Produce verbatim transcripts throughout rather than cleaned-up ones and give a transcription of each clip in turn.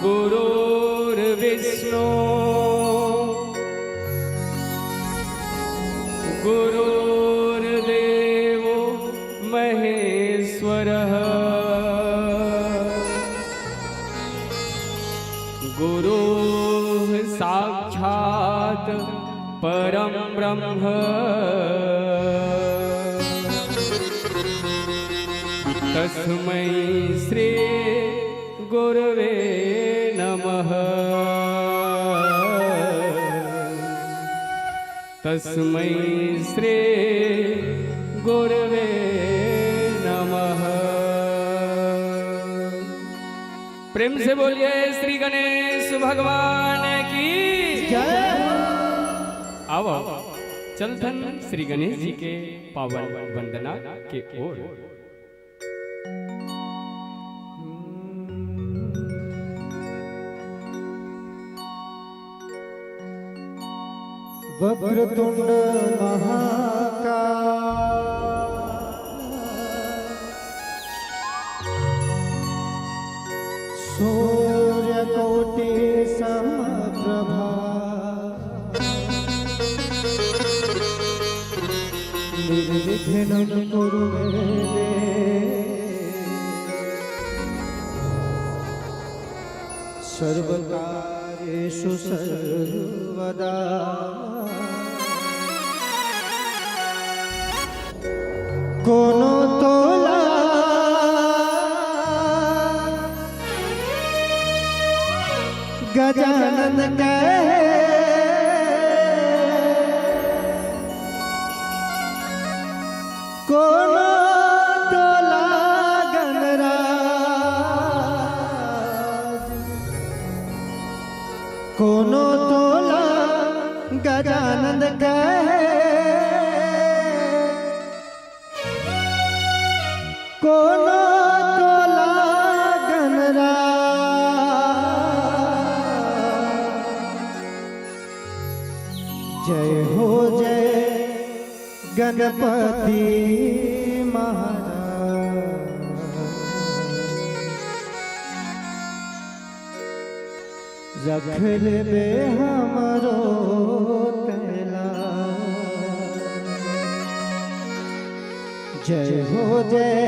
गुरुर्विष्णु गुरुर्देवो महेश्वरः। गुरुः साक्षात् परं ब्रह्म। तस्मै श्री गुरवे नमः। तस्मै श्री गुरवे नमः। प्रेम से बोलिए श्री गणेश भगवान की जय। आओ, आओ, चलथन श्री गणेश जी के पावन वंदना के ओर। वक्रतुंड महाकाय सूर्यकोटि समप्रभा। निर्विघ्नं कुरु मे देव सर्वकार्येषु सर्वदा। कोनो तोला गजानन कहे, कोनो तोला गणराज, कोनो तोला गजानन कहे। कोनो तोला गणराज। जय हो जय गणपति महाराज। रख लेबे हमरो तैला। जय हो जय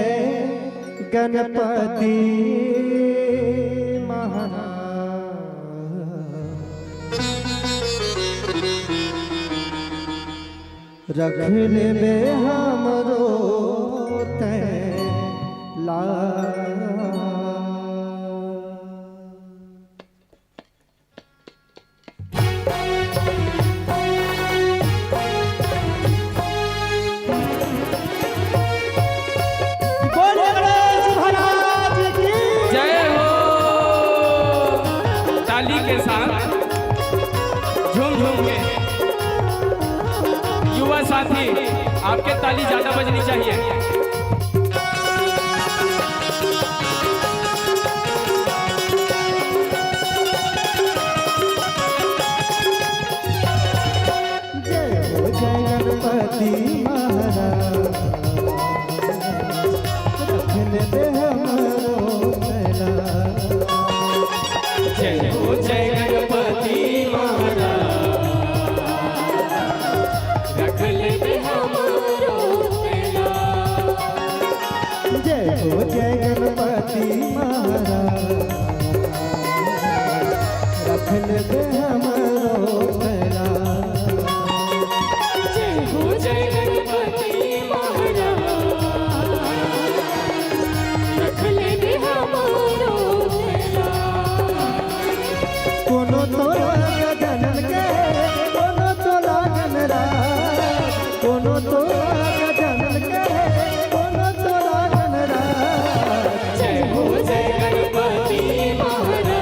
गणपति महाराज। रख लेबे हमरो तैला। बोलिए गणेश महाराज की। जय हो। ताली के साथ झूम झूम के युवा साथी, आपके ताली ज्यादा बजनी चाहिए। जय हो जय गणपति महाराज, रख लेबे हमरो तैला। जय हो जय गणपति महाराज, रख लेबे हमरो तैला। जय हो जय गणपति महाराज, रख लेबे हमरो तैला। जय हो जय गणपति महाराज, रख लेबे हमरो तैला। कोनो तोला गजानन कहे, कोनो तोला गणराज, कोनो तोला गजानन कहे, कोनो तोला गणराज। जय हो जय गणपति महाराज,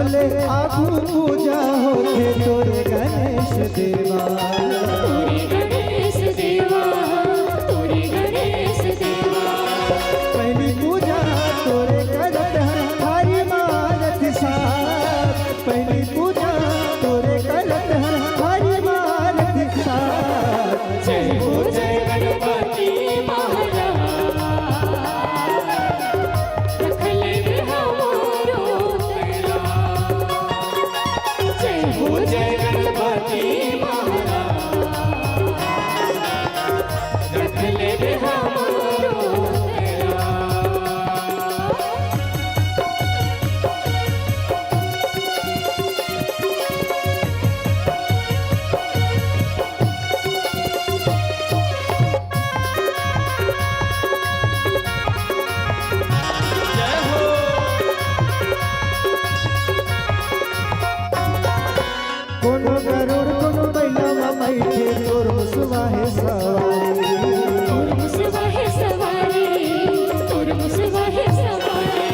ले आगू पूजा होथे तोरे गणेश देवा। तोरे गणेश देवा, तोरे गणेश देवा। पहली पूजा तोरे करत हन, भारी मानत साथ। पहली पूजा तोरे करत हन, भारी मानत साथ। जय हो जय गणपति महाराज, रख ले हमरो तैयार। जय हो जय गणपति महाराज, रख ले हमरो तैयार। जय हो। कोनो गरुड़ कोनो बइला म बइठे, तोर मुसवा हे सवारी। तोर मुसवा हे सवारी, तोर मुसवा हे सवारी।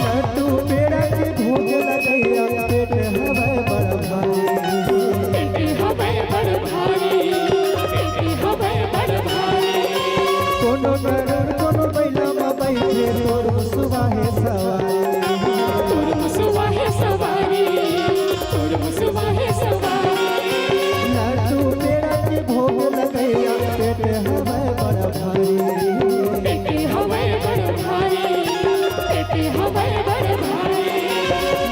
लड्डू पेड़ा के भोग लगइया, पेट हवय बड़ भारी। पेट हवय बड़ भारी, पेट हवय बड़ भारी। कोनो गरुड़ कोनो बइला म बइठे, तोर मुसवा हे सवारी। तोर मुसवा हे सवारी, तोर मुसवा हे सवारी। लड्डू पेड़ा के भोग लगइया, पेट हवय बड़ भारी। पेट हवय बड़ भारी, पेट हवय बड़ भारी।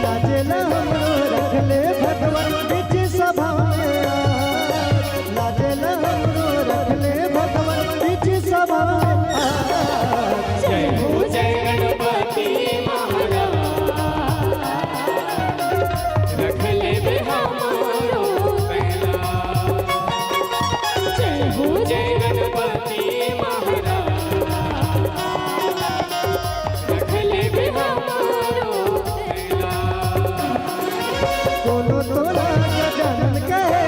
लाजे ल हमरो रख ले भगवान बीच सभा में आज। लाजे ल हमरो रख ले भगवान बीच सभा में आज। जय हो जय गणपति महाराज, रख ले हमरो पहला। जय हो जय गणपति महाराज, रख ले हमरो पहला। कोनो तोला गजानन कहे,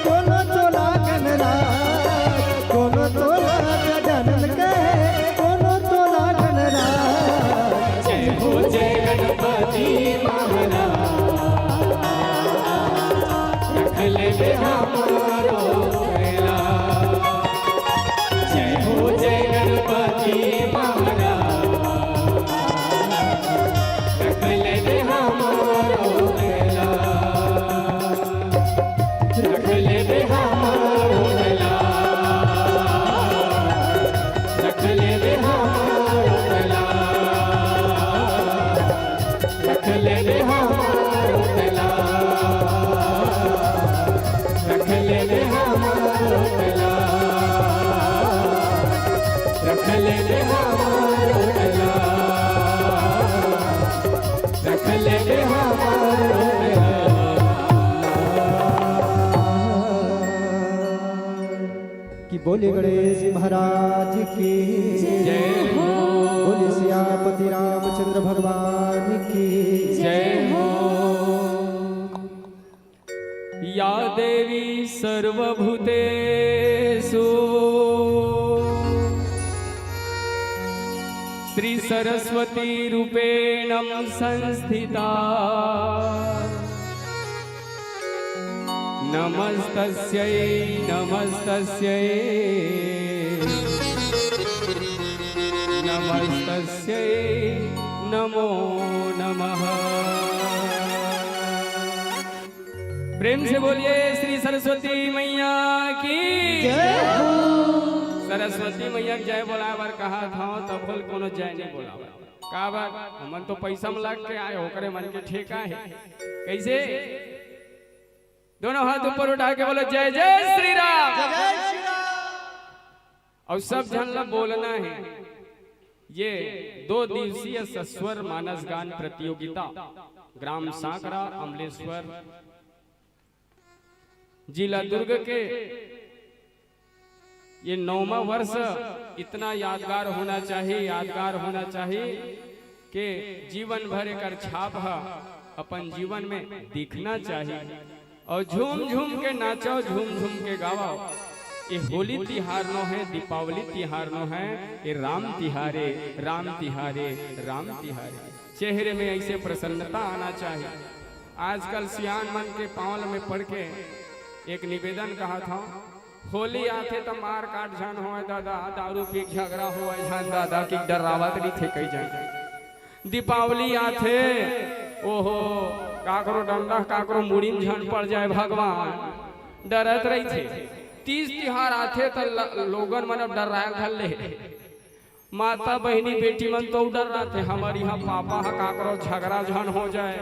कोनो तोला गणराज, कोनो तोला गजानन कहे, कोनो तोला गणराज। जय हो जय गणपति महाराज, रख ले हमरो पहला। जय हो जय गणपति महाराज, रख ले हमरो पहला। रख ले हमरो पहला। रख ले हमरो पहला। रख ले हमरो पहला। रख ले हमरो पहला। रख ले हमरो पहला। रख ले हमरो पहला। कि बोले गणेश महाराज की जय हो। बोले सियापति रामचंद्र भगवान की जय हो। या देवी सर्वभूतेषु श्री सरस्वती रूपेण संस्थिता। नमस्तस्यै, नमस्तस्यै, नमस्तस्यै, नमो नमः। प्रेम से बोलिए श्री सरस्वती मैया की जय हो। सरस्वती मैया के जय बोलाए बर कहा था, तब बोल कोनो जय नहीं बोला। का बात, हमन तो पैसा में लग के आए, ओकरे मन के ठेका है। कैसे? दोनों हाथ ऊपर उठा के बोलो, जय जय श्री राम। जय जय श्री राम। और सब झन ला बोलना है। ये दो दिवसीय सस्वर मानस गान प्रतियोगिता ग्राम सांकरा अमलेश्वर, जिला दुर्ग के ये नौवां वर्ष इतना यादगार होना चाहिए, यादगार होना चाहिए कि जीवन भर एकर छाप ह अपन जीवन में दिखना चाहिए। और झूम झूम के नाचो, झूम झूम के गावो। ये होली तिहार नो है, दीपावली तिहार नो है, ये राम तिहारे, राम तिहारे, राम तिहारे। चेहरे में ऐसे प्रसन्नता आना चाहिए। आजकल सियान मन के पाँव में पड़ के एक निवेदन कहत हौं, होली आथे त मार काट झन होय दादा, दारू पी के झगड़ा होय झन दादा, कि डरावत रहिथे कई झन। दीपावली आथे, ओहो, काकरो डंडा, काकरो मुड़ी म झन पड़ जाय भगवान, डरत रहिथे। तीज तिहार आथे त ल-, लोगन मन अब डर्राय घल ले। माता बहिनी बेटी मन तो डर्राथे, हमर इहाँ पापा ह काकरो झगड़ा झन हो जाय।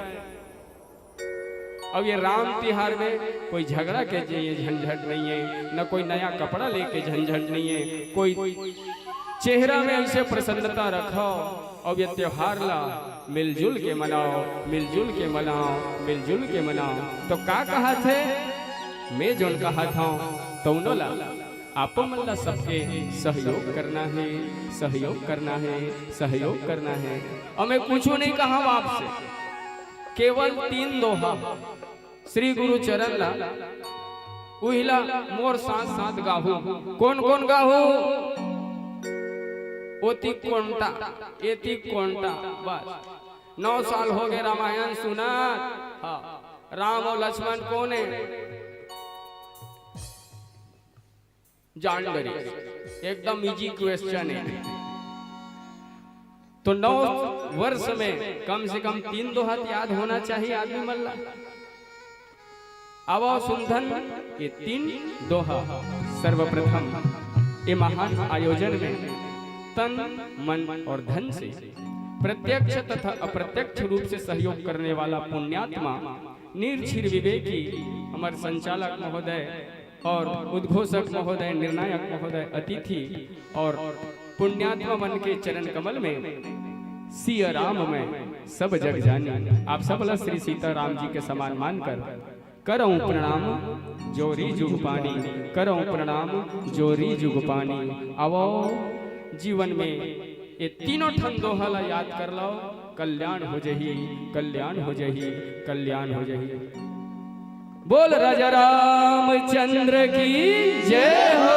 अब ये राम तिहार में कोई झगड़ा के जे ये झंझट नहीं है, न कोई नया कपड़ा लेके झंझट नहीं है, कोई चेहरा में ऐसे प्रसन्नता रखो। अब ये त्योहार ला मिलजुल के मनाओ, मिलजुल के मनाओ, मिलजुल के मनाओ। तो का कहत हे? मैं जोन कहत हौं, तौनो ला, आपो मन ला सबके सहयोग करना है, सहयोग करना है, सहयोग करना है। और मैं कुछू नहीं कहौं आपसे, केवल तीन दोहा श्री गुरु चरण ला, उहिला मोर साथ साथ गाहू। कोन कोन गाहू? ओती कोंटा, एती कोंटा, बस। नौ साल हो गए रामायण सुना। हाँ, राम और लक्ष्मण कोन है? जान डरी, एकदम ईजी क्वेश्चन है। तो नौ वर्ष में कम से कम तीन दोहा त याद होना चाहिए आदमी मन ला। आवा सुनथन ये तीन दोहा। सर्वप्रथम ये महान आयोजन में तन, मन और धन से प्रत्यक्ष तथा अप्रत्यक्ष रूप से सहयोग करने वाला पुण्यात्मा निर्छीर विवेकी, हमर संचालक महोदय और उद्घोषक महोदय, निर्णायक महोदय, अतिथि और पुण्यात्मा मन के चरण कमल में सिया राम मैं सब जग जानी। आप सब ला श्री सीताराम जी के समान मानकर करौं प्रणाम जोरी जुग पानी, करौं प्रणाम जोरी जुग पानी। आवो जीवन में ये तीनों ठन दोहा ला याद कर लो, कल्याण हो जही, कल्याण हो जही, कल्याण हो जही। बोल राजा रामचंद्र की जय हो।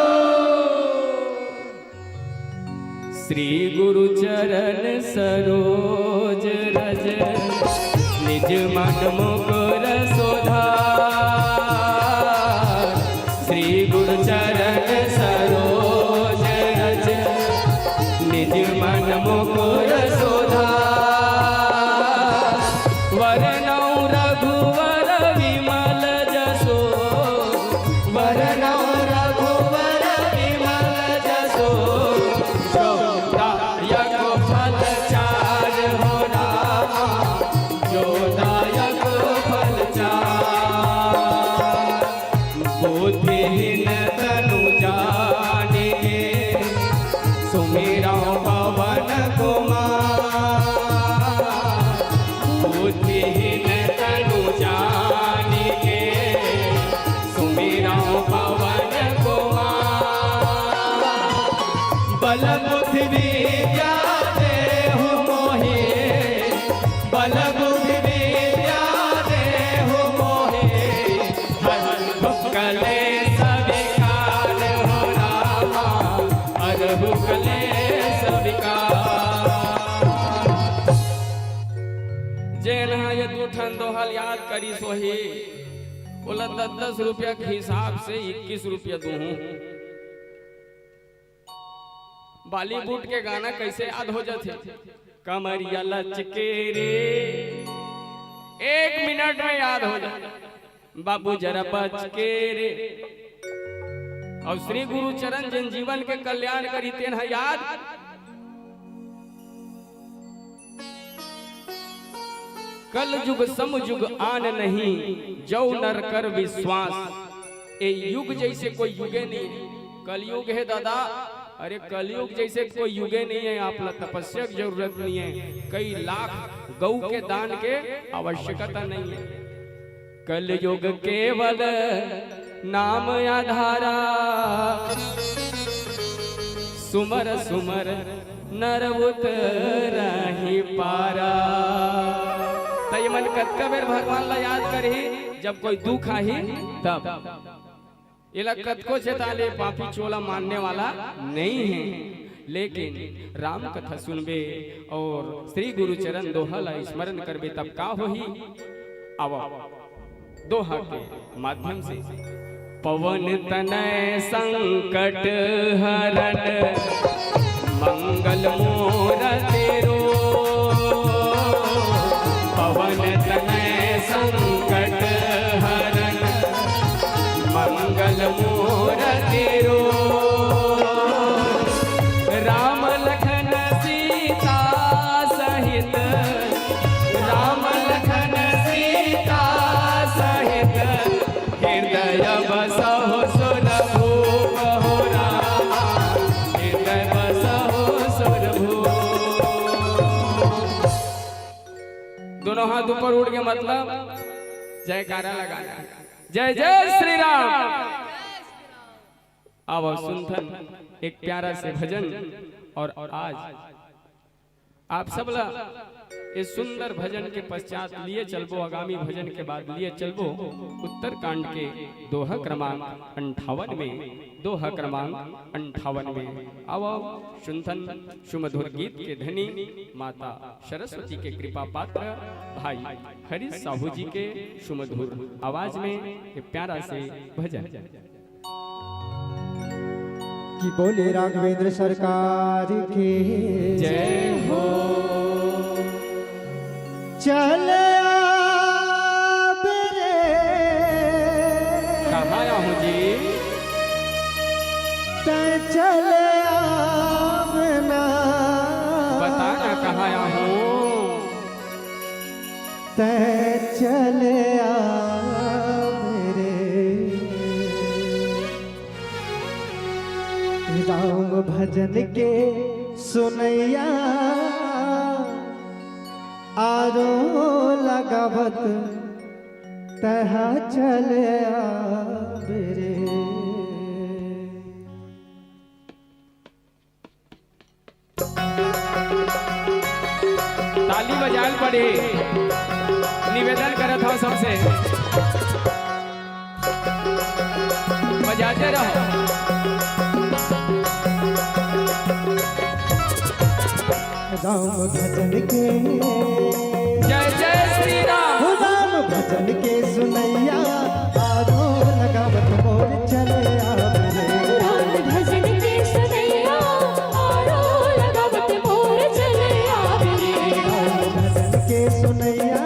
श्री गुरु चरण सरोज रज, निज मन मुकुर सुधार। श्री गुरु चरण सरोज रज, निज मन मुकुर सुधार। वरनौ रघुवर विमल जसो, वरनौ रघुवर विमल जसो, जो दायक फल चार हो रामा, जो दायक फल चार। बुद्धिहीन तनु जानिके सुमिरौं पवन कुमार। बुद्धिहीन तनु जानिके सुमिरौं पवन कुमार। बल बुद्धि विद्या देहु मोहे, बल बुद्धि विद्या देहु मोहे, हरहु कलेस विकार हो रामा, हरहु कलेस विकार। जेन ह ये दू ठन दोहा ल याद करिस होही, ओला दस दस रुपया के हिसाब से इक्कीस रुपया दूहूं। बॉलीवुड के गाना कैसे याद हो जाथे? कमरिया लचके रे, एक मिनट में याद हो जाथे। बाबू जरा बच के रे। और श्री गुरु चरण जिन जीवन के कल्याण करी तेन ह याद। कल युग सम युग आन नहीं, जौ नर कर विश्वास। ए युग जैसे कोई युगे नहीं, कलयुग है दादा। अरे कलयुग जैसे कोई युगे नहीं है, आप ला तपस्या की जरूरत नहीं है, कई लाख गौ के दान के आवश्यकता नहीं है। कलयुग केवल नाम आधारा, सुमर सुमर नर उतरहि पारा। त ये मन कतका बेर भगवान ला याद करही, जब कोई दुख आही तब। एला कतको चेता ले पापी चोला मानने वाला नहीं है, लेकिन राम कथा सुनबे और श्री गुरु चरण दोहा ला स्मरण करबे तब का होही? आवा, दोहा के माध्यम से। पवन तनय संकट हरण मंगल मूरति रूप। पवन तनय संकट हरण मंगल मूरति रूप। राम लखन सीता सहित, राम लखन सीता सहित, हृदय बसहु सुरभूप हो रामा, हृदय बसहु सुरभूप। दोनों हाथ ऊपर उठ के, मतलब, जयकारा लगाना। जय जय श्री राम। आवा सुनथन एक प्यारा से भजन। और आज आप सबला इस सुंदर भजन के पश्चात लिए चलबो, आगामी भजन के बाद लिए चलबो उत्तरकांड के दोहा क्रमांक अंठावन में, दोहा क्रमांक अंठावन में। आवा सुनथन सुमधुर गीत के धनी माता सरस्वती के कृपा पात्र भाई हरीश साहू जी के सुमधुर आवाज में ये प्यारा से भजन। कि बोले राघवेंद्र सरकार की जय हो। चल आब रे। कहाँ आया हूँ जी? तै चल आब ना। बता ना कहाँ आया हूँ। तै चल आब रे। राम भजन के सुनैया आरो लगावत तहा चल आब रे। ताली बजाए ल पड़ही। निवेदन करत हव सबसे, बजाते रहो। राम भजन के जय जय श्री राम। हो राम भजन के सुनैया आरो लगावत मोर चले आवे रे। राम भजन के सुनैया आरो लगावत मोर चले आवे रे। राम भजन के सुनैया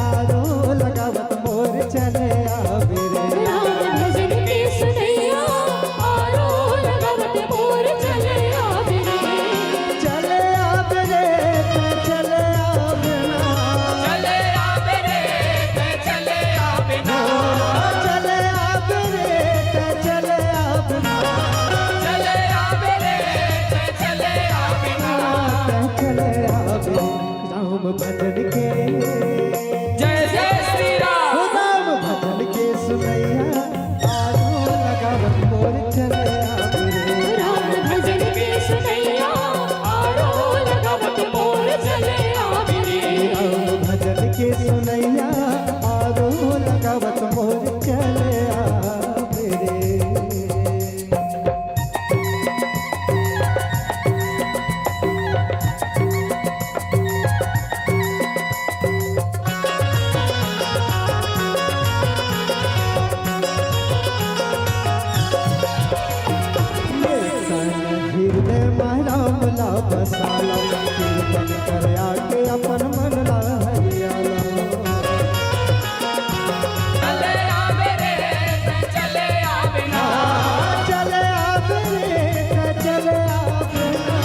आरो लगावत मोर चले आवे रे। राम भजन के सुनैया आरो लगावत मोर चले आवे रे। चले आवे रे, तै चले आवे ना। चले आवे रे, तै चले आवे ना। चले आवे रे, तै चले आवे ना। चले आवे रे, तै चले आवे ना। तै चले आवे राम भजन के। जय जय श्री राम। हो राम भजन के सुनैया आरो लगावत मोर चले आवे रे। राम भजन के सुनैया आरो लगावत मोर चले आवे रे। राम भजन के सुनैया आरो लगावत मोर चले आवे रे। हृदय में राम ला बसाला, कीर्तन कर आके अपन मन ला हरियाला। चले आवे रे, तै चले आवे ना। चले आवे रे, तै चले आवे ना।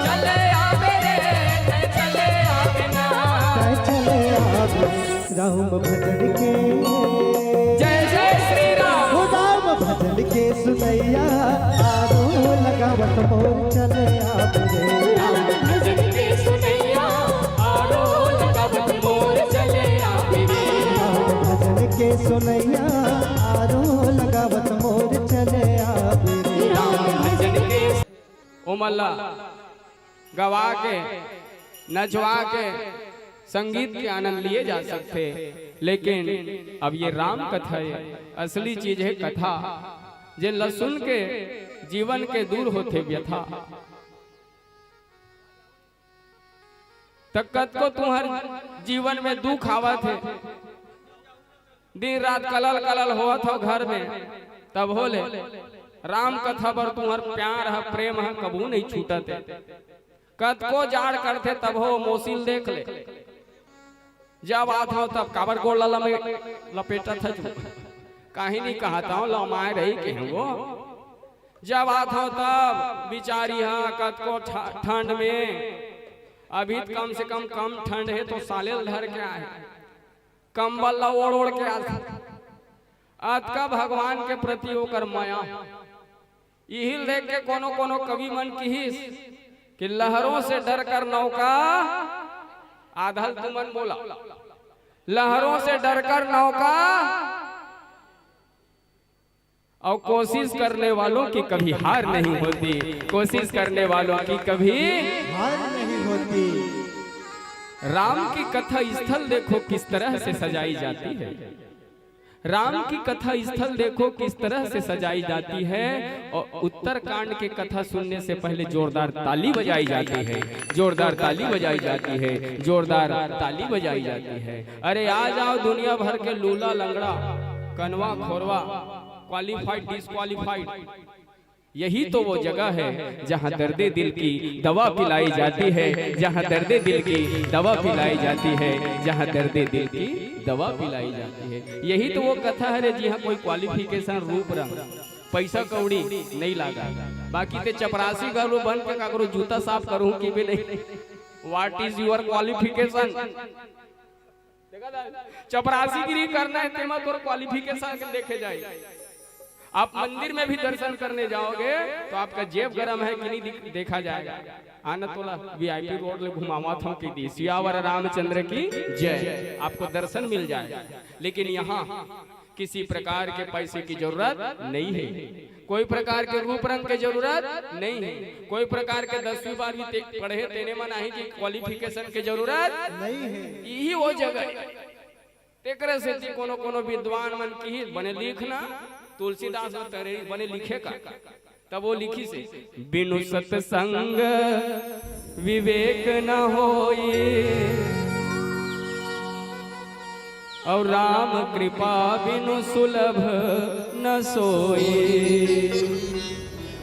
चले आवे रे, तै चले आवे ना। तै चले आवे राम भजन के। जय जय श्री राम। हो राम भजन के सुनैया आरो लगावत मोर चले आवे रे। राम भजन के सुनैया आरो लगावत मोर चले आवे रे। राम भजन के सुनैया आरो लगावत मोर चले आवे रे। राम भजन के ओमन ला गवा के, नचवा के, संगीत के आनंद लिए जा सकथे, लेकिन अब ये राम कथा हे, असली चीज हे कथा, जेन ला सुन के जीवन के दूर होथे व्यथा। त कतको तुम्हर जीवन में दुख आवत हे, दिन रात कलल कलल होवत हो घर में, तब हो ले राम कथा बर तुंहर प्यार ह, प्रेम ह कभू नहीं छूटत हे। कतको जाड़ करथे तब हो मोसिल देख ले। जब आत हो तब काबर गोड़ ला लमे-, लपेटत ह तू? काहे नहीं कहत हो, लमाए रही के हो। जब आत हो तब बिचारी हा कतको ठ-, ठंड में, अभी त कम से कम, कम ठंड हे तो साले ल धर के आहे, कंबल ला ओढ़ ओढ़ के आत। अतका भगवान के प्रति ओकर मया। इही ल देख के कोनो कोनो कवि मन किहिस कि लहरों से डरकर नौका, आधा ल तुमन बोला, लहरों से डरकर नौका, और कोशिश करने वालों की कभी हार नहीं होती, कोशिश करने वालों की कभी हार नहीं होती। राम की कथा स्थल देखो किस तरह से सजाई जाती है, राम की कथा स्थल देखो किस तरह से सजाई जाती है। और उत्तरकांड के कथा सुनने से पहले जोरदार ताली बजाई जाती है, जोरदार ताली बजाई जाती है, जोरदार ताली बजाई जाती है। अरे आ जाओ दुनिया भर के लूला लंगड़ा, कनवा खोरवा, क्वालिफाइड, डिसक्वालिफाइड, यही तो वो जगह है जहाँ दर्दे दिल की दवा पिलाई जाती है, जहाँ दर्दे दिल की दवा पिलाई जाती है, जहाँ दर्दे दिल की दवा पिलाई जाती है। यही तो वो कथा हरे जिहाँ कोई क्वालिफिकेशन, रूप रंग, पैसा कौड़ी नहीं लागा, बाकी ते चपरासी घलो बन के काकरो जूता साफ करहूं कि भी नहीं। What is your qualification? चपरासीगिरी करना है तेमा तोर क्वालिफिकेशन के देखे जाए। आप मंदिर में भी दर्शन करने जाओगे तो आपका जेब गरम है कि नहीं दिख-, देखा जाएगा। आना तोला वीआईपी रोड ले घुमावत हूँ कि दी सियावर रामचंद्र की जय, आपको दर्शन मिल जाएगा। लेकिन यहाँ किसी प्रकार के पैसे की जरूरत नहीं है, कोई प्रकार के रूप रंग के जरूरत नहीं है, कोई प्रकार के दसवीं बारहवीं ते-, पढ़े तेने मन आही की क्वालिफिकेशन के जरूरत नहीं है। यही वो जगह है। तेकरे सेती कोनो कोनो विद्वान मन किही बने लिखना, तुलसीदास ह तरे बने लिखे का, तब वो लिखिसे, बिनु सत्संग विवेक न होई, और राम कृपा बिनु सुलभ न सोई।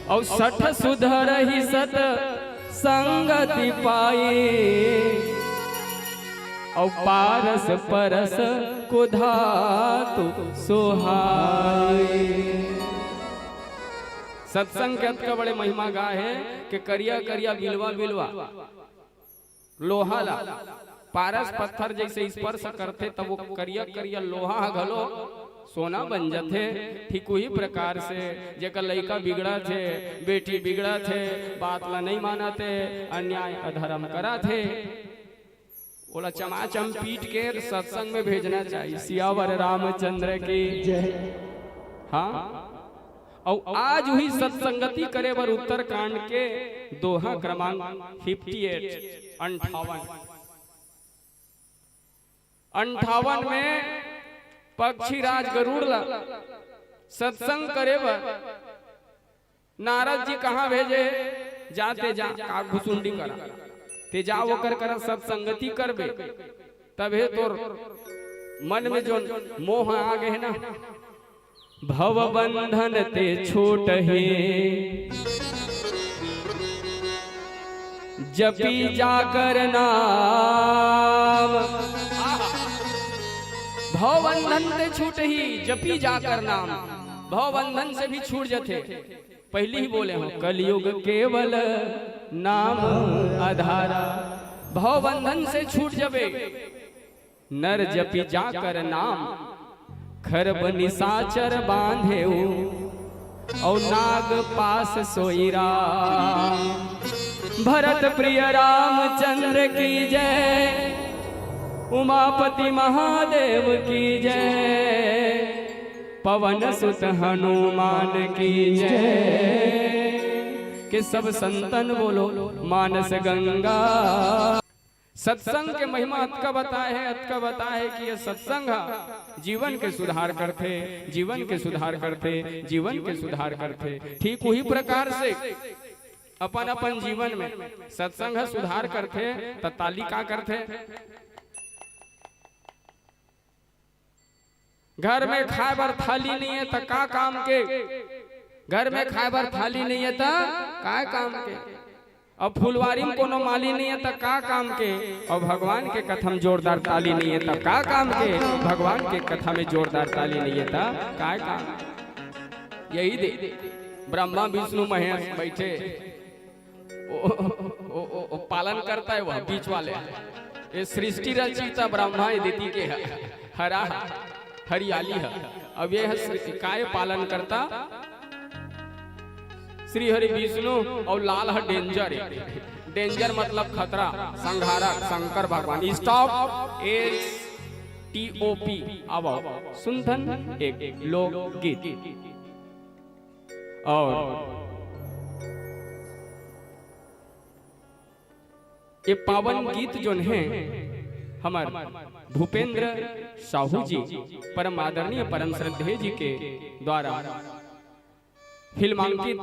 और सठ सुधरहि सत संगति पाई, और पारस परस को धातु सुहाई। सत्संग के अतका बड़े महिमा गा हे कि करिया करिया बिलवा बिलवा लोहा ला पारस पत्थर जैसे स्पर्श करथे, तब वो करिया करिया लोहा ह घलो सोना बन जथे। ठीक उही प्रकार से जेकर लइका बिगड़त हे, बेटी बिगड़त हे, बात ला नहीं मानत हे, अन्याय अधर्म करत हे, ओला चमाचम पीट के सत्संग में भेजना चाहिए। सियावर रामचंद्र की जय। हाँ, अउ आज उही सत्संगति करे बर उत्तरकांड के दोहा क्रमांक फिफ्टी एट, अंठावन, अंठावन में पक्षीराज गरुड़ ला सत्संग करे बर नारद जी कहाँ भेजे? जा ते जा, का घुसुंडी करा, ते जा, ओकर करा सत्संगति करबे, तभे तोर मन में जोन मोह आ गे ना, भव बंधन ते छूटही, जपी जाकर नाम। भव बंधन ते छूटही, जपी जाकर नाम। भव बंधन से भी छूट जथे। पहली ही बोले हो, कलयुग केवल नाम आधारा। भव बंधन से छूट जबे। नर जपि जाकर नाम, खरब निसाचर बांधेउ, और नाग पास सोई राम। भरत प्रिय रामचंद्र की जय, उमापति महादेव की जय, पवन सुत हनुमान की जय। के सब संतन बोलो मानस गंगा। सत्संग के महिमा अतका बताए हे, अतका बताए हे कि ये सत्संग ह जीवन के सुधार करथे, जीवन के सुधार करथे, जीवन के सुधार करथे। ठीक उही प्रकार से अपन अपन जीवन में सत्संग ह सुधार करथे, त ताली का करथे? घर में खाए बर थाली नइ हे त का काम के? घर में खाए बर थाली नइ हे त काय काम के? अब फुलवारी में कोनो माली नइ हे त का काम के? अउ भगवान के कथा में जोरदार ताली नइ हे त का काम के? भगवान के कथा में जोरदार ताली नइ हे त काय काम के? यही दे ब्रह्मा विष्णु महेश बैठे, ओ, ओ, ओ, ओ, पालन करता है वह बीच वाले। ये सृष्टि रचिता ब्रह्मा ये दीदी के ह-, हरा ह-, हरियाली ह। अब ये ह सृ-, काय पालन करता? श्री हरि विष्णु अउ लाल ह डेंजर है। डेंजर मतलब खतरा, संघारक, शंकर भगवान। Stop, S T O P। अब सुनथन एक लोकगीत। अउ ये पावन गीत जोन हे, हमर भूपेंद्र साहू जी, परम आदरणीय, परम श्रद्धेय जी के द्वारा फिल्मांकित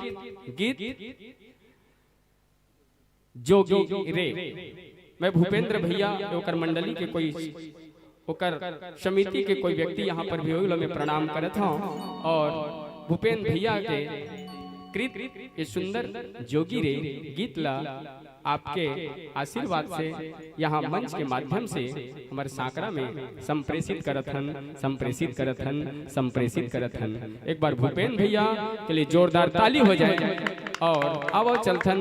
गीत जोगी रे। मैं भूपेंद्र भैया, ओकर मंडली के कोई, ओकर समिति के कोई व्यक्ति यहाँ पर भी होई, ओला मैं प्रणाम करत हौं। अउ भूपेंद्र भैया के कृत ये सुंदर जोगी रे गीत ला आपके आशीर्वाद से यहाँ मंच के माध्यम से हमर सांकरा में संप्रेषित करत हन, संप्रेषित करत हन, संप्रेषित करत हन। एक बार भूपेंद्र भैया के लिए जोरदार ताली हो जाए अउ आवो चलथन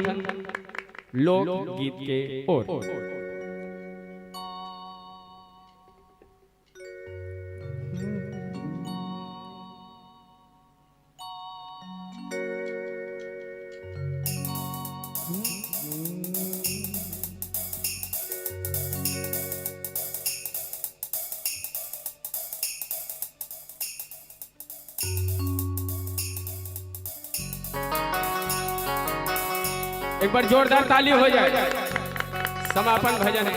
लोकगीत के ओर। एक बार जोरदार ताली हो जाए। समापन भजन है।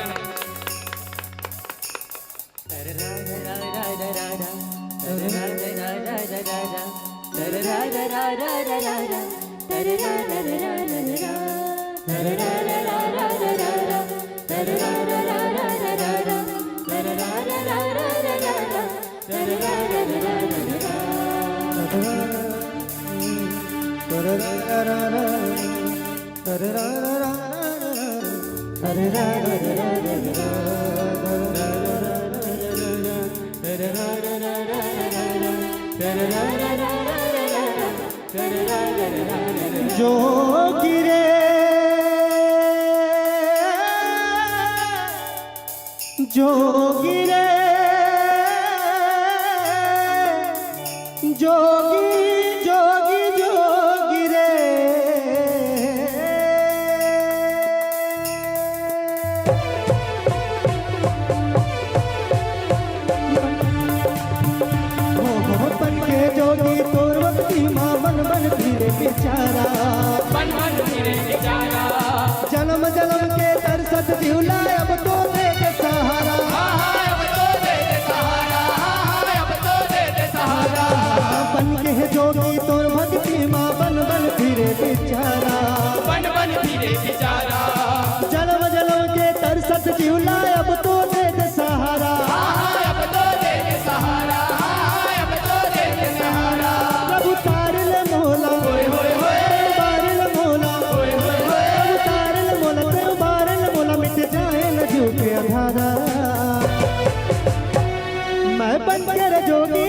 जोगी रे, जोगी रे, जोगी, जोगी, जोगी रे। हो, हो, बन के जोगी तोर भक्ति मा बन बन फिरे बेचारा। बन बन फिरे बेचारा। जन्म जन्म के तरसत जिउला अब तो दे दे सहारा। हा, हा, अब तो दे दे सहारा। हा, हा, अब तो दे दे सहारा। बन के जोगी तोर भक्ति मा बन बन फिरे बेचारा। बन बन फिरे बेचारा। जन्म जन्म के तरसत जिउला अब तो दे दे सहारा। हा, हा, अब तो दे दे सहारा। हा, हा, अब तो दे दे सहारा। प्रभु तार ले मोला। होय, होय, होय। तार ले मोला। होय, होय, होय। प्रभु तार ले मोला, प्रभु तार ले मोला, मिट जाए न जीव के अंधारा। मैं बन के रे जोगी,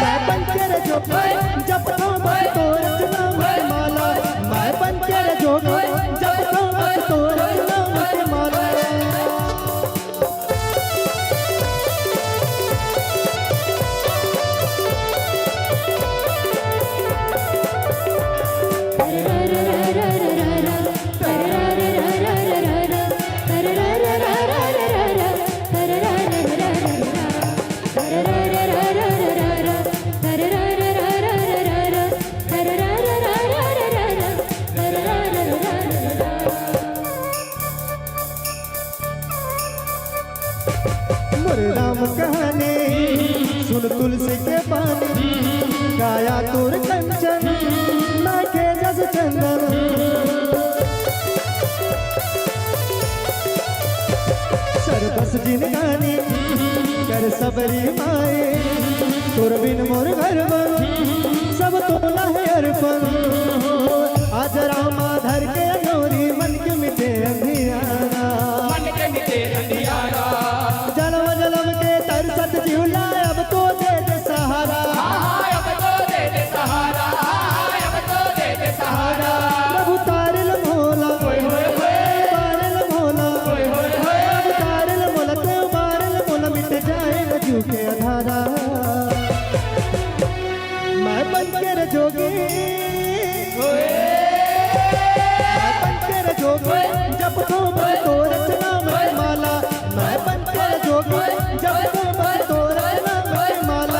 मैं बन के रे जोगी, जपथौं बस तोर नाम के माला। मैं बन के रे जोगी, जपथौं बस तोर नाम के माला। मोर राम कहानी सुन तुलसी के बानी, काया तोर कंचन, नाके जस चंदन। सर बस जिनगानी कर सबरी माए, तोर बिन मोर घर बर सब तोला हे अर्पण। आज रामा धर के अनोरी मन के मिटे अंधियारा। मन के मिटे अंधियारा। जलम जलम के तरसत जिउला अब तो दे दे सहारा। हाँ, हाँ, अब तो दे दे सहारा। हाँ, हाँ, अब तो दे दे सहारा। प्रभु तारिल भोला, होय, होय, होय। तारिल भोला, होय, होय, होय। प्रभु तारिल भोला, ते तारिल भोला, मिट जाए न जू के अधारा। मैं बन के रे जोगी, मैं बन के रे जोगी, जपथों बस तोर नाम के माला। मैं बन के रे जोगी, जपथों बस तोर नाम के माला।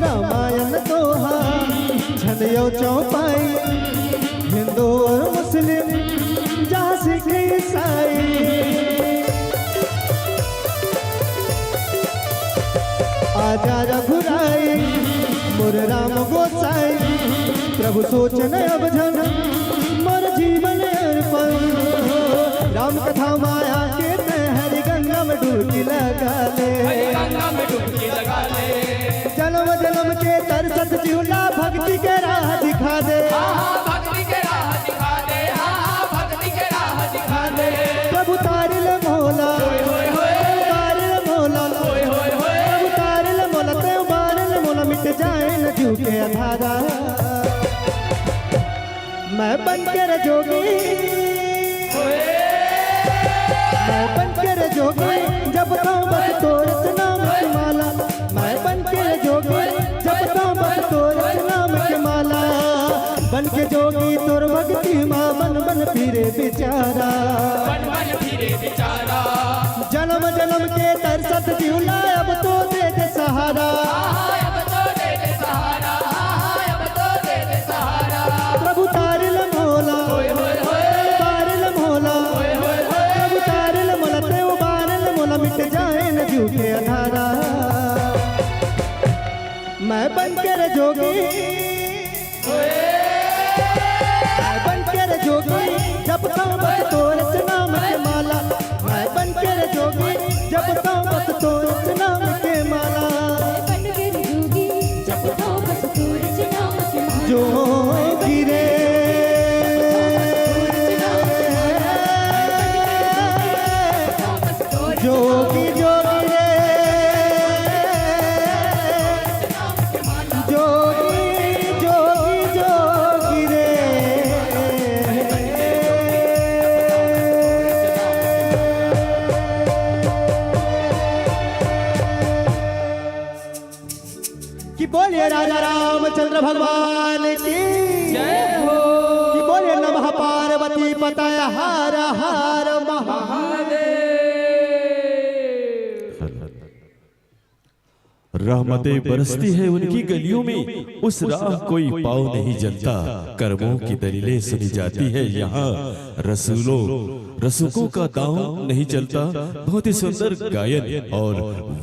रामायण दोहा, झन यो चौपाई, हिंदू और मुस्लिम, जहाँ सिख ईसाई। आजा रघुराई, मोर राम गोसाई, प्रभु सोचन अब झन, मोर जीवन अर्पण। राम कथा माया के तैं हरि गंगा में डुबकी लगा ले। हरि गंगा में डुबकी लगा ले। जन्म जन्म के तरसत जिउला भक्ति के राह दिखा दे। हाँ, हाँ, भक्ति के राह दिखा दे। हाँ, हाँ, भक्ति के राह दिखा दे। प्रभु तारिल भोला, होय, होय, होय। तारिल भोला, होय, होय, होय। प्रभु तारिल भोला, ते उबारिल भोला, मिट जाए न जू के अधारा। मैं बन के रे जोगी, मैं बन के रे जोगी, जपथों बस तोर नाम के माला। मैं बन के रे जोगी, जपथों बस तोर नाम के माला। बन के जोगी तोर भक्ति मा बन बन फिरे बिचारा। बन बन फिरे बिचारा। जन्म जन्म के तरसत जिउला अब तो दे दे सहारा। हाँ, हाँ, अब तो दे दे सहारा। हाँ, हाँ, अब तो दे दे सहारा। प्रभु तारिल भोला, होय, होय, होय। तारिल भोला, होय, होय, होय। प्रभु तारिल भोला, ते उबारिल भोला, मिट जाए न जू के अधारा। मैं बन के रे जोगी, मैं बन के रे जोगी, जपथों बस तोर नाम के माला। मैं बन के रे जोगी, जपथों बस तोर नाम के माला। मैं बन के रे जोगी, जपथों बस तोर नाम के माला। जोगी रे, जोगी जोगी रे, जोगी, जोगी, जोगी रे। कि बोलिए राजा रामचंद्र भगवान की जय हो। कि बोलिए नमः पार्वती पतय हर हर महादेव। रहमतें बरसती है उनकी गलियों में, उस राह कोई पाँव नहीं जलता। कर्मों की दलीलें सुनी जाती है यहाँ। रसूलों, रसूखों का दाँव नहीं चलता। बहुत ही सुंदर गायन और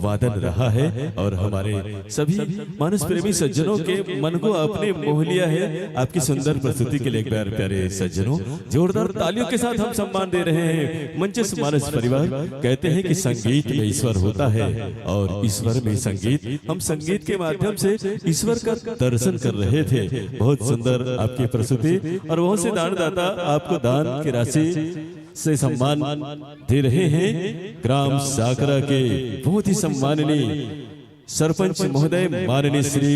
वादन रहा है और हमारे सभी मानस प्रेमी सज्जनों के मन को आपने मोह लिया है आपकी सुंदर प्रस्तुति के लिए। एक बार प्यारे सज्जनों, जोरदार तालियों के साथ हम सम्मान दे रहे हैं मंचस्थ मानस परिवार। कहते हैं कि संगीत में ईश्वर होता है और ईश्वर में संगीत। हम संगीत के माध्यम से ईश्वर का दर्शन कर रहे थे। बहुत सुंदर आपकी प्रस्तुति। और बहुत से दानदाता आपको दान की राशि से सम्मान दे रहे हैं। ग्राम साकरा के बहुत ही सम्माननीय सरपंच महोदय माननीय श्री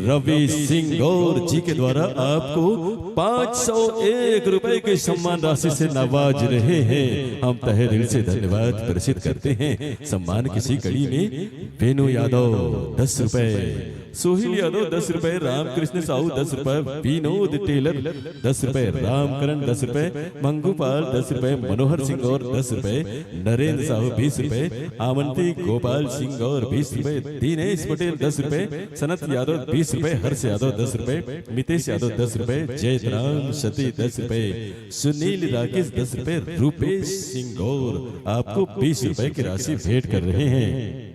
रवि सिंह गौर जी के द्वारा आपको पाँच सौ एक रुपए के सम्मान राशि से नवाज रहे हैं। हम तहे दिल से धन्यवाद प्रेषित करते हैं। सम्मान किसी कड़ी में वेणु यादव दस रुपए, सोहिल यादव दस रुपए, रामकृष्ण साहू दस रुपए, विनोद टेलर दस रुपए, रामकरण दस रुपए, मंगूपाल दस रुपए, मनोहर सिंह और दस रुपए, नरेंद्र साहू बीस रुपए, आमंती गोपाल सिंह और बीस रुपए, दिनेश पटेल दस रुपए, सनत यादव बीस रुपए, हर्ष यादव दस रुपए, मितेश यादव दस रुपए, जयत राम सती दस रुपए, सुनील राकेश दस रुपए, रूपेश सिंह गौर आपको बीस रुपए की राशि भेंट कर रहे हैं।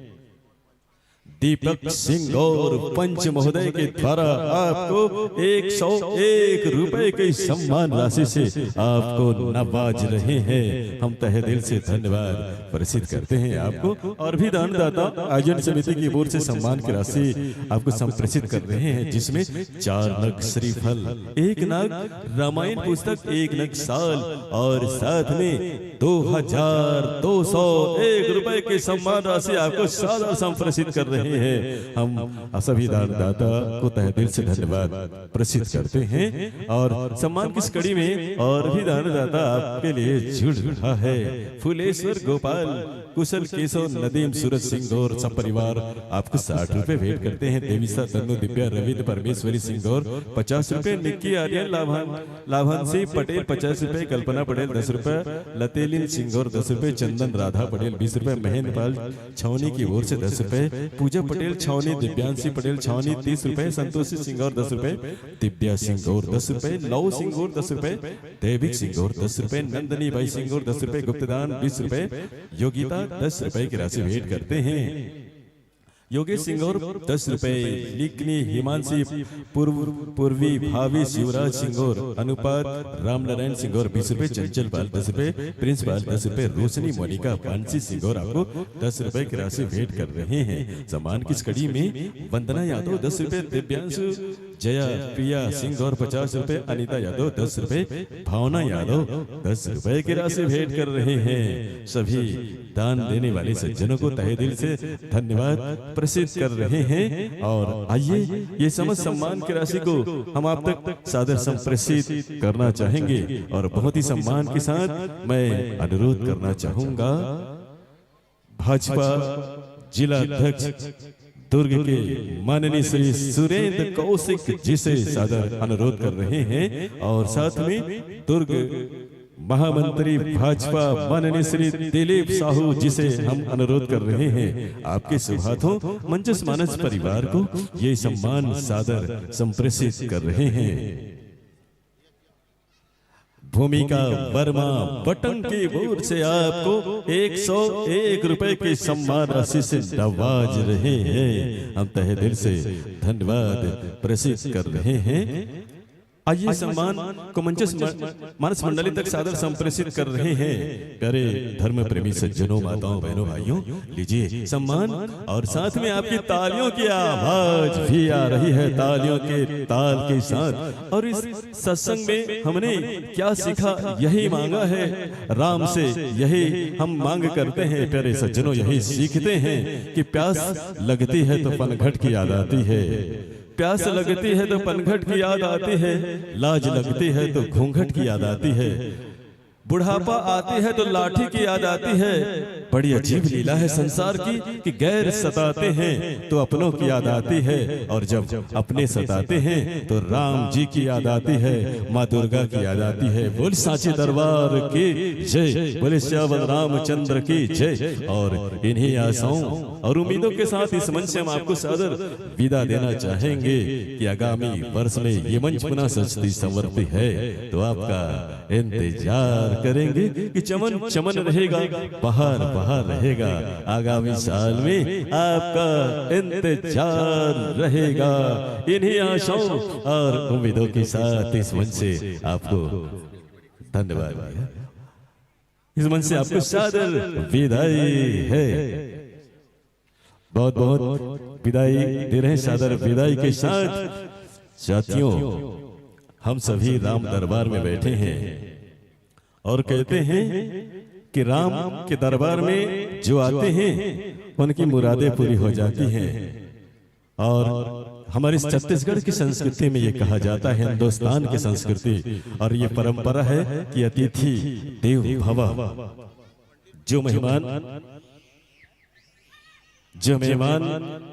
दीपक सिंह और पंच महोदय के द्वारा आपको एक सौ एक रुपए की सम्मान राशि से आपको नवाज रहे हैं। हम तहे दिल से धन्यवाद प्रेषित करते हैं आपको। और भी दानदाता आयोजन समिति की ओर से सम्मान की राशि आपको संप्रेषित कर रहे हैं, जिसमें चार नग श्रीफल, एक नग रामायण पुस्तक, एक नग साल और साथ में दो हजार दो सौ एक रुपए की सम्मान राशि आपको सादर संप्रेषित कर रहे हैं। हम सभी दानदाता को तहे दिल से धन्यवाद प्रेषित करते हैं। और सम्मान की इस कड़ी में और भी दानदाता आपके लिए जुड़ रहा है। फुलेश्वर गोपाल, कुशल केशव, नदीम, सूरज सिंह और सपरिवार आपको साठ रुपए भेंट करते हैं। देविसा, तन्नू, दिव्या, रविंद्र, परमेश्वरी सिंह और पचास रुपए, निक्की, आर्यन, लाभान, लाभांशी पटेल पचास रुपए, कल्पना पटेल दस रुपए, लतेलिन सिंह और दस रुपए, चंदन राधा पटेल बीस रुपए, महेंद्र पाल छावनी की ओर से दस रुपए, पूजा पटेल छावनी, दिव्यांशी पटेल छावनी तीस रुपए, संतोषी सिंह और दस रुपए, दिव्या सिंह और दस रुपए, लव सिंह और दस रुपए, देविक सिंह और दस रुपए, नंदनी बाई सिंह और दस रुपए, गुप्तदान बीस रुपए, योगिता दस रुपए की राशि भेंट करते हैं। योगेश सिंह और दस रुपए, लिकनी, हिमांशी, पूर्व, पूर्वी, भावी, शिवराज सिंह और अनुपात, रामनारायण सिंह और बीस रुपए, चंचल पाल दस रुपए, प्रिंस पाल दस रुपए, रोशनी, मोनिका, मानसी सिंह और आपको दस रुपए की राशि भेंट कर रहे हैं। सम्मान की इस कड़ी में वंदना यादव दस रुपए, दिव्यांशु, जया, प्रिया सिंह और पचास रुपए, अनिता यादव दस रुपए, भावना यादव दस रुपए की राशि भेंट कर रहे हैं। सभी दान देने वाले सज्जनों को तहे दिल से धन्यवाद प्रेषित कर रहे हैं। और आइए, ये समस्त सम्मान की राशि को हम आप तक सादर संप्रेषित करना चाहेंगे। और बहुत ही सम्मान के साथ मैं अनुरोध करना चाहूंगा भाजपा जिला अध्यक्ष दुर्ग के माननीय श्री सुरेंद्र कौशिक जी से सादर अनुरोध कर रहे हैं और साथ में दुर्ग महामंत्री भाजपा माननीय श्री दिलीप साहू जी से हम अनुरोध कर रहे हैं, आपके शुभ हाथों मंचस मानस परिवार को ये सम्मान सादर संप्रेषित कर रहे हैं। भूमिका वर्मा बटन की ओर से आपको एक सौ एक रुपए की सम्मान राशि से नवाज रहे हैं। हम तहे दिल से धन्यवाद प्रेषित कर रहे हैं। आइए, सम्मान को मंचस म-, मानस मंडली तक सादर संप्रेषित कर रहे हैं। प्यारे धर्म प्रेमी सज्जनों, माताओं, बहनों, भाइयों, लीजिए सम्मान। और साथ में आपकी तालियों की आवाज भी आ रही है, तालियों के ताल के साथ। और इस सत्संग में हमने क्या सीखा, यही मांगा है राम से, यही हम मांग करते हैं प्यारे सज्जनों, यही सीखते हैं कि प्यास लगती है तो पनघट की याद आती है, प्यास लगती है तो पनघट की याद आती है, लाज लगती है तो घूंघट की याद आती है, बुढ़ापा आती है तो लाठी की याद आती है। बड़ी अजीब लीला है संसार की कि गैर सताते हैं तो अपनों की याद आती है, और जब अपने सताते हैं तो राम जी की याद आती है, माँ दुर्गा की याद आती है। बोल सांची दरबार की जय, बोले सियावर रामचंद्र की जय। और इन्हीं आशाओं और उम्मीदों के साथ इस मंच से हम आपको सादर विदा देना चाहेंगे कि आगामी वर्ष में ये मंच पुनः सजती संवरती है, तो आपका इंतजार करेंगे कि चमन चमन रहेगा, बहार बहार रहेगा। आगामी साल में आपका इंतजार रहेगा। इन्हीं आशाओं और उम्मीदों के साथ इस मंच से आपको धन्यवाद। इस मंच से आपको सादर विदाई है। बहुत बहुत विदाई दे रहे हैं। सादर विदाई के साथ साथियों, हम सभी राम दरबार में बैठे हैं और कहते हैं कि राम के दरबार में जो आते हैं उनकी मुरादें पूरी हो जाती हैं। और हमारे इस छत्तीसगढ़ की संस्कृति में ये कहा जाता है, हिंदुस्तान की संस्कृति और ये परंपरा है कि अतिथि देव भव। जो मेहमान जो मेहमान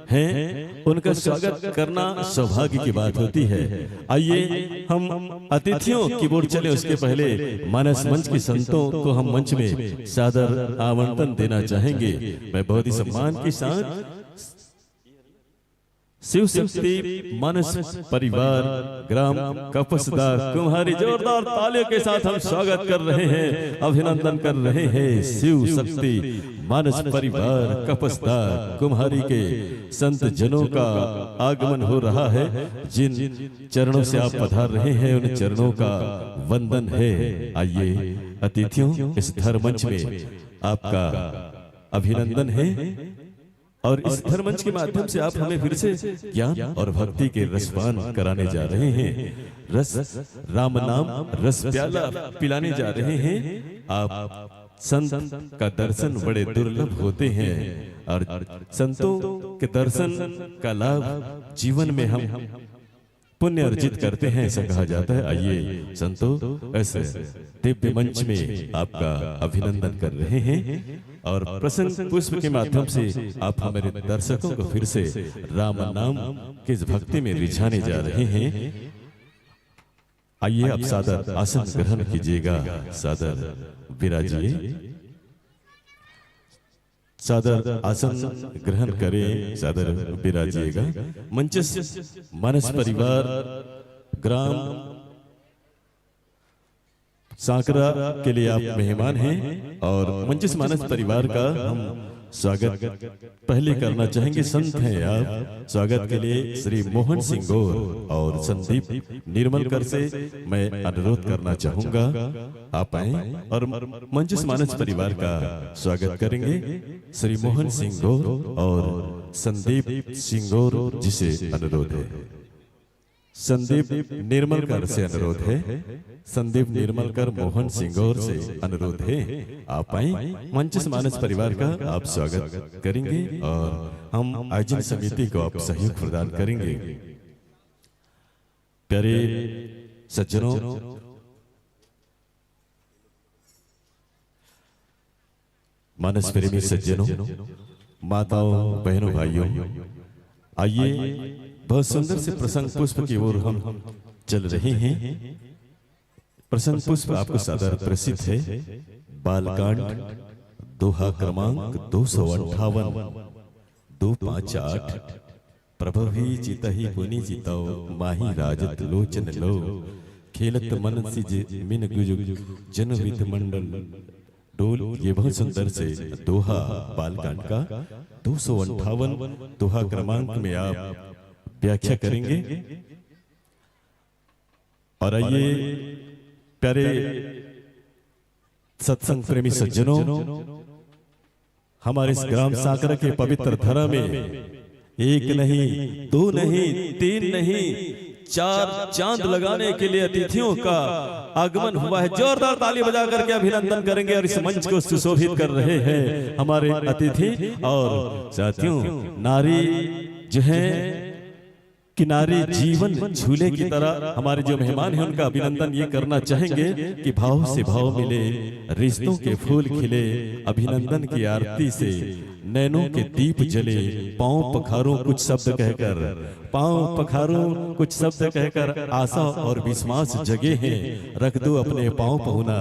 हैं, उनका स्वागत करना सौभाग्य की बात होती है। आइए, हम अतिथियों की ओर चले, उसके पहले मानस मंच के संतों को हम मंच में सादर आमंत्रण देना चाहेंगे। मैं बहुत ही सम्मान के साथ शिव शक्ति मानस परिवार ग्राम कपसदा कुम्हारी, जोरदार तालियों के साथ हम स्वागत कर रहे हैं, अभिनंदन कर रहे हैं शिव शक्ति मानस परिवार कपसदा कुम्हारी के संत जनों का आगमन हो रहा है। जिन चरणों से आप पधार रहे हैं, उन चरणों का वंदन है। आइए अतिथियों, इस धर्मंच में आपका अभिनंदन है। और इस धर्मंच के माध्यम से आप हमें फिर से ज्ञान और भक्ति के रसपान कराने जा रहे हैं। रस, राम नाम रस प्याला पिलाने जा रहे हैं। आप संत का दर्शन बड़े दुर्लभ होते हैं और संतों के दर्शन का लाभ जीवन में हम पुण्य अर्जित करते हैं, ऐसा कहा जाता है। आइए संतो, ऐसे दिव्य मंच में आपका अभिनंदन कर रहे हैं और प्रसंग पुष्प के माध्यम से आप हमारे दर्शकों को फिर से राम नाम के इस भक्ति में रिझाने जा रहे हैं। आइए, आप सादर आसन ग्रहण कीजिएगा, सादर विराजिए। सादर आसन ग्रहण करें, सादर विराजिएगा। मंचस्थ मानस परिवार ग्राम सांकरा के लिए आप मेहमान हैं और मंचस्थ मानस परिवार का हम स्वागत पहले करना चाहेंगे। संत हैं आप, स्वागत के लिए श्री मोहन सिंह गौर और संदीप निर्मलकर से मैं अनुरोध करना चाहूंगा, आप आए और मंचस्थ मानस परिवार का स्वागत करेंगे। श्री मोहन सिंह गौर और संदीप सिंह गौर जी से अनुरोध है। संदीप निर्मलकर से अनुरोध है। संदीप निर्मलकर मोहन सिंह गौर से अनुरोध है, आप आए, मंचस्थ मानस परिवार का आप स्वागत करेंगे और हम आयोजन समिति को आप सहयोग प्रदान करेंगे। प्यारे सज्जनों, मानस प्रेमी सज्जनों, माताओं, बहनों, भाइयों, आइए, बहुत सुंदर से प्रसंग पुष्प की ओर हम चल रहे हैं। प्रसंग पुष्प आपको सादर प्रसिद्ध है। बालकांड, दोहा क्रमांक दो सौ अंठावन, दो पाँच आठ। प्रभवी चितहि पुनि चितौ, माहि राजत लोचन लो। खेलत मन सिज मिन गुज, जन विध मंडल डोल। ये बहुत सुंदर से दोहा बालकांड का दो सौ अंठावन दोहा क्रमांक में आप व्याख्या करेंगे। और आइए, प्यारे सत्संग प्रेमी सज्जनों, हमारे इस ग्राम सांकरा के पवित्र धरा में एक नहीं, दो नहीं, तीन नहीं, चार चांद लगाने के लिए अतिथियों का आगमन हुआ है। जोरदार ताली बजा करके अभिनंदन करेंगे और इस मंच को सुशोभित कर रहे हैं हमारे अतिथि। और साथियों, नारी जो है कि नारी जीवन झूले की तरह हमारे जो मेहमान हैं, उनका अभिनंदन ये करना चाहेंगे कि भाव से भाव मिले, रिश्तों के फूल खिले। अभिनंदन की आरती से नैनों के दीप जले, पांव पखारूं कुछ शब्द कहकर, पांव पखारूं कुछ शब्द कहकर आशा और विश्वास जगे हैं। रख दो अपने पांव पहुना,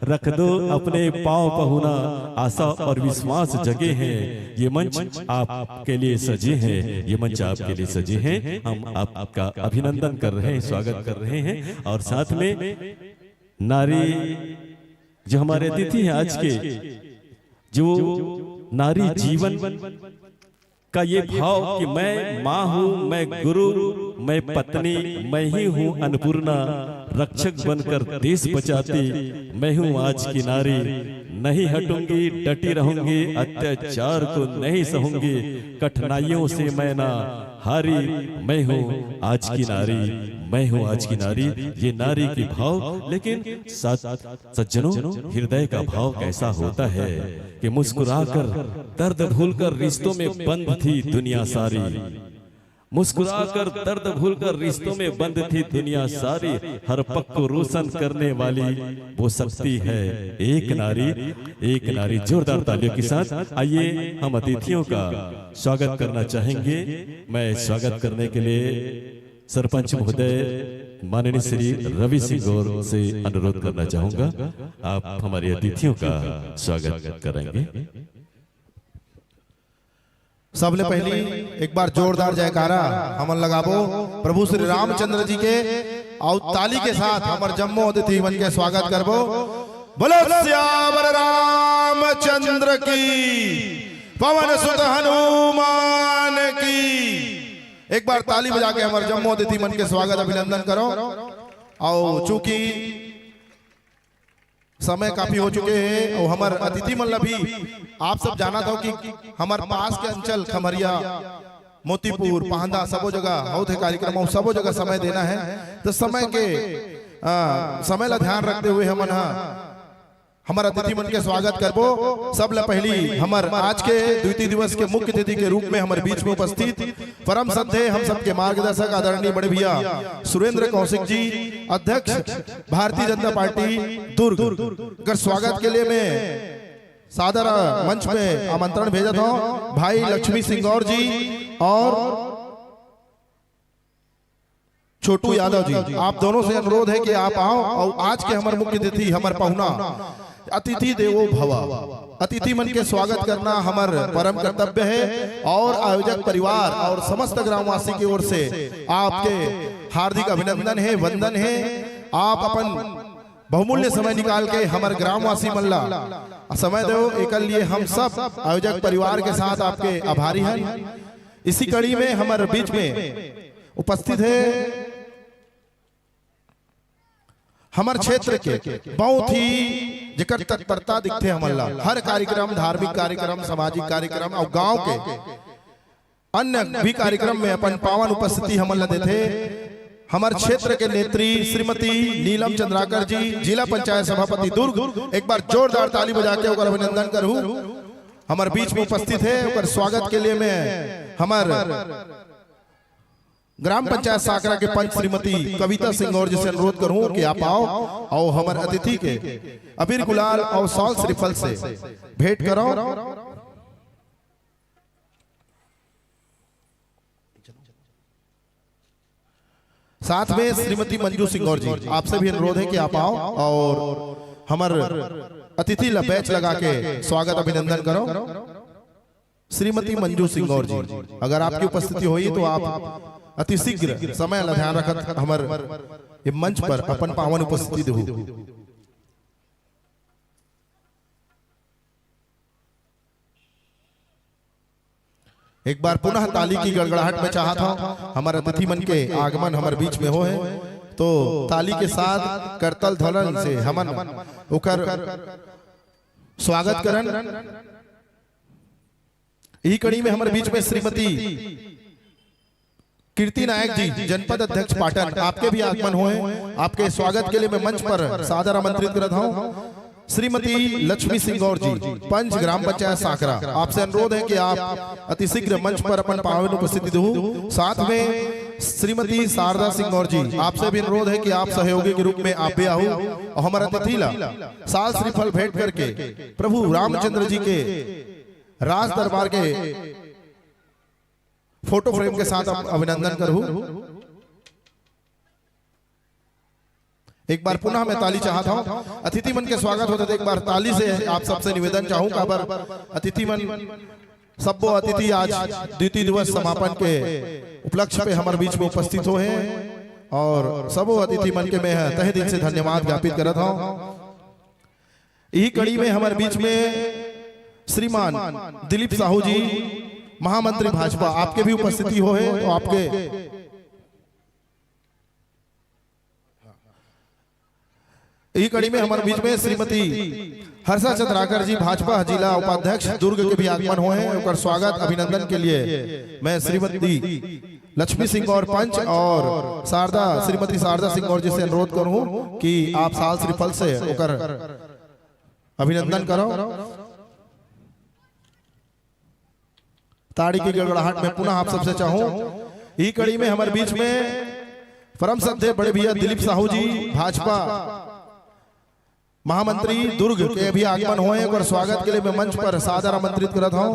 रख दो अपने पांव पहुना, आशा और विश्वास जगे हैं। ये मंच आपके लिए सजे हैं, ये मंच आपके लिए सजे हैं। हम आपका अभिनंदन कर रहे हैं, स्वागत कर रहे हैं और साथ में नारी जो हमारे अतिथि हैं आज के, जो नारी जीवन का ये भाव कि मैं माँ हूँ, मैं गुरु, मैं पत्नी, मैं ही हूँ अन्नपूर्णा, रक्षक बनकर देश बचाती मैं हूँ आज की नारी। नहीं हटूंगी, डटी रहूंगी, अत्याचार को नहीं सहूंगी, कठिनाइयों से मैं ना हारी, मैं हूँ आज की नारी, मैं हूँ आज की नारी। ये नारी की भाव, लेकिन सत सज्जनों, हृदय का भाव कैसा होता है कि मुस्कुराकर, दर्द भूलकर रिश्तों में बंद थी दुनिया सारी। मुस्कुराकर दर्द भूलकर रिश्तों में बंद थी दुनिया सारी, हर पग को रोशन करने वाली वो शक्ति है एक नारी, एक नारी। जोरदार तालियों के साथ आइए हम अतिथियों का स्वागत करना चाहेंगे। मैं स्वागत करने के लिए सरपंच महोदय माननीय श्री रवि सिंह गौर से अनुरोध करना चाहूंगा, आप हमारे अतिथियों का स्वागत करेंगे। सबले पहली एक बार जोरदार जयकारा हमन लगाबो प्रभु श्री रामचंद्र जी के, अउ ताली के साथ हमर जम्मो अतिथि मन के स्वागत करबो। बोलो सियावर रामचंद्र की, पवन सुत हनुमान की। एक बार ताली बजा के हमर जम्मो अतिथि मन के स्वागत अभिनंदन करो। अउ चूंकि समय काफी हो चुके हे अउ हमर अतिथि मन ला भी आप सब जानत हव कि हमर पास के अंचल खम्हरिया, मोतीपुर, पांदा सबो जगह होत हे कार्यक्रम अउ सबो जगह समय देना हे। तो समय के, आ, समय ला ध्यान रखते हुए हमन ह हमर अतिथि मन के स्वागत करबो। सबले पहली हमर आज के द्वितीय दिवस के मुख्य अतिथि के रूप में हमर बीच में उपस्थित परम श्रद्धेय हम सबके मार्गदर्शक आदरणीय बड़े भैया सुरेंद्र कौशिक जी, अध्यक्ष भारतीय जनता पार्टी दुर्ग, कर स्वागत के लिए मैं सादर मंच में आमंत्रण भेजत हूँ भाई लक्ष्मी सिंगौर जी और छोटू यादव जी, आप दोनों से अनुरोध है कि आप आओ और आज के हमर मुख्य अतिथि, हमर पहुना, अतिथि देवो भव, अतिथि मन के स्वागत करना हमर परम कर्तव्य है और आयोजक परिवार और समस्त ग्रामवासी की ओर से आपके हार्दिक अभिनंदन है, वंदन है। आप अपन बहुमूल्य समय निकाल के हमर ग्रामवासी मन ला समय दो, एकर लिए हम सब आयोजक परिवार के साथ आपके आभारी हन। इसी कड़ी में हमर बीच में उपस्थित है हमर क्षेत्र के बहुत ही जेकर तत्परता दिखथे हमन ला, हर कार्यक्रम, धार्मिक कार्यक्रम, सामाजिक कार्यक्रम और गांव के अन्य भी कार्यक्रम में अपन पावन उपस्थिति हमन ला देथे हमर क्षेत्र के नेत्री श्रीमती नीलम चंद्राकर जी, जिला पंचायत सभापति दुर्ग। एक बार जोरदार ताली बजा के ओकर अभिनंदन करहूं। हमर बीच में उपस्थित है, ओकर स्वागत के लिए मैं हमर ग्राम पंचायत सांकरा के पंच श्रीमती कविता सिंगौर जी से अनुरोध करहूं कि आप आओ और हमर अतिथि के अबीर गुलाल और साल श्रीफल से भेंट करो। साथ में श्रीमती मंजू सिंगौर जी, आपसे भी अनुरोध है कि आप आओ और हमर अतिथि ला बैच लगा के स्वागत अभिनंदन करो। श्रीमती मंजू सिंगौर जी, अगर आपकी उपस्थिति होई तो आप अति शीघ्र समय ला ध्यान रखत हमर ये मंच पर अपन पावन उपस्थिति देहू। एक बार पुनः ताली की गड़गड़ाहट में चाहत हूं, हमर अतिथि मन के आगमन हमर बीच में होहे, तो ताली के साथ करताल ध्वलन से हमन ओकर स्वागत करन। इही कड़ी में हमर बीच में श्रीमती कीर्ति नायक जी, जनपद अध्यक्ष पाटन, आपके भी आगमन होहे, आपके स्वागत के लिए मैं मंच पर सादर आमंत्रित करत हूं। श्रीमती लक्ष्मी सिंगौर जी, पंच ग्राम पंचायत सांकरा, आपसे अनुरोध है कि आप अति शीघ्र मंच पर अपन पावन उपस्थिति दू। साथ में श्रीमती शारदा सिंगौर जी, आपसे भी अनुरोध है कि आप सहयोगी के रूप में आप भी आहू और हमर अतिथि ला साल श्रीफल भेंट करके प्रभु रामचंद्र जी के राज दरबार के फोटो फ्रेम के साथ आप अभिनंदन करहू। एक बार पुनः मैं ताली चाहत हूं, अतिथि मन के स्वागत होथे, तो एक बार ताली से आप सबसे निवेदन चाहूं, काबर अतिथि मन, सब्बो अतिथि आज द्वितीय दिवस समापन के उपलक्ष्य पे हमर बीच में उपस्थित होहे और सबो अतिथि मन के मैं तहे दिल से धन्यवाद ज्ञापित करत हूं। इही कड़ी में हमर बीच में श्रीमान दिलीप साहू जी, महामंत्री भाजपा, आपके भी उपस्थिति होहे, तो आपके इही कड़ी में हमर बीच में श्रीमती हर्षा चंद्राकर जी, भाजपा जिला उपाध्यक्ष दुर्ग के भी आगमन होहे, ओकर स्वागत अभिनंदन के लिए मैं श्रीमती लक्ष्मी सिंगौर पंच और शारदा, श्रीमती शारदा सिंगौर जी से अनुरोध करहूं कि आप साल श्रीफल से ओकर अभिनंदन करो। ताड़ी की गड़गड़ाहट में पुनः आप सबसे चाहूं ई कड़ी में हमर बीच में परम श्रद्धेय बड़े भैया दिलीप साहू जी, भाजपा महामंत्री दुर्ग के भी आगमन होए, ओकर स्वागत के लिए मैं मंच पर सादर आमंत्रित करत हूँ।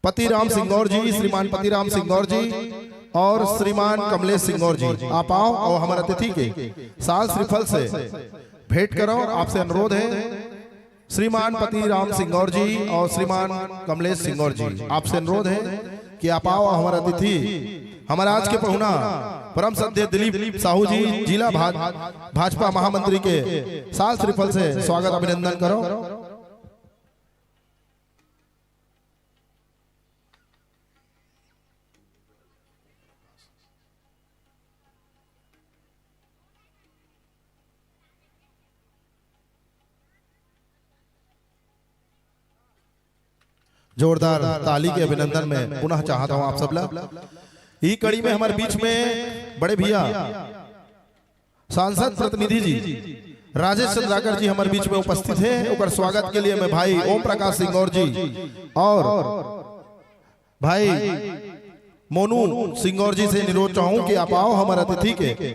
पतिराम सिंगौर जी, श्रीमान पतिराम सिंगौर जी और श्रीमान कमलेश सिंगौर जी, आप आओ और हमर अतिथि के साल श्रीफल से भेंट करो। आपसे अनुरोध है, श्रीमान पतिराम सिंगौर जी और श्रीमान कमलेश सिंगौर जी, आपसे अनुरोध है कि आप आओ, हमर अतिथि, हमर आज के पहुना परम श्रद्धेय दिलीप साहू जी, जिला भाज-, भाजपा महामंत्री के साल श्रीफल से स्वागत अभिनंदन करो। जोरदार ताली के अभिनंदन में पुनः चाहत हूं आप सबला। ई कड़ी में हमर बीच में बड़े भैया सांसद प्रतिनिधि जी राजेश चंद्राकर जी हमर बीच में उपस्थित है। ओकर स्वागत के लिए मैं भाई ओम प्रकाश सिंगौर जी और भाई मोनू सिंगौर जी से निरोध चाहूं कि आप आओ, हमर अतिथि के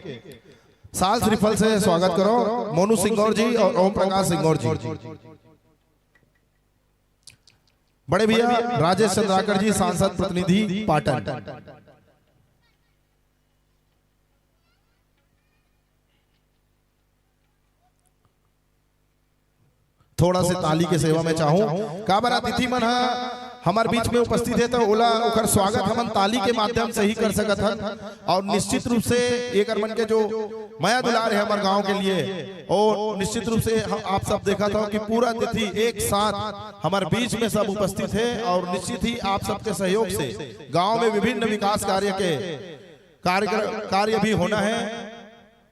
साल श्रीफल से स्वागत करो, मोनू सिंगौर जी और ओम प्रकाश सिंगौर जी। बड़े भैया राजेश चंद्राकर जी, सांसद प्रतिनिधि पाटन। थोड़ा से ताली के सेवा में चाहूं, काबर अतिथि मन ह हमर बीच में उपस्थित है, तो ओला, ओकर स्वागत हमन ताली के माध्यम से ही कर सकत हन। और निश्चित रूप से एकर मन के जो मया दुलार है हमर गांव के लिए, और निश्चित रूप से हम, आप सब देखत हो कि पूरा अतिथि एक साथ हमर बीच में सब उपस्थित है, और निश्चित ही आप सबके सहयोग से गांव में विभिन्न विकास कार्य के कार्य, कार्य भी होना है।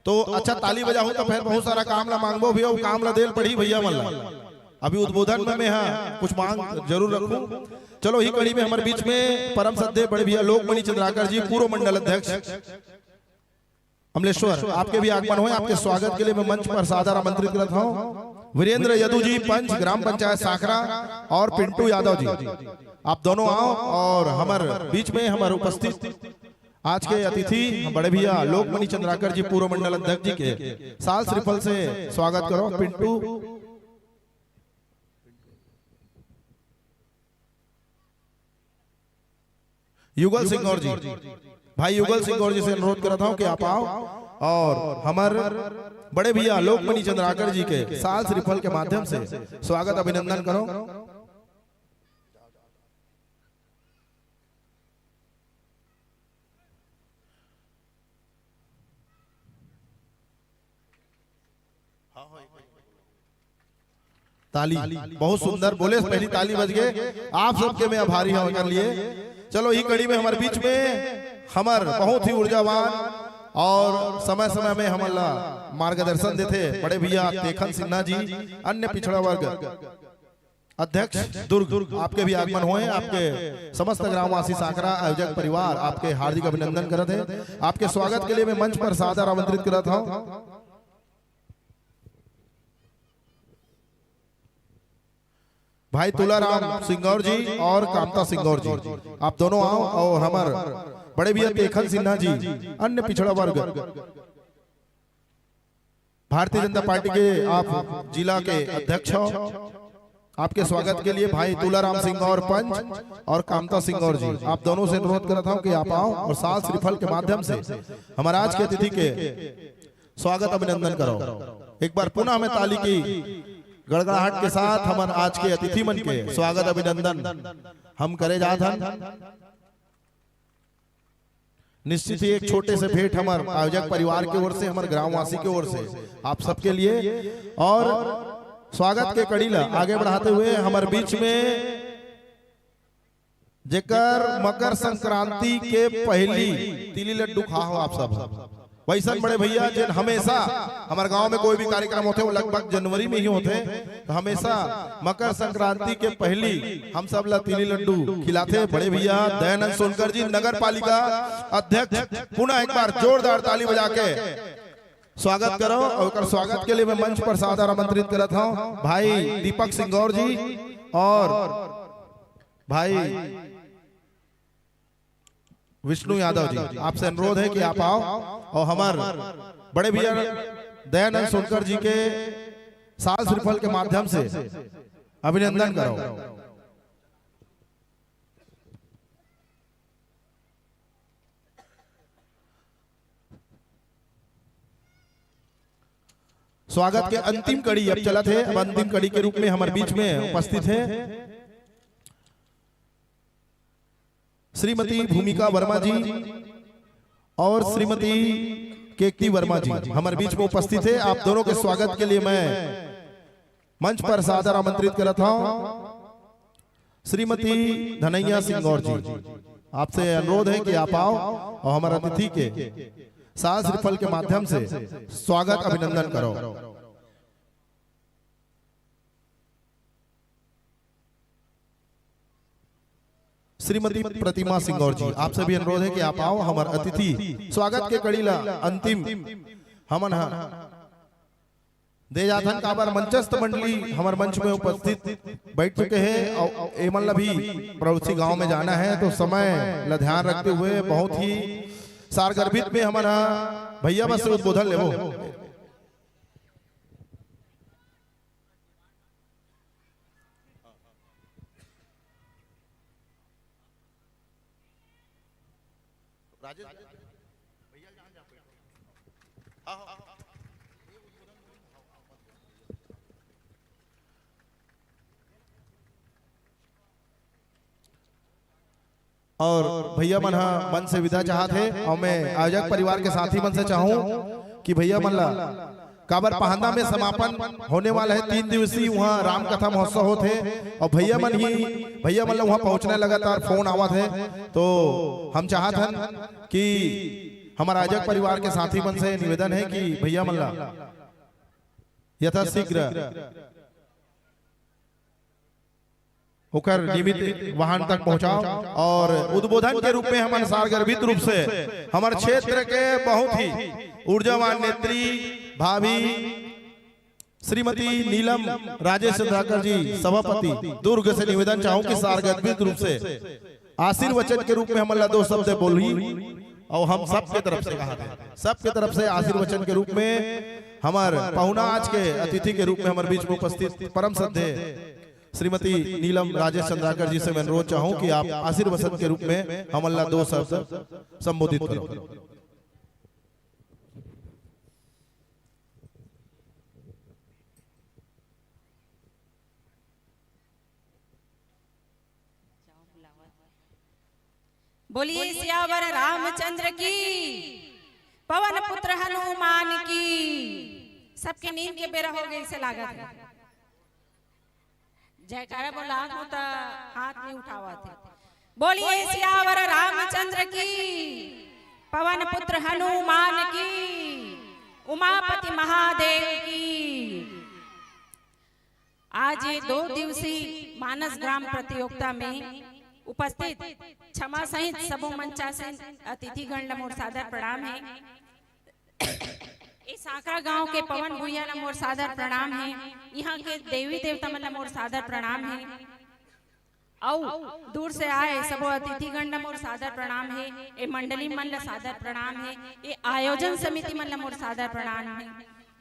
तो अच्छा, ताली बजाहू तो फिर बहुत सारा काम ला मांगबो भी, अउ काम ला देल पड़ी भैया मन ला। अभी उद्बोधन में मैं हा कुछ मांग जरूर रखूं। चलो, ही कड़ी में हमर बीच में परम श्रद्धेय बड़े भैया लोकमणि चंद्राकर जी, पूर्व मंडल अध्यक्ष अमलेश्वर, आपके भी आगमन होए, आपके स्वागत के लिए मैं मंच पर सादर आमंत्रित करत हूं। वीरेंद्र यदु जी, पंच ग्राम पंचायत सांकरा, और पिंटू यादव जी, आप दोनों आओ और हमर बीच में हमर उपस्थित आज के अतिथि बड़े भैया लोकमणि चंद्राकर जी, पूर्व मंडल अध्यक्ष जी के साल श्रीफल से स्वागत करो। पिंटू, युगल सिंगौर जी, भाई युगल सिंगौर जी से अनुरोध करत हूं कि आप आओ और हमर बड़े भैया लोकमणि चंद्राकर जी के साल श्रीफल के माध्यम से स्वागत अभिनंदन करो। ताली, बहुत सुंदर बोले, पहली ताली बज गए। आप सबके मैं आभारी हूं एकर लिए। चलो, ही कड़ी में हमर बीच में हमर बहुत ही ऊर्जावान और समय समय में हमन ला मार्गदर्शन देथे बड़े भैया तेखन सिन्हा जी, अन्य पिछड़ा वर्ग अध्यक्ष दुर्ग, आपके भी आगमन होए, आपके समस्त ग्रामवासी सांकरा आयोजक परिवार आपके हार्दिक अभिनंदन करत है। आपके स्वागत के लिए मैं मंच पर सादर आमंत्रित करत हूं। भाई तुलाराम सिंगौर जी और कामता सिंगौर जी, आप दोनों आओ और हमर बड़े भैया तेखन सिन्हा जी, अन्य पिछड़ा वर्ग भारतीय जनता पार्टी के आप जिला के अध्यक्ष हो, आपके स्वागत के लिए भाई तुलाराम सिंगौर पंच और कामता सिंगौर जी, आप दोनों से अनुरोध करत हूं कि आप आओ और साल श्रीफल के माध्यम से हमर आज के अतिथि के स्वागत अभिनंदन करो। एक बार पुनः हमें ताली की गड़गड़ाहट के साथ हमर आज के अतिथि मन के स्वागत अभिनंदन हम करे जात हन। निश्चित ही एक छोटे से भेंट हमर आयोजक परिवार के ओर से, हमर ग्रामवासी के ओर से आप सबके लिए। और स्वागत के कड़ी ला आगे बढ़ाते हुए हमर बीच में जेकर मकर संक्रांति के पहली तिली लड्डू खा हो आप सब, वैसन बड़े भैया जेन हमेशा हमर गांव में कोई भी कार्यक्रम होथे, वो लगभग जनवरी में ही होथे, तो हमेशा मकर संक्रांति के पहली हम सब ला तिली लड्डू खिलाथे बड़े भैया दयानंद सोनकर जी, नगर पालिका अध्यक्ष। पुनः एक बार जोरदार ताली बजा के स्वागत करो। और ओकर स्वागत के लिए मैं मंच पर सादर आमंत्रित करत हूं भाई दीपक सिंगौर जी और भाई विष्णु यादव जी, आपसे अनुरोध है कि आप आओ और हमार बड़े भैया दयानंद सोनकर जी के साल श्रीफल के माध्यम से अभिनंदन करो। स्वागत के अंतिम कड़ी अब चलत हे। अब अंतिम कड़ी के रूप में हमारे बीच में उपस्थित है श्रीमती भूमिका वर्मा जी और श्रीमती केकती वर्मा जी हमारे बीच में उपस्थित है। आप दोनों के स्वागत के लिए मैं मंच पर सादर आमंत्रित करत हूँ। श्रीमती धनैया सिंगौर जी, आपसे अनुरोध है कि आप आओ और हमारे अतिथि के साल श्रीफल के माध्यम से स्वागत अभिनंदन करो। श्रीमती प्रतिमा सिंगौर जी, आपसे भी अनुरोध है कि आप आओ, हमार अतिथि स्वागत के कड़ी ला अंतिम हमन हा दे जाथन, काबर मंचस्थ मंडली हमार मंच में उपस्थित बैठ चुके हैं और एमन ला भी पड़ोसी गांव में जाना है, तो समय ला ध्यान रखते हुए बहुत ही सारगर्भित में हमन हा भैया बस से उद्बोधन लेबो। राजेश भैया, जहाँ जा बैठो। हाँ, हाँ, हाँ। और भैया मन हा मन से विदा चाहत हे और मैं आयोजक परिवार के साथी मन से चाहूँ कि भैया मन ला काबर पहांदा में समापन होने वाला है, तीन दिवसीय वहाँ रामकथा महोत्सव होत हे और भैया मन ही भैया मन ला वहाँ पहुँचना लगातार फोन आवत हे, तो हम चाहत हन कि हमारा आयोजक परिवार के साथी मन से निवेदन है कि भैया मन ला यथाशीघ्र ओकर नियमित वाहन तक पहुंचाओ और उद्बोधन के रूप में हमन सारगर्भित रूप से हमर क्षेत्र के बहुत ही ऊर्जावान नेत्री भाभी श्रीमती नीलम राजेश चंद्राकर जी सभापति दुर्ग से निवेदन चाहूं कि सारगर्भित रूप से आशीर्वचन के रूप में हमन ला दो शब्द बोलही और हम सबके तरफ से कहा थे, सबके तरफ से आशीर्वचन के रूप में हमार पहुना आज के अतिथि के रूप में हमारे बीच में उपस्थित परम श्रद्धेय श्रीमती नीलम राजेश चंद्राकर जी से मैं अनुरोध चाहूं कि आप आशीर्वचन के रूप में हमन ला दो शब्द संबोधित करो। बोलिए सियावर रामचंद्र की, पवन पुत्र हनुमान की। सबके नींद के बेरा हो गई से लागत है। जयकारा बोला हो त हाथ नहीं उठावत हे। बोलिए सियावर रामचंद्र की, पवन पुत्र हनुमान की, उमापति महादेव की। आज ये दो दिवसीय मानस ग्राम प्रतियोगिता में उपस्थित क्षमा सहित सबो मंचासीन अतिथिगण ल मोर सादर प्रणाम हे। ए सांकरा गांव के पवन भुइया ल मोर सादर प्रणाम हे। इहां के देवी देवता मन ल मोर सादर प्रणाम हे। अउ दूर से आए सबो अतिथिगण ल मोर सादर प्रणाम हे। ए मंडली मन ल सादर प्रणाम हे। ए आयोजन समिति मन ल मोर सादर प्रणाम हे।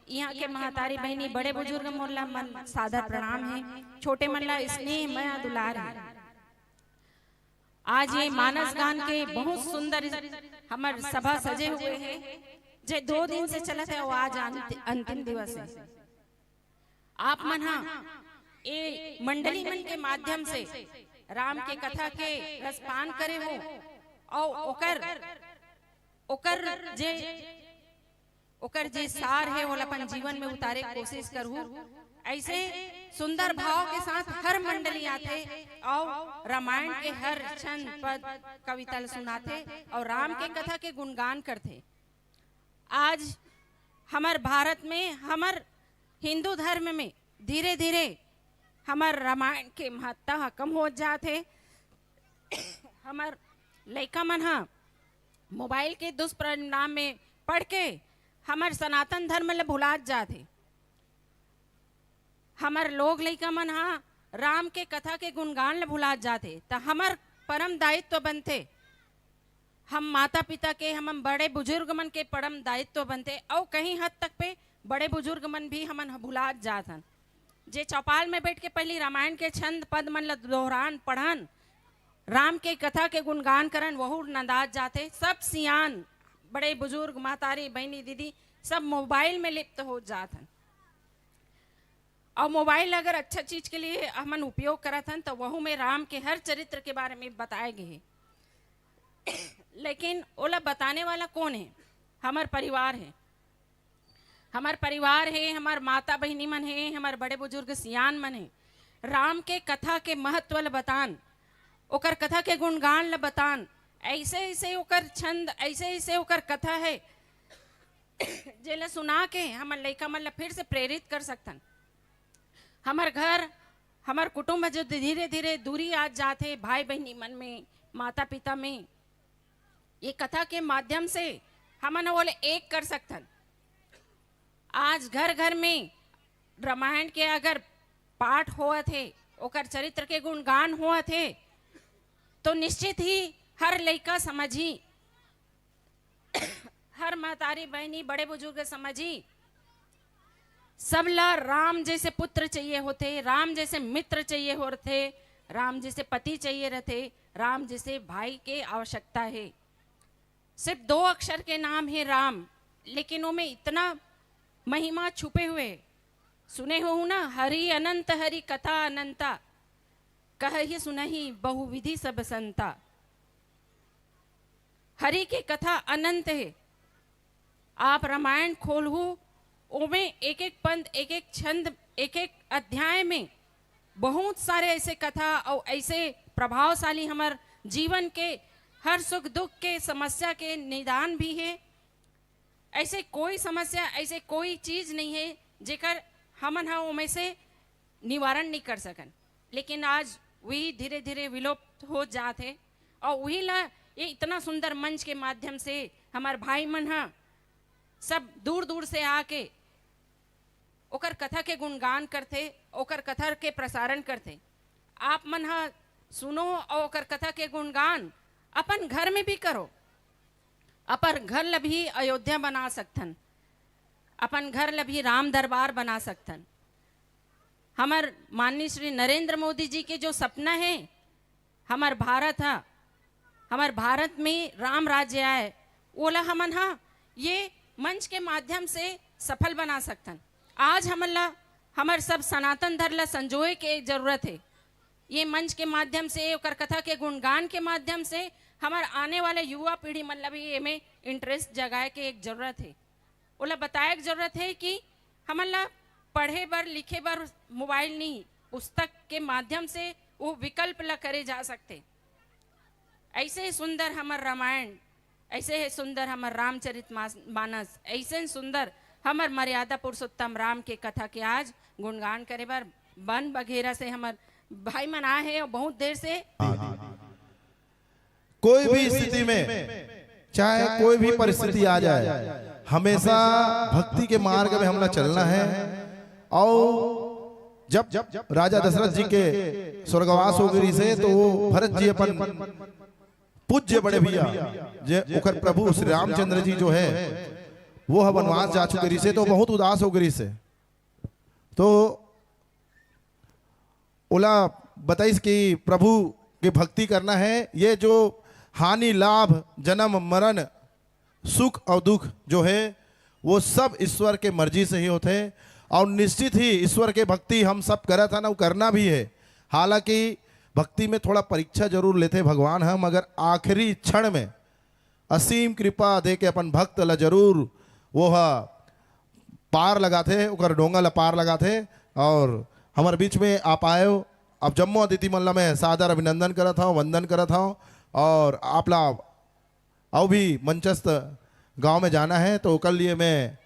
इहां के महतारी बहिनी, बड़े बुजुर्ग मोर ल मन सादर प्रणाम हे। छोटे मन ल स्नेह मया दुलार हे। आज ये मानस गान के बहुत सुंदर हमर सभा सजे हुए हे, जे दो दिन से चलत हे, वो आज अंत-, अंतिम दिवस हे। आप मन हा ए मंडली मन के माध्यम से राम के कथा के रसपान करे हो, और ओकर, ओकर जे ओकर जे सार हे, ओला अपन जीवन में उतारे के कोशिश करहू। ऐसे सुंदर भाव के साथ हर मंडली आथे और रामायण के हर छंद पद कविता ल सुनाथे और राम के कथा के गुणगान करथे। आज हमर भारत में, हमर हिंदू धर्म में धीरे-धीरे हमर रामायण के महत्ता ह कम होत जात हे। हमर लइका मन ह मोबाइल के दुष्परिणाम में पड़ के हमर सनातन धर्म ल भुलात जात हे। हमर लोग लइका मन ह राम के कथा के गुणगान ल भुलात जात हे, त हमर परम दायित्व बनथे हम माता पिता के, हम बड़े बुजुर्ग मन के परम दायित्व बनथे, अउ कहीं हद तक पे बड़े बुजुर्ग मन भी हमन ह भुलात जात हन। जे चौपाल में बैठ के पहली रामायण के छंद पद मन ल दोहरान, पढ़न, राम के कथा के गुणगान करन, वहू नंदात जाथे। सब सियान, बड़े बुजुर्ग, महतारी, बहिनी, दीदी, सब मोबाइल में लिप्त हो जात हन। और मोबाइल अगर अच्छा चीज के लिए हमन उपयोग करत हन, तो वहू में राम के हर चरित्र के बारे में बताए गए हे। लेकिन ओला बताने वाला कौन है? हमर परिवार है। हमर परिवार हे, हमर माता बहिनी मन हे, हमर बड़े बुजुर्ग सियान मन हे। राम के कथा के महत्व ल बतान, ओकर कथा के गुणगान ल बतान, ऐसे ऐसे ओकर छंद, ऐसे ऐसे ओकर कथा है, जेला सुना के हमर लइका मन ल फिर से प्रेरित कर सकथन। हमर घर, हमर कुटुंब ह जो धीरे धीरे दूरी आ जात हे भाई बहिनी मन में, माता पिता में, ये कथा के माध्यम से हमन ओला एक कर सकथन। आज घर घर में रामायण के अगर पाठ होवत हे, ओकर चरित्र के गुणगान होवत हे, तो निश्चित ही हर लइका समझी, हर महतारी बहिनी, बड़े बुजुर्ग समझी, सब ला राम जैसे पुत्र चाहिए होथे, राम जैसे मित्र चाहिए होथे, राम जैसे पति चाहिए रहथे, राम जैसे भाई के आवश्यकता है। सिर्फ दो अक्षर के नाम है राम, लेकिन ओमे इतना महिमा छुपे हुए। सुने हो ना, हरि अनंत हरि कथा अनंता, कहहि सुनहि बहुविधि सब संता। हरि के कथा अनंत है। आप रामायण खोलहू, ओमे एक एक पंद, एक एक छंद, एक एक अध्याय में बहुत सारे ऐसे कथा और ऐसे प्रभावशाली हमर जीवन के हर सुख दुख के समस्या के निदान भी है। ऐसे कोई समस्या, ऐसे कोई चीज नहीं है जेकर हमन ह ओमे से निवारण नहीं कर सकन। लेकिन आज वही धीरे धीरे विलोप हो जात है, और वही ला ये इतना सुंदर मंच के माध्यम से हमार भाई मन ह सब दूर दूर से आके ओकर कथा के गुणगान करथे, ओकर कथा के प्रसारण करथे। आप मन ह सुनो और ओकर कथा के गुणगान अपन घर में भी करो। अपन घर ल भी अयोध्या बना सकथन, अपन घर ल भी राम दरबार बना सकथन। हमर माननीय श्री नरेंद्र मोदी जी के जो सपना है, हमर भारत ह, हमर भारत में राम राज्य आए, ओला हमन ह ये मंच के माध्यम से सफल बना सकथन। आज हमन ला हमर सब सनातन धर्म ला संजोए के जरूरत है। ये मंच के माध्यम से, ओकर कथा के गुणगान के माध्यम से हमर आने वाले युवा पीढ़ी मन ला भी एमे इंटरेस्ट जगाए के एक जरूरत है। ओला बताए के जरूरत है कि हमन ला पढ़े बर, लिखे बर मोबाइल नहीं, पुस्तक के माध्यम से वो विकल्प ला करे जा सकथे। ऐसे ही सुंदर हमर रामायण, ऐसे ही सुंदर हमर रामचरित मास-, मानस, ऐसे ही सुंदर हमर मर्यादा पुरुषोत्तम राम के कथा के आज गुणगान करे बर बन बघेरा से हमर भाई मन आए हैं, बहुत देर से। कोई भी स्थिति में, चाहे कोई भी परिस्थिति आ जाए, हमेशा भक्ति के मार्ग में हमला चलना है। और जब राजा दशरथ जी के स्वर्गवास हो गई से, तो वो भरत जी अपन पूज्य बड़े भैया, जे ओकर प्रभु श्री रामचंद्र जी जो है, वो ह वनवास जा चुके रहिसे, तो बहुत उदास हो गई से। तो ओला बताइस कि प्रभु के भक्ति करना है, ये जो हानि लाभ, जन्म मरण, सुख और दुख जो है, वो सब ईश्वर के मर्जी से ही होते हैं। और निश्चित ही ईश्वर के भक्ति हम सब करत हन और करना भी है। हालांकि भक्ति में थोड़ा परीक्षा जरूर लेते भगवान ह, मगर आखिरी क्षण में असीम कृपा दे के अपन भक्त ला जरूर वो ह पार लगाथे, ओकर डोंगा ला पार लगाथे। और हमर बीच में आप आयो, आप जम्मो अतिथि मन ला मैं सादर अभिनंदन करत हव, वंदन करत हव। और आप ला अउ भी मंचस्थ गांव में जाना है, तो ओकर लिए मैं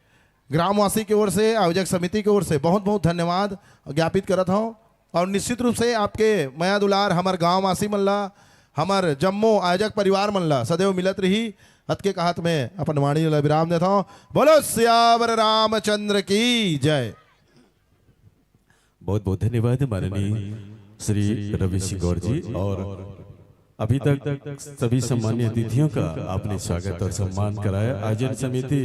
ग्रामवासी के ओर से, आयोजक समिति के ओर से बहुत बहुत धन्यवाद ज्ञापित करत हव। और निश्चित रूप से आपके मया दुलार हमर गांववासी मन ला, हमर जम्मो आयोजक परिवार मन ला सदैव मिलत रही। अतके कहत मैं अपन वाणी ला विराम देत हव। बोलो सियावर रामचंद्र की जय। बहुत बहुत धन्यवाद माननीय श्री रवि सिंह गौर जी। और अभी तक सभी सम्मानित अतिथियों का आपने स्वागत और सम्मान कराया। आयोजन समिति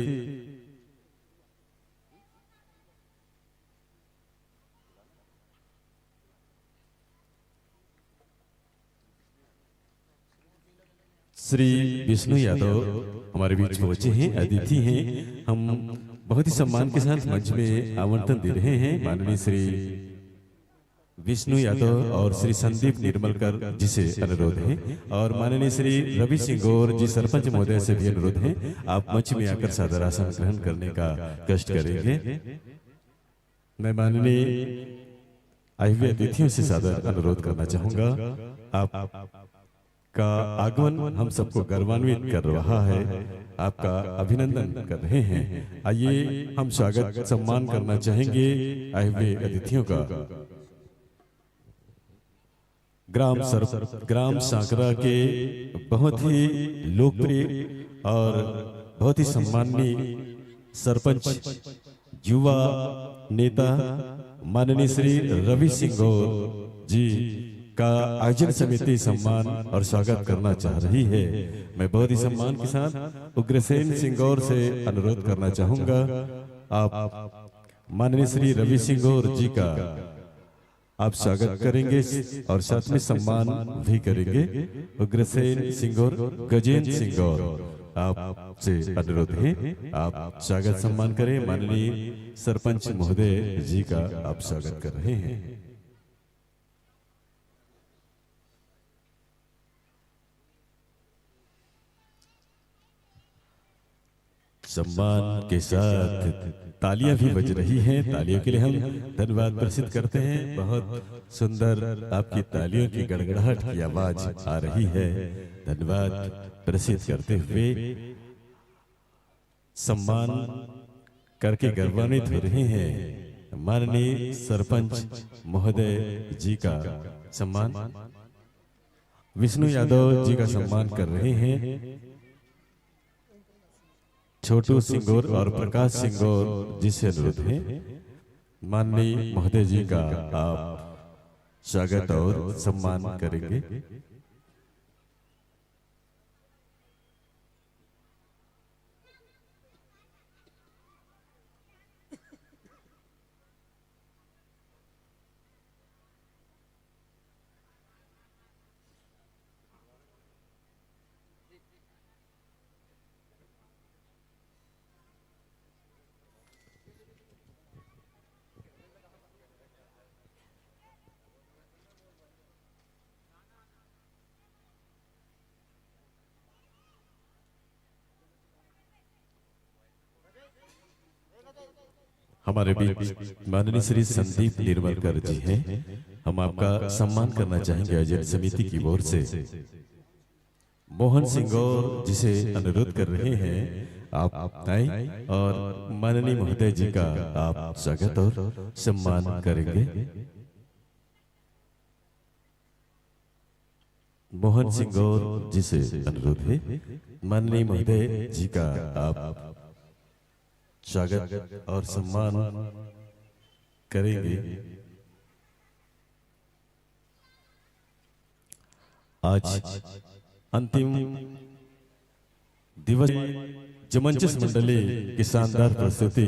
श्री विष्णु यादव हमारे बीच पहुंचे हैं, अतिथि हैं। हम बहुत ही सम्मान के साथ मंच में आमंत्रण दे रहे हैं माननीय श्री विष्णु यादव और श्री संदीप निर्मलकर जी से अनुरोध है, और माननीय श्री रवि सिंगोर जी सरपंच महोदय से भी अनुरोध है, आप मंच में आकर सादर आसन ग्रहण करने का कष्ट करेंगे। मैं माननीय आए हुए अतिथियों से सादर अनुरोध करना चाहूंगा, आप का आगमन हम सबको गौरवान्वित कर रहा है, आपका अभिनंदन कर रहे हैं। आइए, हम स्वागत सम्मान करना चाहेंगे आए हुए अतिथियों का। ग्राम सर ग्राम सांकरा के बहुत ही लोकप्रिय और बहुत ही सम्माननीय सरपंच, युवा नेता माननीय श्री रवि सिंगोर जी का आयोजन समिति सम्मान और स्वागत करना चाह रही है। मैं बहुत ही सम्मान के साथ उग्रसेन सिंगोर से अनुरोध करना चाहूंगा, आप माननीय श्री रवि सिंगोर जी का आप स्वागत करेंगे और साथ में सम्मान भी करेंगे। उग्रसेन सिंगोर, गजेंद्र सिंगोर, आपसे अनुरोध है, आप स्वागत सम्मान करें। माननीय सरपंच महोदय जी का आप स्वागत कर रहे हैं। सम्मान के साथ तालियां भी बज रही हैं। तालियों के लिए हम धन्यवाद प्रेषित करते हैं। बहुत सुंदर, आपकी तालियों की गड़गड़ाहट की आवाज आ रही है। धन्यवाद प्रेषित करते हुए सम्मान करके गौरवान्वित हो रहे हैं माननीय सरपंच महोदय जी का सम्मान, विष्णु यादव जी का सम्मान कर रहे हैं। छोटू सिंगोर और प्रकाश सिंगोर जी से अनुरोध है, माननीय महोदय जी का आप स्वागत और सम्मान करेंगे। हमारे बीच माननीय श्री संदीप निर्मलकर जी हैं, हम आपका सम्मान करना चाहेंगे आयोजन समिति की ओर से। मोहन सिंगोर जी से अनुरोध कर रहे हैं, आप आए और माननीय महोदय जी का आप स्वागत और सम्मान करेंगे। मोहन सिंगोर जी से अनुरोध है, माननीय महोदय जी का आप स्वागत और सम्मान करेंगे। आज अंतिम दिवस जमंचस मंडली की शानदार प्रस्तुति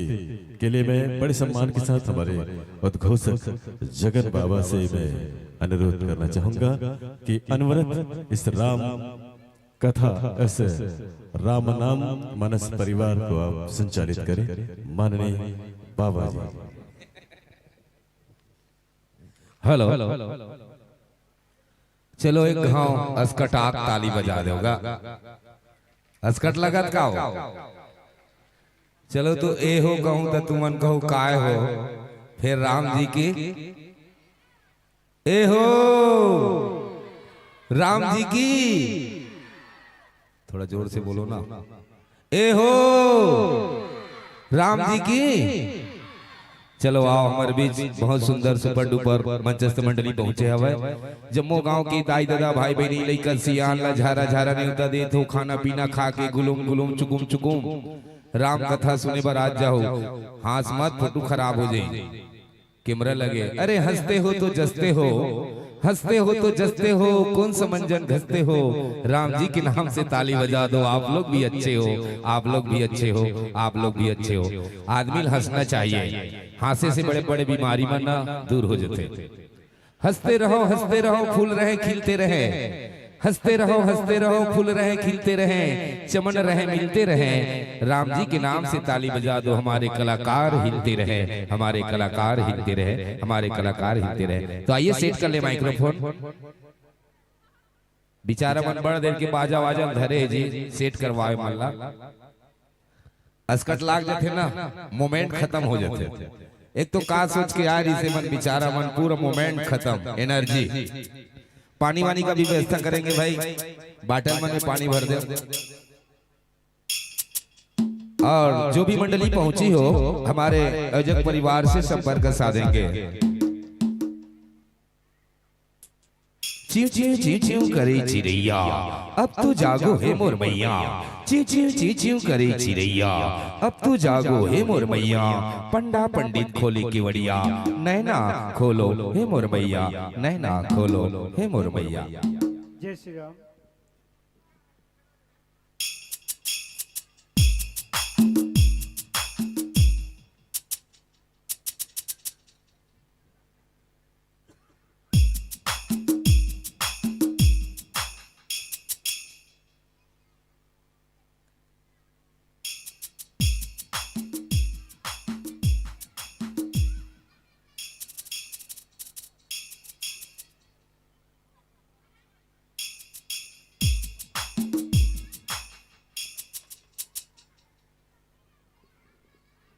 के लिए मैं बड़े सम्मान के साथ हमारे उद्घोषक जगन बाबा से मैं अनुरोध करना चाहूंगा कि अनवरत इस राम कथा, इस राम नाम मानस परिवार को आप संचालित करें। माननीय बाबा जी। हेलो। चलो एक घाव अस्कटाक ताली बजा देवगा। अस्कट लगत का हो? चलो तो ए हो कहूं त तुमन कहो काय हो? फिर राम जी की ए हो, राम जी की। थोड़ा जोर से बोलो ना। ए हो, राम जी की। चलो आओ, हमारे बीच बहुत सुंदर सुपर डुपर मंचस्थ मंडली पहुंचे हवय। जम्मो गांव की दाई ददा, भाई बहिनी, लइका सियान ला झारा झारा नेवता देत हो, खाना पीना खा के गुलुम गुलुम चुकुम चुकुम राम कथा सुने बर आ जाओ। हांस मत, फोटो खराब हो जाई। कैमरा लगे, अरे हंसते हो तो जसते हो, हंसते हो तो जसते हो, कौन सा मंजन घसते हो। राम जी के नाम से ताली बजा दो। आप लोग भी अच्छे हो, आप लोग भी अच्छे हो, आप लोग भी अच्छे हो। आदमी ल हंसना चाहिए, हंसे से बड़े बड़े बीमारी मन ना दूर हो जाते। हंसते रहो, हंसते रहो, फूल रहे खिलते रहे। हंसते रहो, हंसते रहो, फूल रहे खिलते रहे, चमन रहे मिलते रहे। राम जी के नाम से ताली बजा दो, हमारे कलाकार हिलते रहे, हमारे कलाकार हिलते रहे, हमारे कलाकार हिलते रहे। तो आइए, सेट कर ले माइक्रोफोन। बिचारा मन बड़ देर के बाजा वाजा धरे हे जी, सेट करवाए मन ला। असकट लाग जाथे ना, मोमेंट खत्म हो जाथे। एक तो का सोच के आ रहिसे मन, बिचारा मन, पूरा मोमेंट खत्म, एनर्जी। पानी वानी का भी व्यवस्था करेंगे भाई, बाटल मन में पानी भर दे। और जो भी मंडली पहुंची हो, हमारे आयोजक परिवार से संपर्क साधेंगे। चिव चिव चिव चिव करे चिरैया, अब तो जागो हे मोर मैया। चिव चिव चिव चिव करे चिरैया, अब तो जागो हे मोर मैया। पंडा पंडित खोले केवड़िया, नैना खोलो हे मोर मैया, नैना खोलो हे मोर मैया। जय श्री राम।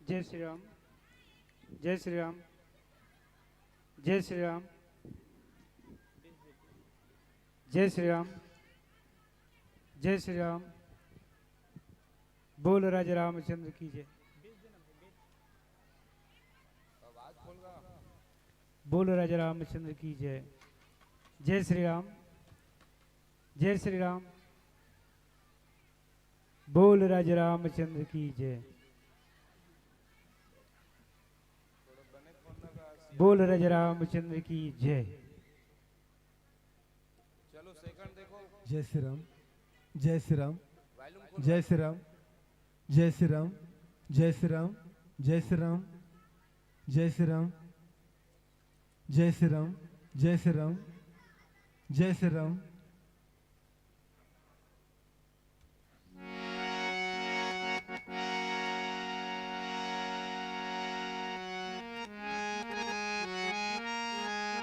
जय श्री राम, जय श्री राम, जय श्री राम, जय श्री राम, जय श्री राम। बोल राजा रामचंद्र की जय। बोल राजा रामचंद्र की जय। जय श्री राम, जय श्री राम। बोल राजा रामचंद्र की जय। बोल राजा रामचंद्र की जय। चलो, सेकंड देखो। जय श्री राम, जय श्री राम, जय श्री राम, जय श्री राम, जय श्री राम, जय श्री राम, जय श्री राम, जय श्री राम, जय श्री राम, जय श्री राम।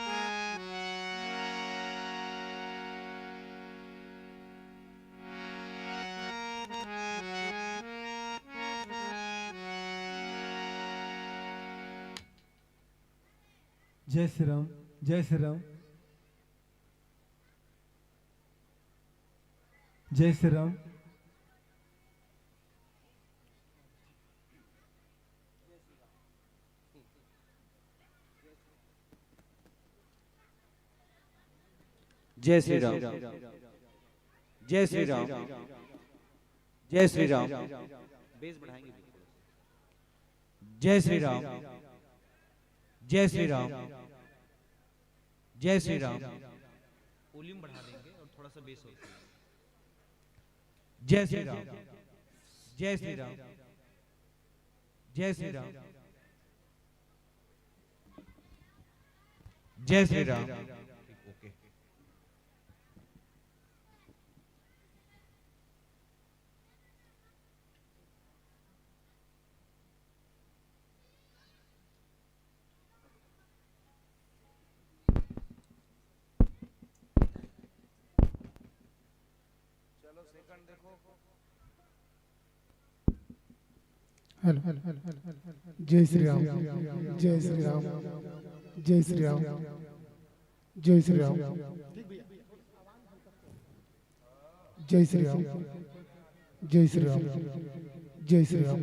जय श्री राम, जय श्री राम, जय श्री राम। जय श्री राम, जय श्री राम, जय श्री राम। बेस बढ़ाएंगे। जय श्री राम, जय श्री राम, जय श्री राम। वॉल्यूम बढ़ा देंगे और थोड़ा सा बेस और। जय श्री राम, जय श्री राम, जय श्री राम, जय श्री राम। ओके। चलो, सेकंड देखो। Hello, hello, hello, hello, hello, hello. जय श्री राम, जय श्री राम, जय श्री राम, जय श्री राम, जय श्री राम, जय श्री राम, जय श्री राम।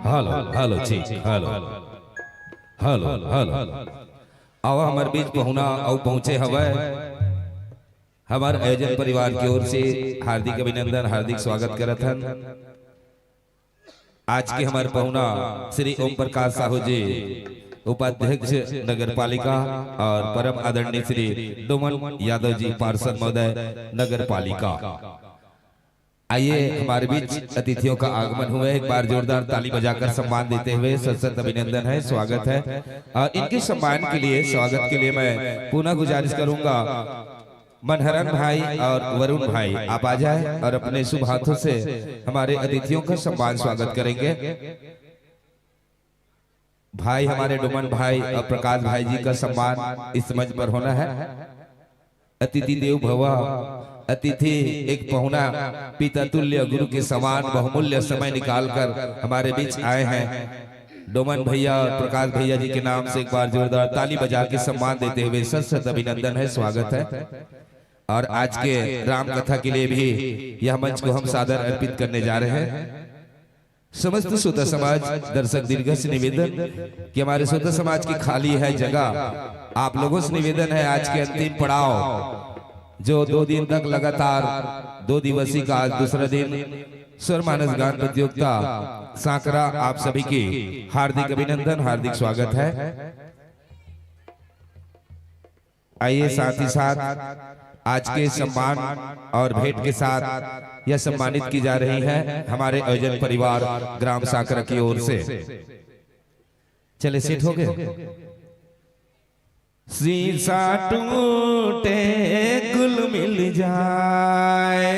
हेलो, हेलो, ठीक, हेलो, हेलो, हेलो। आवा हमर बीच पहुना अउ पहुंचे हवय। हमर आयोजन परिवार की ओर से हार्दिक अभिनंदन, हार्दिक स्वागत करत हन। आज के हमर पहुना श्री ओम प्रकाश साहू जी, उपाध्यक्ष नगर पालिका, और परम आदरणीय श्री डोमन यादव जी, पार्षद महोदय, नगर पालिका। आइए, हमारे बीच अतिथियों का आगमन हुआ है, एक बार जोरदार ताली बजाकर सम्मान देते हुए सत सत अभिनंदन है, स्वागत है। और इनके सम्मान के लिए, स्वागत के लिए मैं पुनः गुजारिश करूंगा, मनहरन भाई और वरुण भाई, आप आ जाए और अपने शुभ हाथों से हमारे अतिथियों का सम्मान स्वागत करेंगे। भाई हमारे डोमन भाई और प्रकाश भाई जी का सम्मान इस मंच पर होना है। अतिथि देव भव, अतिथि एक पहुना, पिता तुल्य, गुरु के समान, बहुमूल्य समय निकालकर हमारे बीच आए हैं। डोमन भैया और प्रकाश भैया जी के नाम से एक बार जोरदार ताली बजा के सम्मान देते हुए सत सत अभिनंदन है, स्वागत है। और आज के राम कथा के लिए भी यह मंच को हम सादर अर्पित करने जा रहे हैं। समस्त श्रोता समाज, दर्शक दीर्घ से निवेदन कि हमारे श्रोता समाज की खाली है जगह, आप लोगों से निवेदन है, आज के अंतिम पड़ाव, जो दो दिन तक लगातार, दो दिवसीय का आज दूसरा दिन, स्वर मानस गान प्रतियोगिता सांकरा, आप सभी की हार्दिक अभिनंदन, हार्दिक स्वागत है। आइए, साथ ही साथ आज के सम्मान और भेंट के साथ यह सम्मानित की जा रही है हमारे आयोजन परिवार ग्राम सांकरा की ओर से। चले, सेट हो गए। शीशा टूटे, गुल मिल जाए,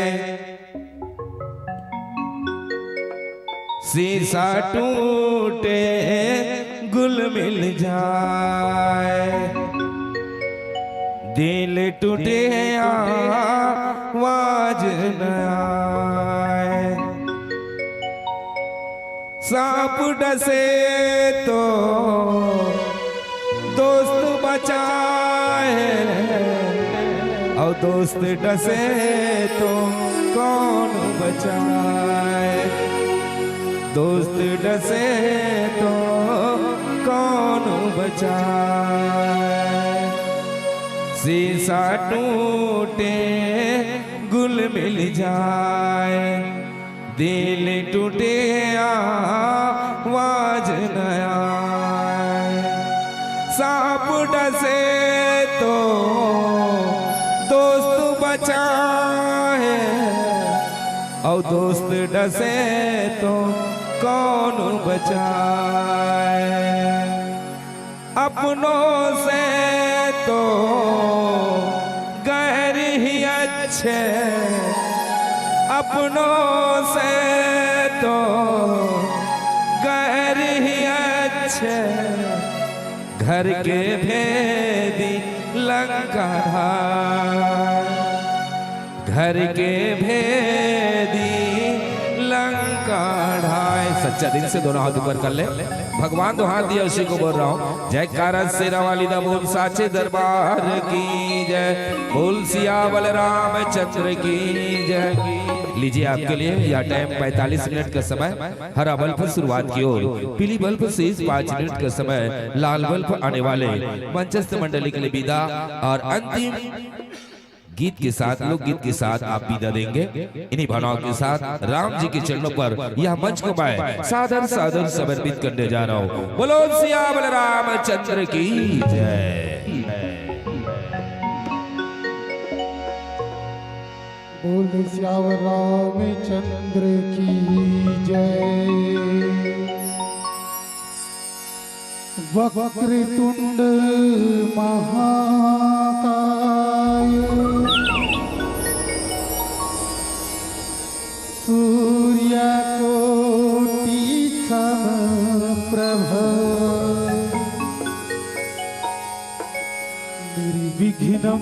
शीशा टूटे, गुल मिल जाए, दिल टूटे, आवाज न आए। सांप डसे तो दोस्त बचाए, और दोस्त डसे तो कौन बचाए? दोस्त डसे तो कौन बचाए? शीशा टूटे, गुल मिल जाए, दिल टूटे, आवाज न आए। सांप डसे तो दोस्त बचाए, और दोस्त डसे तो कौन बचाए? अपनों से तो गैर ही अच्छे, अपनों से तो गैर ही अच्छे, घर के भेदी लंका ढाए, घर के भेदी लंका ढाए। सच्चा दिल से दोनों हाथ ऊपर कर ले। भगवान तो हाथ दिया, उसी को बोल रहा हूँ। जयकारा शेरा वाली दा बोल, साचे दरबार की जय, बोल सियावर रामचंद्र की जय। लीजिए, आपके लिए यह टाइम पैंतालीस मिनट का समय, हरा बल्ब शुरुआत की ओर, पीली बल्ब शेष पाँच मिनट का समय, लाल बल्ब आने वाले मंचस्थ मंडली के लिए विदा और अंतिम गीत के साथ, लोकगीत के साथ आप विदा देंगे। इन्हीं भावनाओं के साथ राम जी के चरणों पर यह मंच को मैं सादर सादर समर्पित करने जा रहा हूँ। बोलो सियावर रामचंद्र की जय। बोल सियावर रामचंद्र की जय। वक्रतुंड महाकाय, सूर्यकोटि समप्रभ, निर्विघ्नं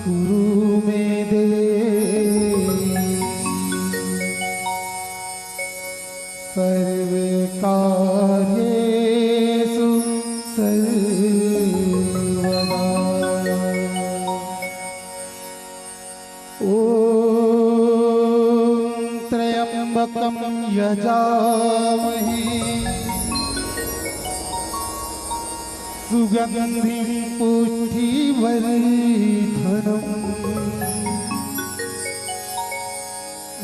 कुरु मे देव, सर्वकार्येषु सर्वदा। ॐ त्र्यम्बकं यजामहे, गंधि पुष्टि वर्धनम।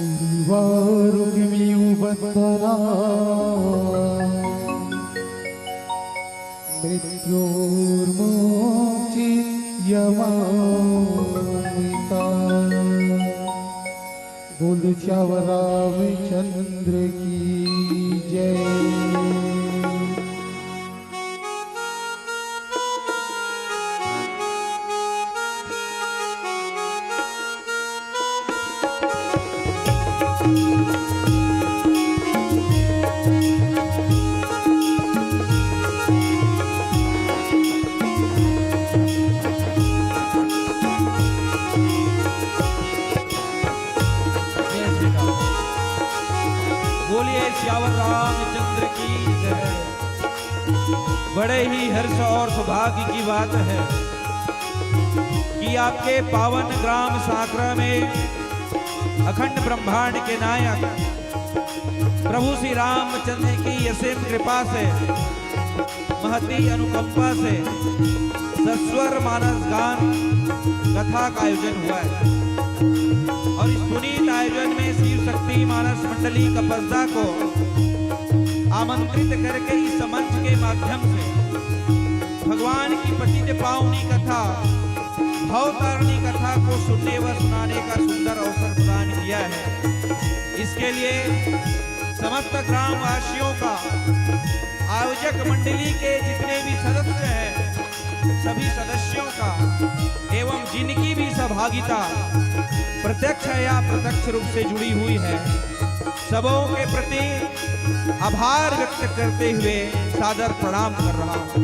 उर्वारुकमिव बंधना। मृत्योर्मोक्षित यमामृता। बोल सियावर रामचंद्र की जय। बोलिए सियावर रामचंद्र की जय। बड़े ही हर्ष और सौभाग्य की बात है कि आपके पावन ग्राम सांकरा में अखंड ब्रह्मांड के नायक प्रभु श्री रामचंद्र की असीम कृपा से, महती अनुकंपा से सस्वर मानस गान कथा का आयोजन हुआ है। और इस पुनीत आयोजन में शिव शक्ति मानस मंडली कपसदा को आमंत्रित करके इस मंच के माध्यम से भगवान की पतित पावनी कथा, भवतारिणी कथा को सुनने व सुनाने का सुंदर अवसर प्रदान किया है। इसके लिए समस्त ग्रामवासियों का, आयोजक मंडली के जितने भी सदस्य हैं, सभी सदस्यों का एवं जिनकी भी सहभागिता प्रत्यक्ष या अप्रत्यक्ष रूप से जुड़ी हुई है, सबों के प्रति आभार व्यक्त करते हुए सादर प्रणाम कर रहा हूँ।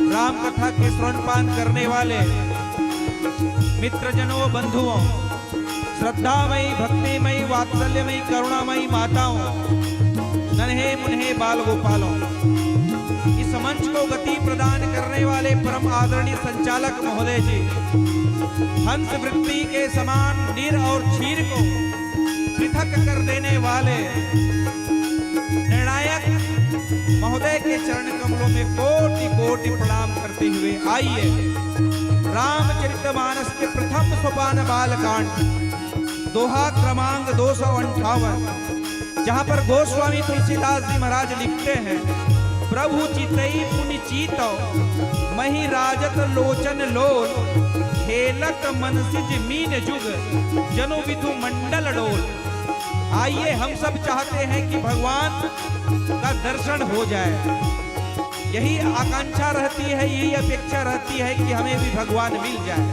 राम कथा के श्रवण पान करने वाले मित्रजनों, बंधुओं, श्रद्धामयी, भक्तिमयी, वात्सल्यमयी, करुणामयी माताओं, नन्हे मुन्हे बाल गोपालों, इस मंच को गति प्रदान करने वाले परम आदरणीय संचालक महोदय जी, हंस वृत्ति के समान नीर और क्षीर को पृथक कर देने वाले निर्णायक महोदय के चरण कमलों में कोटि कोटि प्रणाम करते हुए आइए, रामचरितमानस के प्रथम सोपान बालकांड, दोहा क्रमांक दो सौ अंठावन, जहां पर गोस्वामी तुलसीदास जी महाराज लिखते हैं, प्रभु चितई पुनि चीतौ, महि राजत लोचन लोल, खेलत मनसिज मीन जुग, जनु विधु मंडल डोल। आइए, हम सब चाहते हैं कि भगवान का दर्शन हो जाए, यही आकांक्षा रहती है, यही अपेक्षा रहती है कि हमें भी भगवान मिल जाए।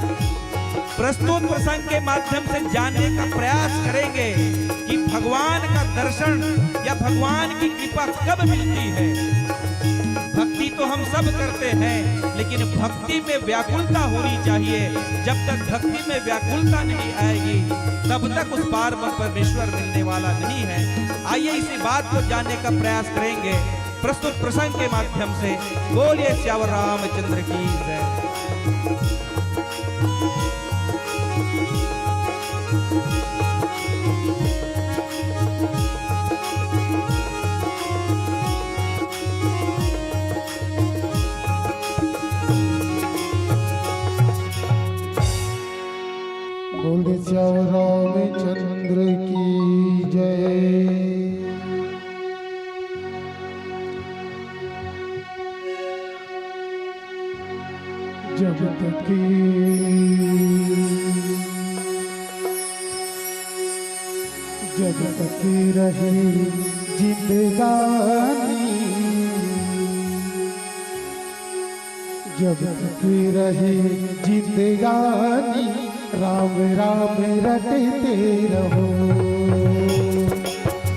प्रस्तुत प्रसंग के माध्यम से जानने का प्रयास करेंगे कि भगवान का दर्शन या भगवान की कृपा कब मिलती है। भक्ति तो हम सब करते हैं, लेकिन भक्ति में व्याकुलता होनी चाहिए। जब तक भक्ति में व्याकुलता नहीं आएगी, तब तक उस पार परमेश्वर मिलने वाला नहीं है। आइए, इसी बात को जानने का प्रयास करेंगे प्रस्तुत प्रसंग के माध्यम से। बोलिए सियावर रामचंद्र की जय। बोल सियावर रामचंद्र की जय। जब तक, जब तक रहे जिंदगानी, जब तक रहे जिंदगानी, राम राम रटते रहो।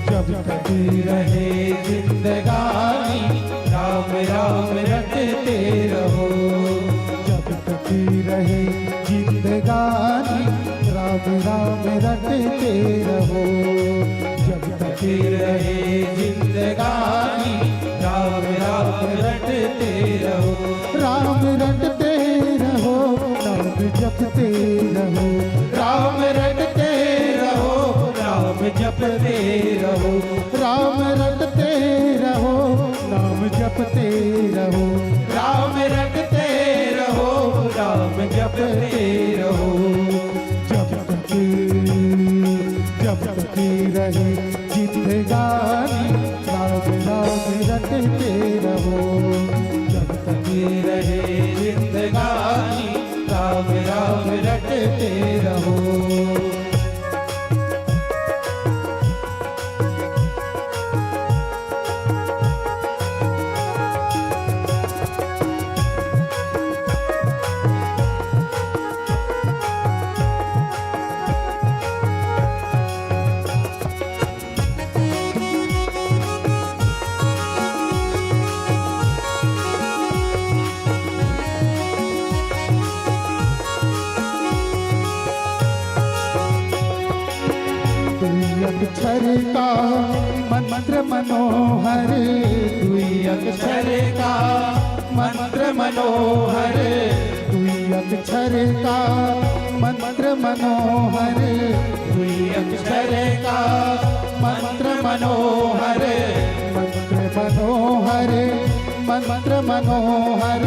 जब तक रहे जिंदगानी, राम राम रटते रहो। जब तक रहे जिंदगानी, राम राम रटते रहो। जब तक रहे जिंदगानी, राम राम रटते रहो। राम रटते रहो, नाम जपते रहो। राम रटते रहो, नाम जपते रहो। राम रटते रहो, नाम जपते रहो। राम रहे जिंदगानी, राम राम रटते रहो। जब तक रहे जिंदगानी, राम राम रटते रहो। दुई अक्षर का मंत्र मनोहर, दुई अक्षर का मंत्र मनोहर, दुई अक्षर का मंत्र मनोहर, दुई अक्षर का मंत्र मनोहर, मंत्र मनोहर, मंत्र मनोहर,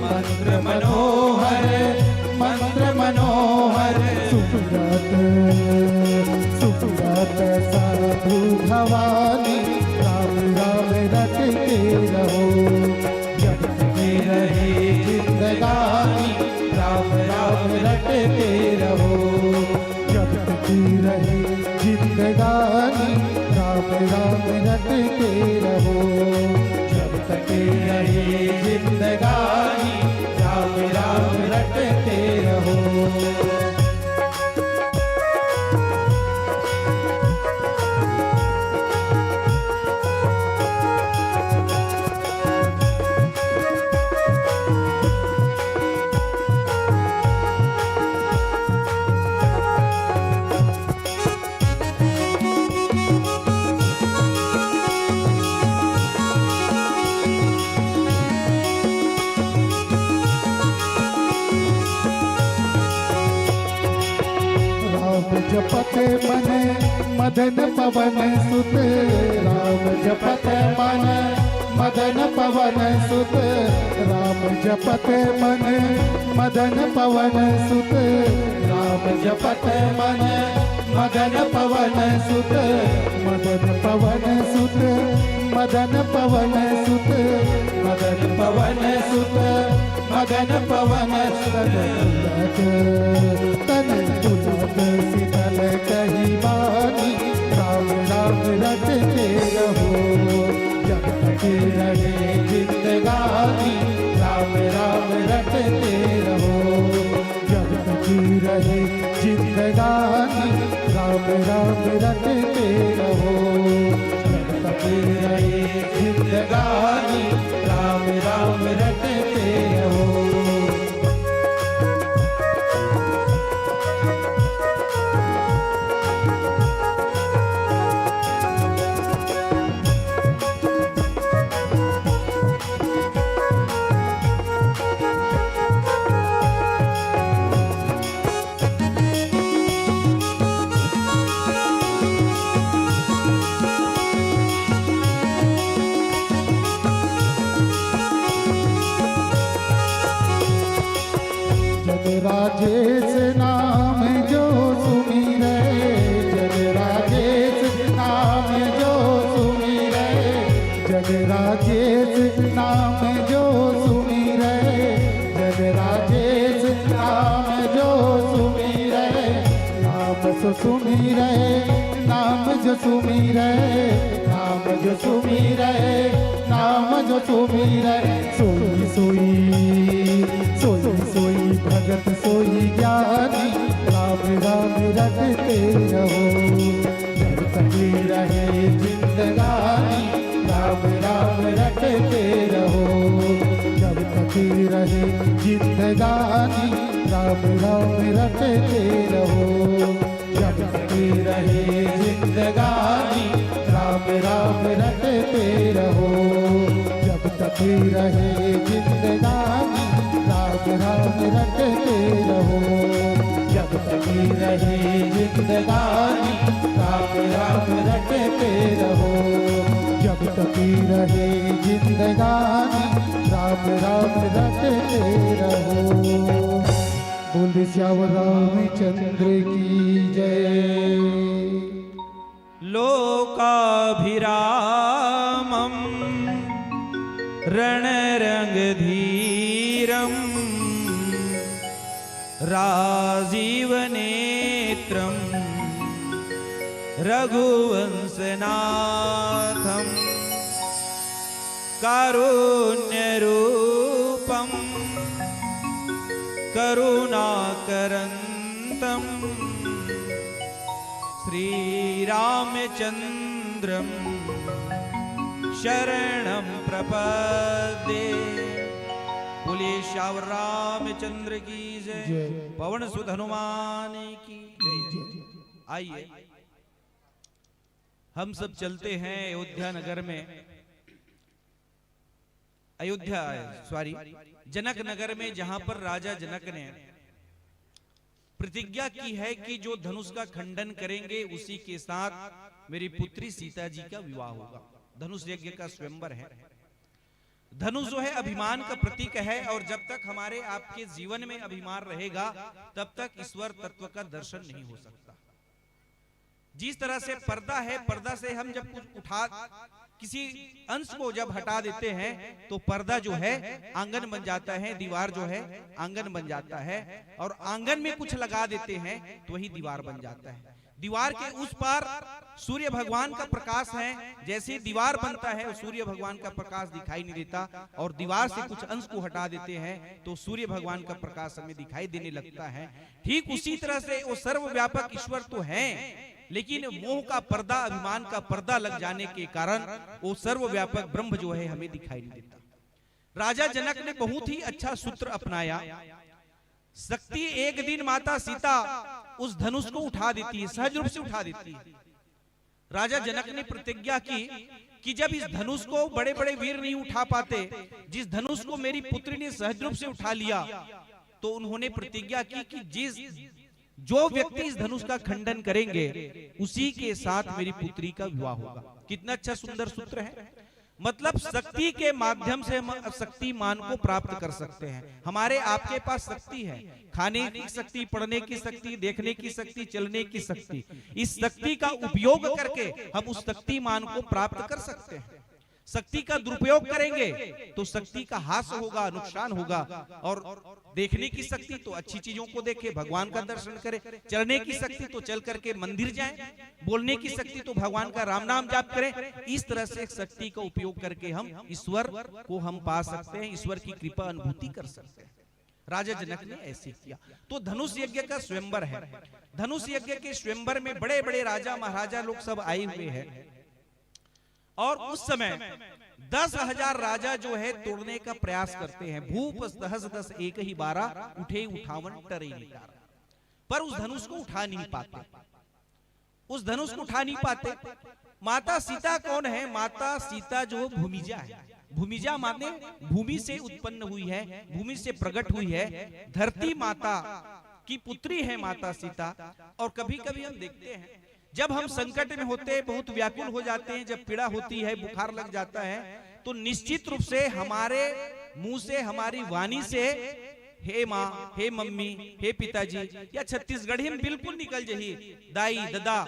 मंत्र मनोहर, मंत्र मनोहर। सुमिरत सुमिरत साधु भवानी, राम राम रटते रहो। जब तक रहे जिंदगानी, राम राम रटते रहो। जब तक रहे जिंदगानी, राम राम रटते रहो। जब तक रहे जिंदगानी, राम राम रटते रहो। राम जपत मन मदन पवन सुत, राम जपत मन मदन पवन सुत, राम जपत मन मदन पवन सुत, राम जपत मन मदन पवन सुत, मदन पवन सुत, मदन पवन सुत, मदन पवन सुत, मदन पवन सुत। तन पुलक शीतल कही बानी, राम राम रटते रहो। जब तक रहे जिंदगानी, राम राम रटते रहो। जब तक रहे जिंदगानी, राम राम रटते रहो। जब तक रहे जिंदगानी, राम राम रटते रहो। जग राजेश नाम जो सुमिरे, जग राजेश नाम जो सुमिरे, जग राजेश नाम जो सुमिरे, जग राजेश नाम जो सुमिरे, नाम जो सुमिरे, नाम जो सुमिरे, नाम जो सुमिरे, नाम जो सुमिरे। सोई सोई, सोई सोई भगत सोई ज्ञानी, राम राम रटते रहो। जब तक रहे जिंदगानी, राम राम रटते रहो। जब तक रहे जिंदगानी, राम राम रटते रहो। जब तक रहे जिंदगानी, राम राम रटते रहो। जब तक रहे जिंदगानी, राम राम रटते रहो। जब तक रहे जिंदगानी, राम राम रटते रहो। जब तक रहे जिंदगानी, राम राम रटते रहो। बोल दे सियावर रामचंद्र की जय। लोकाभिरामं रणरंगधीरं राजीवनेत्रं रघुवंशनाथं कारुण्यरूपं करुणाकरन्तम् श्रीरामचंद्रम शरणम प्रपद्ये। बोलिए श्यावर रामचंद्र की जय। जय। पवन सुत हनुमान की जय। जय। आइए, हम सब चलते हैं अयोध्या नगर में। अयोध्या, सॉरी, जनक नगर में, जहां पर राजा जनक ने प्रतिज्ञा की है कि जो धनुष का खंडन करेंगे, उसी के साथ मेरी पुत्री सीता जी का विवाह होगा। धनुष यज्ञ का स्वयंवर है। धनुष जो है, अभिमान का प्रतीक है, और जब तक हमारे आपके जीवन में अभिमान रहेगा, तब तक ईश्वर तत्व का दर्शन नहीं हो सकता। जिस तरह से पर्दा है, पर्दा से हम जब कुछ उठा, किसी अंश को जब हटा देते हैं, तो पर्दा जो है, आंगन बन जाता है, दीवार जो है, आंगन बन जाता है, और आंगन में कुछ लगा देते हैं, तो वही दीवार बन जाता है। दीवार के उस पार सूर्य भगवान का प्रकाश है। जैसे ही दीवार बनता है, सूर्य भगवान का प्रकाश दिखाई नहीं देता, और दीवार से कुछ अंश को हटा देते हैं, तो सूर्य भगवान का प्रकाश हमें दिखाई देने लगता है। ठीक उसी तरह से वो सर्वव्यापक ईश्वर तो है, लेकिन मोह का पर्दा, अभिमान का पर्दा लग जाने के कारण वो सर्वव्यापक ब्रह्म जो है, हमें दिखाई नहीं देता। राजा जनक ने बहुत ही अच्छा सूत्र अपनाया। शक्ति एक दिन माता सीता उस धनुष को उठा देती है, सहज रूप से उठा देती है। राजा जनक ने प्रतिज्ञा की कि जब इस धनुष को बड़े बड़े वीर नहीं उठा पाते, जिस धनुष को मेरी पुत्री ने सहज रूप से उठा लिया, तो उन्होंने प्रतिज्ञा की कि जिस, जो व्यक्ति इस धनुष का खंडन करेंगे, उसी के साथ मेरी पुत्री का विवाह होगा। कितना अच्छा सुंदर सूत्र है। मतलब, शक्ति के माध्यम से हम शक्तिमान को प्राप्त कर सकते हैं। हमारे आपके पास शक्ति है, खाने की शक्ति, पढ़ने की शक्ति, देखने की शक्ति, चलने की शक्ति। इस शक्ति का उपयोग करके हम उस शक्तिमान को प्राप्त कर सकते हैं। शक्ति का दुरुपयोग करेंगे, तो शक्ति का ह्रास होगा, नुकसान होगा। और देखने की शक्ति, तो अच्छी चीजों को देखें, भगवान का दर्शन करें। चलने की शक्ति, तो चल करके मंदिर जाएं। बोलने की शक्ति, तो भगवान का राम नाम जाप करें। इस तरह से शक्ति का उपयोग करके हम ईश्वर को हम पा सकते हैं, ईश्वर की कृपा अनुभूति कर सकते हैं। राजा जनक ने ऐसे किया। तो धनुष यज्ञ का स्वयंवर है। धनुष यज्ञ के स्वयंवर में बड़े बड़े राजा महाराजा लोग सब आए हुए हैं, और उस समय दस हजार राजा जो है, तोड़ने का प्रयास करते हैं। भूप सहस दस एक ही बारा, उठे उठावन टरे निटारा। पर उस धनुष को उठा नहीं पाते, उस धनुष को उठा नहीं पाते। माता सीता कौन है? माता सीता जो भूमिजा है। भूमिजा माने भूमि से उत्पन्न हुई है, भूमि से प्रकट हुई है, धरती माता की पुत्री है माता सीता। और कभी कभी हम देखते हैं, जब हम संकट में होते हैं, बहुत व्याकुल हो जाते हैं, जब पीड़ा होती है, बुखार लग जाता है, तो निश्चित रूप से हमारे मुंह से, हमारी वाणी से, "हे माँ, हे मम्मी, हे पिताजी," या छत्तीसगढ़ी में बिल्कुल निकल जही, "दाई, ददा,"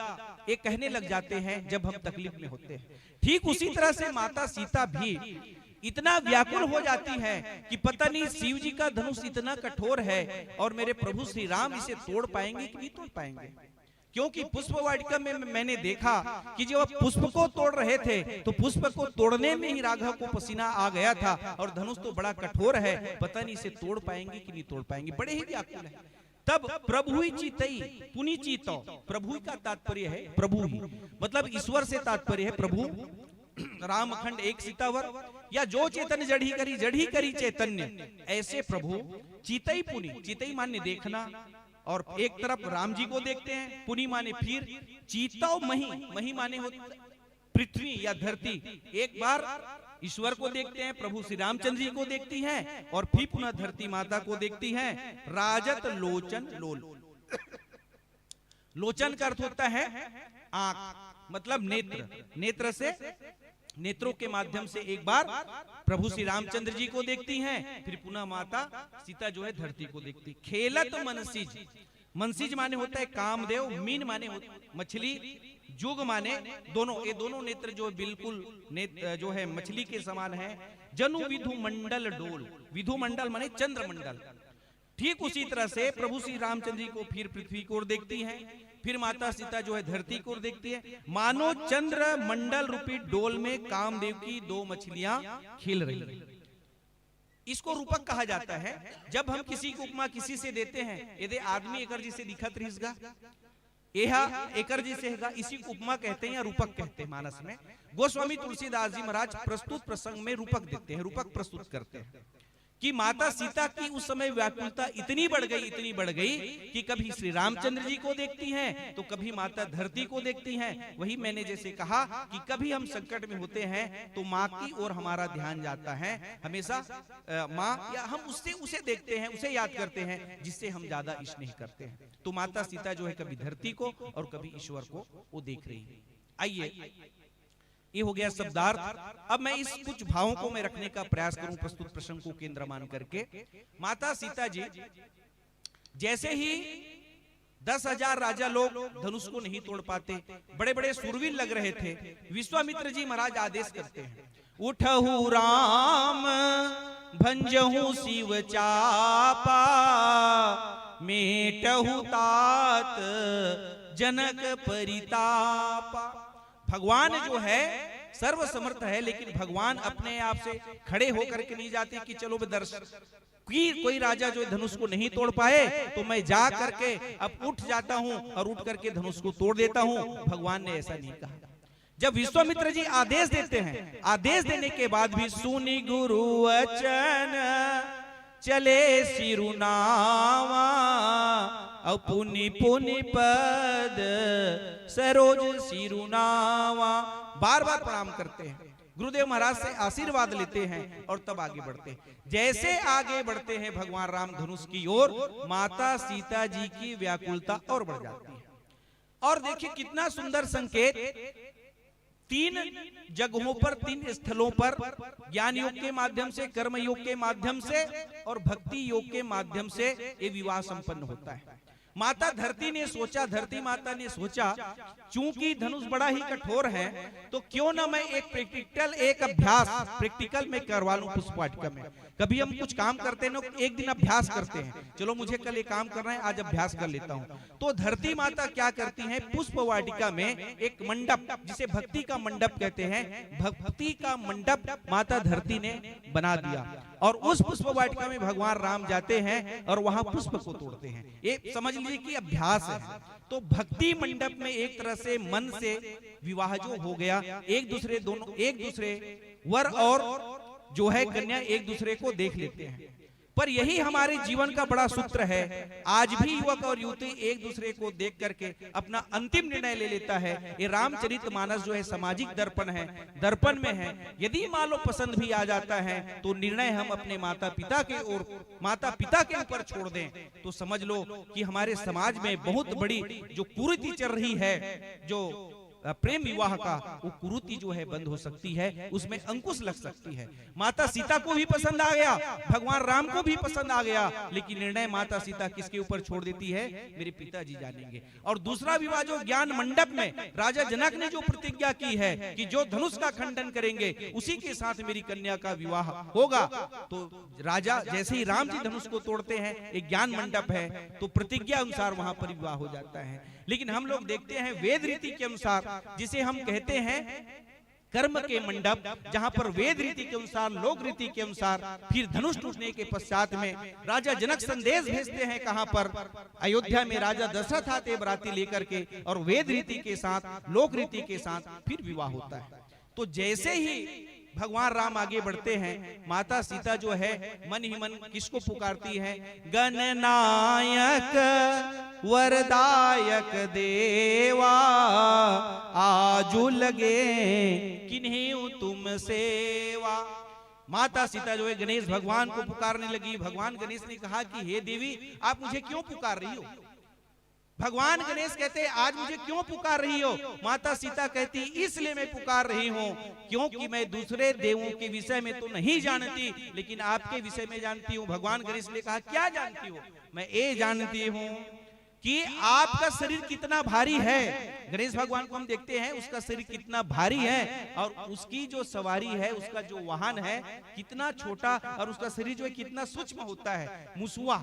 ये कहने लग जाते हैं जब हम तकलीफ में होते हैं। ठीक उसी तरह से माता सीता भी इतना व्याकुल हो जाती है कि पता नहीं, शिव जी का धनुष इतना कठोर है और मेरे प्रभु श्री राम इसे तोड़ पाएंगे कि नहीं तोड़ पाएंगे। क्योंकि पुष्प वाटिका में मैंने देखा कि जब पुष्प को तोड़ रहे थे, तो पुष्प को तोड़ने में ही राघव को पसीना आ गया था, और धनुष तो बड़ा कठोर है, पता नहीं इसे तोड़ पाएंगे कि नहीं तोड़ पाएंगे, बड़े ही व्याकुल है। तब प्रभु ही चीतई, पुनि चीतौ, प्रभु ही का तात्पर्य है प्रभु ही, मतलब ईश्वर से तात्पर्य है प्रभु। राम अखंड एक सीतावर, या जो चेतन जड़ी करी, जड़ी करी चैतन्य, ऐसे प्रभु। चीतई पुनि, चीतई माने देखना, और एक तरफ राम जी को देखते हैं, पुनि माने फिर, चीतौ मही, मही माने हो पृथ्वी या धरती। एक बार ईश्वर को देखते हैं, प्रभु श्री रामचंद्र जी को देखती हैं, और फिर पुनः धरती माता को देखती हैं। राजत लोचन लोल, लोचन का अर्थ होता है आंख, मतलब नेत्र। नेत्र से, नेत्रों के माध्यम से एक बार प्रभु श्री रामचंद्र जी को देखती हैं, फिर पुनः माता सीता जो है, धरती को देखती। खेलत मन सिज, मनसिज माने होता है कामदेव, मीन माने हो, मछली, जुग माने दोनों, ये दोनों नेत्र जो बिल्कुल नेत-, जो है मछली के समान है। जनु विधु मंडल डोल, विधु मंडल माने चंद्रमंडल। ठीक उसी तरह से प्रभु श्री रामचंद्र जी को फिर पृथ्वी की ओर देखती हैं, फिर माता सीता जो है धरती की ओर देखती है, मानो चंद्र मंडल रूपी डोल में कामदेव की दो मछलियां खेल रही हैं। इसको रूपक कहा जाता है। जब हम किसी को उपमा किसी से देते हैं, यदि आदमी एकर जैसे दिखत रहिस गा, एहा एकर जैसे है गा, इसी को उपमा कहते हैं या रूपक कहते हैं मानस में। गोस्वामी तुलसीदास जी महाराज प्रस्तुत प्रसंग में रूपक देते हैं, रूपक प्रस्तुत करते हैं कि माता सीता की उस समय व्याकुलता इतनी बढ़ गई, इतनी बढ़ गई कि कभी श्री रामचंद्र जी को देखती हैं तो कभी माता धरती को देखती हैं। वही मैंने जैसे कहा कि कभी हम संकट में होते हैं तो माँ की ओर हमारा ध्यान जाता है हमेशा, अ, माँ, या हम उससे, उसे देखते हैं, उसे याद करते हैं जिससे हम ज्यादा स्नेह करते हैं। तो माता सीता जो है कभी धरती को और कभी ईश्वर को वो देख रही है। आइए, ये हो गया शब्दार्थ। अब मैं इस कुछ भावों को मैं रखने का प्रयास करूं प्रस्तुत प्रसंग को केंद्र मान करके। माता सीता जी जैसे ही दस हजार राजा लोग धनुष को नहीं तोड़ पाते, बड़े बड़े सूरवीर लग रहे थे, विश्वामित्र जी महाराज आदेश करते हैं, उठहु राम भंजहु शिव चापा, मेटहु तात जनक परितापा। भगवान जो है सर्व समर्थ है, लेकिन भगवान अपने आप से खड़े होकर के नहीं जाते कि चलो मैं दर्श-, की कोई राजा जो धनुष को नहीं तोड़ पाए तो मैं जा करके अब उठ जाता हूं और उठ करके धनुष को तोड़ देता हूं। भगवान ने ऐसा नहीं कहा। जब विश्वामित्र जी आदेश देते हैं, आदेश देने के बाद भी सुनि गुरु वचन चले सिरुनावा, और पुनि पुनि पद सरोज सिरुनावा, बार बार प्रणाम करते हैं, गुरुदेव महाराज से आशीर्वाद लेते हैं और तब आगे बढ़ते हैं। जैसे आगे बढ़ते हैं भगवान राम धनुष की ओर, माता सीता जी की व्याकुलता और बढ़ जाती है। और देखिए कितना सुंदर संकेत, तीन जगहों पर, तीन स्थलों पर ज्ञान योग के माध्यम से, कर्म योग के माध्यम से और भक्ति योग के माध्यम से ये विवाह संपन्न होता है। माता धरती ने सोचा, धरती माता ने सोचा, चूंकि धनुष बड़ा ही कठोर है, तो क्यों ना मैं एक प्रैक्टिकल, एक अभ्यास प्रैक्टिकल में करवा लूं पुष्प वाटिका में। कभी हम कुछ काम करते हैं ना, एक दिन अभ्यास करते हैं, चलो मुझे कल ये काम करना है, आज अभ्यास कर लेता हूँ। तो धरती माता क्या करती है, पुष्प वाटिका में एक मंडप, जिसे भक्ति का मंडप कहते हैं, भक्ति का मंडप माता धरती ने बना दिया और उस पुष्प वाटिका में भगवान राम जाते हैं और वहां पुष्प को तोड़ते हैं। ये समझ लीजिए कि अभ्यास है। तो भक्ति मंडप में एक तरह से मन से विवाह जो हो गया, एक दूसरे दोनों, एक दूसरे वर और जो है कन्या एक दूसरे को देख लेते हैं। पर यही हमारे जीवन का बड़ा सूत्र है। आज भी युवक और युवती एक दूसरे को देख करके अपना अंतिम निर्णय ले लेता है। ये रामचरित मानस जो है सामाजिक दर्पण है, दर्पण में है। यदि मान लो पसंद भी आ जाता है तो निर्णय हम अपने माता पिता के और माता पिता के ऊपर छोड़ दें तो समझ लो कि हमारे समाज में बहुत बड़ी जो कुरीति चल रही है, जो अ, प्रेम विवाह का, वो कुरीति जो है बंद हो सकती है, उसमें अंकुश लग सकती है। माता सीता को भी पसंद आ गया, भगवान राम को भी पसंद आ गया, लेकिन निर्णय माता सीता किसके ऊपर छोड़ देती है, मेरे पिताजी जानेंगे। और दूसरा विवाह जो ज्ञान मंडप में राजा जनक ने जो प्रतिज्ञा की है कि जो धनुष का खंडन करेंगे उसी के साथ मेरी कन्या का विवाह होगा, तो राजा जैसे ही राम जी धनुष को तोड़ते हैं, एक ज्ञान मंडप है, तो प्रतिज्ञा अनुसार वहां पर विवाह हो जाता है। लेकिन हम लोग देखते हैं वेद रीति के अनुसार, जिसे हम कहते हैं कर्म के मंडप, जहां पर वेद रीति के अनुसार, लोक रीति के अनुसार फिर धनुष टूटने के पश्चात में राजा जनक संदेश भेजते हैं, कहां पर? अयोध्या में राजा दशरथ आते बराती लेकर के और वेद रीति के साथ, लोक रीति के साथ फिर विवाह होता है। तो जैसे ही भगवान राम आगे बढ़ते हैं, माता सीता जो है मन ही मन किसको पुकारती है? गणनायक वरदायक देवा, आजु लगे किन्हें तुम सेवा। माता सीता जो है गणेश भगवान को पुकारने लगी। भगवान गणेश ने कहा कि हे देवी, आप मुझे क्यों पुकार रही हो? भगवान गणेश कहते, आज मुझे क्यों पुकार रही हो? माता सीता कहती, इसलिए मैं पुकार रही हूं क्योंकि मैं दूसरे देवों के विषय में तो नहीं जानती, लेकिन आपके विषय में जानती हूं। भगवान गणेश ने कहा, क्या जानती हो? मैं ये जानती हूं कि आपका शरीर कितना भारी है। गणेश भगवान को हम देखते हैं, उसका शरीर कितना भारी है और उसकी जो सवारी है, उसका जो वाहन है, कितना छोटा, और उसका शरीर जो है कितना सूक्ष्म होता है, मुसवा,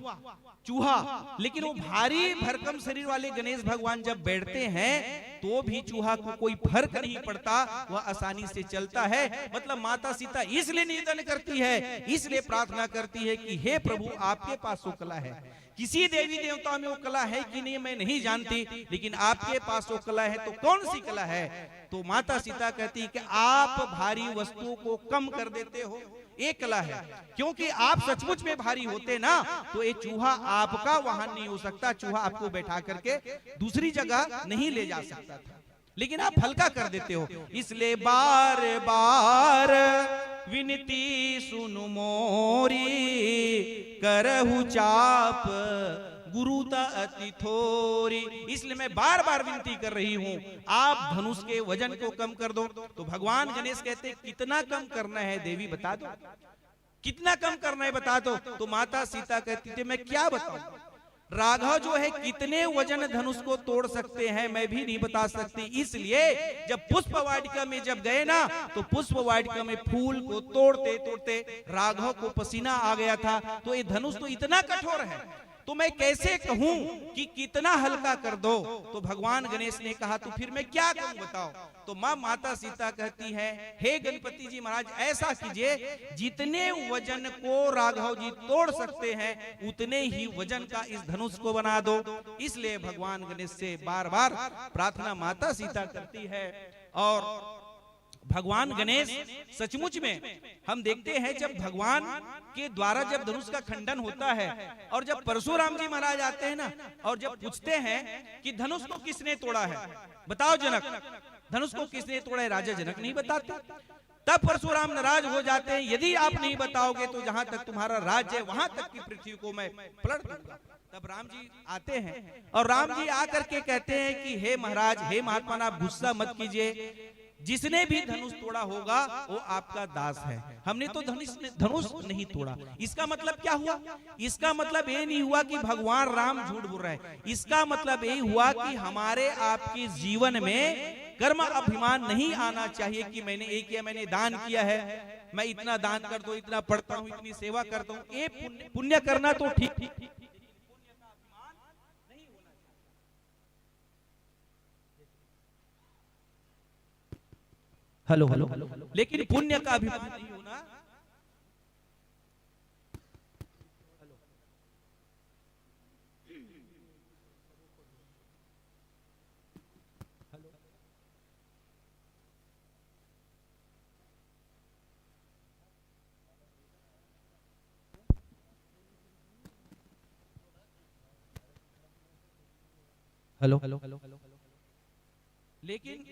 चूहा। लेकिन वो भारी भरकम शरीर वाले गणेश भगवान जब बैठते हैं तो भी चूहा को कोई फर्क नहीं पड़ता, वह आसानी से चलता है। मतलब माता सीता इसलिए निवेदन करती है, इसलिए प्रार्थना करती है कि हे प्रभु, आपके पास वो कला है। किसी देवी देवता में वो कला है कि नहीं, मैं नहीं जानती, लेकिन आपके पास वो कला है। तो कौन सी कला है? तो माता सीता कहती कि आप भारी वस्तुओं को कम कर देते हो, ये कला है। क्योंकि आप सचमुच में भारी होते ना, तो ये चूहा आपका वाहन नहीं हो सकता, चूहा आपको बैठा करके दूसरी जगह नहीं ले जा सकता था, लेकिन आप हल्का कर देते हो। इसलिए बार बार विनती सुनु मोरी, करहु चाप गुरुता अति थोरी। इसलिए मैं बार बार विनती कर रही हूं, आप धनुष के वजन को कम कर दो। तो भगवान गणेश कहते, कितना कम करना है देवी, बता दो, कितना कम करना है बता दो। तो माता सीता कहती थी, मैं क्या बताऊं, राघव जो है कितने वजन धनुष को तोड़ सकते हैं, मैं भी नहीं बता सकती। इसलिए जब पुष्प वाटिका में जब गए ना, तो पुष्प वाटिका में फूल को तोड़ते तोड़ते राघव को पसीना आ गया था। तो ये धनुष तो इतना कठोर है, तो मैं कैसे कहूं कि कितना हल्का कर दो? तो भगवान गणेश ने कहा, तो फिर मैं क्या कहूं, बताओ। तो माँ माता सीता कहती है, हे गणपति जी महाराज, ऐसा कीजिए, जितने वजन को राघव जी तोड़ सकते हैं, उतने ही वजन का इस धनुष को बना दो। इसलिए भगवान गणेश से बार बार प्रार्थना माता सीता करती है। और भगवान गणेश सचमुच में हम देखते हैं, जब भगवान के द्वारा जब धनुष का खंडन होता है और जब परशुराम जी महाराज आते हैं ना, और जब पूछते हैं कि धनुष को किसने तोड़ा है, बताओ जनक, धनुष को किसने तोड़ा है, राजा जनक नहीं बताते। तब परशुराम नाराज हो जाते हैं, यदि आप नहीं बताओगे तो जहां तक तुम्हारा राज्य है वहां तक की पृथ्वी को मैं पलट दूंगा। तब राम जी आते हैं और राम जी आकर के कहते हैं कि हे महाराज, हे महात्मा, आप गुस्सा मत कीजिए, जिसने भी धनुष तोड़ा होगा वो आपका दास है। हमने तो धनुष धनुष नहीं तोड़ा। इसका मतलब क्या हुआ? इसका मतलब ये नहीं हुआ कि भगवान राम झूठ बोल रहे हैं। इसका मतलब ये हुआ कि हमारे आपके जीवन में कर्म अभिमान नहीं आना चाहिए कि मैंने ये किया, मैंने दान किया है, मैं इतना दान करता हूं, इतना पढ़ता हूं, इतनी सेवा करता हूं। ये पुण्य पुण्य करना तो ठीक, हेलो हेलो, लेकिन पुण्य का अभिमान नहीं होना। हेलो, लेकिन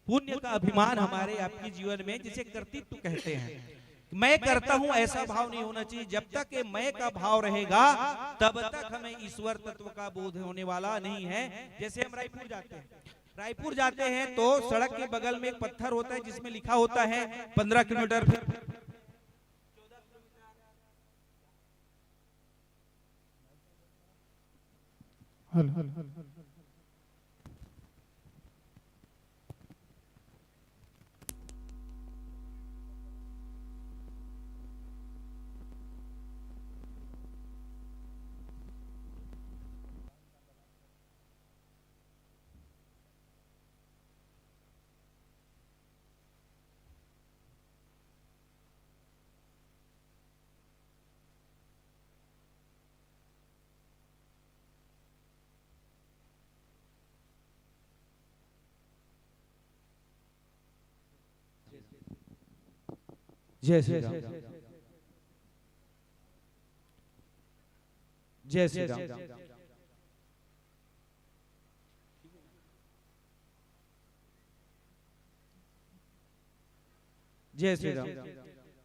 पुण्य का अभिमान हमारे आपके जीवन में, जिसे कर्तृत्व कहते हैं, मैं करता हूं, ऐसा भाव नहीं होना चाहिए। जब तक ये मैं का भाव रहेगा, तब तक हमें ईश्वर तत्व का बोध होने वाला नहीं है। जैसे हम रायपुर जाते हैं, रायपुर जाते हैं तो सड़क के बगल में एक पत्थर होता है जिसमें लिखा होता है पंद्रह किलोमीटर, फिर हेलो। जय श्री राम। जय श्री राम। जय श्री राम।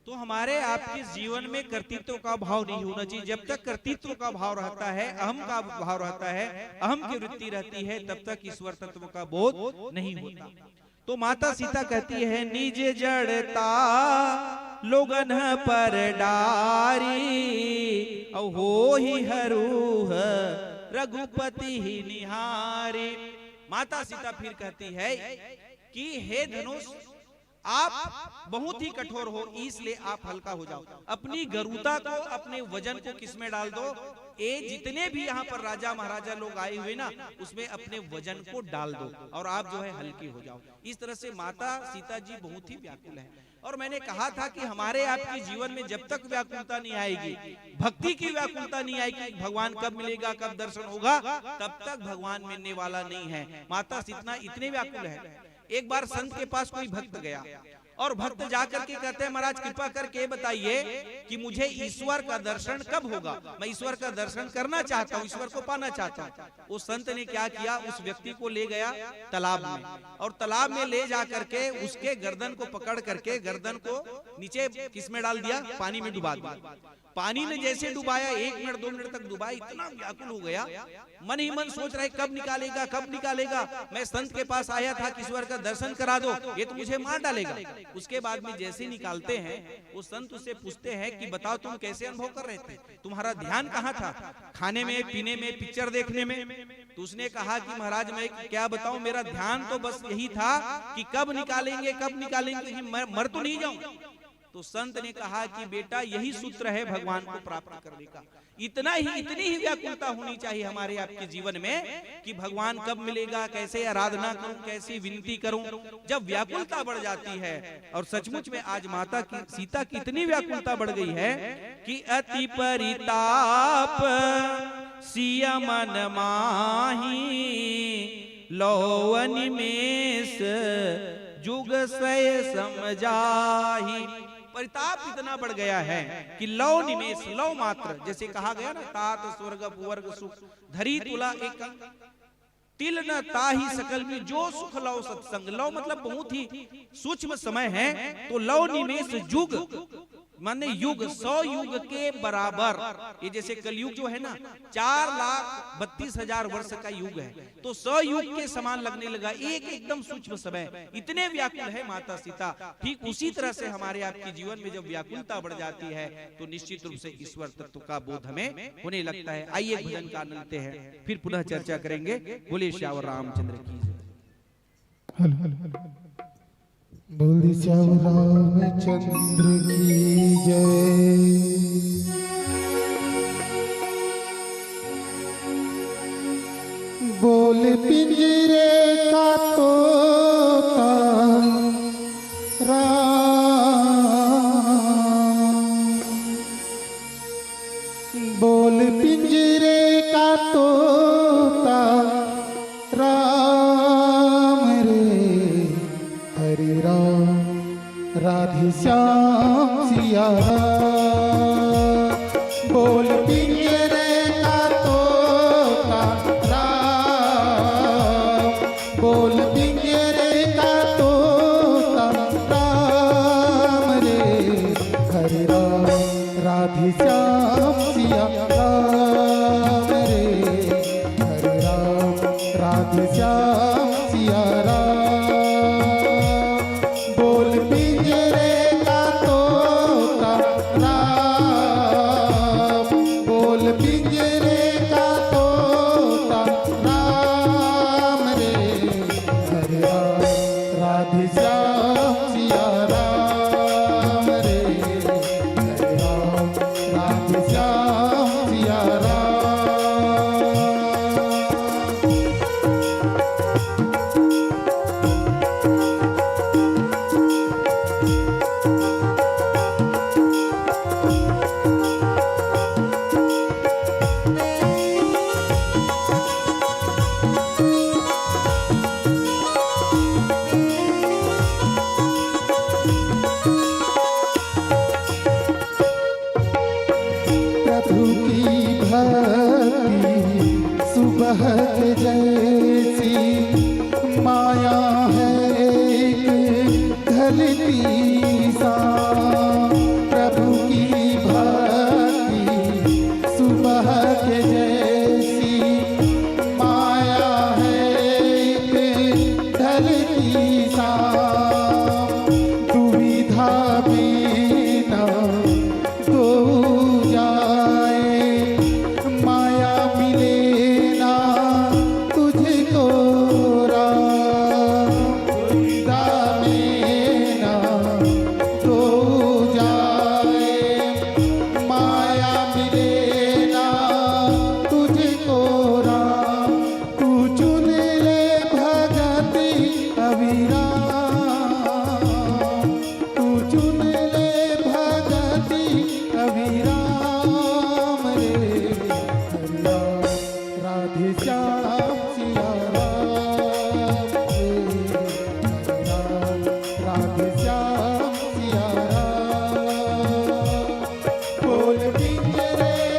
तो हमारे आपके जीवन में कर्तृत्व का भाव नहीं होना चाहिए। जब तक कर्तृत्व का भाव रहता है, अहम का भाव रहता है, अहम की वृत्ति रहती है, तब तक ईश्वर तत्व का बोध नहीं होता। तो माता सीता कहती है, निज जड़ता लोगन पर डारी, अहो ही हरूह रघुपति ही निहारी। माता सीता फिर कहती है कि हे धनुष, आप बहुत ही कठोर हो, इसलिए आप हल्का हो जाओ। अपनी गरुता को, अपने वजन को किस में डाल दो? ए, जितने भी यहाँ पर राजा महाराजा लोग आए हुए ना, उसमें अपने वजन को डाल दो और आप जो है हल्की हो जाओ। इस तरह से माता सीता जी बहुत ही व्याकुल है। और मैंने कहा था कि हमारे आपके जीवन में जब तक व्याकुलता नहीं आएगी, भक्ति की व्याकुलता नहीं आएगी, भगवान कब मिलेगा, कब दर्शन होगा, तब तक भगवान मिलने वाला नहीं है। माता सीता इतने व्याकुल है। एक बार संत के पास कोई भक्त गया और भक्त जाकर के कहते हैं, महाराज, कृपा करके बताइए कि मुझे ईश्वर का दर्शन कब होगा, मैं ईश्वर का दर्शन करना चाहता हूँ, ईश्वर को पाना चाहता हूँ। उस संत ने क्या किया, उस व्यक्ति को ले गया तालाब में, और तालाब में ले जा करके उसके गर्दन को पकड़ करके गर्दन को नीचे किस में डाल दिया? पानी में डुबा दिया। पानी ने जैसे डुबाया, एक मिनट दो मिनट तक डुबाया, इतना व्याकुल हो गया, मन ही मन सोच रहा है, कब निकालेगा, कब निकालेगा? मैं संत के पास आया था कि ईश्वर का दर्शन करा दो, ये तो मुझे मार डालेगा। उसके बाद में जैसे निकालते हैं, वो संत उससे पूछते हैं कि बताओ, तुम कैसे अनुभव कर रहे थे, तुम्हारा ध्यान कहाँ था, खाने में, पीने में, पिक्चर देखने में? तो उसने कहा कि महाराज, मैं क्या बताऊं, मेरा ध्यान तो बस यही था कि कब निकालेंगे, कब निकालेंगे, कहीं मैं मर तो नहीं जाऊं। तो संत ने कहा कि बेटा, यही सूत्र है भगवान को प्राप्त करने का। इतना ही, इतनी ही व्याकुलता होनी चाहिए हमारे आपके जीवन में कि भगवान कब मिलेगा, कैसे आराधना करूं, कैसी विनती करूं। जब व्याकुलता बढ़ जाती है, और सचमुच में आज माता की, सीता की इतनी व्याकुलता बढ़ गई है कि अति परिताप सिय मन माही, लौ निमेष जुग सय समझाही। परिताप इतना बढ़ गया है कि लौ निमेष, लौ मात्र, जैसे कहा गया ना, तात स्वर्ग अपवर्ग सुख, धरी तुला एक तिल न ताही सकल में, जो सुख लौ सत्संग। लौ मतलब बहुत ही सूक्ष्म समय है, तो लौ निमेष जुग माने युग, सौ युग के बराबर। ये जैसे कलयुग जो है ना, चार लाख बत्तीस हजार वर्ष का युग है, तो सौ युग के समान लगने लगा, एक एकदम सूक्ष्म समय। इतने व्याकुल है माता सीता। ठीक उसी तरह से हमारे आपके जीवन में जब व्याकुलता बढ़ जाती है, तो निश्चित रूप से ईश्वर तत्व का बोध हमें होने लगता है। आइए, भजन का आनंद लेते हैं, फिर पुनः चर्चा करेंगे। बोलिए श्यावर रामचंद्र की जय। Hello, hello, hello. बोल दी श्यावर रामचंद्र की जय। बोल पिंजरे का तोता राम, बोल पिंजरे का तोता राम रे, हरे राम, राधे श्याम सिया राम। बोल पिंजरे का तोता राम, बोल पिंजरे का तोता राम रे, हरे राम, राधे श्याम सिया राम रे, हरे राम, राधे श्याम सिया राम। बोल पिंजरे का तोता राम, बोल पिंजरे का तोता राम रे, हरे राम, राधे श्याम सिया राम रे, हरे राम, राधे श्याम सिया राम। प्रभु की भक्ति सुबह के जैसी माया है एक ढलती सा। प्रभु की भक्ति सुबह के जैसी माया है एक ढलती सा। दुविधा में ना दो जाए, माया मिले देना तुझको राम, तू चुन ले भगति अविराम, तू चुन ले भगति अविराम रे। हरि राम राधे श्याम सिया राम रे। हरि राम राधे श्याम सिया राम। बोल बिंद रे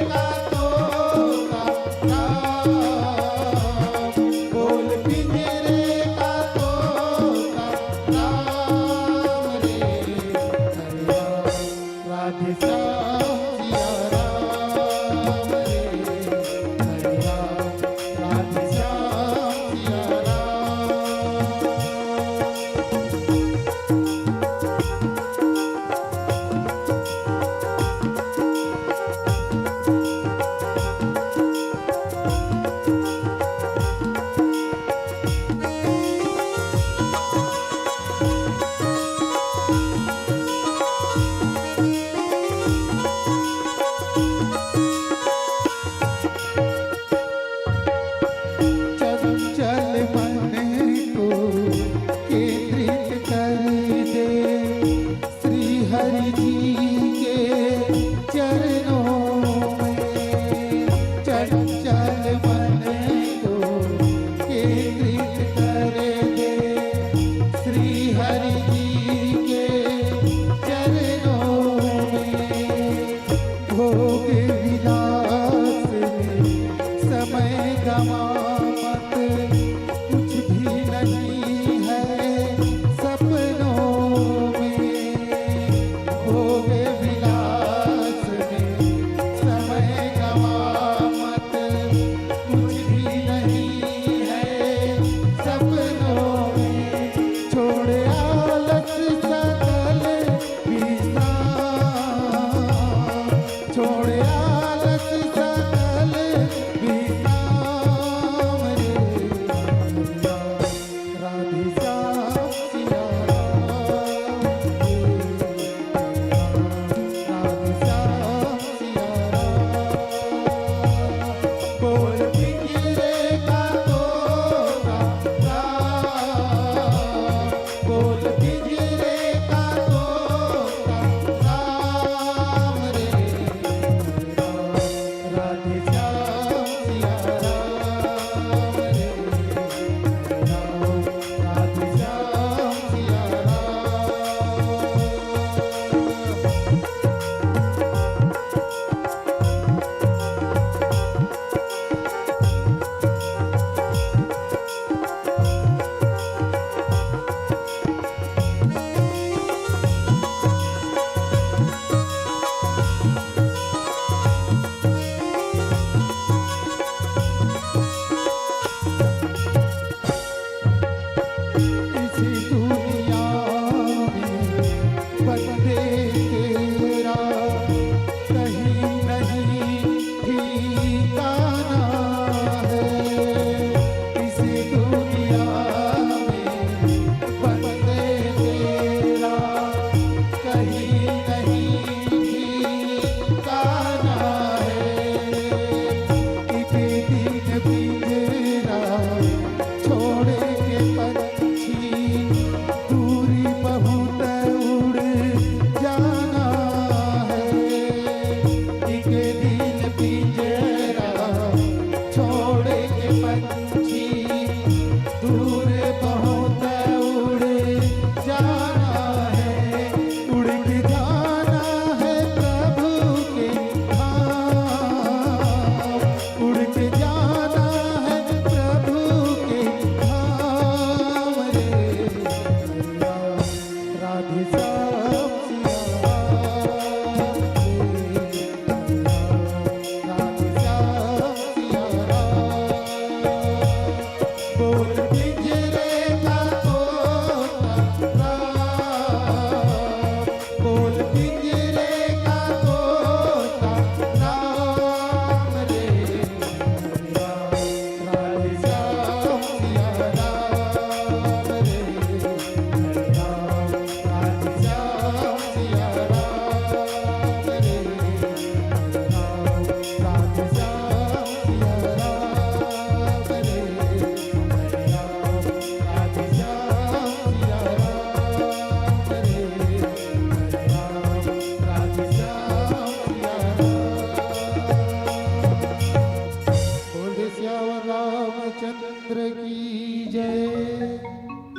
की जय।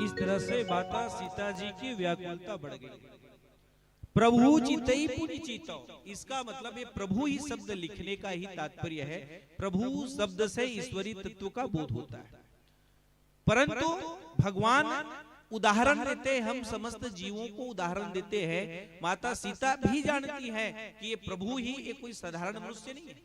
इस तरह से माता सीता जी की व्याकुलता बढ़ गई। प्रभु चितई पुनि चितौ, इसका मतलब ये प्रभु ही शब्द लिखने का ही तात्पर्य है। प्रभु शब्द से ईश्वरी तत्व का बोध होता है, परंतु भगवान उदाहरण देते हैं, हम समस्त जीवों को उदाहरण देते हैं। माता सीता भी जानती है कि ये प्रभु ही, ये कोई साधारण मनुष्य नहीं है,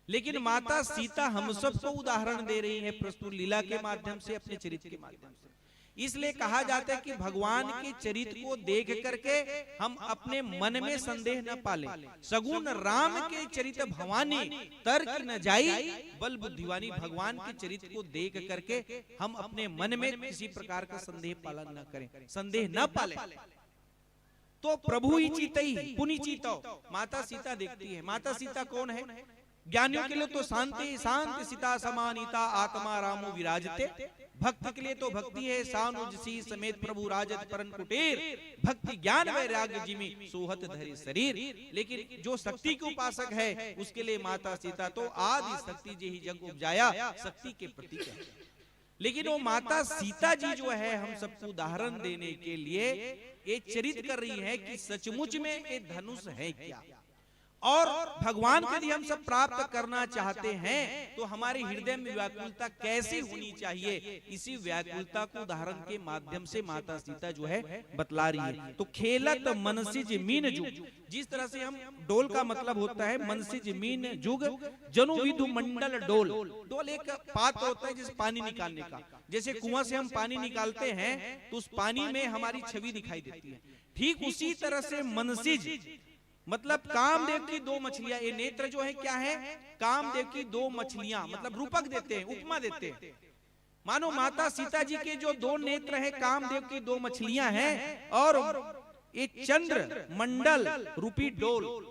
लेकिन माता सीता हम सबको उदाहरण दे रही है प्रस्तुत लीला के माध्यम से, अपने चरित्र के माध्यम से। इसलिए कहा जाता है कि भगवान के चरित्र को देख करके हम अपने मन में संदेह न पालें। सगुन राम के चरित भवानी, तर्क न जाई बल बुद्धिवानी। भगवान के चरित्र को देख करके हम अपने मन में किसी प्रकार का संदेह पालन न करें, संदेह न पालें। तो प्रभु ही चितई पुनि चितौ, माता सीता देखती है। माता सीता कौन है? ज्ञानियों के लिए तो शांति, शांत सीता समानीता आत्मा रामो विराजते। भक्त के लिए तो भक्ति है, सानुज सी समेत प्रभु राजत परन कुटीर, भक्ति ज्ञान वैराग्य जिमि सोहत धरे शरीर। लेकिन जो शक्ति के उपासक है, उसके लिए माता सीता तो आदि शक्ति जे ही जग उपजाया, शक्ति के प्रतीक है। लेकिन वो माता सीता जी जो है, हम सबको उदाहरण देने के लिए ये चरित कर रही है कि सचमुच में ये धनुष है क्या, और भगवान को यदि हम सब प्राप्त करना चाहते हैं तो हमारे हृदय में व्याकुलता कैसी होनी चाहिए, इसी व्याकुलता को उदाहरण के माध्यम से माता सीता जो है बतला रही है। तो खेलत मनसिज मीन जुग, जिस तरह से हम डोल का मतलब होता है मनसिज मीन जुग, जनु विधु मंडल डोल। डोल एक पात्र होता है जिस पानी निकालने का, जैसे कुआं से हम पानी निकालते हैं तो उस पानी में हमारी छवि दिखाई देती है। ठीक उसी तरह से मनसिज मतलब कामदेव की दो मछलियां, ये नेत्र जो है क्या है? कामदेव की दो मछलियां, मतलब रूपक देते हैं, उपमा देते हैं। मानो माता सीता जी के जो दो नेत्र हैं, कामदेव की दो मछलियां हैं, और ये चंद्र मंडल रूपी डोल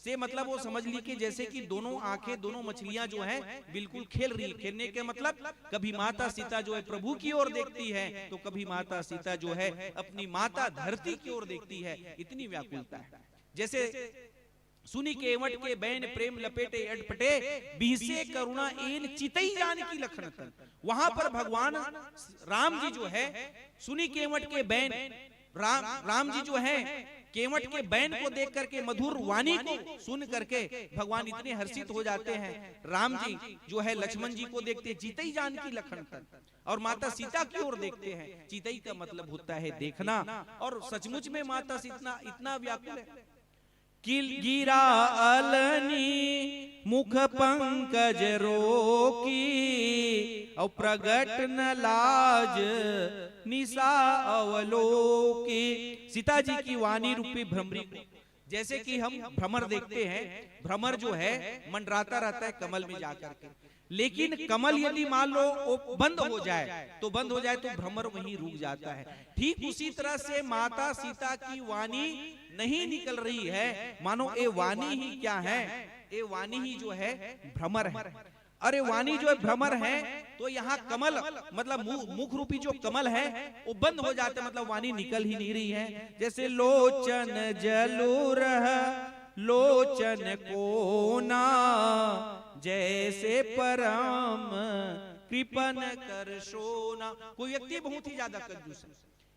से मतलब वो समझ ली कि जैसे कि दोनों आंखें, दोनों मछलियां जो हैं बिल्कुल खेल रही है। खेलने के मतलब कभी माता सीता जो है प्रभु की ओर देखती है तो कभी माता सीता जो है अपनी माता धरती की ओर देखती है। इतनी व्याकुलता है। जैसे सुनि केवट के बैन प्रेम लपेटे अटपटे, बिहसे करुणा एन चितई जानकी लखन तन। वहां पर भगवान राम जी जो है, सुनि केवट के बैन, राम, राम जी जो है, केवट के बैन को देख करके, मधुर वाणी को सुन करके भगवान इतने हर्षित हो जाते हैं। राम जी जो है लक्ष्मण जी को देखते, चितई जानकी लखन तन, और माता सीता की ओर देखते हैं। चितई का मतलब होता है देखना, और सचमुच में माता सीता इतना व्याकुल है। किल गिरा अलनी मुख पंकज रोकी, और प्रगट न लाज निशा अवलोकी। सीता जी की वाणी रूपी भ्रमरी को, जैसे कि हम भ्रमर देखते हैं, भ्रमर जो है मंडराता रहता है कमल में जाकर के, लेकिन कमल यदि मान लो वो बंद हो जाए, तो बंद हो जाए तो भ्रमर वहीं रुक जाता है। ठीक उसी तरह से माता सीता की वाणी नहीं निकल रही है, मानो ये वाणी ही क्या है? ये वाणी ही जो है भ्रमर है। अरे वाणी जो है भ्रमर है, तो यहाँ कमल मतलब मु-, मुख रूपी जो कमल है वो बंद हो जाता है, मतलब वाणी निकल ही नहीं रही है। जैसे लोचन जलु रह लोचन कोना, जैसे परम कृपन कर सोना। कोई व्यक्ति बहुत ही ज्यादा कंजूस है,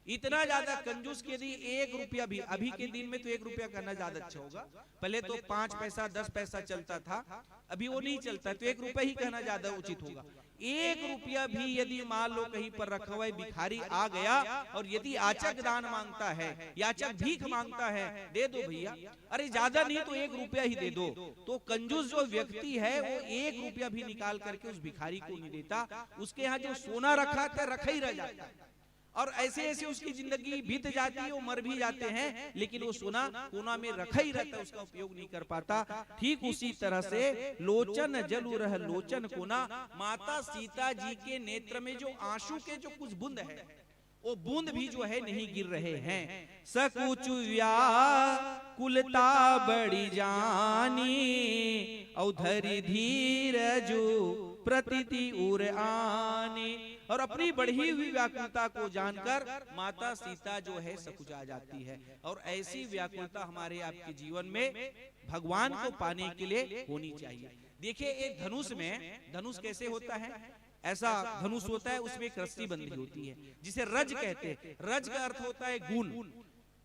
इतना ज्यादा कंजूस कि यदि एक रुपया भी, अभी के दिन में तो एक रुपया कहना ज्यादा अच्छा होगा, पहले तो पांच पैसा, दस पैसा चलता था, अभी वो नहीं चलता, तो एक रुपया ही कहना ज्यादा उचित होगा। एक रुपया भी यदि मान लो कहीं पर रखा हुआ है, भिखारी आ गया और यदि याचक दान मांगता है, याचक भीख मांगता है, दे दो भैया, अरे ज्यादा नहीं तो एक रुपया ही दे दो, तो कंजूस जो व्यक्ति है वो एक रुपया भी निकाल करके उस भिखारी को नहीं देता। उसके यहाँ जो सोना रखा था, रखा ही रह जाता है। और ऐसे ऐसे उसकी जिंदगी बीत जाती है, वो मर भी जाते हैं, लेकिन वो सोना कोना में रखा ही रहता है, उसका उपयोग नहीं कर पाता। ठीक उसी तरह से लोचन जलु रह लोचन कोना, माता सीता जी के नेत्र में जो आंसू के जो कुछ बूंद है, वो बूंद भी जो है नहीं गिर रहे हैं। सकुच व्याकुलता बड़ी जानी, और धरि धीर जु प्रतीति उर आनी। और अपनी बढ़ी हुई व्याकुलता को जानकर माता सीता जो है सकुचा जाती है। और ऐसी व्याकुलता हमारे आपके जीवन में भगवान को पाने के लिए होनी चाहिए। देखिए, एक धनुष में, धनुष कैसे होता है? ऐसा धनुष होता है, उसमें एक रस्सी बंधी होती है, जिसे रज कहते हैं। रज का अर्थ होता है गुण।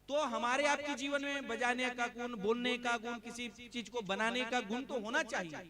तो हमारे आपके जीवन में बजाने का गुण, बोलने का गुण, किसी चीज को बनाने का गुण तो होना चाहिए।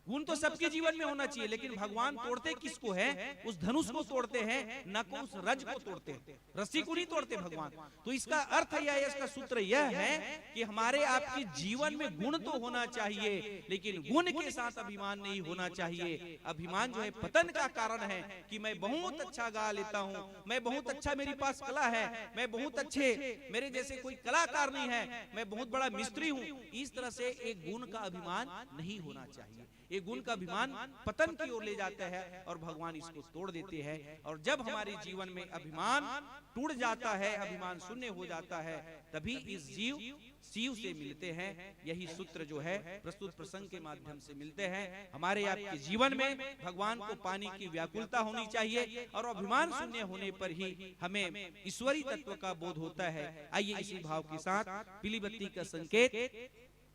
गुण तो सबके जीवन में होना चाहिए, लेकिन भगवान तोड़ते किसको है? उस धनुष को तोड़ते हैं, न को उस रज को तोड़ते हैं। रस्सी को नहीं तोड़ते भगवान। तो इसका अर्थ यह है, इसका सूत्र यह है कि हमारे आपके जीवन में गुण तो होना चाहिए, लेकिन गुण के साथ अभिमान नहीं होना चाहिए। अभिमान जो है, पतन का कारण है कि मैं बहुत अच्छा गा लेता हूँ, मैं बहुत अच्छा, मेरे पास कला है, मैं बहुत अच्छे, मेरे जैसे कोई कलाकार नहीं है, मैं बहुत बड़ा मिस्त्री हूँ। इस तरह से एक गुण का अभिमान नहीं होना चाहिए। ये गुण का अभिमान पतन की ओर ले जाता है और भगवान इसको तोड़ देते हैं। और जब हमारे जीवन में अभिमान टूट जाता है, अभिमान शून्य हो जाता है, तभी इस जीव शिव से मिलते हैं। यही सूत्र जो है, प्रस्तुत प्रसंग के माध्यम से मिलते हैं। हमारे आपके जीवन में भगवान को पाने की व्याकुलता होनी चाहिए और अभिमान शून्य होने पर ही हमें ईश्वरी तत्व का बोध होता है। आइए, इसी भाव के साथ पीली बत्ती का संकेत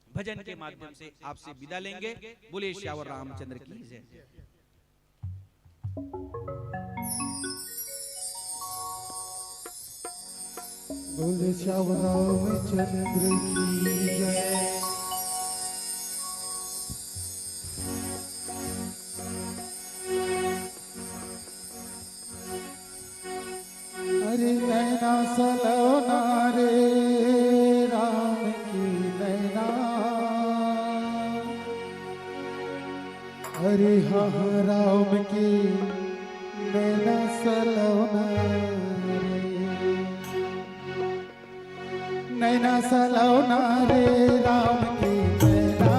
भजन के माध्यम से आपसे विदा लेंगे। बोले श्यावर रामचंद्र की जय। बोले श्यावर रामचंद्र की जय। अरे नैना सलोना रे राम की नैना, अरे हाँ हाँ राम की नैना सलोना रे। नैना सलोना रे राम की नैना,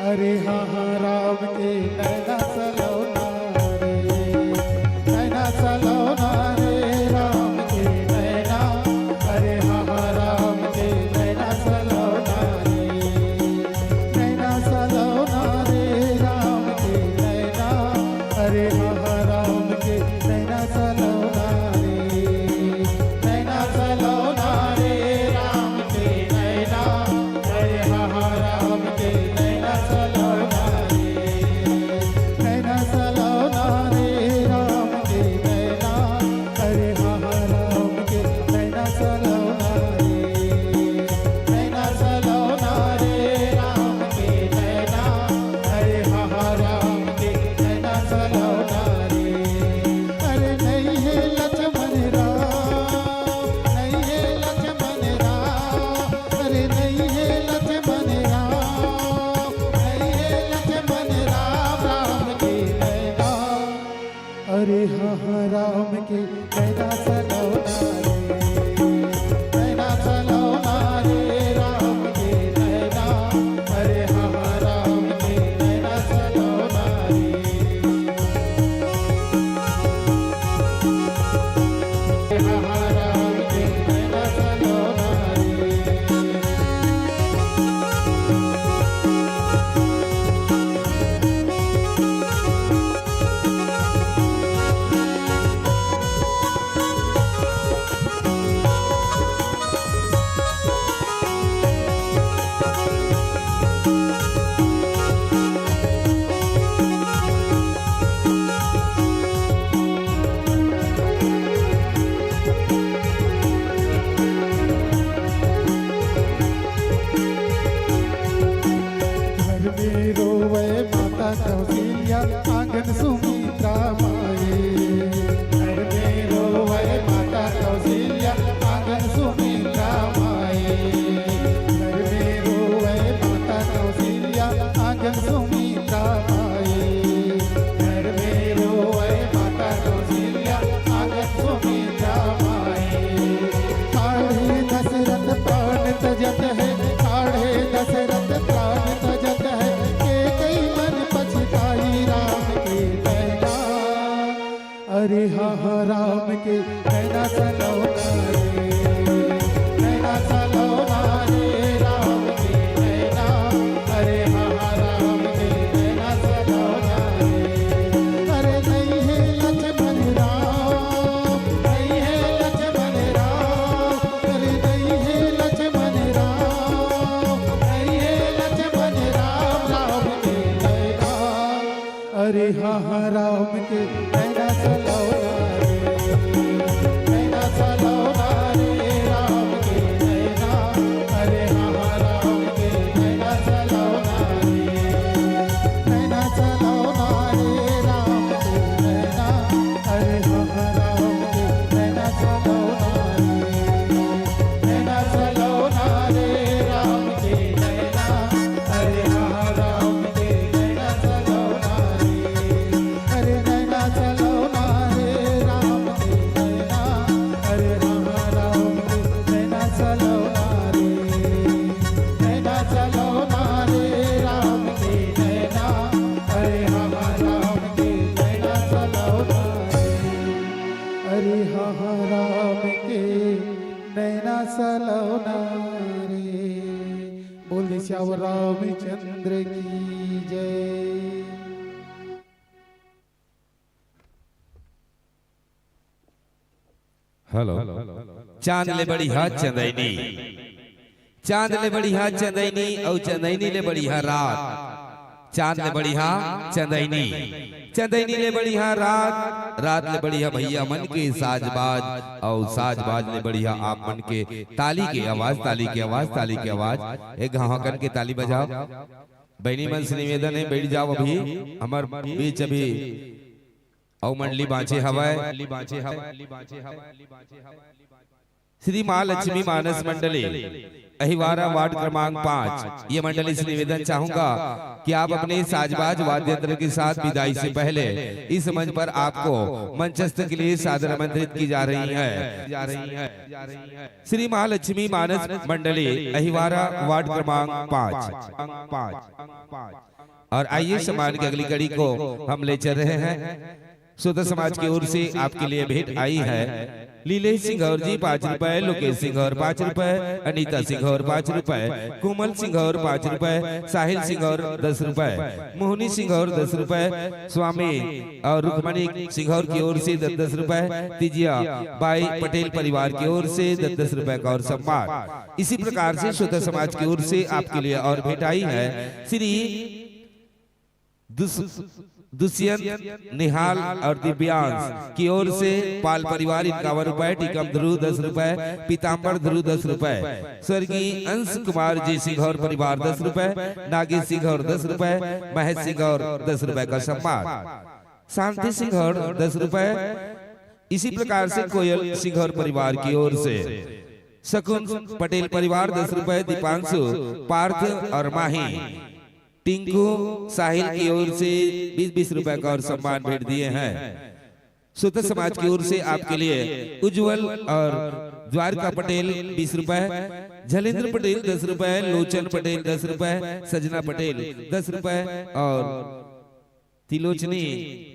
अरे हाँ हाँ राम की नैना सलोना रे। नैना सलोना रे राम की नैना, अरे हाँ हाँ राम की नैना सलोना रे। नैना सलोना रे राम की नैना, अरे हाँ हाँ राम की नैना सलोना रे। नैना सलोना रे राम के नैना, अरे हाँ हाँ राम के नैना सलोना रे। नैना सलोना रे राम के नैना, अरे हाँ हाँ राम के नैना सलोना रे। नैना सलोना रे राम के नैना, अरे हाँ हाँ राम के नैना सलोना रे। अरे नहीं है लक्ष्मण राम, नहीं है लक्ष्मण राम, अरे नहीं है लक्ष्मण राम, नहीं है लक्ष्मण राम, राम के नैना। अरे हाँ हाँ राम के नैना सलोना रे, नैना सलोना रे राम के नैना। अरे हाँ हाँ राम के नैना सलोना रे। घर में रोवे माता कौशल्या, आंगन सुमित्रा माई। घर में रोवे माता कौशल्या, आंगन सुमित्रा माई। घर में रोवे माता कौशल्या, आंगन सुमित्रा माई। घर में रोवे माता कौशल्या, आंगन सुमित्रा माई। काढ़े दशरथ प्राण तजत है, काढ़े दशरथ प्राण तजत है, के कई मन पछताई राम के नैना। अरे हाँ हाँ राम के नैना सलोना रे, नैना सलोना रे राम के नैना। अरे हाँ हाँ राम के नैना सलोना रे। अरे नहीं है लक्ष्मण राम, नहीं है लक्ष्मण राम, अरे नहीं है लक्ष्मण राम, नहीं है लक्ष्मण राम, राम के नैना। अरे हाँ हाँ राम के नैना चलौना रे, नैना चलौना रे राम के नैना। अरे हाँ हाँ राम के नैना चलौना रे, नैना चलौना रे राम के नैना। अरे हाँ हाँ राम के नैना चलौना रे, नैना चलौना रे राम के नैना। अरे हाँ हाँ राम के नैना चलौना रे। अरे नैना चलौना रे राम के नैना। अरे हाँ हाँ राम के नैना चलौना रे। नैना चलौना रे राम के नैना। अरे हाँ हाँ राम के नैना चलौना रे। अरे हाँ हाँ राम के नैना चलौना रे। बोल दे सियावर रामचंद्र की जय। हेलो। चांद ले बढ़िया चंदैनी, चांद ले बढ़िया चंदैनी, अउ चंदैनी ले बढ़िया रात। चांद ले बढ़िया चंदैनी, चंदैनी ले बढ़िया रात, रात ले बढ़िया भैया मन के साजबाज, अउ साजबाज ले बढ़िया आप मन के ताली के आवाज, ताली के आवाज, ताली के आवाज। एक घावकन के ताली बजाओ। बहिनी मन से निवेदन हे, बैठ जाओ, अभी हमर बीच अभी अउ मंडली बांचे हवय। श्री माँ लक्ष्मी मानस मंडली, अहिवारा, वार्ड क्रमांक पाँच। ये मंडली से निवेदन चाहूंगा कि आप अपने साजबाज वाद्य यंत्र के साथ विदाई से पहले इस मंच पर आपको मंचस्थ के लिए सादर आमंत्रित की जा रही है। श्री महालक्ष्मी मानस मंडली, अहिवारा, वार्ड क्रमांक पाँच। और आइए, सम्मान की अगली कड़ी को हम ले चल रहे हैं। श्रोता समाज की ओर से आपके लिए भेंट आई है। लीलेश सिंघौर जी पाँच रुपए, लोकेश सिंघौर पाँच रुपए, अनीता सिंघौर पाँच रुपए, कोमल सिंघौर पाँच रुपए, साहिल सिंघौर दस रुपए, मोहनी सिंघौर दस रुपए, स्वामी और रुक्मणी सिंघौर की ओर से दस दस रुपए, तिजिया बाई पटेल परिवार की ओर से दस दस रुपए का और सम्मान। इसी प्रकार से श्रोता समाज की ओर से आपके लिए और भेंट आई है श्री दुस-, दुष्यंत, निहाल और दिव्यांश की ओर से पाल परिवार इक्यावन रुपए, टीकम ध्रुव दस रुपए, पीताम्बर ध्रुव दस रुपए, स्वर्गीय अंश कुमार जी सिंघौर परिवार दस रुपए, नागेश सिंघौर दस रुपए, महेश सिंघौर दस रुपए का सम्मान, शांति सिंघौर दस रुपए, इसी प्रकार से कोयल सिंघौर परिवार की ओर से शकुन पटेल परिवार दस रुपए, दीपांशु, पार्थ और माही, टिंकू, साहिल की ओर से बीस बीस रुपए का और सम्मान भेंट दिए हैं। श्रोता समाज की ओर से आपके लिए उज्जवल और द्वारका पटेल बीस रुपए, झलेंद्र पटेल दस रुपए, लोचन पटेल दस रुपए, सजना पटेल दस रुपए और तिलोचनी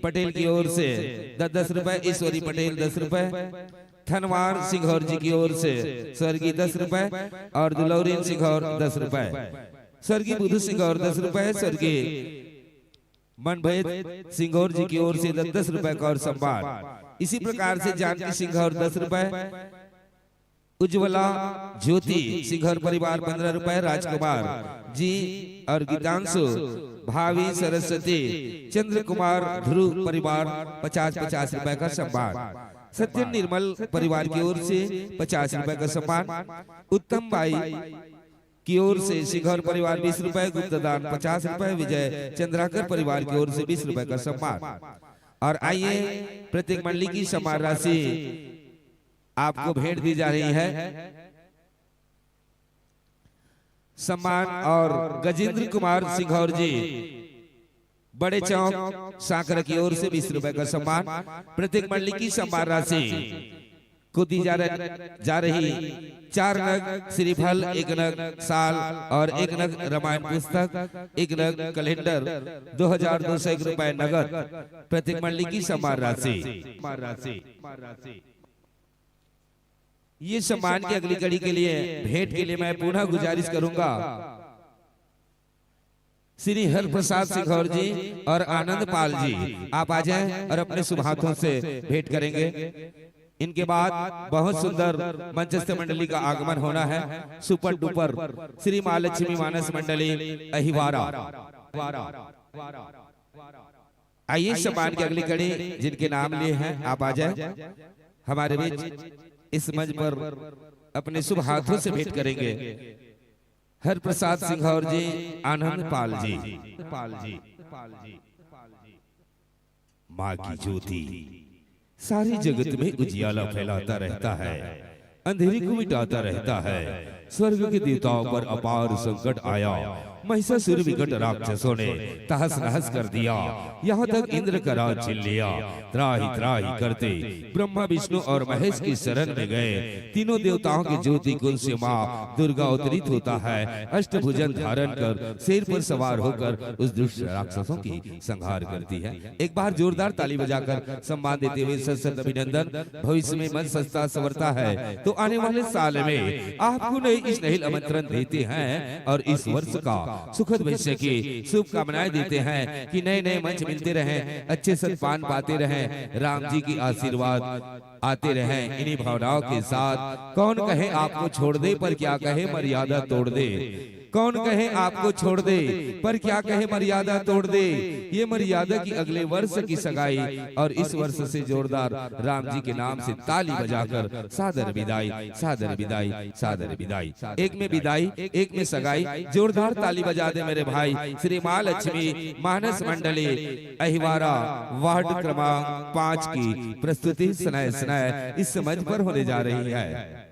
पटेल की ओर से दस दस रुपए, ईश्वरी पटेल दस रुपए, धनवार सिंघौर जी की ओर से स्वर्गीय दस रुपए और दुलौरीन सिंघौर दस रुपए, स्वर्गीय बुधू सिंघौर दस रुपए, स्वर्गीय मनभेद सिंघौर जी की ओर से दस दस रुपए का और सम्मान। इसी प्रकार से जानकी सिंघौर दस रुपए, उज्ज्वला ज्योति सिंघौर परिवार पन्द्रह रुपए, राजकुमार जी और गीतांशु, भावी सरस्वती, चंद्र कुमार ध्रुव परिवार पचास पचास रुपए का सम्मान, सत्यन निर्मल परिवार की ओर से पचास रुपए का सम्मान, उत्तम बाई की ओर से सिंघौर परिवार बीस रुपए, गुप्तदान पचास रुपए, विजय चंद्राकर परिवार की ओर से बीस रुपए का सम्मान। और आइए, प्रत्येक मंडली की सम्मान राशि आपको भेंट दी जा रही है। सम्मान और गजेंद्र कुमार सिंघौर जी, बड़े चौक, सांकरा की ओर से बीस रुपए का सम्मान। प्रत्येक मंडली की सम्मान राशि को दी जा रह-, जा रही चार नग श्रीफल, एक नग शाल और एक नग रामायण पुस्तक, एक नग कैलेंडर, दो हजार दो सौ एक रुपए नगद। प्रत्येक मंडली की सम्मान राशि। ये सम्मान की अगली कड़ी के लिए, भेंट के लिए मैं पुनः गुजारिश करूंगा, श्री हरप्रसाद सिंघौर जी और आनंद पाल जी, आप आ जाएं और अपने शुभ हाथों से भेंट करेंगे। इनके बाद बहुत सुंदर मंचस्थ मंडली का आगमन होना है, सुपर डुपर श्री माँ लक्ष्मी मानस मंडली अहिवारा। आइए, सम्मान के अगली कड़ी जिनके नाम लिए हैं, आप आ जाए हमारे बीच। इस मंच पर अपने शुभ हाथों से भेंट करेंगे हरप्रसाद सिंघौर जी, आनंद पाल जी। पाल जी, पाल जी, पाल जी। माँ की ज्योति सारे जगत में उजियाला फैलाता रहता है, अंधेरे को मिटाता रहता है। स्वर्ग के देवताओं पर अपार संकट आया, महिषासुर विकट राक्षसों ने तहस नहस कर दिया। यहाँ तक इंद्र का राज छीन लिया। त्राहि त्राहि करते ब्रह्मा, विष्णु और महेश की शरण में गए। तीनों देवताओं के ज्योति कुंज से माँ दुर्गा अवतरित होता है। अष्टभुजन धारण कर शेर पर सवार होकर उस दुष्ट राक्षसों की संहार करती है। एक बार जोरदार ताली बजाकर सम्मान देते हुए सत सत अभिनंदन। भविष्य में मंच सजता संवरता है तो आने वाले साल में आपको नए इस नहिल आमंत्रण देते हैं और इस वर्ष का सुखद भविष्य की शुभकामनाएं देते हैं कि नए नए मंच मिलते रहें, अच्छे सदपान पाते रहें, राम जी की आशीर्वाद आते रहें। इन्हीं भावनाओं के साथ कौन कहे आपको छोड़ दे, पर क्या कहे मर्यादा तोड़ दे। कौन कहे आपको छोड़ दे, पर क्या कहे मर्यादा तोड़ दे। ये मर्यादा की अगले वर्ष की सगाई और इस वर्ष से जोरदार राम जी के नाम से ताली बजाकर सादर विदाई, सादर विदाई, सादर विदाई। एक में विदाई, एक में सगाई। जोरदार ताली बजा दे मेरे भाई श्री माँ लक्ष्मी मानस मंडली अहिवारा वार्ड क्रमांक पाँच की प्रस्तुति स्नेह स्नेह इस मंच पर होने जा रही है।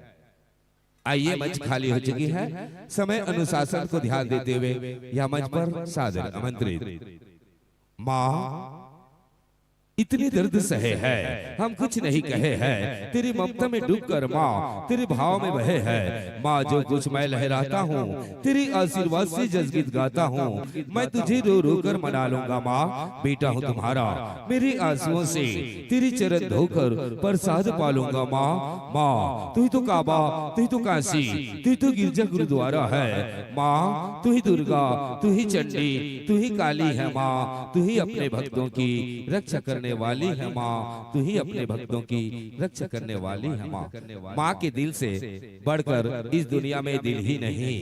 आइए, मंच खाली हो चुकी है। समय अनुशासन को ध्यान देते हुए यह मंच पर सादर आमंत्रित। माँ, इतने दर्द सहे हैं, हम कुछ नहीं कहे हैं। तेरी ममता में डूब कर माँ, तेरे भाव में बहे हैं। माँ, जो कुछ मैं लहराता हूँ, तेरे आशीर्वाद से जसगीत गाता हूँ। मैं तुझे रो रो कर मना लूंगा माँ, बेटा हूँ तुम्हारा। मेरे आंसुओं से तेरे चरण धोकर प्रसाद पालूंगा माँ। माँ, तू ही तो काबा, तू ही तो काशी, तू ही तो गिरजा गुरुद्वारा है। माँ, तू ही दुर्गा, तू ही चंडी, तू ही काली है माँ। तू ही अपने भक्तों की रक्षा करने वाली है माँ। तू ही अपने भक्तों की रक्षा करने वाली है माँ। माँ के दिल से बढ़कर इस दुनिया में दिल ही नहीं।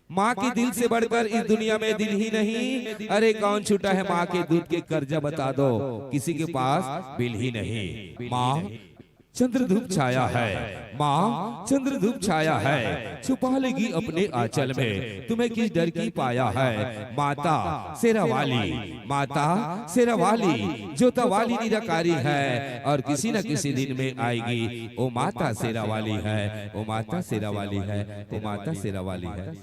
माँ के दिल से बढ़कर इस दुनिया में दिल ही नहीं। अरे, कौन छूटा है माँ के दूध के कर्जा, बता दो, किसी के पास बिल ही नहीं। माँ, चंद्र धूप छाया है माँ, चंद्र धूप छाया है, छुपा लेगी अपने आंचल में, तुम्हें किस डर की पाया है। माता शेरा वाली, माता शेरा वाली, जोता वाली निराकारी है और किसी न किसी दिन में आएगी। ओ माता शेरा वाली है, ओ माता शेरा वाली है, ओ माता शेरा वाली है।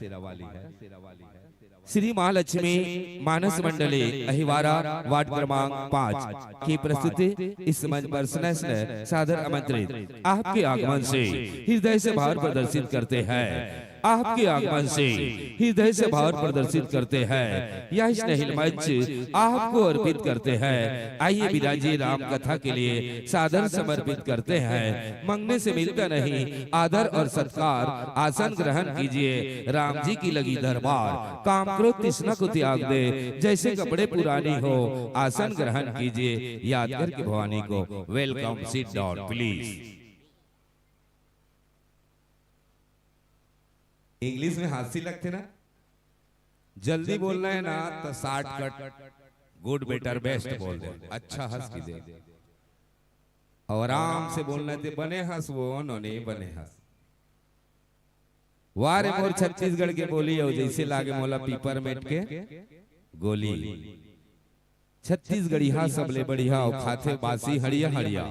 श्री महालक्ष्मी मानस मंडली अहिवारा वार्ड क्रमांक पाँच की प्रस्तुति इस मंच पर स्नेह स्नेह सादर आमंत्रित। आपके आगमन से हृदय से भाव प्रदर्शित करते हैं। आपके आगमन से हृदय से भाव प्रदर्शित करते हैं। यह स्नेहिल मंच आपको अर्पित करते हैं। आइए, विराजिए राम कथा के लिए सादर समर्पित करते हैं। मंगने से मिलता नहीं आदर और सत्कार। आसन ग्रहण कीजिए, राम जी की लगी दरबार। काम क्रोध तृष्णा को त्याग दे, जैसे कपड़े पुरानी हो। आसन ग्रहण कीजिए, याद करके भवानी को। Welcome, sit down please। English में हांसी लगथे ना, जल्दी बोलना है ना तो शॉर्टकट, गुड, बेटर, बेस्ट बोल दे। अच्छा हंस कीजिए। और आराम से बोलना है तो बने हंस वो, नोनी बने हंस। वाह रे मोर छत्तीसगढ़ के बोली, अउ जैसे लागे मोला पीपरमेंट के गोली। छत्तीसगढ़िया सबले बढ़िया, अउ खाथे बासी हड़िया हड़िया।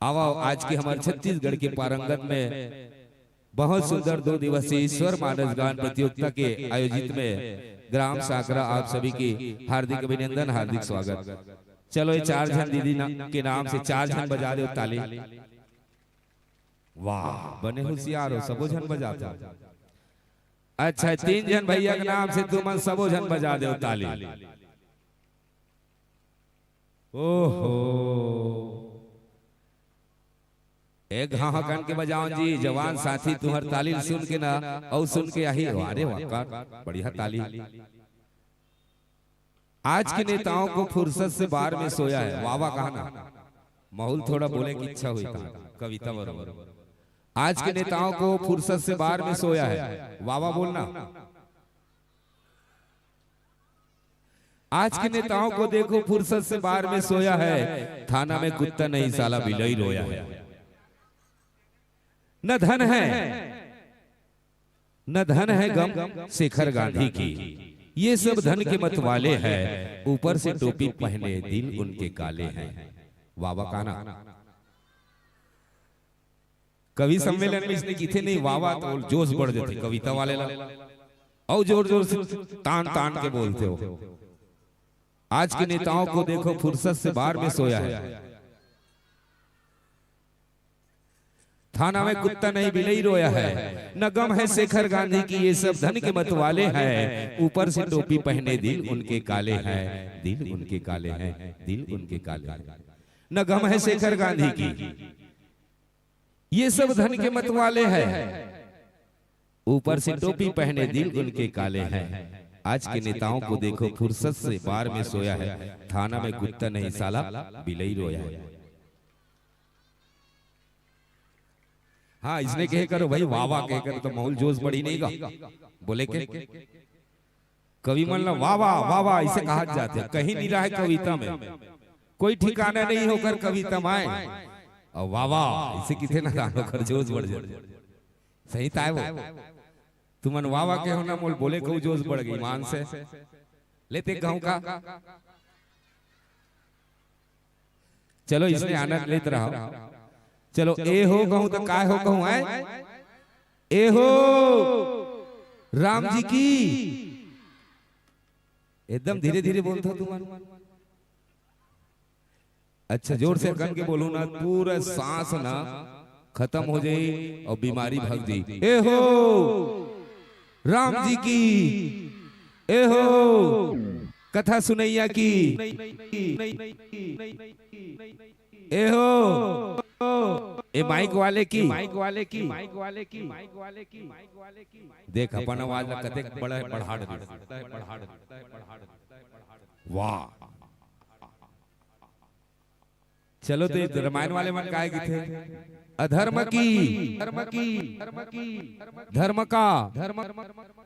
आवा, आज के हमर छत्तीसगढ़ के पारंगत में बहुत सुंदर दो दिवसीय स्वर मानस गान प्रतियोगिता के आयोजित में ग्राम सांकरा आप सभी की हार्दिक अभिनंदन, हार्दिक स्वागत। चलो, ये चार झन दीदी ना, के नाम से चार झन बजा दो ताली। वाह, बने होशियार हो, सबो झन बजात हो। अच्छा, तीन झन भैया के नाम से तुमन सबो झन बजा दो ताली। ओहो, एक घाव कन के बजाओ जी, जवान साथी तुहर ताली सुन के ना, अउ सुन के आही, वाह रे वाह, का बढ़िया ताली। आज के नेताओं को फुर्सत से बार में सोया है। वाह वाह कहा ना, माहौल थोड़ा बोले की इच्छा हुई था। कविता बरोबर। आज के नेताओं को फुर्सत से बार में सोया है। वाह वाह बोलना। आज के नेताओं को देखो, फुर्सत से बार में सोया है, थाना में कुत्ता नहीं, साला बिलई रोया है। न धन है, न धन है गम शेखर गांधी की, ये सब धन के मत वाले हैं, ऊपर से टोपी पहने दिल उनके काले हैं। वाह वाह काना। कवि सम्मेलन में इसने किथे नहीं वाह वाह तो जोश बढ़ जाते कविता वाले ला। और जोर जोर से तान तान के बोलते हो। आज के नेताओं को देखो, फुर्सत से बार में सोया है, थाना में कुत्ता नहीं बिलई रोया है, न गम है शेखर गांधी की, ये सब धन के मत वाले हैं, ऊपर से टोपी पहने दिल उनके काले हैं, दिल उनके काले हैं, दिल उनके काले हैं। न गम है शेखर गांधी की, ये सब धन के मत वाले हैं, ऊपर से टोपी पहने दिल उनके काले हैं। आज के नेताओं को देखो, फुर्सत से बार में सोया है, थाना में कुत्ता नहीं साला बिलई रोया है। हाँ, इसने कहे करो भाई, वाह वाह कहे करो तो माहौल जोश बढ़ी नहीं गा। बोले के कवि मन ला वाह वाह वाह वाह इसे कहा जाते, कहीं नहीं रहा है कविता में, कोई ठिकाना नहीं होकर कविता में आए। और वाह वाह इसे किथे ना दान होकर जोश बढ़ जाए। सही ताय वो। तुमन वाह वाह के हो ना मोल बोले को जोश बढ़ गई मान से। लेते गाँव का चलो इसने आनंद लेत रहो। चलो ए हो कहूं तो काय हो कहूं है? ए हो राम जी की। एकदम धीरे धीरे बोलता तुमन। अच्छा जोर से कन के बोलू ना, पूरा सांस ना खत्म हो जाई और बीमारी भाग जाई। ए हो राम जी की, ए हो कथा सुनैया की, ए हो ए माइक वाले की, माइक वाले की, माइक वाले की, माइक वाले की, माइक वाले की। देख अपन आवाज ला कतेक बड़ा बढ़ा दे। वाह। चलो तो रामायण वाले मन काय किथे? अधर्म की, धर्म की, धर्म का, धर्म।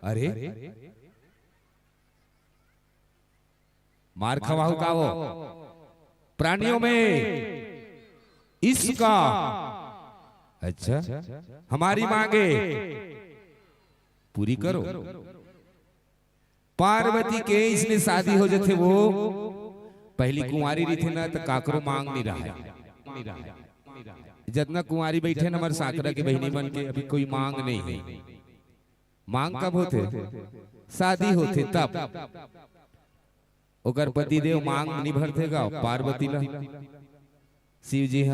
अरे मार खवाहू का वो प्राणियों में इसका। अच्छा हमारी मांगे पूरी करो। पार्वती के इसने शादी हो जथे वो पहली कुंवारी रहिथे ना तो काकरो मांग नहीं रहा है। जतना कुंवारी बैठे न हमर साकरा के बहिनी मन के अभी कोई मांग नहीं है। मांग कब होथे? शादी होथे तब। ओकर पति देव मांग नहीं भरथे गा पार्वती ला। शिव जी ह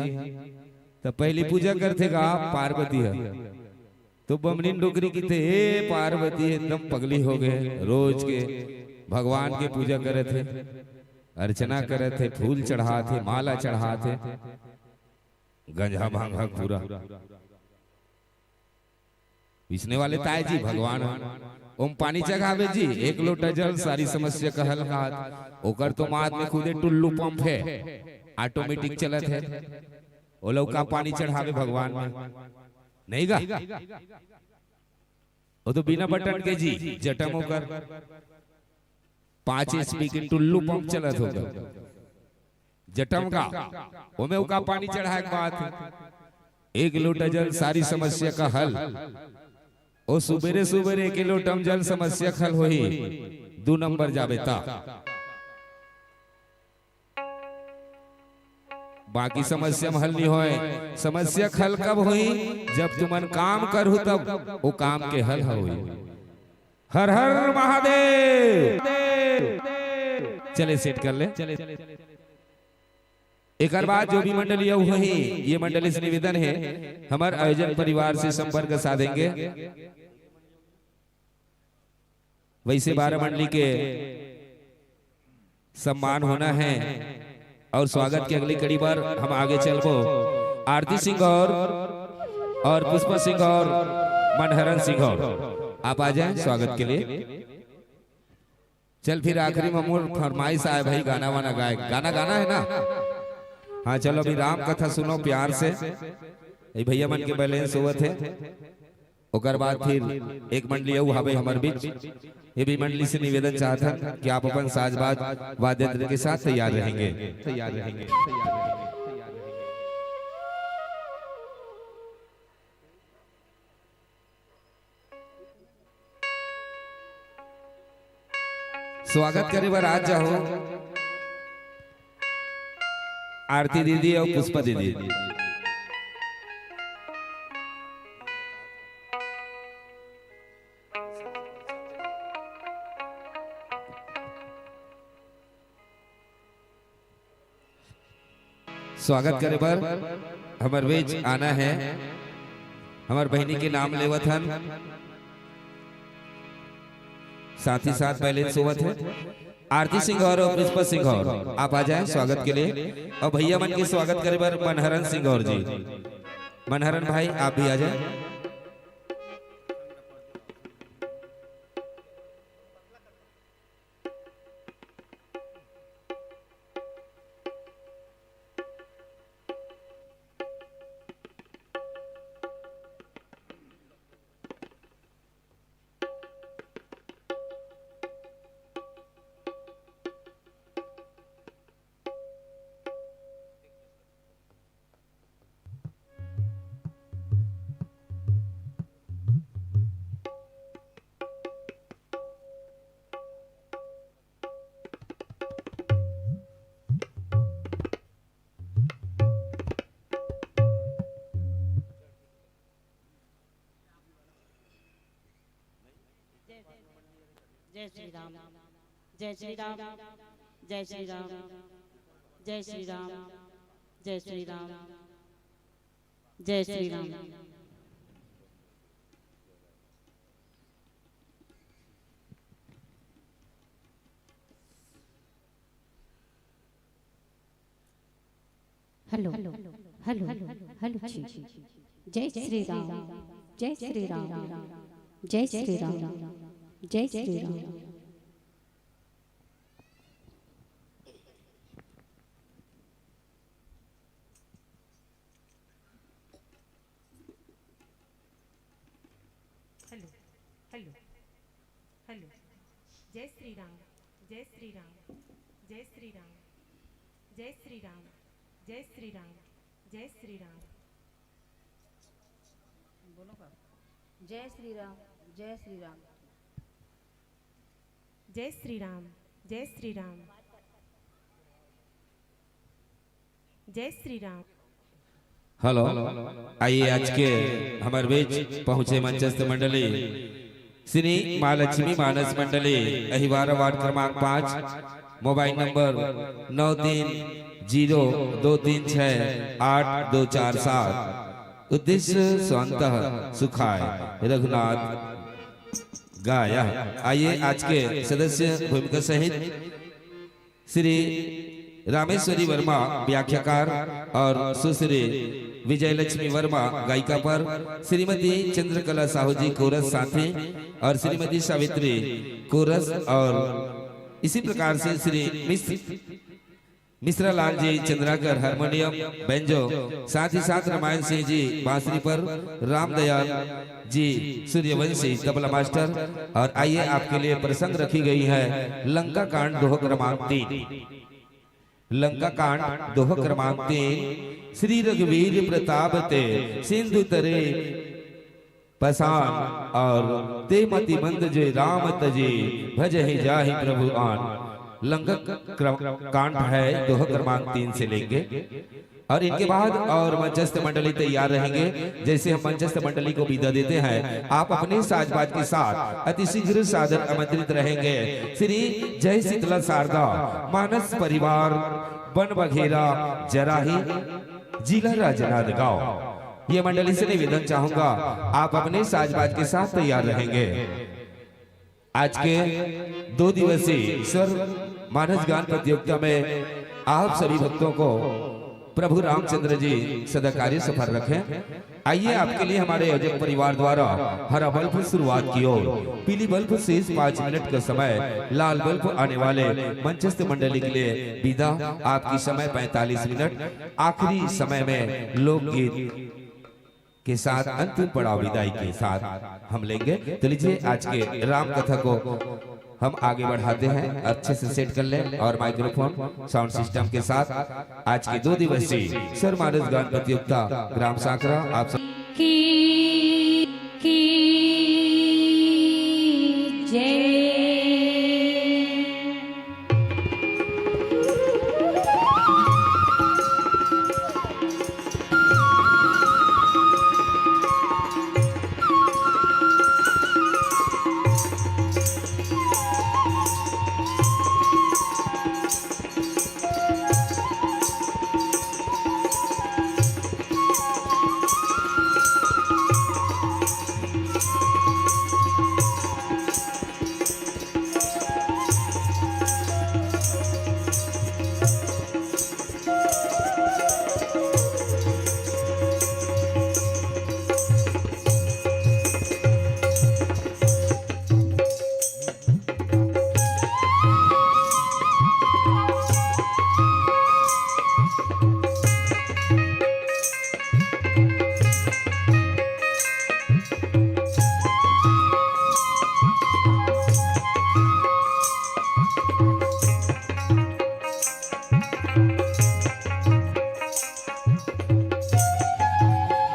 त पहली पूजा करथे गा पार्वती ह। तो बमनिन डोकरी किथे, "ए पार्वती एकदम पगली हो गए, रोज के भगवान के पूजा करत हे, अर्चना करत हे, फूल चढ़ात हे, माला चढ़ात हे, गंजा भांगा पूरा।" विसने वाले ताय जी भगवान ह। ओम पानी चघावे जी, एक लोटा जल, सारी समस्या का हल हाथ। ओकर तो माथ में खुदे टुल्लू पंप है, ऑटोमेटिक चलत है। ओ लौका पानी चढ़ावे भगवान में। नहीं गा? वो तो बिना बटन के जी, जटम ओकर। पांच एचपी के टुल्लू पंप चलत होगा। जटम का, ओमे ओका पानी चढ़ाए के बात है। एक लोटा जल सारी समस्या का हल। ओ सुबेरे सुबेरे एक लोटम जल समस्या हल होही। दू नंबर जाबे ता। बाकी समस्या म हल नहीं होय। समस्या हल कब होही? जब तुमन काम करहु तब वो काम के हल होही। हर हर महादेव। चले सेट कर ले। एकर बाद जो भी मंडली अउ होही, ये मंडली से निवेदन है, हमर आयोजन परिवार से संपर्क साधेंगे। वैसे बारह मंडली के सम्मान होना है और स्वागत के अगली कड़ी पर हम आगे चलबो। आरती सिंह और, और पुष्पा सिंह और मनहरन सिंह और आप आ जाएं स्वागत के लिए। चल फिर आखिरी में मोर फरमाइश आए भाई, गाना वाना गाए, गाना गाना है ना? हाँ चलो अभी राम कथा सुनो प्यार से। ये भैया मन के बैलेंस होवत है। ओकर बाद फिर एक मंडली अउ हावे हमर बीच। ये भी मंडली से निवेदन चाहथन कि आप अपन साजबाज वाद्य यंत्र के साथ तैयार रहेंगे, तैयार रहेंगे। स्वागत करे बर आ जाओ आरती दीदी अउ पुष्पा दीदी। स्वागत करे बर हमर बीच आना है। हमर बहिनी के नाम लेवत हन, साथ ही साथ बैलेंस होवत है। आरती सिंह और पुष्पा सिंह और आप आ जाएं स्वागत के लिए। और भैया मन के स्वागत करे बर मनहरन सिंह और जी, मनहरन भाई आप भी आ जाएं। जय श्री राम, जय श्री राम, जय श्री राम, जय श्री राम, जय श्री राम, जय Shri Ram. Hello, hello, hello जी। जय श्री राम, जय श्री राम, जय श्री राम, जय Shri Ram. Hello, hello, hello. जय श्री राम, जय श्री राम, जय श्री राम, जय श्री राम, जय श्री राम, जय श्री राम। बोलो का? जय श्री राम, जय श्री राम। जय श्री राम, जय श्री राम, जय श्री राम। हेलो, आइए आज के हमर बीच पहुंचे मंचस्थ मंडली श्री माँ लक्ष्मी मानस मंडली, अहिवारा वार्ड क्रमांक पाँच, मोबाइल नंबर नौ तीन जीरो दो तीन छः आठ दो चार सात। उद्देश्य स्वांतः सुखाय रघुनाथ गायः। आइए आज के सदस्य भूमिका सहित श्री रामेश्वरी वर्मा व्याख्याकार और सुश्री विजयलक्ष्मी वर्मा गायिका पर, श्रीमती चंद्रकला साहू जी कोरस साथी और श्रीमती सावित्री कोरस और इसी प्रकार से श्री मिश्र, मिश्रा लाल जी चंद्राकर हारमोनियम, बेंजो, साथ ही साथ रामायण सिंह जी बांसुरी पर, रामदयाल जी सूर्यवंशी तबला मास्टर। और आइए आपके लिए प्रसंग रखी गई है लंका कांड दोह क्रमांक तीन। लंका कांड दोह क्रमांक तीन। श्री रघुवीर प्रताप ते सिंधु तरे पसान और ते मति मंद जे राम तजे भजहि जाहि प्रभु आन। लंका क्रम-, कांड है, दोह क्रमांक तीन से लेंगे। और इनके बाद और मंचस्थ मंडली तैयार रहेंगे। जैसे हम मंचस्थ मंडली को विदा देते हैं, आप अपने साजबाज के साथ अति शीघ्र सादर आमंत्रित रहेंगे श्री जय शीतला शारदा मानस परिवार, वन बघेरा, जराही, जिला राजनांदगांव। ये मंडली से निवेदन चाहूंगा, आप अपने साजबाज के साथ तैयार रहेंगे। आज के दो दिवसीय स्वर मानस गान प्रतियोगिता में आप सभी भक्तों को प्रभु रामचंद्र जी सदा कार्य सफल रखें। आइए, आपके लिए हमारे आयोजक परिवार द्वारा हरा बल्ब शुरुआत की ओर, पीली बल्ब शेष पाँच मिनट का समय, लाल बल्ब आने वाले मंचस्थ मंडली के लिए विदा। आपकी समय पैंतालीस मिनट। आखिरी समय में लोकगीत के साथ अंतिम पड़ाव विदाई के साथ हम लेंगे। तो लीजिए, आज के राम कथा को हम आगे बढ़ाते हैं, अच्छे से सेट कर लें और माइक्रोफोन साउंड सिस्टम के साथ आज के दो दिवसीय सर मानस गान प्रतियोगिता ग्राम सांकरा आप सब की, की जय।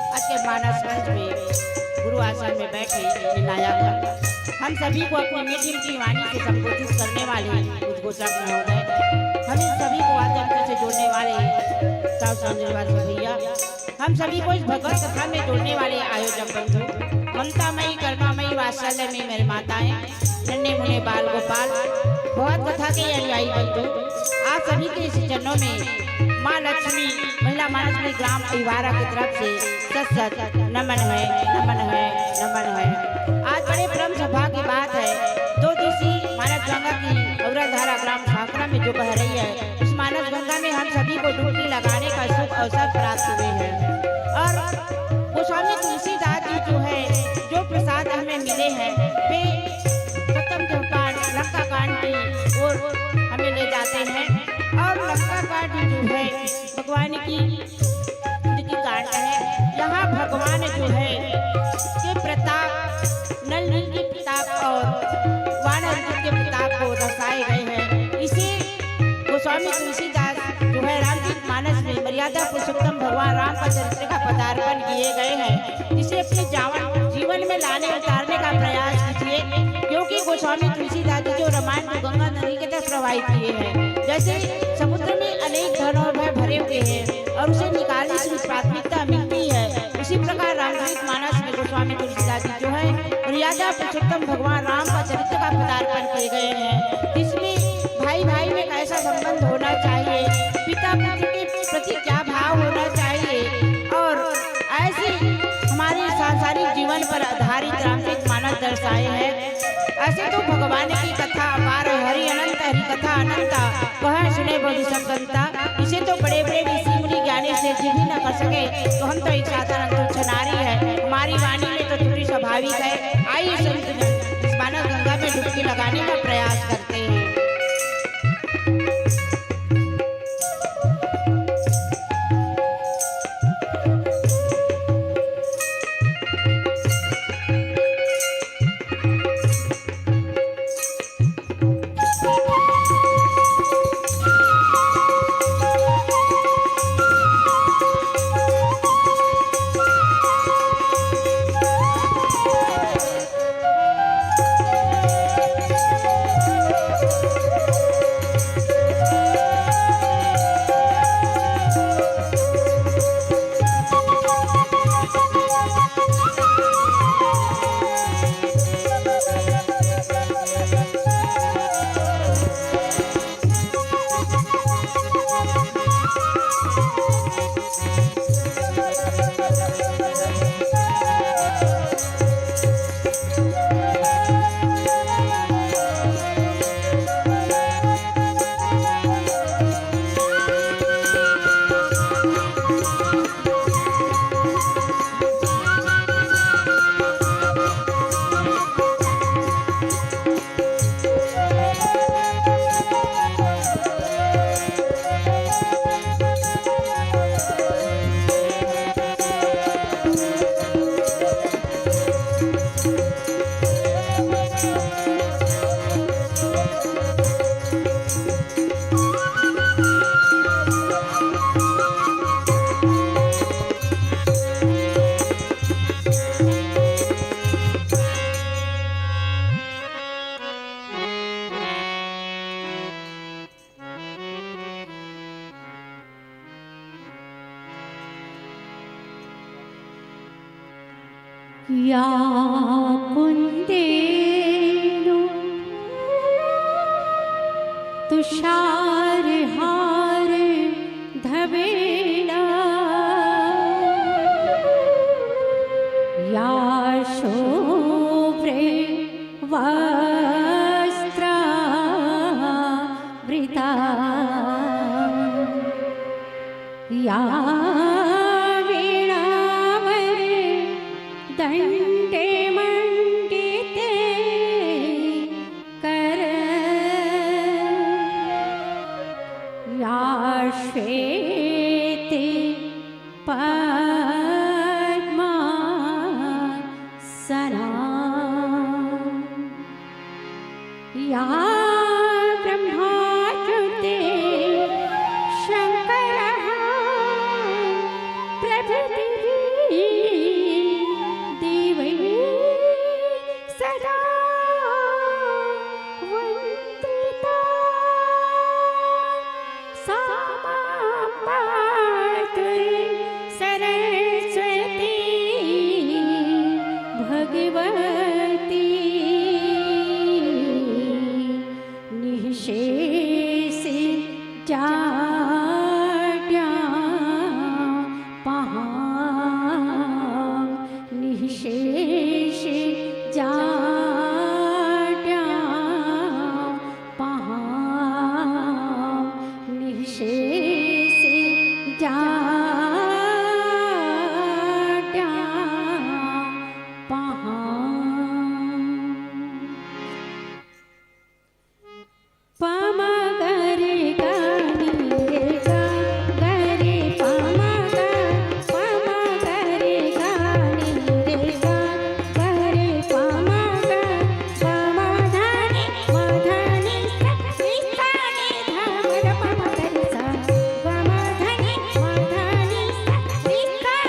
आज के मानस मंच में गुरु आसन में बैठे विनायक हम सभी को अपनी मीठी मीठी वाणी से संबोधित करने वाले उद्घोषक महोदय, हम इन सभी को वाद्य यंत्र से जोड़ने वाले साहु श्रीनिवास भैया, हम सभी को इस भगवत कथा में जोड़ने वाले आयोजक बंधु, ममतामयी, करुणामयी, वात्सल्यमयी मेरी माताएं, नन्हे मुन्ने बाल गोपाल, भगवत कथा के अनुयायी बंधु, आप सभी के इस चरणों में माँ लक्ष्मी महिला मानस मंच ग्राम अहिवारा की तरफ से सत सत नमन है, नमन है, नमन है। आज बड़े परम सौभाग्य की बात है, दो दिवसीय मानस गंगा की औराधारा ग्राम सांकरा में जो बह रही है, उस मानस गंगा में हम सभी को डुबकी लगाने का शुभ अवसर प्राप्त हुए हैं। और गोस्वामी तुलसीदास जी जो है, जो प्रसाद हमें मिले हैं, वे प्रथम जो कांड, लंका कांड की ओर हमें ले जाते हैं। और लंका कांड जो है, भगवान की खुद की कांड है। यहाँ भगवान जो है, के प्रताप, नल नील के प्रताप और वानर के प्रताप को दर्शाए गए हैं। इसे गोस्वामी तुलसीदास जो है, रामचरित मानस में मर्यादा पुरुषोत्तम भगवान राम का चरित्र का पदार्पण किए गए हैं, जिसे अपने जावन, जीवन में लाने उतारने का प्रयास कीजिए, क्योंकि गोस्वामी तुलसीदास जी जो रामायण को गंगा नदी के तरह प्रवाहित किए हैं, जैसे समुद्र में अनेक धनों में भरे हुए हैं और उसे निकालने से प्राथमिकता मिलती है, उसी प्रकार रामचरित मानस में गोस्वामी तुलसीदास जी जो है, मर्यादा पुरुषोत्तम भगवान राम का चरित्र का पदार्पण किए गए हैं, जिसमें भाई भाई में कैसा संबंध होना चाहिए, पिता पुत्र के प्रति क्या भाव होना चाहिए, और ऐसे हमारे सांसारिक जीवन पर आधारित रामचरित मानस दर्शाए हैं। ऐसे तो भगवान की कथा अपार है, हरि अनंत, हरि कथा अनंता, कह सुने बहुत सब संता। इसे तो बड़े बड़े ऋषि मुनि ज्ञानी से भी न कर सके, तो हम तो एक साधारण तुच्छ नारी है, हमारी वाणी में तो त्रुटि स्वाभाविक है। आइए संत जन, इस मानस गंगा में डुबकी लगाने का प्रयास करते हैं। या कुन्देन्दु तुषारहार धवेला, या शुभ्र वस्त्रावृता, या वीणावरे दण्डे मण्डिते कर, या श्वेते पद्मासना, या ब्रह्माच्युते शङ्करः प्रभृतिभिः देवैः सदा वन्दिता। सा मां पातु सरस्वती भगवती। निःशेष जाड्यां पहां, निःशेष जाड्यां पहां, निःशेष जाड्यां पहां। पम ग रे ग नि रे ग, ग रे पम ग, पम ग रे ग नि रे ग, ग रे पम ग, पम ध नि म ध नि सा नि सा नि ध म ध प म ग रे सा, ग म ध नि म ध नि सा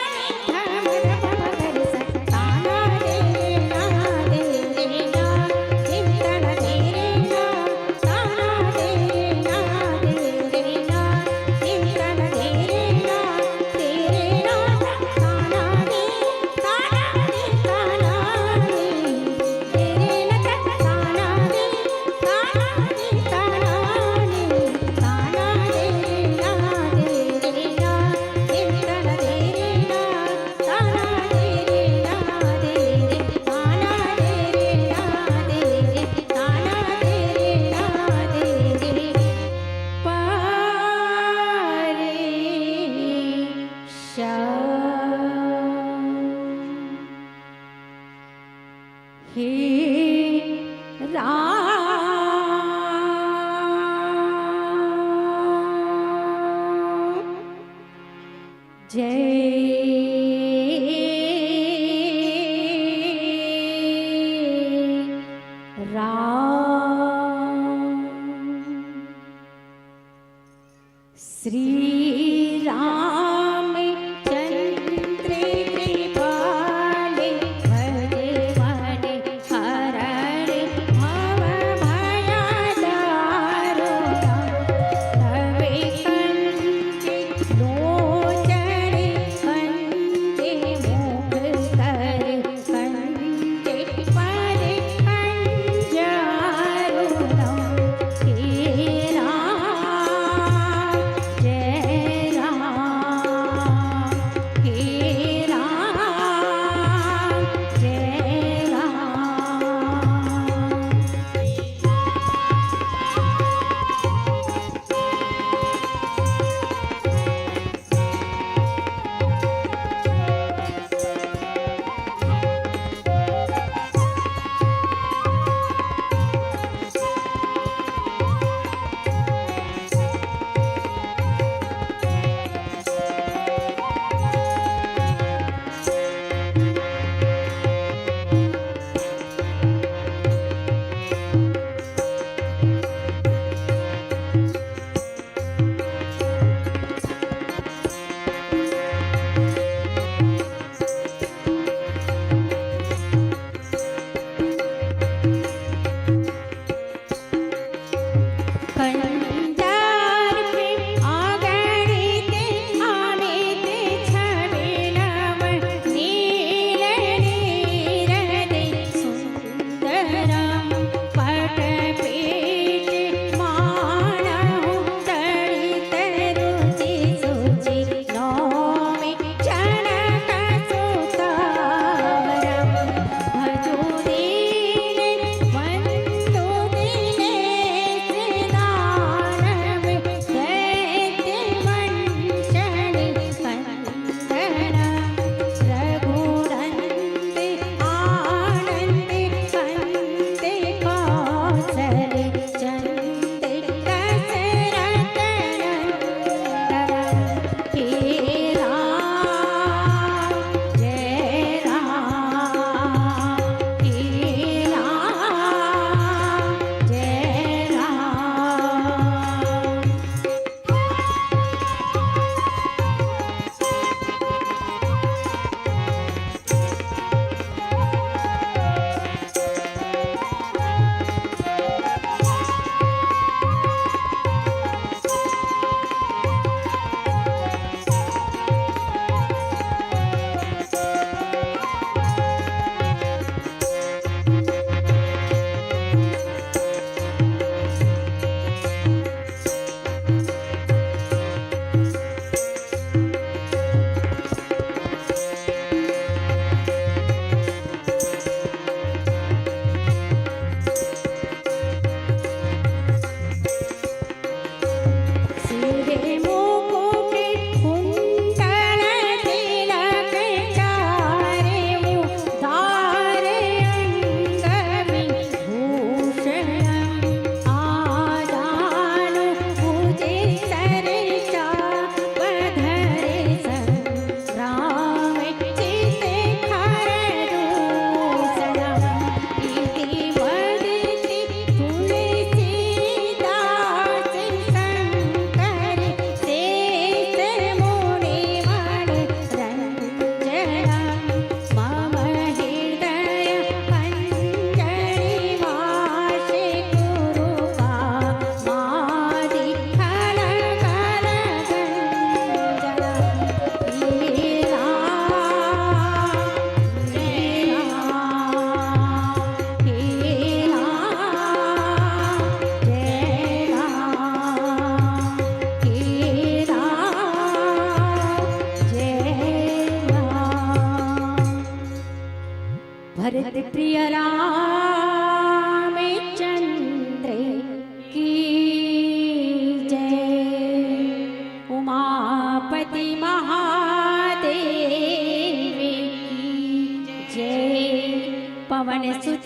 नि सा नि ध म ध प म ग रे सा। हे राम, जय राम। श्री रामचंद्र कृपाल भज मन हरण भव भय दारुण। तवे कंज लोचन कंज मुख कर कंज पर कंज अरुण। हे राम जय राम।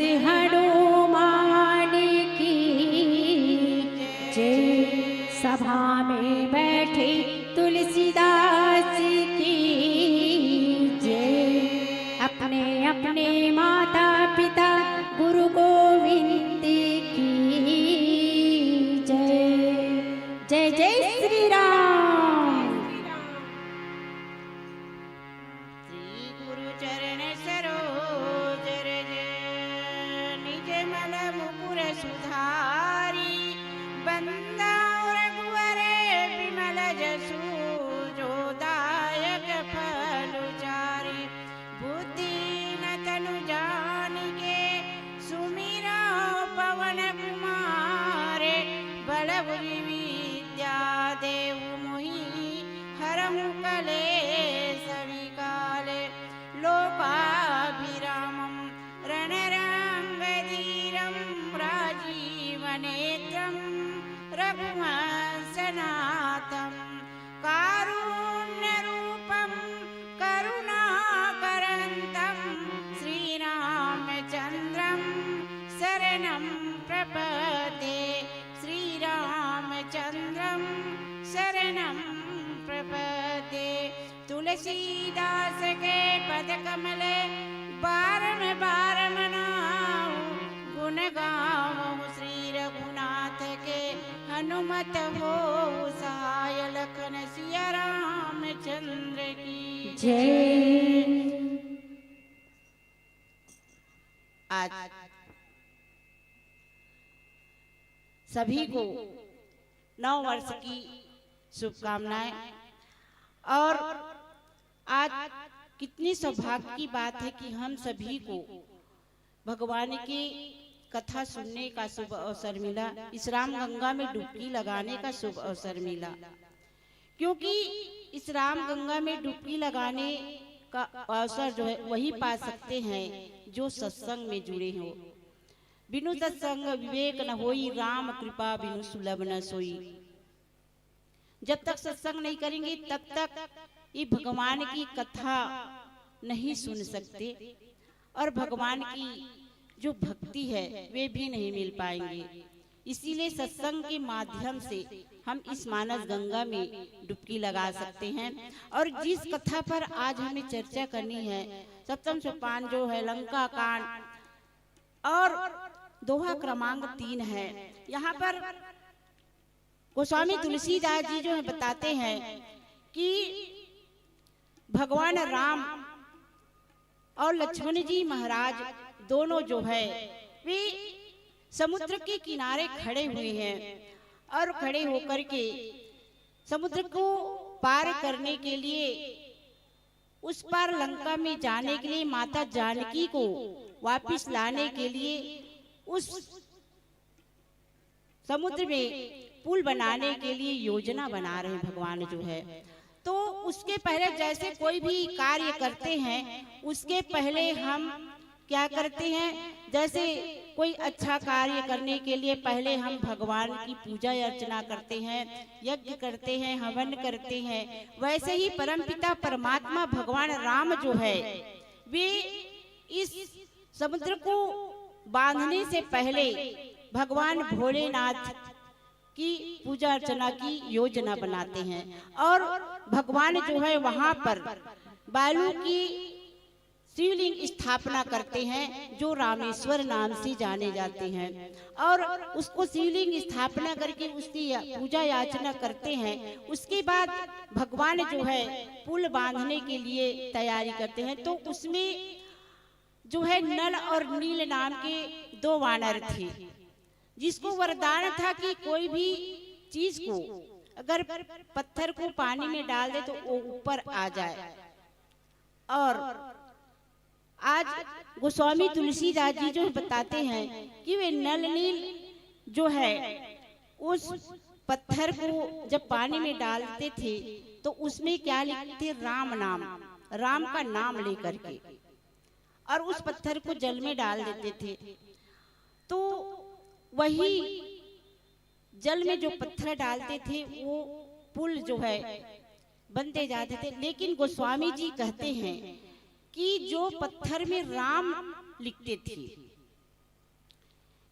हनुमान की जय। सभा में बैठे तुलसीदास की जय। अपने अपने माता पिता गुरु गोविंद की जय। जय जय श्री राम। श्री गुरु चरण सरोज रज, निज मल मुकुर सुधारी। बंदा रघुवर बिमल जसु, जो दायक फल चारी। बुद्धि न तनु जानिके, सुमिरो पवन कुमार। बल बुद्धि विद्या देहु मोहि, हरहु कलेस विकाल। लोकाभिरामं रणरंगधीरं, राजीवनेत्रं रघुवंशनाथं। कारुण्यरूपं करुणाकरन्तं, श्रीरामचन्द्रं शरणं प्रपद्ये। श्रीरामचन्द्रं शरणं प्रपद्ये। तुलसीदास के पद कमल बारम बारम नाऊ। गुण गावहु श्री रघुनाथ के, हनुमत होऊ सहाय। लखन सिया रामचंद्र की जय। आज सभी को नव वर्ष की शुभकामनाएं। और आज कितनी सौभाग्य की बात है कि हम सभी को भगवान की कथा सुनने का शुभ अवसर मिला, इस राम गंगा में डुबकी लगाने का शुभ अवसर मिला। क्योंकि इस राम गंगा में डुबकी लगाने का अवसर जो है, वही पा सकते हैं जो सत्संग में जुड़े हो। बिनु सत्संग विवेक न होई, राम कृपा बिनु सुलभ न सोई। जब तक सत्संग नहीं करेंगे, तब तक ये भगवान की कथा नहीं सुन सकते और भगवान की जो भक्ति है, वे भी नहीं मिल पाएंगे। इसीलिए सत्संग के माध्यम से हम इस मानस गंगा में डुबकी लगा सकते हैं। और जिस कथा पर आज हमें चर्चा करनी है, सप्तम सोपान जो है, लंका कांड, और दोहा क्रमांक तीन है। यहाँ पर गोस्वामी तुलसीदास जी जो है, बताते हैं कि भगवान राम और लक्ष्मण जी महाराज दोनों जो है, वे समुद्र के किनारे खड़े हुए हैं और खड़े होकर के समुद्र को पार करने के लिए उस पार लंका में जाने के लिए, माता जानकी को वापस लाने के लिए उस समुद्र में पुल बनाने के लिए योजना बना रहे हैं भगवान जो है। तो उसके पहले, जैसे कोई भी कार्य करते हैं, उसके पहले हम क्या करते हैं? जैसे कोई अच्छा कार्य करने के लिए पहले हम भगवान की पूजा अर्चना करते हैं, यज्ञ करते हैं, हवन करते हैं। वैसे ही परमपिता परमात्मा भगवान राम जो है, वे इस समुद्र को बांधने से पहले भगवान भोलेनाथ की पूजा अर्चना की योजना बनाते हैं और भगवान जो है, वहां पर बालू की शिवलिंग स्थापना करते हैं, जो रामेश्वर नाम से जाने जाते हैं। और उसको शिवलिंग स्थापना करके उसकी या-, पूजा याचना करते हैं। उसके बाद भगवान जो है, पुल बांधने के लिए तैयारी करते हैं। तो उसमें जो है, नल और नील नाम के दो वानर थे, जिसको वरदान था कि कोई भी चीज को, अगर पत्थर को पानी में डाल दे, तो वो ऊपर आ जाए। और आज गोस्वामी तुलसीदास जी जो बताते हैं कि वे नल नील जो है, उस पत्थर को जब पानी में डालते थे, तो उसमें क्या लिखते? राम नाम, राम का नाम लेकर के, और उस पत्थर को जल में डाल देते थे। तो वही जल में जो पत्थर डालते थे, वो पुल जो है, बनते जाते थे। लेकिन गोस्वामी जी कहते हैं कि जो पत्थर में राम लिखते थे,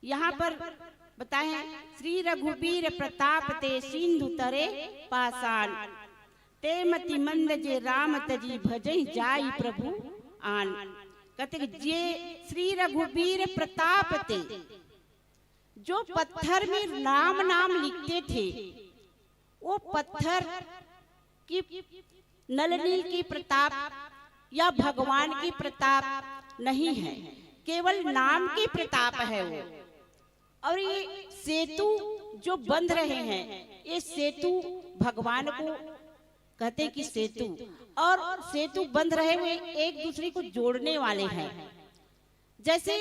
यहाँ पर बताए हैं, श्री रघुबीर प्रताप ते सिंधु तरे पासान, ते मति मंद जे राम तजी भजई जाई प्रभु आन। कहते कि जे श्री रघुबीर प्रताप ते, जो पत्थर में राम नाम लिखते थे, वो पत्थर की नलनील की प्रताप या भगवान की प्रताप नहीं है, केवल नाम की प्रताप है वो। और ये सेतु जो बंध रहे हैं, ये सेतु भगवान को कहते कि सेतु, और सेतु बंध रहे हुए एक दूसरे को जोड़ने वाले हैं। जैसे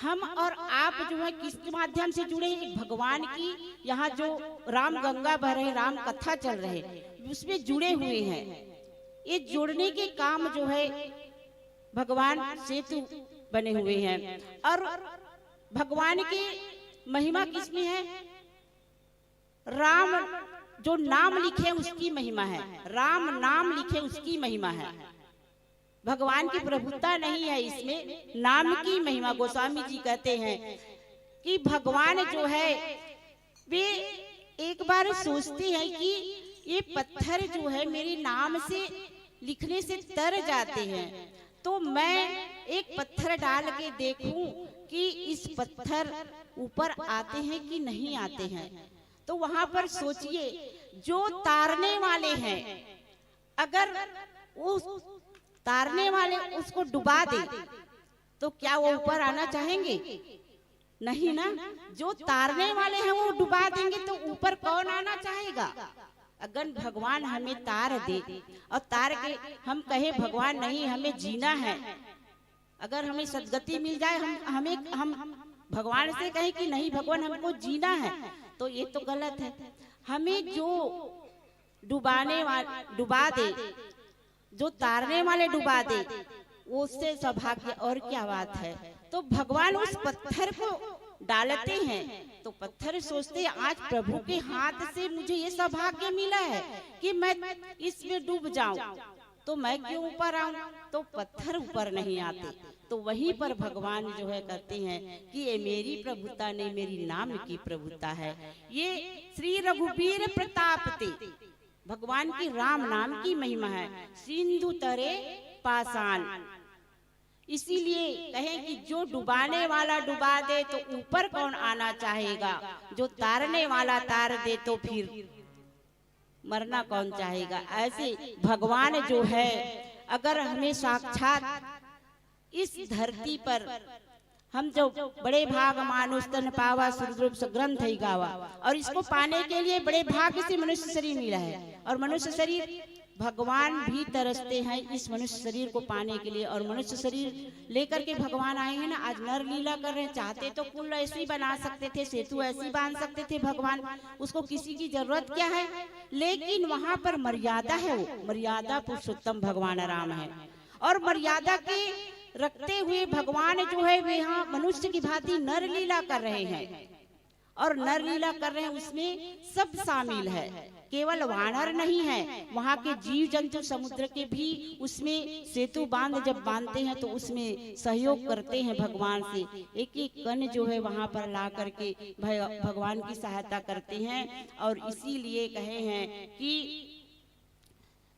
हम और आप जो है किसके माध्यम से जुड़े हैं? भगवान की, यहाँ जो राम गंगा बह रहे, राम कथा चल रहे, उसमें जुड़े हुए हैं। ये जोड़ने के काम जो है भगवान सेतु बने हुए हैं। और भगवान की महिमा किसमें है? राम जो नाम लिखे उसकी महिमा है, राम नाम लिखे उसकी महिमा है। भगवान की प्रभुता नहीं है इसमें, नाम की महिमा। गोस्वामी जी कहते हैं कि भगवान जो है वे एक बार सोचते हैं कि ये पत्थर जो है मेरे नाम से लिखने से तर जाते हैं, तो मैं एक पत्थर डाल के देखूं कि इस पत्थर ऊपर आते हैं कि नहीं आते हैं। तो वहां पर सोचिए, जो तारने वाले हैं, अगर उस तारने वाले उसको डुबा दे, तो क्या वो ऊपर आना चाहेंगे? नहीं ना। जो तारने वाले हैं वो डुबा देंगे, तो ऊपर कौन आना चाहेगा? अगर भगवान हमें तार दे और तार के हम कहे, "भगवान नहीं, हमें जीना है, अगर हमें सदगति मिल जाए, हम हमें हम भगवान से कहें कि नहीं भगवान, हमको जीना है," तो ये तो गलत है। हमें जो डुबाने वाले डुबा दे, जो तारने वाले डुबा दे, उससे सौभाग्य और क्या बात है? तो भगवान उस पत्थर को डालते हैं, तो पत्थर सोचते हैं, "आज प्रभु के हाथ से मुझे ये सौभाग्य मिला है कि मैं इसमें डूब जाऊं, तो मैं क्यों ऊपर आऊं?" तो पत्थर ऊपर नहीं आते। तो वहीं पर भगवान जो है कहते हैं कि ये मेरी प्रभुता नहीं, मेरी नाम की प्रभुता है। ये श्री रघुबीर प्रताप ते, भगवान की राम नाम की महिमा है। सिंधु तरे पासान, इसीलिए कहें कि जो डुबाने वाला डुबा दे, तो ऊपर कौन आना चाहेगा? जो तारने वाला तार दे, तो फिर मरना कौन चाहेगा? ऐसे भगवान जो है, अगर हमें साक्षात इस धरती पर हम जो बड़े भाग मानुष तन पावा, सुरद्रुप ग्रंथ ही गावा, और इसको पाने के लिए बड़े भाग्य से मनुष्य शरीर मिला है। और मनुष्य शरीर, भगवान भी तरसते हैं इस मनुष्य शरीर को पाने के लिए, और मनुष्य शरीर लेकर के भगवान आए हैं ना। आज नर लीला कर रहे हैं, चाहते तो पुल ऐसे ही बना सकते थे, सेतु ऐसे ही बांध सकते थे भगवान, उसको किसी की जरूरत क्या है? लेकिन वहां पर मर्यादा है, वो मर्यादा पुरुषोत्तम भगवान राम है। और मर्यादा के रखते हुए भगवान जो है, वे यहाँ मनुष्य की भांति नर लीला कर रहे हैं, और नर लीला कर रहे हैं, उसमें सब शामिल है, केवल वानर नहीं है, वहाँ के जीव जंतु समुद्र के भी उसमें सेतु बांध जब बांधते हैं, तो उसमें सहयोग करते हैं भगवान से। एक एक कण जो है, वहाँ पर ला करके भय- भगवान की सहायता करते हैं। और इसीलिए कहे हैं कि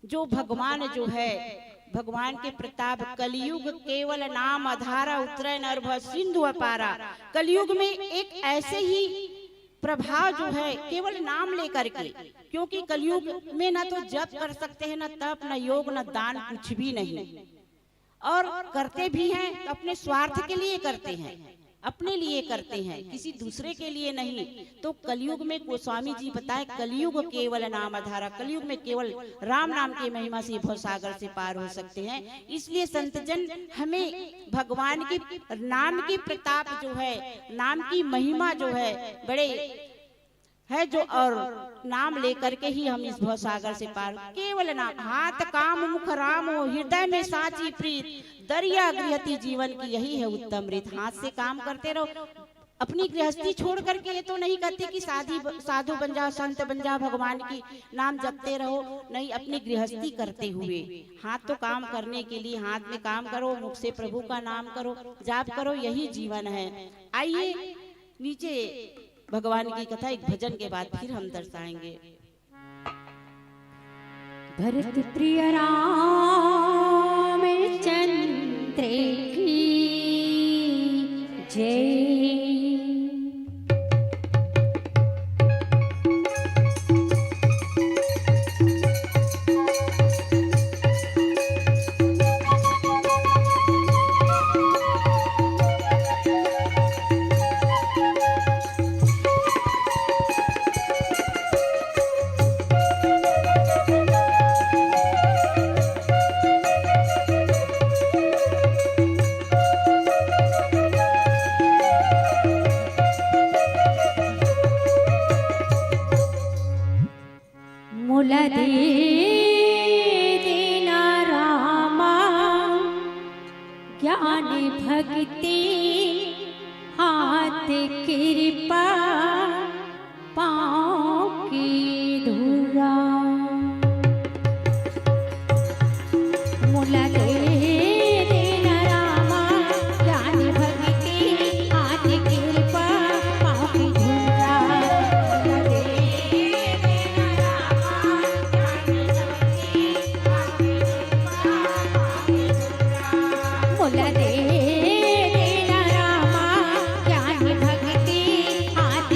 जो भगवान जो है, भगवान के प्रताप, "कलयुग केवल नाम अधारा, उतरे नर भव सिंधु अपारा।" कलयुग में एक ऐसे ही प्रभाव जो है, केवल नाम लेकर के, क्योंकि कलयुग में ना तो जप कर सकते हैं, ना तप, ना योग, ना दान, कुछ भी नहीं, और करते भी हैं तो अपने स्वार्थ के लिए करते हैं, अपने लिए करते हैं, किसी दूसरे के लिए नहीं। तो कलयुग में गोस्वामी जी बताए, "कलयुग केवल नाम अधारा", कलयुग में केवल राम नाम की महिमा से भवसागर से पार हो सकते हैं। इसलिए संत जन हमें भगवान के नाम की प्रताप जो है, नाम की महिमा जो है, बड़े है जो, और नाम लेकर के ही हम इस भवसागर से पार। केवल नाम, "हाथ काम मुख राम हो, हृदय में साची प्रीत, दरिया गृहती जीवन की यही है उत्तम रीत।" हाथ से काम करते रहो, अपनी गृहस्थी छोड़ करके ये तो नहीं कहते कि साधी साधु बन जाओ, संत बन जाओ, भगवान की नाम जपते रहो। नहीं, अपनी गृहस्थी करते हुए, हाथ तो काम करने के लिए, हाथ में काम करो, मुख से प्रभु का नाम करो, जाप करो, यही जीवन है। आइए, नीचे भगवान की कथा एक भजन के बाद फिर हम दर्शाएंगे। भरत प्रिय रामचंद्र की जय। मोला दे देना रामा ज्ञान भक्ति हाथ कृपा पाँव की धूरा। मोला दे देना रामा ज्ञान भक्ति हाथ कृपा पाँव की धूरा। मोला दे देना रामा ज्ञान भक्ति हाथ कृपा पाँव की धूरा। मोला दे देना रामा ज्ञान भक्ति हाथ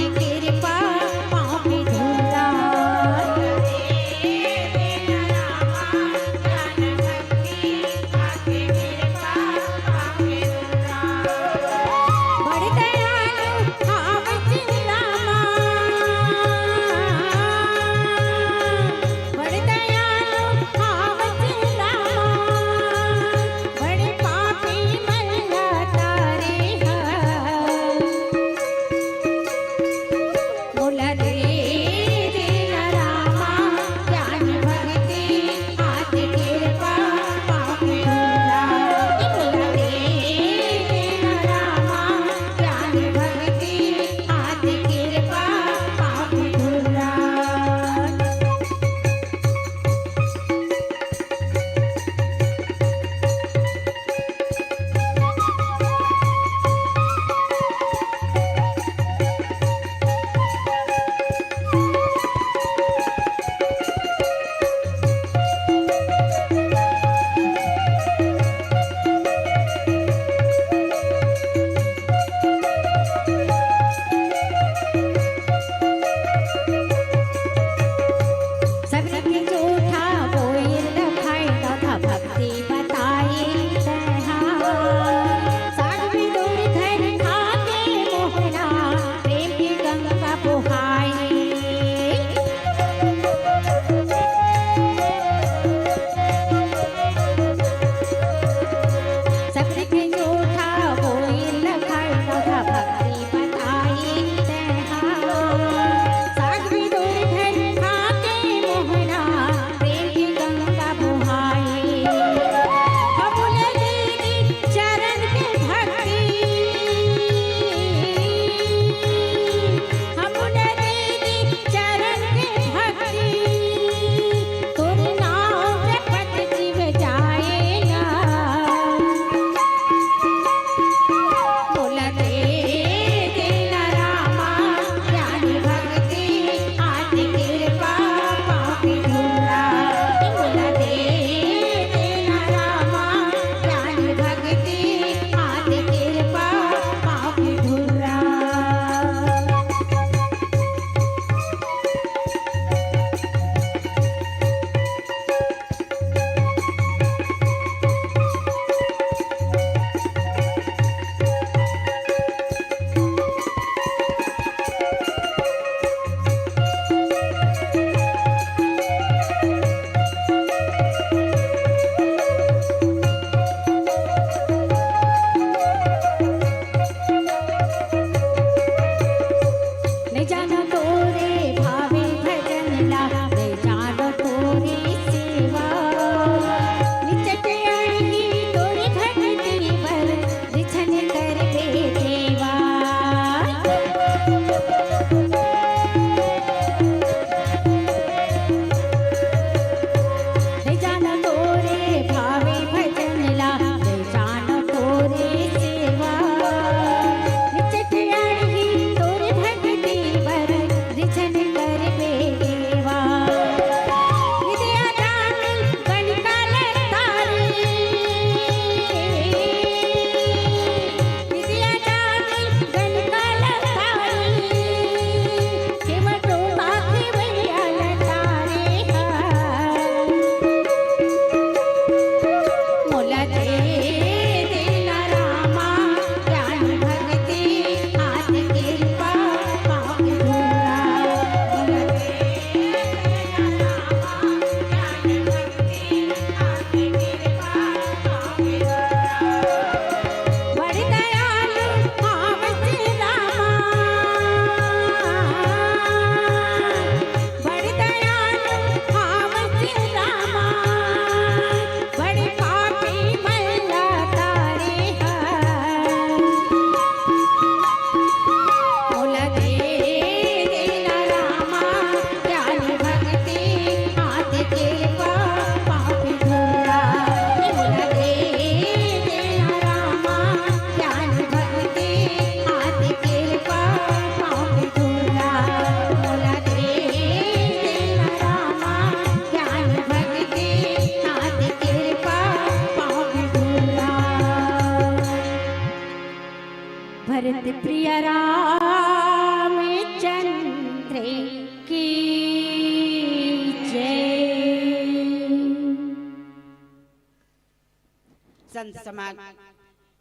संत समाज।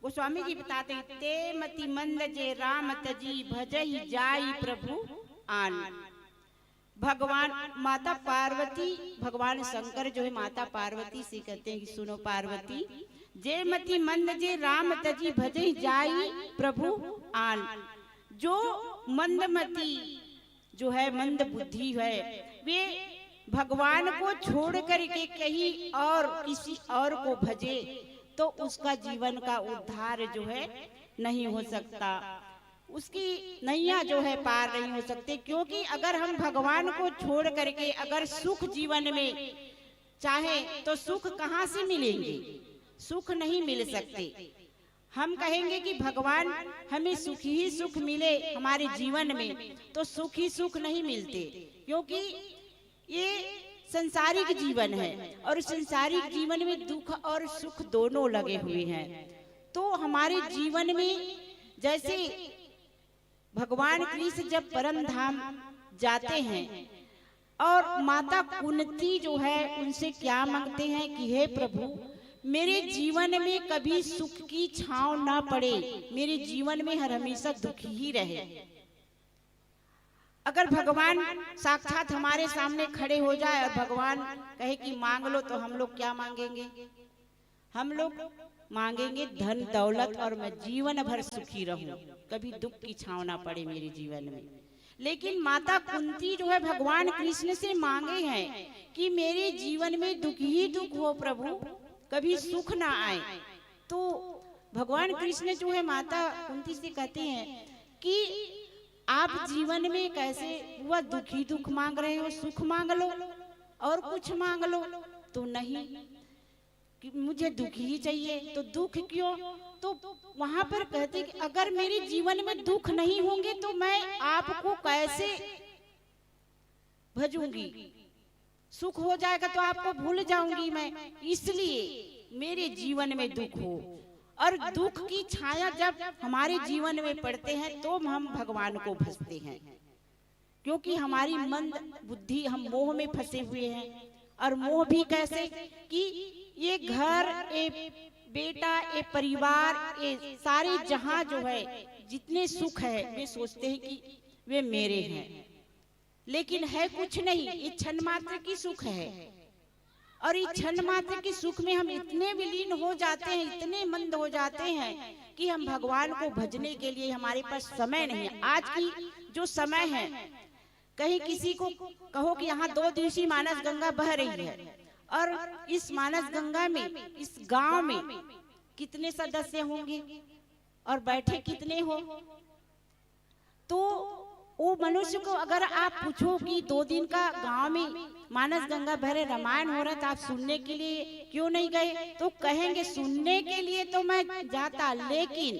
गोस्वामी जी बताते हैं, "ते मति मंद जे राम तजी, भजहि जाई प्रभु आन।" भगवान, माता पार्वती, भगवान शंकर जो है माता पार्वती से कहते हैं कि सुनो पार्वती, "जे मति मंद जे राम तजी, भजहि जाई प्रभु आन।" जो मंदमती, जो है मंद बुद्धि है, वे भगवान को छोड़ करके कहीं और किसी और को भजे तो उसका जीवन का उद्धार जो है नहीं हो सकता, उसकी नैया जो है पार नहीं हो सकती। क्योंकि अगर हम भगवान को छोड़ करके अगर सुख जीवन में चाहे तो सुख कहाँ से मिलेंगे? सुख नहीं मिल सकते। हम कहेंगे कि भगवान हमें सुख ही सुख मिले हमारे जीवन में, तो सुख ही सुख नहीं मिलते, क्योंकि ये संसारिक जीवन है और संसारिक जीवन में दुख और सुख दोनों लगे हुए हैं। तो हमारे जीवन में जैसे भगवान कृष्ण जब परम धाम जाते हैं और माता कुंती जो है उनसे क्या मांगते हैं कि हे प्रभु, मेरे जीवन में कभी सुख की छांव ना पड़े, मेरे जीवन में हर हमेशा दुख ही रहे। अगर भगवान साक्षात हमारे सामने खड़े हो जाए और भगवान कहे कि मांग लो, तो हम लोग क्या मांगेंगे? हम लोग मांगेंगे धन दौलत और मैं जीवन भर सुखी रहूं, कभी दुख की छांव ना पड़े मेरे जीवन में। लेकिन माता कुंती जो है भगवान कृष्ण से मांगे हैं कि मेरे जीवन में दुख ही दुख हो प्रभु, कभी सुख ना आए। तो भगवान कृष्ण जो है माता कुंती से कहते हैं कि आप जीवन में कैसे हुआ दुख ही दुख मांग रहे हो, सुख मांग लो और कुछ मांग लो। तो नहीं, कि मुझे दुख ही चाहिए। तो दुख क्यों? तो वहां पर कहते कि अगर मेरे जीवन में दुख नहीं होंगे तो मैं आपको कैसे भजूंगी? सुख हो जाएगा तो आपको भूल जाऊंगी मैं, इसलिए मेरे जीवन में दुख हो। और दुख की छाया जब हमारे जीवन में पड़ते हैं तो हम भगवान को भजते हैं, क्योंकि हमारी मंद बुद्धि, हम मोह में फंसे हुए हैं। और मोह भी कैसे कि ये घर, ये बेटा, ये परिवार, ये सारे जहां जो है जितने सुख है वे सोचते हैं कि वे मेरे हैं, लेकिन है कुछ नहीं, ये क्षण मात्र की सुख है। और इस क्षण मात्र के सुख में हम इतने विलीन हो जाते हैं, इतने मंद हो जाते हैं कि हम भगवान को भजने के लिए हमारे पास समय नहीं है। आज की जो समय है, कहीं किसी को कहो कि यहाँ दो दिवसीय मानस गंगा बह रही है और इस मानस गंगा में, इस गांव में कितने सदस्य होंगे और बैठे कितने हो, तो वो मनुष्य को अगर आप पूछो कि दो दिन का गांव में मानस गंगा भरे रामायण हो रहा था, आप सुनने के लिए क्यों नहीं गए? तो कहेंगे, सुनने के लिए तो मैं जाता, लेकिन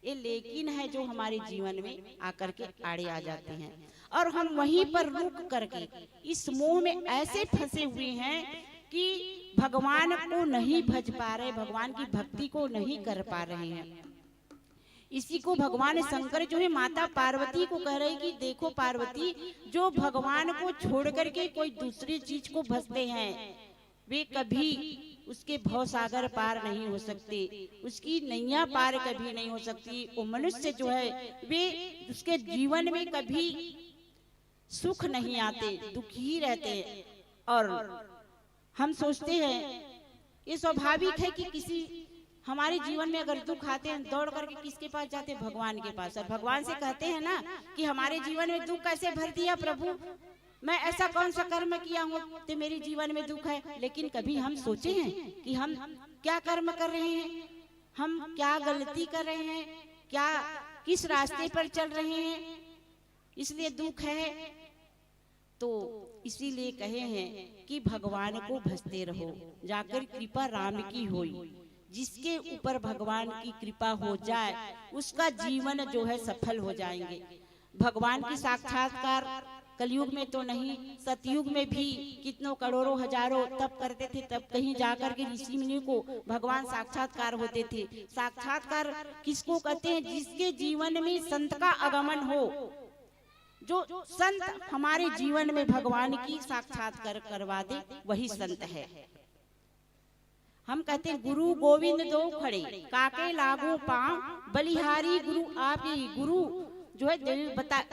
ये लेकिन है जो हमारे जीवन में आकर के आड़े आ जाते हैं और हम वहीं पर रुक करके इस मोह में ऐसे फंसे हुए हैं कि भगवान को नहीं भज पा रहे, भगवान की भक्ति को नहीं कर पा रहे हैं। इसी को भगवान शंकर जो है माता पार्वती को कह रहे कि देखो पार्वती, जो भगवान को छोड़ करके कोई दूसरी चीज को भजते हैं, वे कभी उसके भव सागर पार नहीं हो सकते, उसकी नैया पार कभी नहीं हो सकती। वो मनुष्य जो है, वे उसके जीवन में कभी सुख नहीं आते, दुखी रहते हैं। और हम सोचते हैं, ये स्वाभाविक है कि किसी हमारे जीवन में अगर दुख आते हैं, दौड़ करके किसके पास जाते हैं? भगवान के पास। और भगवान से कहते हैं ना कि हमारे जीवन में दुख कैसे भर दिया प्रभु, मैं ऐसा कौन सा कर्म किया हूँ तो मेरे जीवन में दुख है। लेकिन कभी हम सोचे हैं कि हम क्या कर्म कर रहे हैं, हम क्या गलती कर रहे हैं, क्या, किस रास्ते पर चल रहे हैं, इसलिए दुख है। तो इसीलिए कहे हैं कि भगवान को भजते रहो, जाकर कृपा राम की होई। जिसके ऊपर भगवान की कृपा हो जाए, उसका जीवन जो है सफल हो जाएंगे। भगवान की साक्षात्कार कलयुग में तो नहीं, सतयुग में भी कितनों करोड़ों हजारों तप करते थे, तब कहीं जाकर के ऋषि मुनि को भगवान साक्षात्कार होते थे। साक्षात्कार किसको कहते हैं? जिसके जीवन में संत का आगमन हो, जो संत हमारे जीवन में भगवान की साक्षात्कार करवा दे, वही संत है। हम कहते हैं, "गुरु गोविंद दो खड़े, काके लागो पांव, बलिहारी गुरु आप ही।" गुरु जो है, दे-, बता,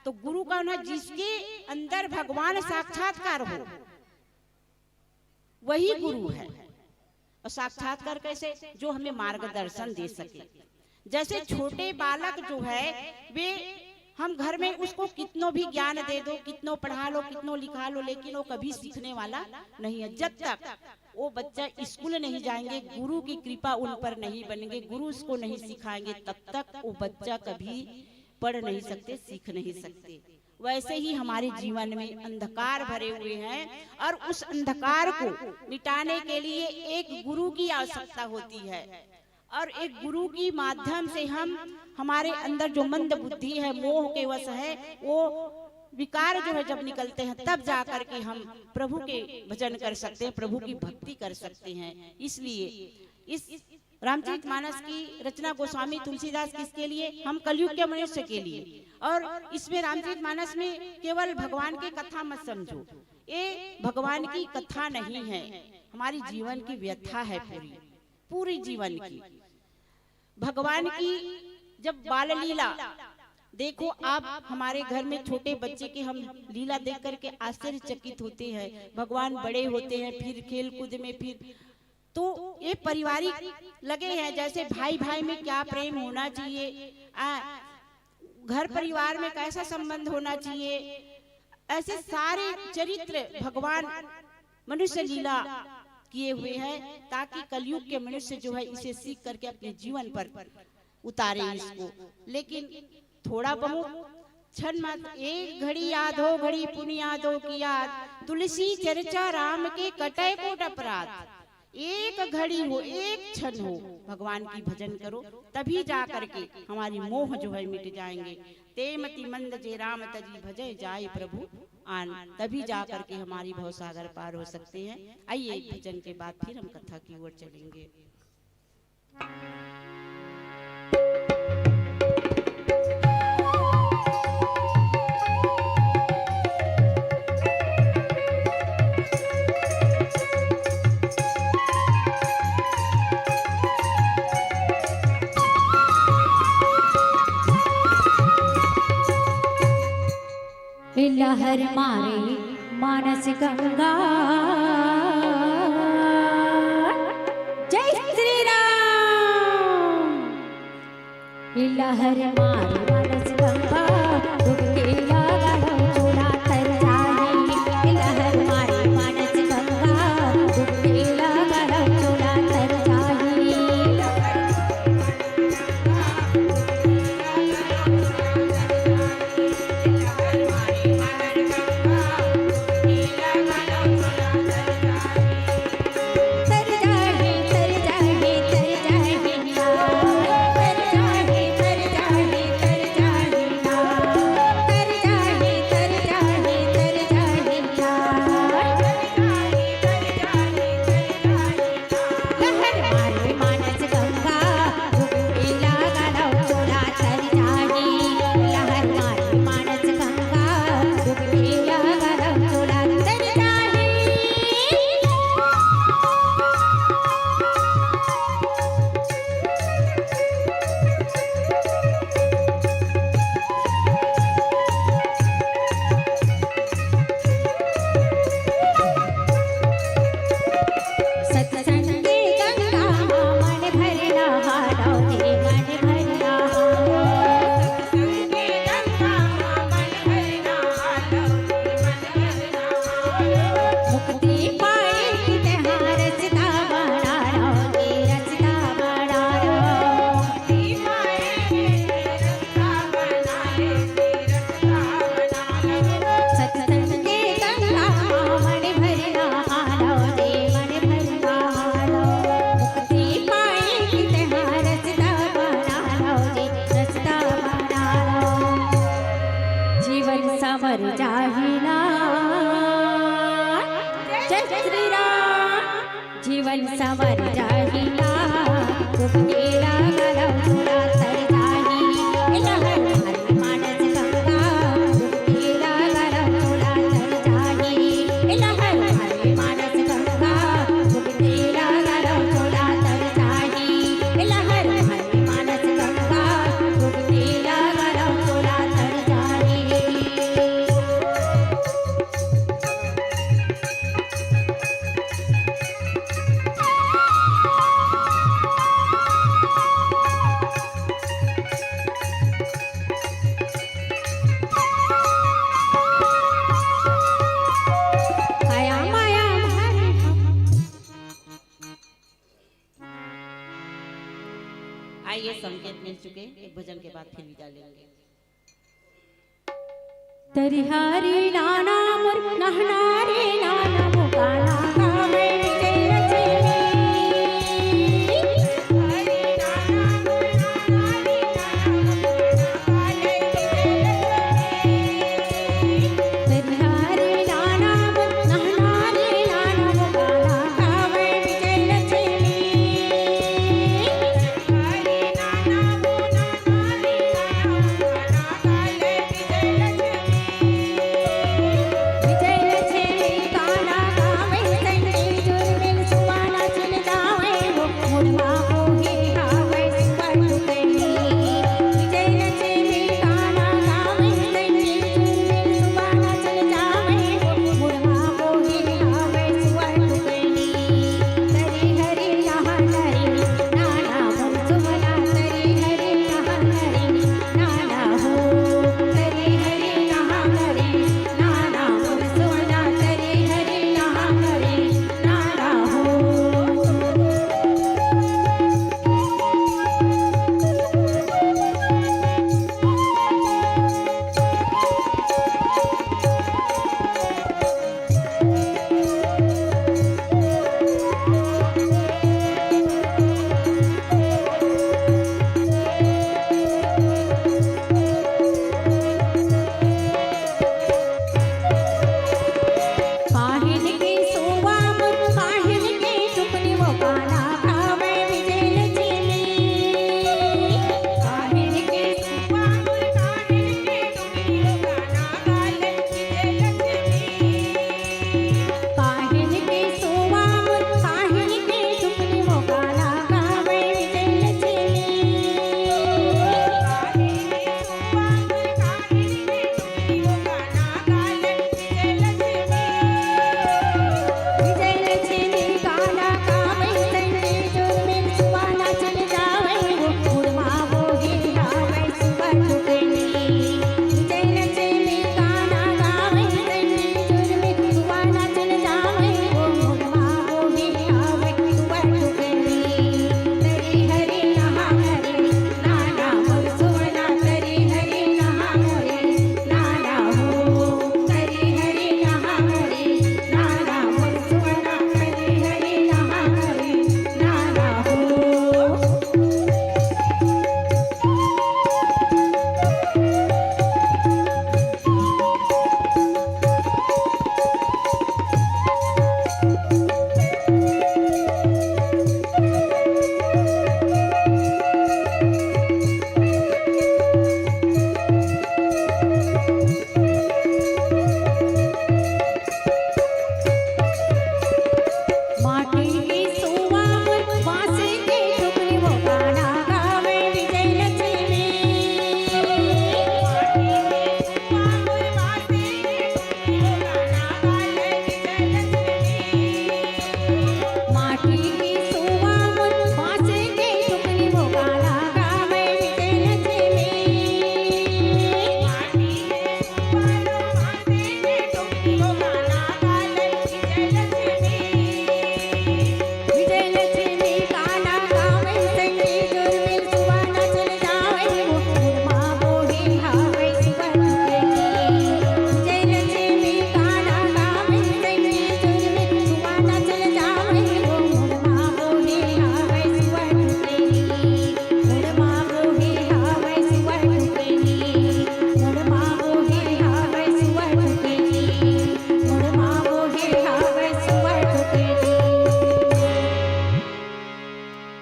तो गुरु कौन है? जिसके अंदर भगवान साक्षात्कार हो, वही गुरु है। और साक्षात्कार कैसे? जो हमें मार्गदर्शन दे सके। जैसे छोटे बालक जो है, वे, हम घर में उसको कितनो भी ज्ञान दे दो, कितनो पढ़ा लो, कितनो लिखा लो, लेकिन वो कभी सीखने वाला नहीं है। जब तक वो बच्चा स्कूल नहीं जाएंगे, गुरु की कृपा उन पर नहीं बनेंगे, गुरु उसको नहीं सिखाएंगे, तब तक वो बच्चा कभी पढ़ नहीं सकते, सीख नहीं सकते। वैसे ही हमारे जीवन में अंधकार भरे हुए हैं और उस अंधकार को मिटाने के लिए एक गुरु की आवश्यकता होती है। और एक गुरु के माध्यम से हम, हमारे अंदर जो मंद बुद्धि है, मोह के वश है, वो विकार जो है जब निकलते हैं, तब जा करके हम प्रभु के भजन कर सकते हैं, प्रभु की भक्ति कर सकते हैं। इसलिए इस रामचरित मानस की रचना गोस्वामी तुलसीदास किसके लिए? हम कलयुग के मनुष्य के लिए। और इसमें रामचरित मानस में केवल भगवान की कथा मत समझो, ये भगवान की कथा नहीं है, हमारी जीवन की व्यथा है पूरी, पूरी जीवन की। भगवान की जब बाल लीला देखो आप, हमारे घर में छोटे बच्चे के हम लीला देख करके आश्चर्यचकित होते हैं। भगवान बड़े होते हैं, फिर खेल कूद में, फिर तो ये पारिवारिक लगे हैं, जैसे भाई भाई में क्या प्रेम होना चाहिए, आ, घर परिवार में कैसा संबंध होना चाहिए, ऐसे सारे चरित्र भगवान मनुष्य लीला किए हुए हैं, ताकि कलयुग के मनुष्य जो है इसे सीख करके अपने जीवन पर उतारे इसको। लेकिन थोड़ा बहुत क्षण मात्र, एक घड़ी आधो घड़ी पुनि आधो की याद, तुलसी चर्चा राम के कटै कोटि अपराध। एक घड़ी हो, एक क्षण हो, भगवान की भजन करो, तभी जा करके हमारी मोह जो है मिट जाएंगे। ते मति मंद जे राम तजी, भजै जाइ प्रभु आन, तभी जा करके हमारी भवसागर पार हो सकते हैं। आइए, भजन के बाद फिर हम कथा की ओर चलेंगे। लहर मारे मानस गंगा। जय श्री राम। लहर मारे मानस गंगा, डुबकी लगाओ चोला तर जाही। लहर मारे मानस गंगा, डुबकी लगाओ चोला तर जाही। जीवन समर जाही ना। जय श्री राम। जीवन संवर जाही ना, डुबकी लगाओ चोला तर जाही। ए लहर मारे मानस गंगा, डुबकी लगाओ चोला तर जाही। ए लहर मारे मानस गंगा, डुबकी लगाओ ये संकेत मिल चुके, एक भजन के बाद फिर विदा लेंगे। तरिहारी नाना मोर नहना रे नाना मोकाना गावे विजय लक्ष्मी।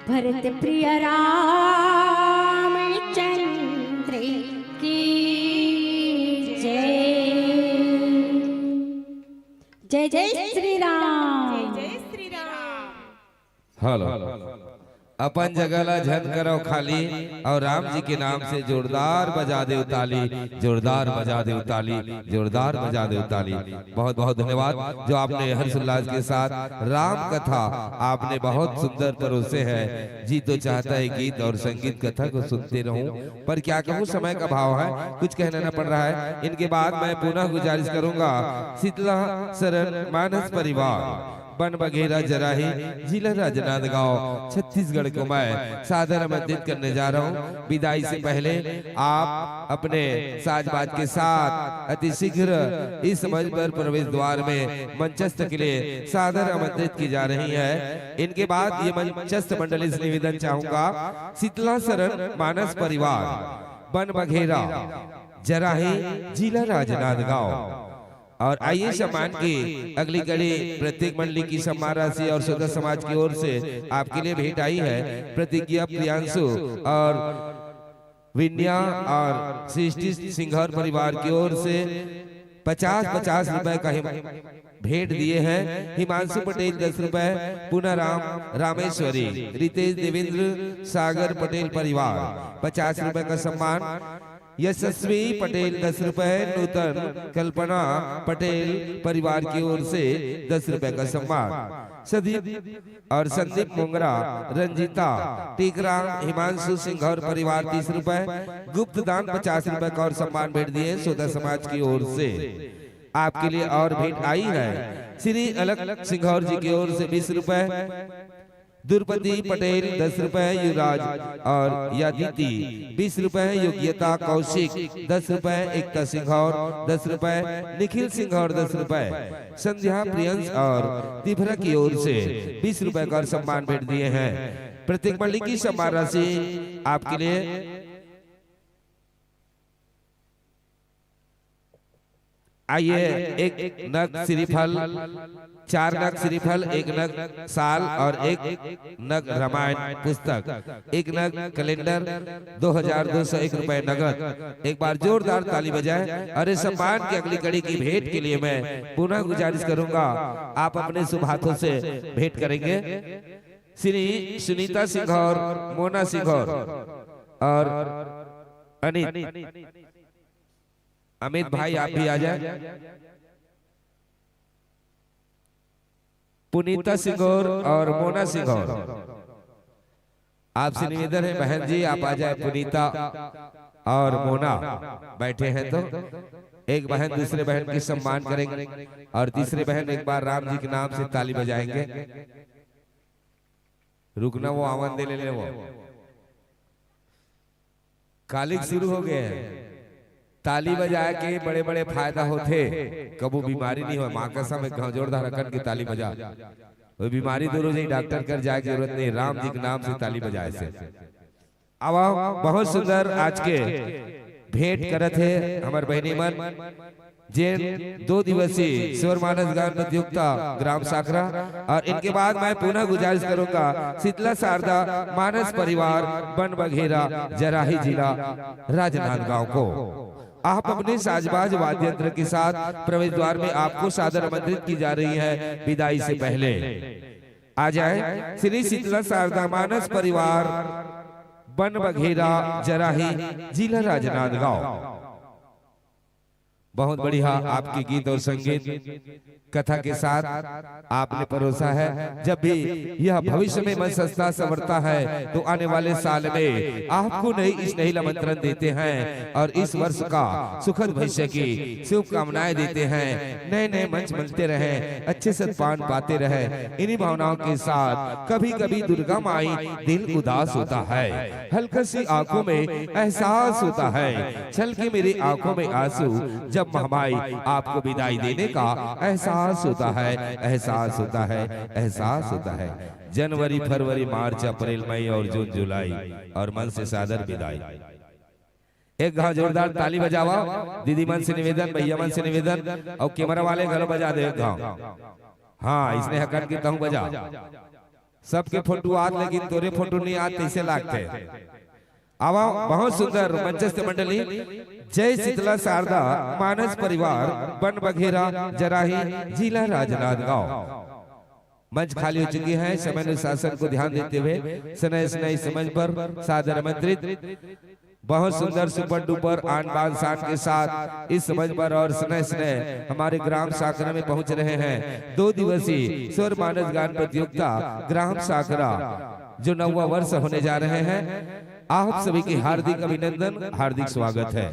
भरत प्रिय रामचंद्र की जय। जय जय श्री राम। जय जय श्री राम। हेलो, अपन जगह ला झन करव खाली और राम जी के नाम से जोरदार बजा देव ताली, जोरदार बजा देव ताली, जोरदार बजा देव ताली। बहुत बहुत धन्यवाद जो आपने हर्षोल्लास के साथ राम कथा आपने बहुत सुंदर परोसे है। जी तो चाहता है गीत और संगीत कथा को सुनते रहूं, पर क्या कहूं, समय का अभाव है, कुछ कहना ना पड़ रहा है। इनके बाद मैं पुनः गुजारिश करूंगा शीतला शरण मानस परिवार, बन बघेरा जराही, जिला राजनांदगांव, छत्तीसगढ़ को मैं सादर आमंत्रित करने जा रहा हूं। विदाई से पहले आप अपने साज बाज के साथ अति शीघ्र इस मंच पर प्रवेश द्वार में मंचस्थ के लिए सादर आमंत्रित की जा रही है। इनके बाद ये मंचस्थ मंडली से निवेदन चाहूंगा, शीतला शरण मानस परिवार, बन बघेरा जराही, जिला राजनांदगांव। और आइए, सम्मान की अगली कड़ी प्रत्येक मंडली की सम्मान राशि और श्रोता समाज की ओर से आपके लिए भेंट आई है। प्रतिज्ञा प्रियांशु और विन्या और सृष्टि सिंघौर परिवार की ओर से पचास पचास रुपए का हिम-, भेंट दिए हैं। हिमांशु पटेल दस रुपए, पूनाराम रामेश्वरी, रितेश देवेंद्र, सागर पटेल परिवार पचास रुपए का सम्मान। यशस्वी पटेल दस रुपए, नूतन कल्पना पटेल परिवार की ओर से दस रुपए का सम्मान। सदीप और संदीप मोंगरा, रंजीता टीकराम, हिमांशु सिंघौर परिवार तीस रुपए, गुप्त दान पचास रुपए का और सम्मान भेंट दिए श्रोता समाज की ओर से। आपके लिए और भेंट आई है श्री अलख सिंघौर जी की ओर से बीस रुपए, द्रुपति पटेल दस रुपए, युवराज और यादिति बीस रुपए, योग्यता कौशिक दस रुपए, एकता सिंघौर दस रुपए, निखिल सिंघौर दस रुपए, संध्या प्रियंश और तिभरा की ओर से बीस रुपए का और सम्मान भेंट दिए हैं। प्रत्येक मंडली की सम्मान राशि आपके लिए। आइए, एक नग श्रीफल, चार नग श्रीफल, एक नग साल और एक नग रामायण पुस्तक, एक नग कैलेंडर, दो हजार दो सौ एक रुपए नगद। एक बार जोरदार ताली बजाएं। और इस सम्मान की अगली कड़ी की भेंट के लिए मैं पुनः गुजारिश करूंगा, आप अपने शुभ हाथों से भेंट करेंगे। श्री सुनीता सिंघौर, मोना सिंघौर और अनित, अमित भाई, आप भी आ जाए। पुनीता सिंघौर और मोना सिंघौर, आपसे निवेदन है बहन जी, आप आ जाए। पुनीता और मोना बैठे हैं तो एक बहन दूसरे बहन की सम्मान करेंगे और तीसरे बहन एक बार राम जी के नाम से ताली बजाएंगे। रुकना, वो आवन दे ले, ले वो। कालिक शुरू हो गए हैं। ताली बजाए के बड़े-बड़े फायदा होथे, कबू बीमारी नहीं होय। माँ कसम, एक घांव जोरदार अकन के ताली बजा, वो बीमारी दूर हो जाही, डॉक्टर कर जाए के जरूरत नहीं, राम जी के नाम से ताली बजाए से। आवा, बहुत सुंदर आज के भेंट करत हे हमर बहिनी मन, जेन दो दिवसीय स्वर मानस गान प्रतियोगिता ग्राम साखरा, और इनके बाद मैं पुनः गुजारिश करूंगा शीतला शारदा मानस परिवार बन बघेरा जराही जिला राजनांदगांव को, आप अपने साजबाज वाद्य यंत्र के साथ प्रवेश द्वार में आपको सादर आमंत्रित की जा रही है। विदाई से पहले आ जाए श्री शीतला शारदा मानस परिवार बन बघेरा जराही जिला राजनांदगांव। बहुत बढ़िया आपके गीत और संगीत कथा के साथ आपने परोसा है। जब भी यह भविष्य में मंच संस्था संवरता है तो आने वाले साल में आपको नई इस नई आमंत्रण देते हैं और इस वर्ष का सुखद भविष्य की शुभकामनाएं देते हैं। नए नए मंच बनते रहे, अच्छे सदपान पाते रहे। इन्हीं भावनाओं के साथ कभी कभी दुर्गा माई दिल उदास होता है, हल्का सी आंखों में एहसास होता है, छलके मेरी आंखों में आंसू जब महामाई आपको विदाई देने का एहसास होता है, एहसास होता है, एहसासास होता है। जनवरी, फरवरी, मार्च, अप्रैल, मई और जून, जुलाई और मन से सादर विदाई। एक घांव जोरदार ताली बजावा दीदी मन से निवेदन, भैया मन से निवेदन, और कैमरा वाले घलो बजा दे एक घांव। हाँ, इसने हकन की तहूं बजा। सबके फोटो आत, लेकिन तोरे फोटो नहीं आत, कैसे लागते? आवा, बहुत सुंदर मंचस्थ मंडली। जय शीतला शारदा मानस परिवार बन बघेरा जराही जिला राजनांदगांव। मंच खाली हो चुकी है। समय अनुशासन को ध्यान देते हुए सनय सनय समझ पर सादर आमंत्रित। बहुत सुंदर सुपर डुपर आन बान शान के साथ इस समझ पर और सनय सनय हमारे ग्राम साखरा में पहुंच रहे हैं दो दिवसीय स्वर मानस गान प्रतियोगिता ग्राम साखरा, जो नौवां वर्ष होने जा रहे हैं। आप सभी की हार्दिक अभिनंदन, हार्दिक स्वागत है।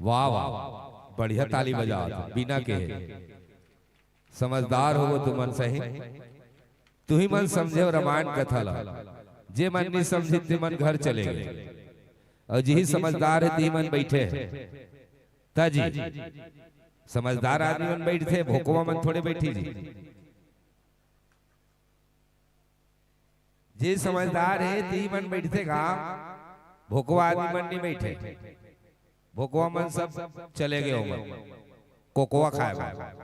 वाह, वाह, बढ़िया ताली बजावत हो, बिना कहे। समझदार हो वो तुमन सही। तुही मन समझे हो रामायण कथा ला। जे मन नहीं समझे, ते मन घर चले गए। और जिही समझदार है, तिही मन बैठे हैं। ता जी, समझदार आदमी मन बैठते, भोकवा मन थोड़े बैठी जी। जे समझदार है, तिही मन बैठते गा, भोकवा आदमी मन नहीं बैठे। भोकवा मन सब चले गए, ओमन कोकोआ खाए बर।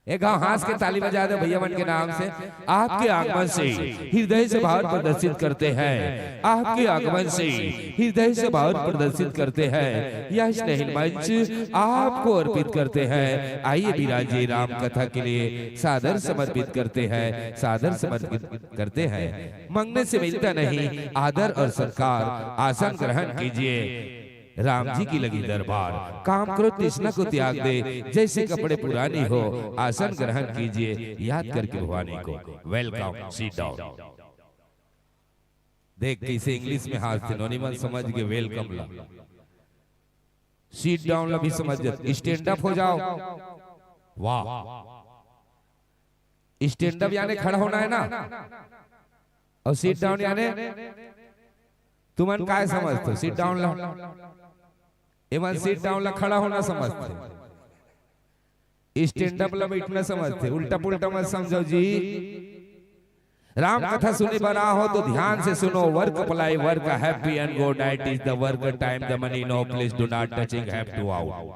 एक घाव हंस के ताली बजा दो भैया मन के नाम से। आपके आगमन से हृदय से भाव प्रदर्शित करते हैं, आपके आगमन से हृदय से भाव प्रदर्शित करते हैं। यह स्नेहिल मंच आपको अर्पित करते हैं। आइए विराजिए राम कथा के लिए, सादर समर्पित करते हैं, सादर समर्पित करते हैं। मंगने से मिलता नहीं आदर और सत्कार, आसन ग्रहण कीजिए। राम जी की लगी दरबार, काम क्रोध तृष्णा को त्याग दे, जैसे कपड़े पुराने हो, आसन ग्रहण कीजिए याद करके भवानी को। Welcome, sit down। देख, कैसे इंग्लिश में हाथ से नोनी मन समझ गए वेलकम ला। Sit down ला भी समझ जाते, stand up हो जाओ। वाह, stand up यानी खड़ा होना है ना, और sit down यानी तुमन काय समझते हो? Sit down ला, एमन sit down ला खड़ा होना समझते, stand up ला बैठना समझते। उल्टा पुल्टा मत समझो जी। राम कथा सुने बर आहो तो ध्यान से सुनो। Work apply, work happy and go night is the work time, the money no place, do not touching, have to out।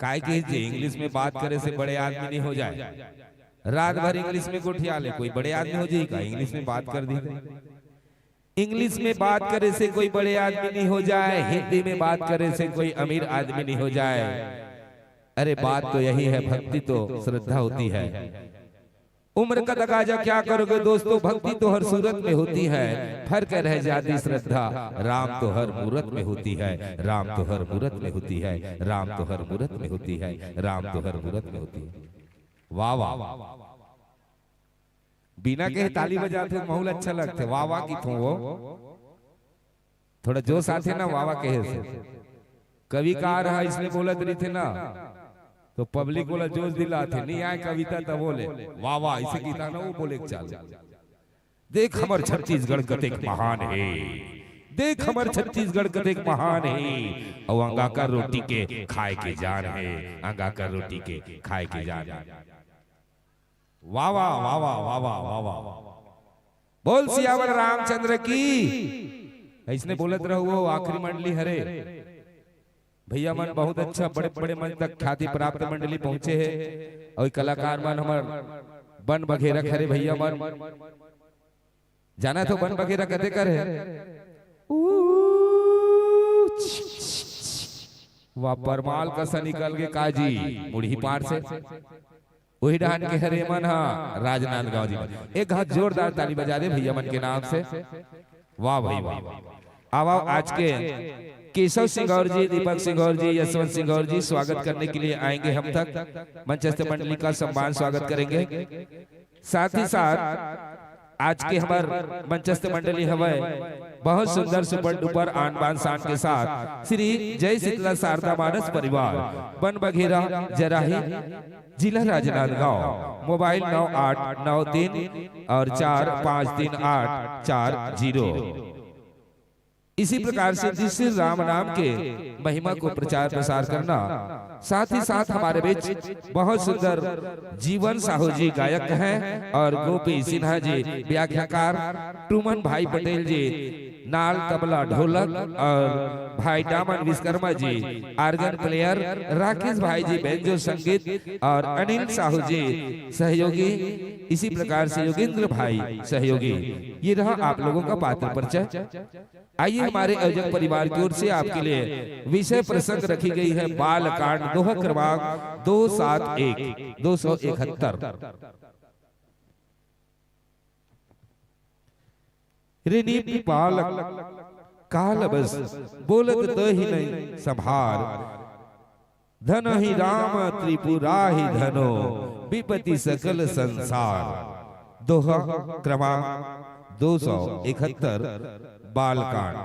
काय के जे इंग्लिश में बात करे से बड़े आदमी नहीं हो जाए। रात भर इंग्लिश में गोठिया ले, कोई बड़े आदमी हो जाए का? इंग्लिश में बात कर दी। इंग्लिश में बात करे से कोई बड़े आदमी नहीं हो जाए, हिंदी में बात करे से कोई अमीर आदमी नहीं हो जाए। अरे, बात तो यही है, भक्ति तो श्रद्धा होती है। उम्र का तकाजा क्या करोगे दोस्तों, भक्ति तो हर सूरत में होती है, फर्क रह जाती श्रद्धा। राम तो हर मूरत में होती है, राम तो हर मूरत में होती है, राम तो हर मूरत में होती है, राम तो हर मूरत में होती है। वाह, वाह, बिना कहे ताली बजाते हो, माहौल अच्छा लगते। वाह, वाह, की थो वो। थोड़ा जोश आथे ना, वाह वाह कहे से। कविकार ह इसने बोलत रहिथे ना, तो पब्लिक वाला जोश दिलाथे, नहीं आए कविता तब बोले, वाह वाह, इसे गीता ना वो बोले के चाल। देख हमर छत्तीसगढ़ कतेक महान हे, देख हमर छत्तीसगढ़ कतेक महान हे, अउ अंगाकर रोटी के खाए के जान हे, अंगाकर रोटी के खाए के जान हे। वाह, वाह, वाह, वाह। बोल सियावर रामचंद्र की। अइसने बोलत रहू, वो आखिरी मंडली हरे। भैया मन बहुत अच्छा, बड़े-बड़े मंच तक ख्याति प्राप्त मंडली पहुंचे हे। अउ कलाकार मन हमर बन बघेरा हरे भैया मन। जानत हो बन बघेरा कते कर हे? ऊ, वाह, परमाल कस निकल गे काजी, मुड़ही पार से। वही डहान के हरे मन हा राजनांदगांव जी मन। एक हाथ जोरदार ताली बजा दे भैया मन के नाम से। वाह भाई वाह। अब आओ आज के केशव सिंह गौर जी, दीपक सिंह गौर जी, यशवंत सिंह गौर जी स्वागत करने के लिए आएंगे हम तक। मंचस्थ मंडली का सम्मान स्वागत करेंगे। साथ ही साथ आज के हमर मंचस्थ मंडली हवय बहुत सुंदर सुपर डुपर आन बान शान के साथ श्री जय शीतला शारदा मानस परिवार बन बघेरा जराही जिला राजनांदगांव। मोबाइल नौ आठ नौ तीन और चार पाँच तीन आठ चार जीरो। इसी प्रकार से जिस श्री राम नाम के महिमा को प्रचार प्रसार करना, साथ ही साथ हमारे बीच बहुत सुंदर जीवन साहू जी गायक हैं और गोपी सिन्हा जी व्याख्याकार, टूमन भाई पटेल जी नाल तबला ढोलक और भाई डामन विश्वकर्मा जी आर्गन प्लेयर, राकेश भाई जी बेंजो संगीत और अनिल साहू जी सहयोगी, इसी प्रकार से योगेंद्र भाई सहयोगी। ये रहा आप लोगों का पात्र परिचय। आइए हमारे आयोजक परिवार की ओर से आपके लिए विषय प्रसंग रखी गई है बाल कांड दोहा क्रमांक दो सात एक, दो सौ इकहत्तर। रे नीति पालक काल बस बोलत तहि नहीं संभार। धनहि राम त्रिपुराहि धनो विपति सकल संसार। दोहा क्रमांक दो सौ इकहत्तर, बालकांड।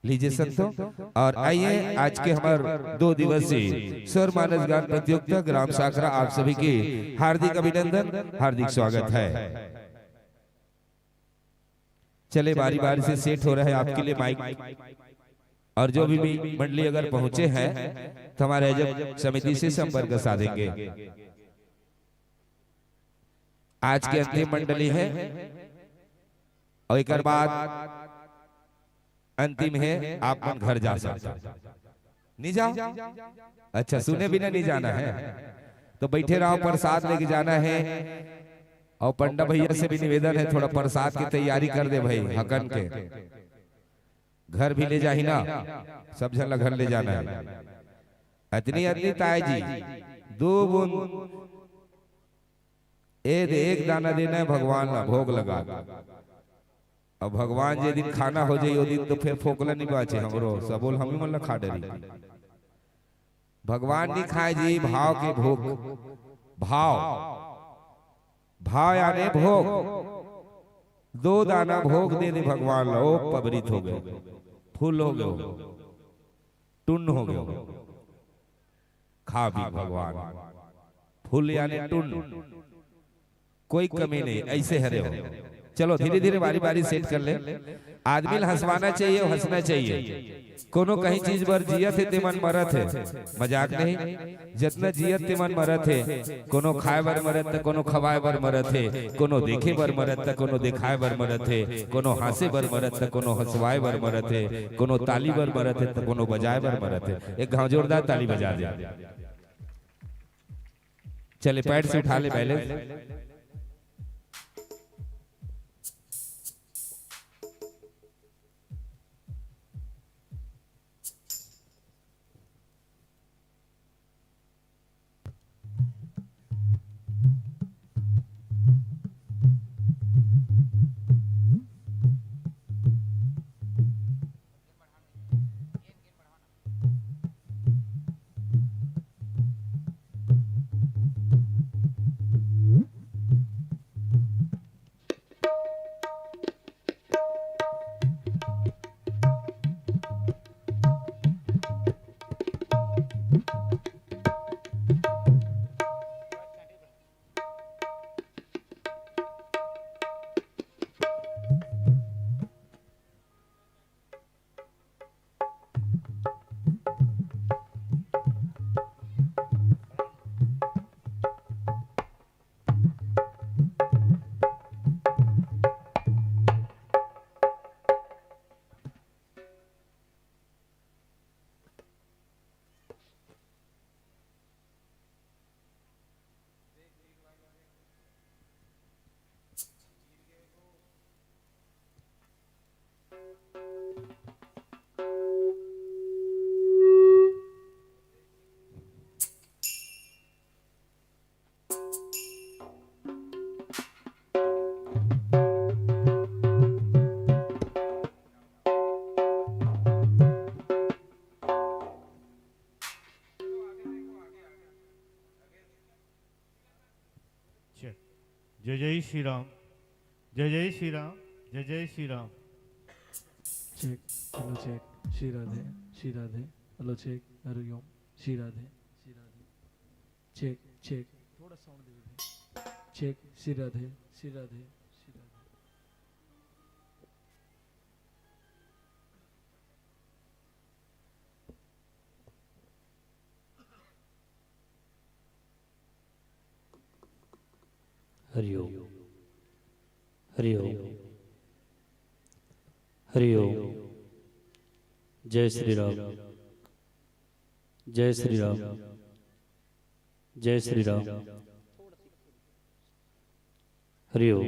लीजिए संतों, और आइए, आज के हमार दो दिवसीय स्वर मानस गान प्रतियोगिता ग्राम साखरा, आप सभी के हार्दिक अभिनंदन, हार्दिक स्वागत है। चले, बारी बारी से सेट हो रहा है आपके लिए माइक, और जो भी, भी मंडली अगर पहुंचे हैं तो हमारे आयोजक समिति से संपर्क साधेंगे। आज के अंतिम मंडली है और एक बाद अंतिम है, आप मन घर जा सकते हो। नहीं जाओ? अच्छा, सुने बिना नहीं जाना है, तो बैठे रहो, प्रसाद लेके जाना है। और पंडा भैया से भी निवेदन है, थोड़ा प्रसाद की तैयारी कर दे भाई, हकन के घर भी ले जाही ना, सब झन ला घर ले जाना है। अतनी अतनी ताय जी, दो बूंद ए दे, एक दाना देना है भगवान ला, भोग लगा। अब भगवान जे दिन खाना हो जाई, ओ दिन तो फिर फोकला नहीं बाचे हमरो, सबोल हम ही मन ला खा डरी। भगवान नहीं खाए जी, भाव के भोग, भाव, भाव यानी भोग। दो दाना भोग दे दे भगवान ला, ओ पबरित हो गए, फूल हो गए, टुन्न हो गए। खा भी भगवान, फूल यानी टुन्न, कोई कमी नहीं, ऐसे हरे हो। चलो, धीरे धीरे, बारी बारी सेट कर ले। आदमी ला हंसवाना चाहिए, हंसना चाहिए। कोनो कहीं चीज बर जियत हे, ते मन मरत हे, मजाक नहीं। जतना जियत ते मन मरत हे, कोनो खाए बर मरत, त कोनो खवाए बर मरत हे, कोनो देखे बर मरत, त कोनो दिखाए बर मरत हे, कोनो हंसे बर मरत, त कोनो हंसवाए बर मरत हे, कोनो ताली बर मरत हे, त कोनो बजाए बर मरत हे। एक घाव जोरदार ताली बजा दे। चले, पैड से उठा ले पहले। चेक। जय जय श्री राम, जय जय श्री राम, जय जय Shri Ram. Check, hello check, Shri Radhe, Shri Radhe, hello check, Hariom, Shri Radhe, Shri Radhe. Check, check, थोड़ा साउंड दे दे। चेक, श्री राधे, श्री राधे, श्री राधे। हरिओम, हरिओम, हरिओम। जय श्री राम, जय श्री राम, जय Shri Ram. Hariom,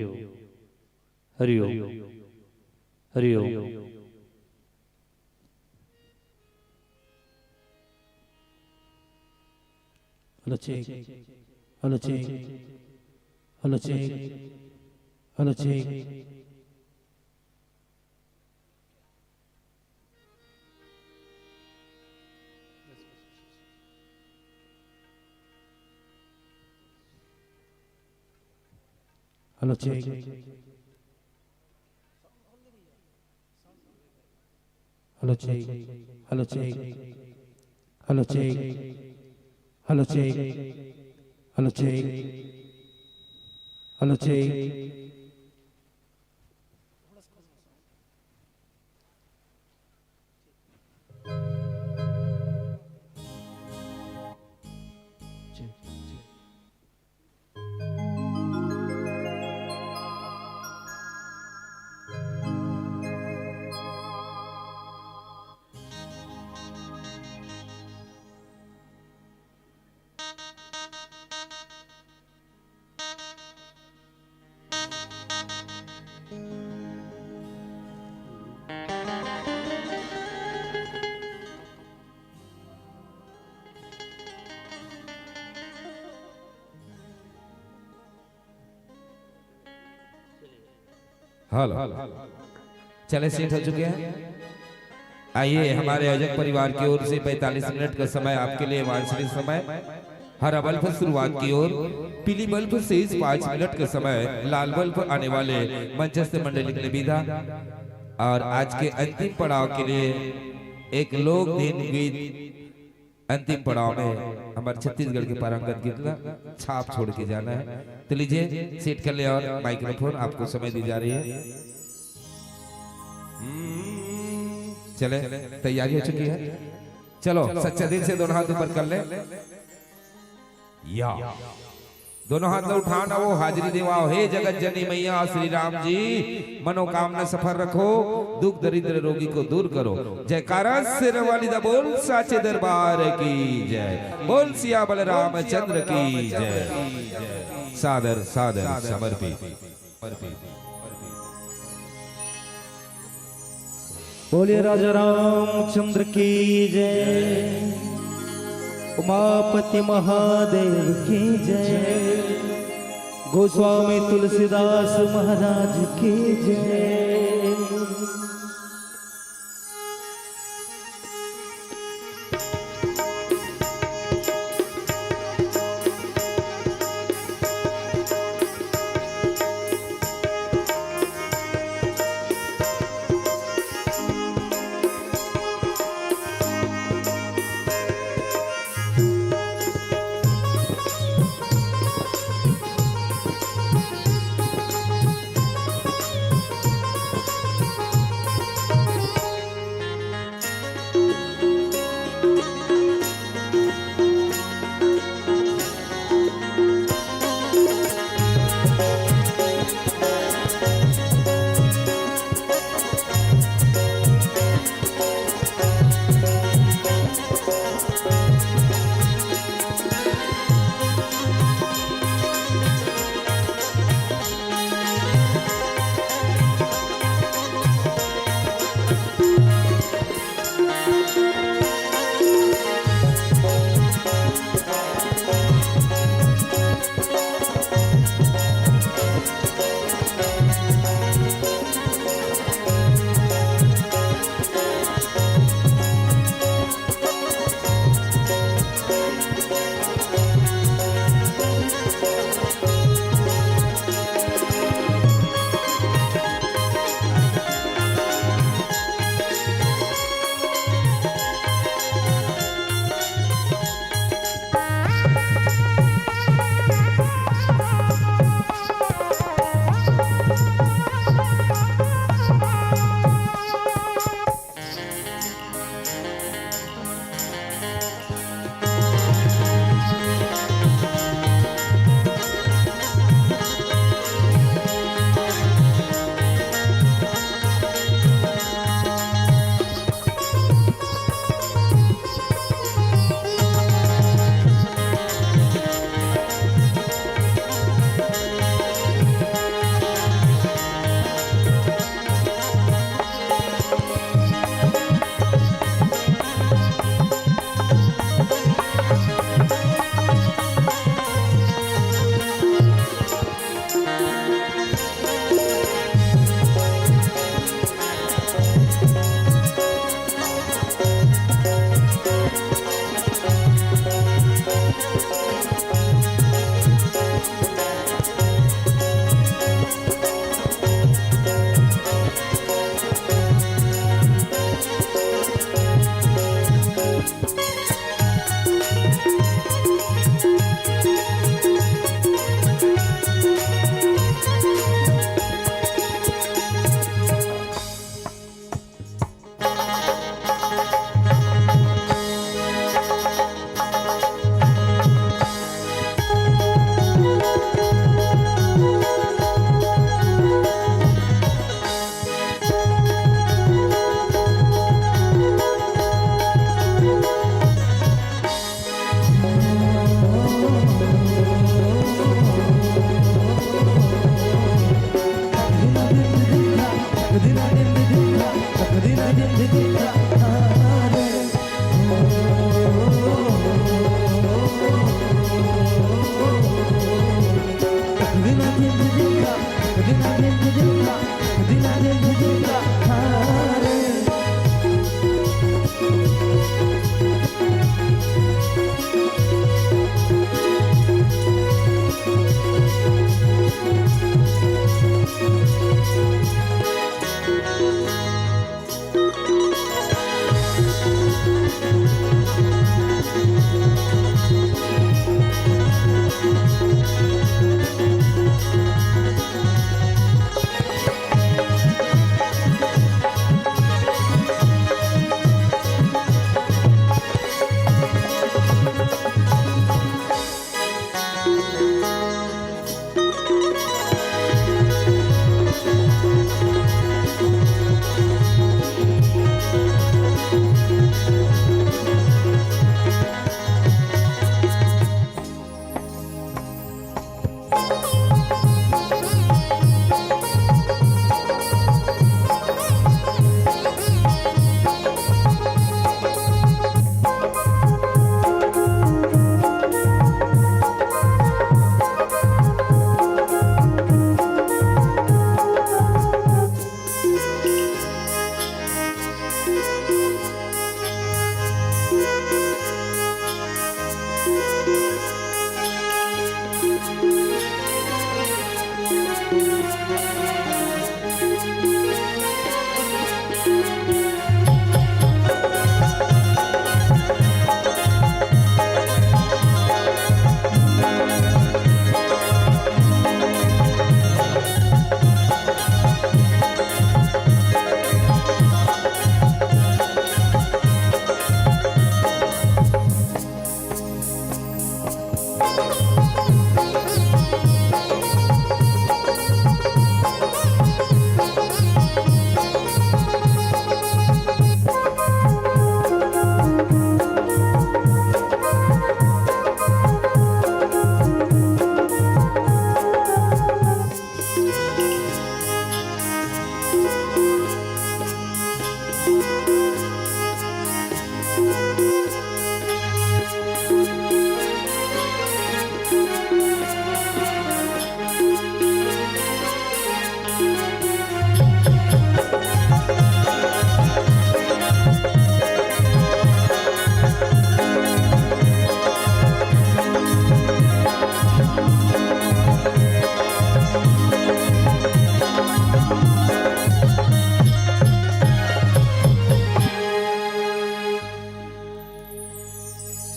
Hariom, Hariom. Hello check, hello check, hello check, hello check. Hello check, Hello, check. Hello, check. Hello, check. Hello, check. Hello, check. Hello, check. Hello, चले, set हो चुके हैं। आइए, हमारे आयोजक परिवार की ओर से पैंतालीस मिनट का समय आपके लिए, वांछनीय समय। हरा बल्ब शुरुआत की ओर, पीली बल्ब शेष पाँच मिनट का समय, लाल बल्ब आने वाले मंचस्थ मंडली के लिए विदा। और आज के अंतिम पड़ाव के लिए एक लोक दिन गीत अंतिम पड़ाव में हमारे छत्तीसगढ़ के पारंगत गीत ला छाप छोड़ के जाना है। तो लीजिए, सेट कर ले और माइक्रोफोन आपको समय दी जा रही है। हम्म, चले, तैयारी हो चुकी है। चलो, सच्चे दिल से दोनों हाथ ऊपर कर ले। या दोनों हाथ ला उठाना, वो हाजिरी देवाओ। हे जगत जननी मैया श्री राम जी, मनोकामना सफल रखो, दुख दरिद्र रोगी को दूर करो। जयकारा शेर वाली दा बोल, साचे दरबार की जय। बोल सिया बलरामचंद्र की जय। सादर सादर समर्पित। बोलिए राजा रामचंद्र की जय, उमापति महादेव की जय, गोस्वामी तुलसीदास महाराज की जय।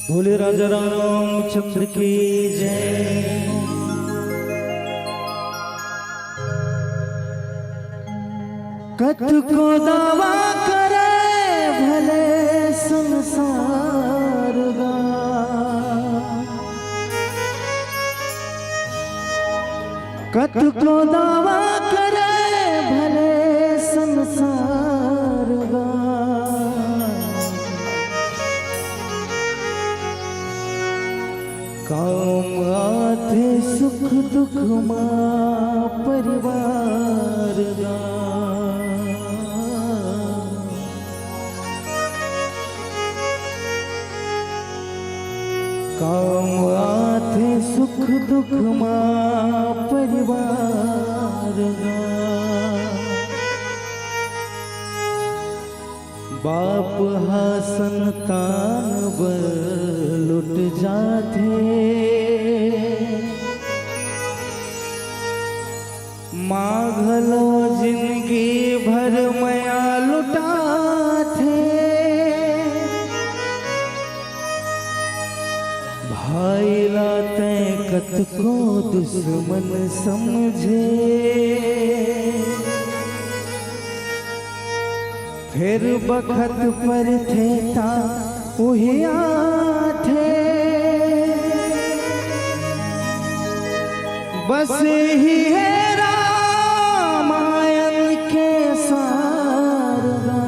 बोले राजा रामचंद्र की जय। कतको दावा करे भले संसार गा, कतको दावा करे भले संसार गा, काम आथे सुख दुख मा परिवार गा। काम आथे सुख दुख मा परिवार गा। बाप हा संतान बर लुट जाथे, माँ घलो जिनगी भर मया लुटाथे। जगत को दुश्मन समझे, फेर बखत परथे ता उही आथे। बस इही हे रामायण के सारगा,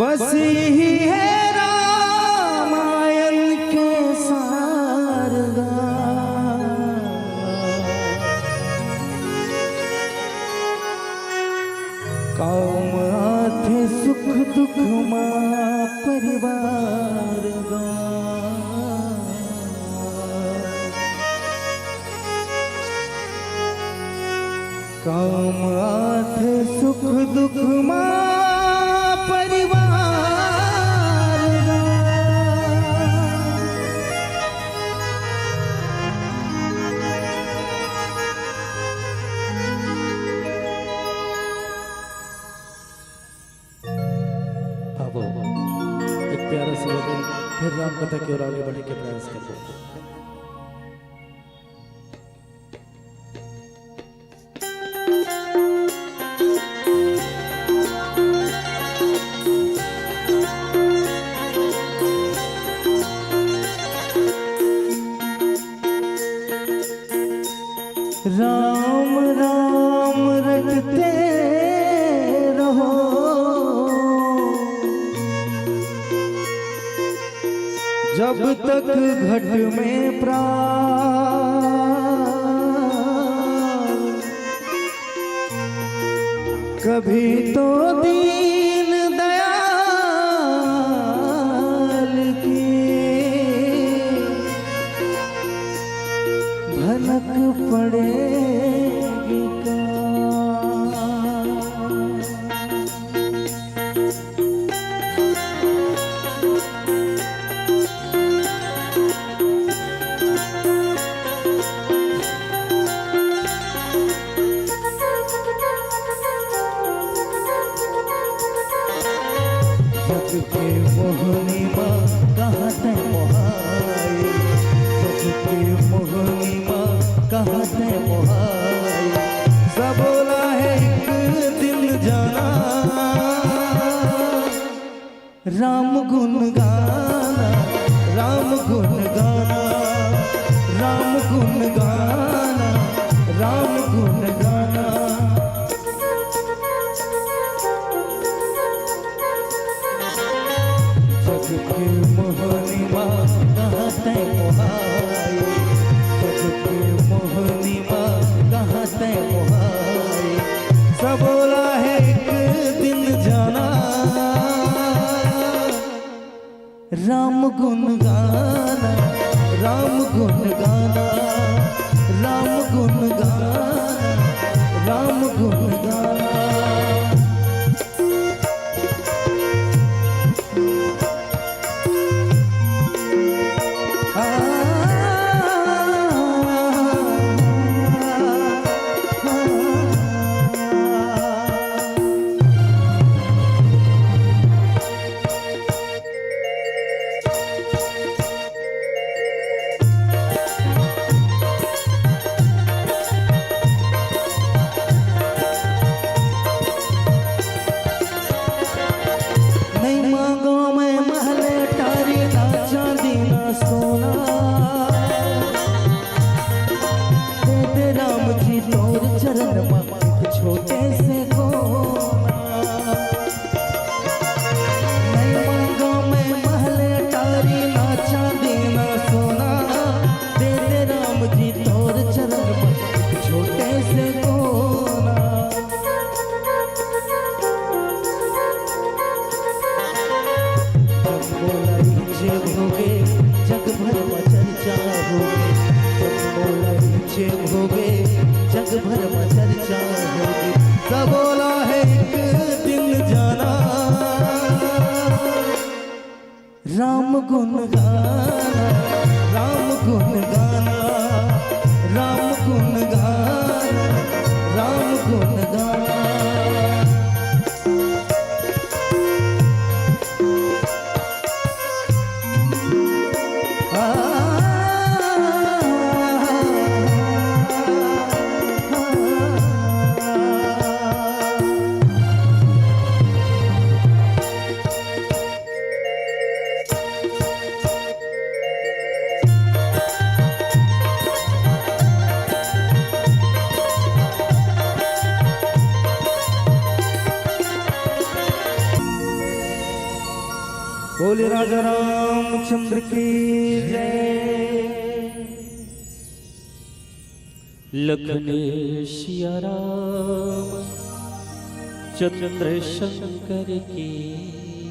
बस इही हे रामायण के सारगा। काम आथे सुख दुख मा परिवार गा। काम आथे सुख दुख मा परिवार गा। आवो, एक प्यारा सा भजन, फिर राम कथा की ओर आगे बढ़े के प्रयास करबो। राम राम रटते रहो, जब तक घट में प्राण, कभी तो दीन दयाल की भनक पड़ेगी का। जग के मोहनी मा कहाँ तैं मोहाए, जग के मोहनी मा कहाँ तैं मोहाए। सबोला हे एक दिन जाना, राम गुन गाना, राम गुन गाना, राम गुन गाना, राम गुन गाना। जग के मोहनी मा कहाँ तैं मोहाए, जग के मोहनी मा कहाँ तैं मोहाए। सबोला हे एक दिन जाना, राम गुन गाना, राम गुन गाना, राम गुन गाना, राम गुन गाना। नहीं मांगो मैं महल अटारी, ना चांदी ना सोना, दे दे राम जी तोर चरण मा एक छोटे से कोना। नहीं मांगो मैं महल अटारी, ना चांदी ना सोना, दे दे राम जी तोर चरण मा एक छोटे से कोना। जब मोला रिझे होगे, जग भर म चर्चा होगे। जब मोला रिझे होगे, जग भर म चर्चा होगे। सबोला हे एक दिन जाना, राम गुन गाना, राम गुन गाना, राम गुन गाना, राम गुन गाना। बोले राजा रामचंद्र की जय। लखन सिया राम चंद्र शंकर की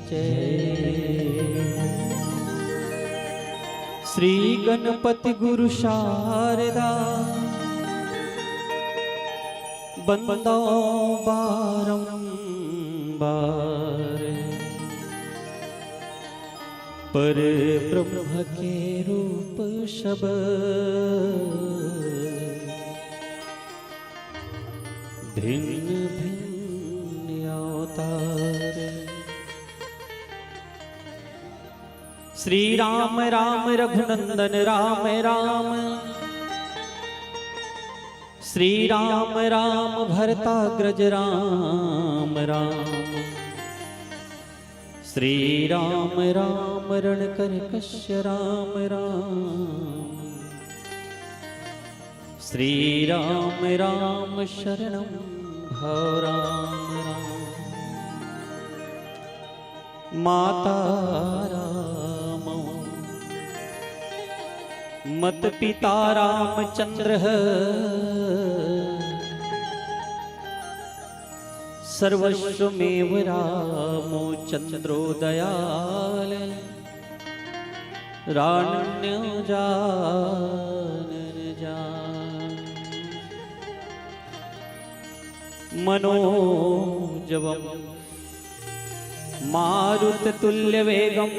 जय। श्री गणपति गुरु शारदा बंदो बारंबार। पर ब्रह्म के रूप सब भिन्न भिन्न अवतार। श्री राम राम रघुनंदन राम राम। श्री राम राम भरताग्रज राम राम। श्री राम राम रणकर्कश राम राम। श्री राम राम शरणं भव राम राम। माता राम मत पिता रामचंद्र सर्वस्वमेव रामो चंद्रो दयाल रान्यो जानन जान। मनोजवम मारुततुल्यवेगम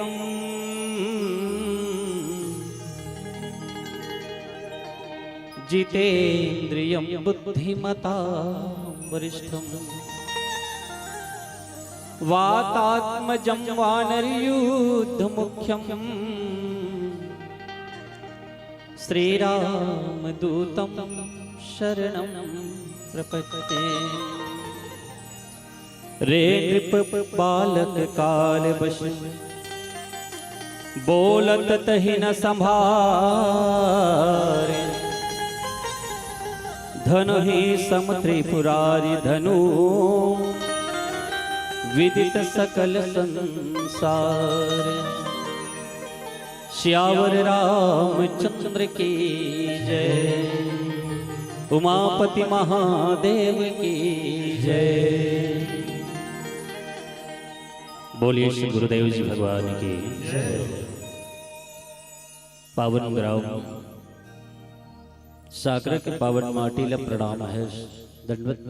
जितेंद्रियम बुद्धिमता वरिष्ठम वातात्मजं वानरयूथमुख्यं श्रीरामदूतं शरणं प्रपद्ये। रे नृप बालक काल बस बोलत तहि न संभारे। धनुहि सम त्रिपुरारि धनु विदित सकल संसार। सियावर रामचंद्र की जय। उमापति महादेव की जय। बोलिए श्री गुरुदेव जी भगवान की जय। पावन ग्राम साकरा के पावन माटी ला प्रणाम है, दंडवत।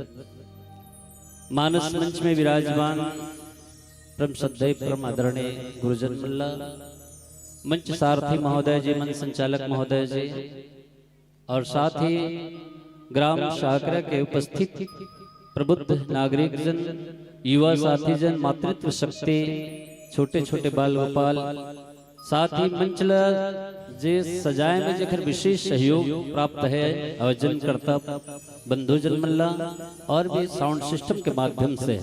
मानस मंच में विराजमान परम श्रद्धेय परम आदरणीय गुरुजन मल्ला, मंच सारथी महोदय जी, मंच संचालक महोदय जी, और साथ ही ग्राम साकरा के उपस्थित प्रबुद्ध नागरिक जन, युवा साथी जन, मातृत्व शक्ति, छोटे छोटे बाल गोपाल, साथ ही मंच ल जे सजाए में जेकर विशेष सहयोग प्राप्त है, आयोजनकर्ता बंधु जन मल्ला और भी साउंड सिस्टम के माध्यम से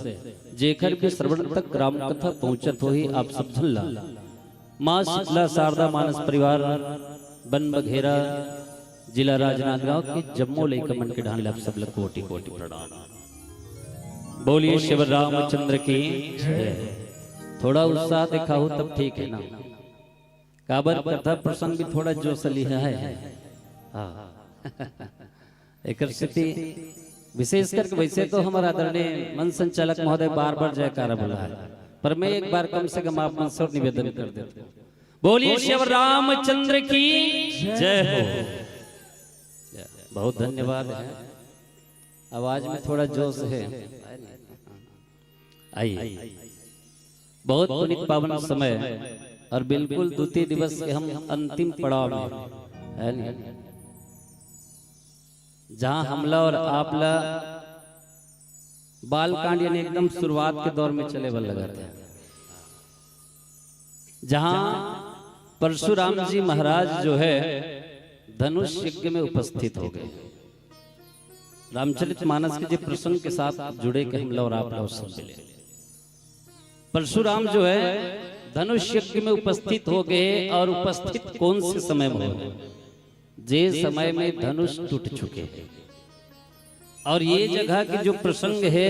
जेकर भी श्रवण तक राम कथा पहुंचत होही आप सब झन ला माँ शीतला शारदा मानस परिवार बन बघेरा जिला राजनांदगांव के जम्मो लइका मन के ढान ले आप सब ल कोटि कोटि प्रणाम। बोलिए शिव रामचंद्र की जय। थोड़ा उत्साह दिखाओ तब ठीक है ना, काबर कथा प्रसंग भी थोड़ा जोश लिहा है। हाँ। एकर सेती विशेष करके वैसे तो हमारा आदरणीय मंच संचालक महोदय बार बार जयकारा बोला है, पर मैं एक बार कम से कम आप मन से निवेदन कर देता हूँ, बोलिए शिव रामचंद्र की जय हो। बहुत धन्यवाद है, आवाज में थोड़ा जोश है। आइए, बहुत पुनीत पावन समय और बिल्कुल द्वितीय दिवस के हम अंतिम पड़ाव में है नी, जहां हमला और आपला बालकांड यानी एकदम शुरुआत के दौर में चले बर लगत है, जहां परशुराम जी महाराज जो है धनुष यज्ञ में उपस्थित हो गए। रामचरित मानस के जे प्रसंग के साथ जुड़े के हमला और आपला सब मिले। परशुराम जो है धनुष यज्ञ में उपस्थित हो गए और उपस्थित कौन से समय में हो गए? जे समय में धनुष टूट चुके हैं। और ये जगह की जो प्रसंग है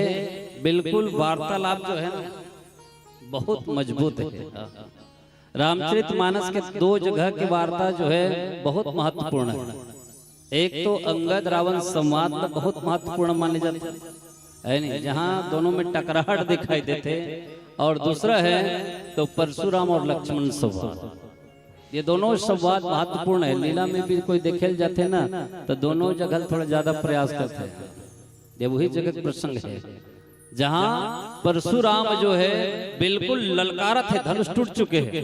बिल्कुल वार्तालाप जो है ना बहुत मजबूत है। रामचरित मानस के दो जगह के वार्ता जो है बहुत महत्वपूर्ण है। एक तो अंगद रावण संवाद में बहुत महत्वपूर्ण माने जाते हैं, है नहीं, जहाँ दोनों में टकराहट दिखाई देते, और दूसरा है तो परशुराम और लक्ष्मण संवाद। ये दोनों संवाद महत्वपूर्ण है। लीला में भी कोई देखे जाते ना, तो दोनों जगह थोड़ा ज्यादा प्रयास करते हैं। ये वही जगह के प्रसंग है जहाँ परशुराम जो है बिल्कुल ललकारत है, धनुष टूट चुके हैं।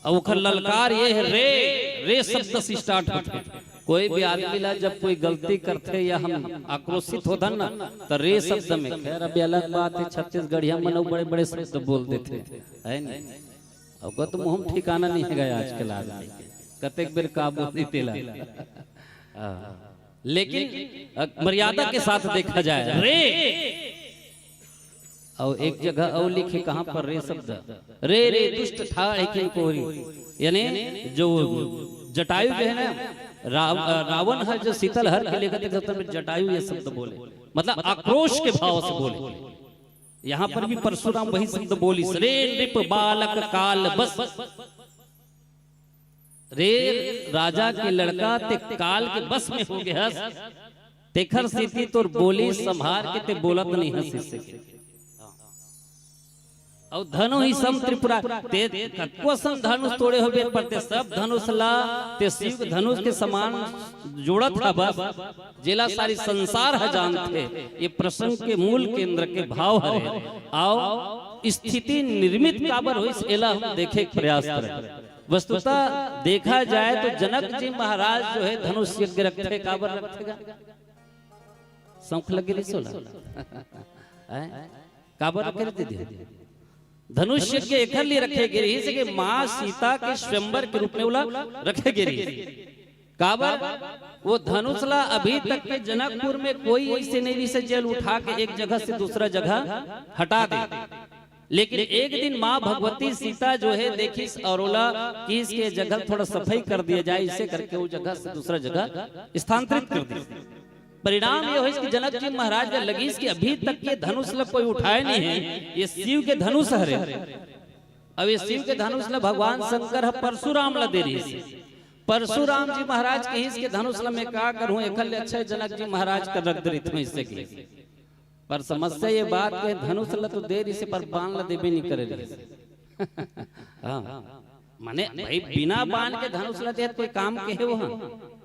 अब ओखर ललकार ये है, रे, रे शब्द से स्टार्ट होते हैं। कोई भी आदमी ला जब कोई गलती करते या हम आक्रोशित होथन ना, तो रे शब्द में। खैर, अब ये अलग बात है, छत्तीसगढ़िया मन अउ बड़े बड़े शब्द बोल देते, है नहीं? अब को तो मुंह ठिकाना नहीं है आजकल आदमी के, कतेक बेर का बोल देते ला। हाँ। लेकिन अ, मर्यादा के साथ देखा जाए, रे। और एक जगह और लिखे, कहाँ पर रे शब्द, रे रे दुष्ट ठाढ़ किन कोरी, यानी जो जटायु जो है ना, राव, अ, रावण है जो सीता ल हर के लेकर के जटायु ये शब्द बोले, मतलब आक्रोश के भाव से बोले। यहाँ पर भी परशुराम वही शब्द बोलिस, रे नृप बालक काल बस। रे राजा के लड़का, ते काल के बस में हो गए हस, तेखर सेती तोर बोली संभार के ते बोलत नहीं हस। इससे अउ धनु ही सम त्रिपुरा, ते कतको असन धनुष तोड़े होबे, पर ते सब धनुष ला ते शिव के धनुष के समान जोड़त हबस, जेला सारी संसार ह जानथे। ये प्रसंग के मूल केंद्र के भाव हरे। अउ स्थिति निर्मित काबर होइस, एला हम देखे के प्रयास करब। वस्तुतः देखा जाए तो जनक जी महाराज जो है धनुष यज्ञ रखथे, काबर रखथे गा? शौक लगे रहिस ओला। हैं? काबर रखे रहिस दीदी? धनुष यज्ञ एखर लिए रखे गे रहिस कि माँ सीता के स्वयंवर के रूप में ओला रखे गे रहिस। काबर? वो धनुष ला अभी तक के जनकपुर में कोई ऐसे नहीं रहिस जेल उठा के एक जगह से दूसरा जगह हटा दे। लेकिन एक दिन माँ भगवती सीता जो है देखिस और ओला किहिस के जगह थोड़ा सफाई कर दिया जाए, इसे करके वो जगह से दूसरा जगह स्थानांतरित कर दी। परिणाम ये होइस कि जनक जी महाराज ल लगिस कि अभी तक के धनुष ल कोई उठाए नहीं है, ये शिव के धनुष हरे। अब ये शिव के धनुष ल भगवान शंकर ह परशुराम ल दे रहिस। परशुराम जी महाराज कहिस के धनुष ल मैं का करूं, एखर ले अच्छा जनक जी महाराज कर रख दे रहित हूं इससे की। पर समस्या ये बात के धनुष ल तो दे रहिस, पर बाण ल देबे नहीं करे रहिस। हाँ, माने भाई बिना बाण के धनुष ल दे कोई काम के है वो? हाँ,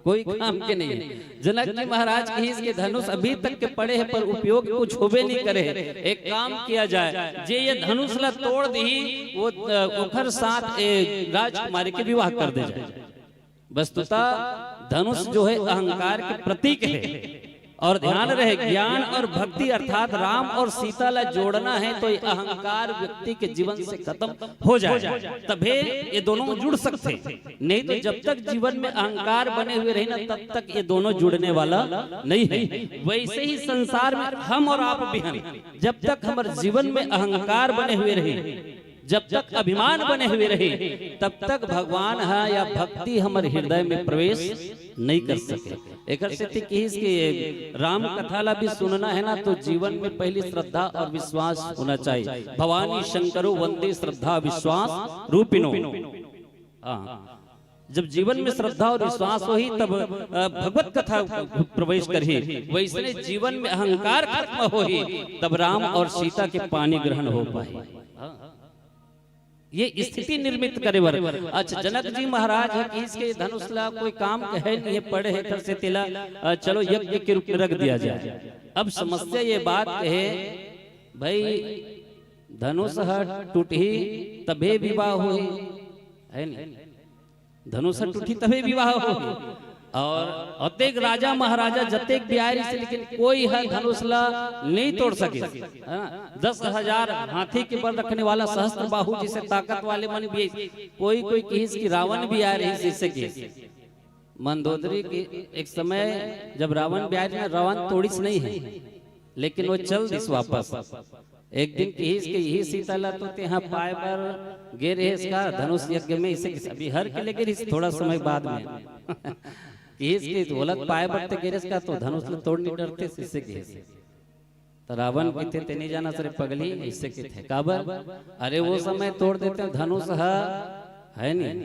कोई काम के नहीं है। जनक जी महाराज कहिस के धनुष अभी तक के पड़े हैं पर उपयोग कुछ होबे नहीं करे है। एक काम किया जाए, जे ये धनुष ल तोड़ दी वो, अ, ओखर साथ ए राजकुमारी के विवाह कर दे जाए। वस्तुतः धनुष जो है अहंकार के प्रतीक है। और ध्यान रहे, ज्ञान और भक्ति अर्थात राम और सीता ला जोड़ना है तो ये अहंकार व्यक्ति के जीवन से खत्म हो जाए, तभे ये दोनों जुड़ सकते हैं। नहीं तो जब तक जीवन में अहंकार बने हुए रही ना, तब तक ये दोनों जुड़ने वाला नहीं है। वैसे ही संसार में हम और आप भी हैं, जब तक हमारे जीवन में अहंकार बने हुए रहे, जब तक अभिमान बने हुए रहे, तब तक भगवान ह या भक्ति हमर हृदय में प्रवेश नहीं कर सके। एकर सेती किहिस कि राम कथा ला भी सुनना है ना, तो जीवन में पहली श्रद्धा और विश्वास होना चाहिए। भवानी शंकरो वंदे श्रद्धा विश्वास रूपिणो। हाँ, जब जीवन में श्रद्धा और विश्वास होही, तब, अ, भगवत कथा प्रवेश करही। वैसने जीवन में अहंकार खत्म होही, तब राम और सीता के पानी ग्रहण हो पाही। ये स्थिति निर्मित करे बर। अच्छा, जनक जी महाराज ह किहिस के धनुष ला कोई काम के है नहीं है, पड़े है, एकर सेती ला, अ, चलो यज्ञ के रूप में रख दिया जाए। अब समस्या ये बात है, भाई, धनुष ह टूटही तभे विवाह होही, है नहीं? धनुष ह टूटही तभे विवाह होही। और अतेक राजा महाराजा जतेक भी आए रहिस, लेकिन कोई ह धनुष ला नहीं तोड़ सके। हाँ, दस हजार हाथी के बल रखने वाला सहस्त्र बाहु जैसे ताकत वाले मन भी, कोई कोई किहिस कि रावण भी आए रहिस, जैसे कि मंदोदरी के एक समय जब रावण भी आए रहिस ना, रावण तोड़िस नहीं है, लेकिन वो चल दिस वापस। एक दिन किहिस के यही सीता ला तो तेहा पाए बर गे रहेस का धनुष यज्ञ में, इसे किस अभी हर के ले गे रहिस थोड़ा समय बाद में। किहिस के बोलत पाए बर ते गे रहेस का तो धनुष ला तोड़ नहीं डरते, इसे किहिस। त रावण कहिथे, "ते नहीं जानस रे पगली," अइसे कहिथे। "काबर?" "अरे, वो समय तोड़ देते धनुष ह, है नहीं,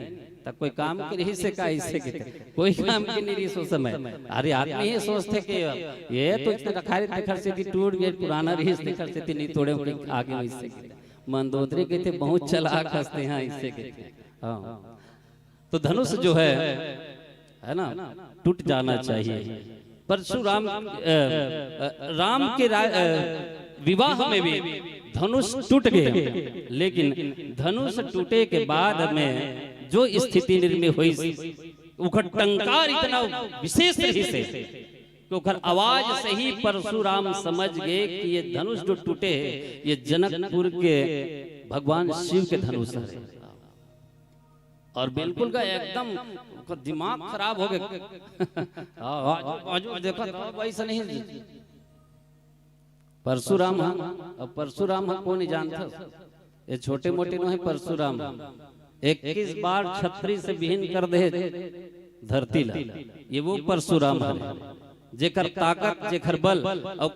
त कोई काम के रहिस हे का?" अइसे कहिथे। कोई काम के नहीं रहिस ओ समय। अरे, आदमी ये सोचथे कि ये तो इतना रखा रहे, तेखर सेती टूट गे, पुराना रहिस, तेखर सेती नहीं तोड़े, आगे में अइसे कहिथे। मंदोदरी कहिथे, "बहुत चालाक हस ते हा," अइसे कहिथे। हाँ। तो धनुष जो है, है ना, टूट जाना चाहिए। परशुराम, अ, अ, राम के रा-, अ, विवाह में भी धनुष टूट गए, लेकिन धनुष टूटे के बाद में जो स्थिति निर्मित हुई, ओकर टंकार इतना विशेष रहिस हे कि ओकर आवाज से ही परशुराम समझ गए कि ये धनुष जो टूटे हे, ये जनकपुर के भगवान शिव के धनुष हे। और बिल्कुल का एकदम ओकर दिमाग खराब हो गए। हाँ, आज, आज देखो तो वैसा नहीं। परशुराम हा, अब परशुराम हा कोन जानत? ये छोटे मोटे नोहे परशुराम हा। इक्कीस बार छतरी से विहीन कर दे धरती ला। ये वो परशुराम हा, जेकर ताकत, जेकर बल। अब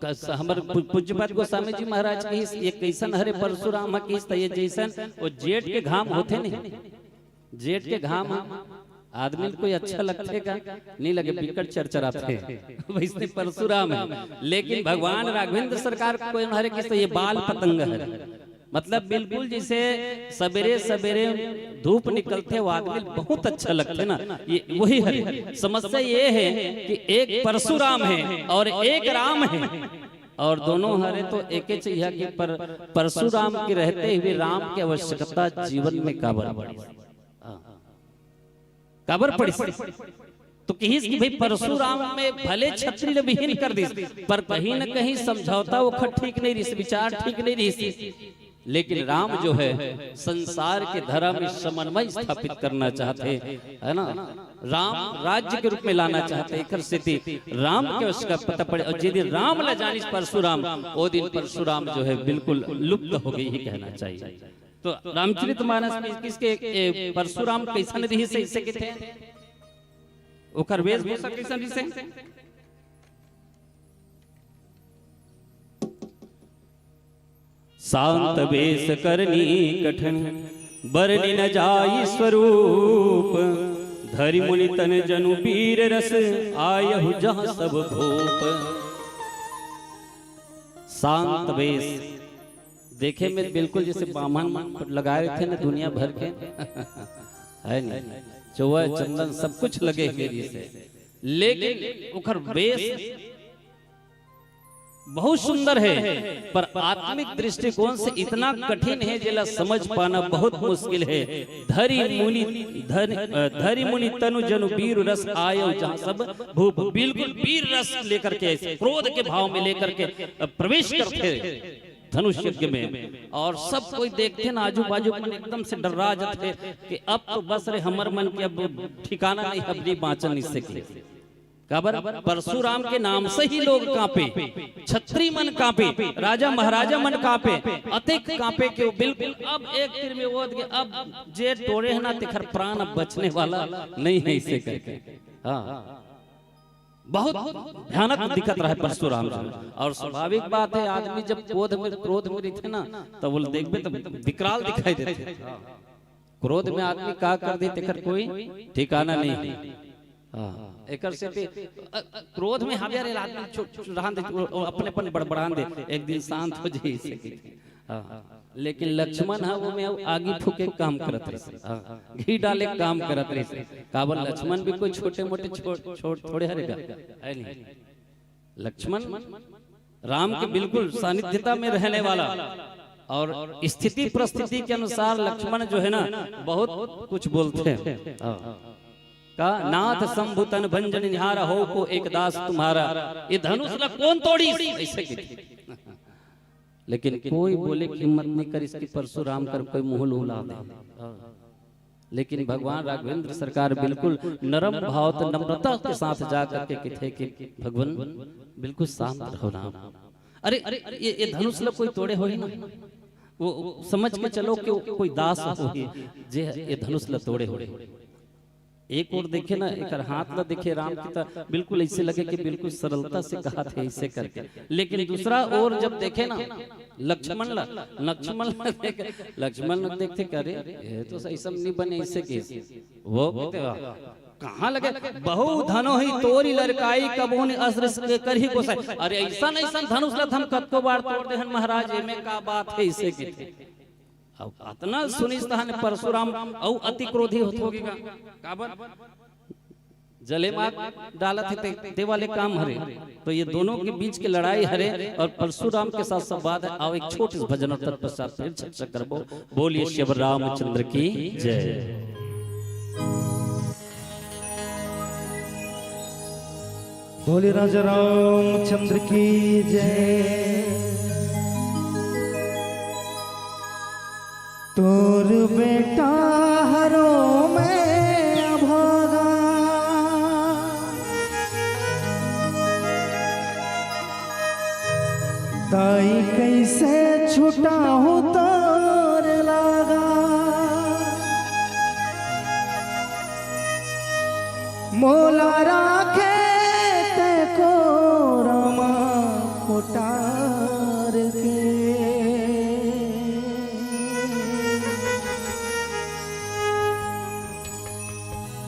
क-, हमर पू-, पूज्यपाद गोस्वामी जी महाराज कहिस, "ये कैसन हरे परशुराम हा," कहिस, त ये जैसन वो जेठ के घाम होथे नहीं, जेठ के घाम हा, आदमी ल कोई अच्छा लगथे का? नहीं लगे, बिकट चरचराथे। वैसने परशुराम हे, लेकिन भगवान राघवेंद्र सरकार कोई हरे कहिस त ये बाल पतंग हरे। मतलब बिल्कुल जैसे सवेरे सवेरे धूप निकलथे, वो आदमी ल बहुत अच्छा लगथे ना, ये वही हरे। समस्या ये हे कि एक परशुराम हे और एक राम हे, और दोनों हरे तो एके चहिया कि पर-, परशुराम के रहते हुए राम के आवश्यकता जीवन में काबर पड़ी? हाँ। काबर पड़िस? तो कहिस कि भाई, परशुराम में भले छतरी ल विहीन कर दिस, पर कहीं न कहीं समझौता ओखर ठीक नहीं रहिस, विचार ठीक नहीं रहिस। लेकिन राम जो है, संसार के धरा में समन्वय स्थापित करना चाहथे, है ना? राम राज्य के रूप में लाना चाहथे, एकर सेती राम के उसका पता पड़े। और जे दिन राम ल जानिस परशुराम, ओ दिन परशुराम जो है बिल्कुल लुप्त हो गई ही कहना चाहिए। तो रामचरित मानस में किसके, ए, परशुराम कैसन रहिस हे, अइसे कहिथे? ओकर वेशभूषा कैसन रहिस हे? शांत वेश करनी कठिन, बरनि न जाई स्वरूप। धरि मुनि तन जनु वीर रस, आयहु जहाँ सब भूप। शांत वेश, देखे में बिल्कुल जैसे बाम्हन लगाए रहिथे ना दुनिया भर के, है नहीं? चौवा चंदन सब कुछ लगे हुए रहिस हे, लेकिन ओकर वेश बहुत सुंदर हे, पर आत्मिक दृष्टिकोण से इतना कठिन हे, जेला समझ पाना बहुत मुश्किल हे। धरि मुनि, धरि, अ, धरि मुनि तनु जनु वीर रस, आयो जहाँ सब भूप। बिल्कुल वीर रस लेकर के, क्रोध के भाव में लेकर के, अ, प्रवेश करथे धनुष यज्ञ में, और सब कोई देखथे ना, आजू बाजू मन एकदम से डर्रा जाथे कि अब तो बस रे, हमर मन के अब ठिकाना नहीं, अब नहीं बाँचन इससे की। काबर? परशुराम के नाम से ही लोग कांपे, छत्री मन कांपे, राजा महाराजा मन कांपे, अतेक कांपे कि वो बिल्कुल अब एक तीर में ओद के, अब जे टोरे हे ना, तेखर प्राण अब बचने वाला नहीं है, इसे करके। हाँ, बहुत भयानक दिखत रहे परशुराम जी। और स्वाभाविक बात है, आदमी जब क्रोध में, क्रोध में रहिथे ना, तब वो देखबे तो विकराल दिखाई देथे। क्रोध में आदमी का कर दे, तेकर कोई ठिकाना नहीं है। हाँ, एकर सेती, अ, अ, क्रोध में हावे रे आदमी, छो-, छो-, रहन दे, वो, वो अपने अपन बड़बड़ान दे, एक दिन शांत हो जाई, इसे की। हाँ, लेकिन लक्ष्मण हा, वो में आगी फूके के काम करत रहिस, हाँ, घी डाले के काम करत रहिस। काबर लक्ष्मण भी कोई छोटे मोटे छोट, छोट थोड़े हरे गा, है नहीं। लक्ष्मण राम के बिल्कुल सानिध्यता में रहने वाला और स्थिति परिस्थिति के अनुसार लक्ष्मण जो है ना, बहुत कुछ बोलते हैं। हाँ। का नाथ शंभु तन भंजन निहारा, हो को एक दास तुम्हारा। ये धनुष ला कौन तोड़ी? ऐसे की। लेकिन कोई बोले की हिम्मत नहीं करिस कि परशुराम कर कोई मुंह उला दे। लेकिन भगवान राघवेंद्र सरकार बिल्कुल नरम भाव तो नम्रता के साथ जा करके कथे कि भगवान, बिल्कुल शांत रहो ना। अरे, अरे, ये, ये धनुष ला कोई तोड़े होही ना, वो, वो समझ के चलो कि वो कोई दास होही, जे ये धनुष ला तोड़े होही। एक ओर देखे ना, एकर हाथ ला देखे राम के, त बिल्कुल ऐसे लगे कि बिल्कुल सरलता से कहत हे ऐसे करके, लेकिन दूसरा ओर जब देखे ना लक्ष्मण ला, लक्ष्मण ला देख, लक्ष्मण ला देखथे कि अरे, ये तो सही सम नहीं बने ऐसे के। वो कहते, "वाह, कहाँ लगे, बहु धनो ही तोरी लड़काई, कबहुनि अस रिस के करही गोसाई।" अरे, ऐसा नहीं सन धनुष ला हम कतको बार तोड़ दे हन महाराज, एमे का बात है ऐसे के। अब अतना सुनिस तहाने परशुराम अउ अति क्रोधी होत होगे गा। काबर? जले मार डालत हे ते, ते वाले काम हरे। तो ये दोनों के बीच के लड़ाई हरे और परशुराम के साथ संवाद है। आओ एक छोटे से भजन और तत्पश्चात फिर चर्चा करबो। बोलिए शिव रामचंद्र की जय। बोले राजा रामचंद्र की जय। तोर बेटा हरो मैं अभागा, ताई कैसे छुटाहूँ तोर लागा। मोला राखे ते कोरा मा कोटार के।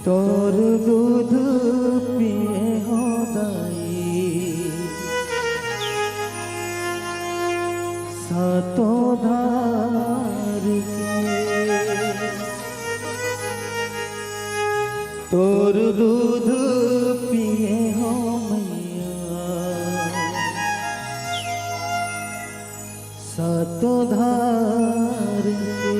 तोर दूध पिए हो दाई, सातों धार के। तोर दूध पिए हो मैया, सातों धार के।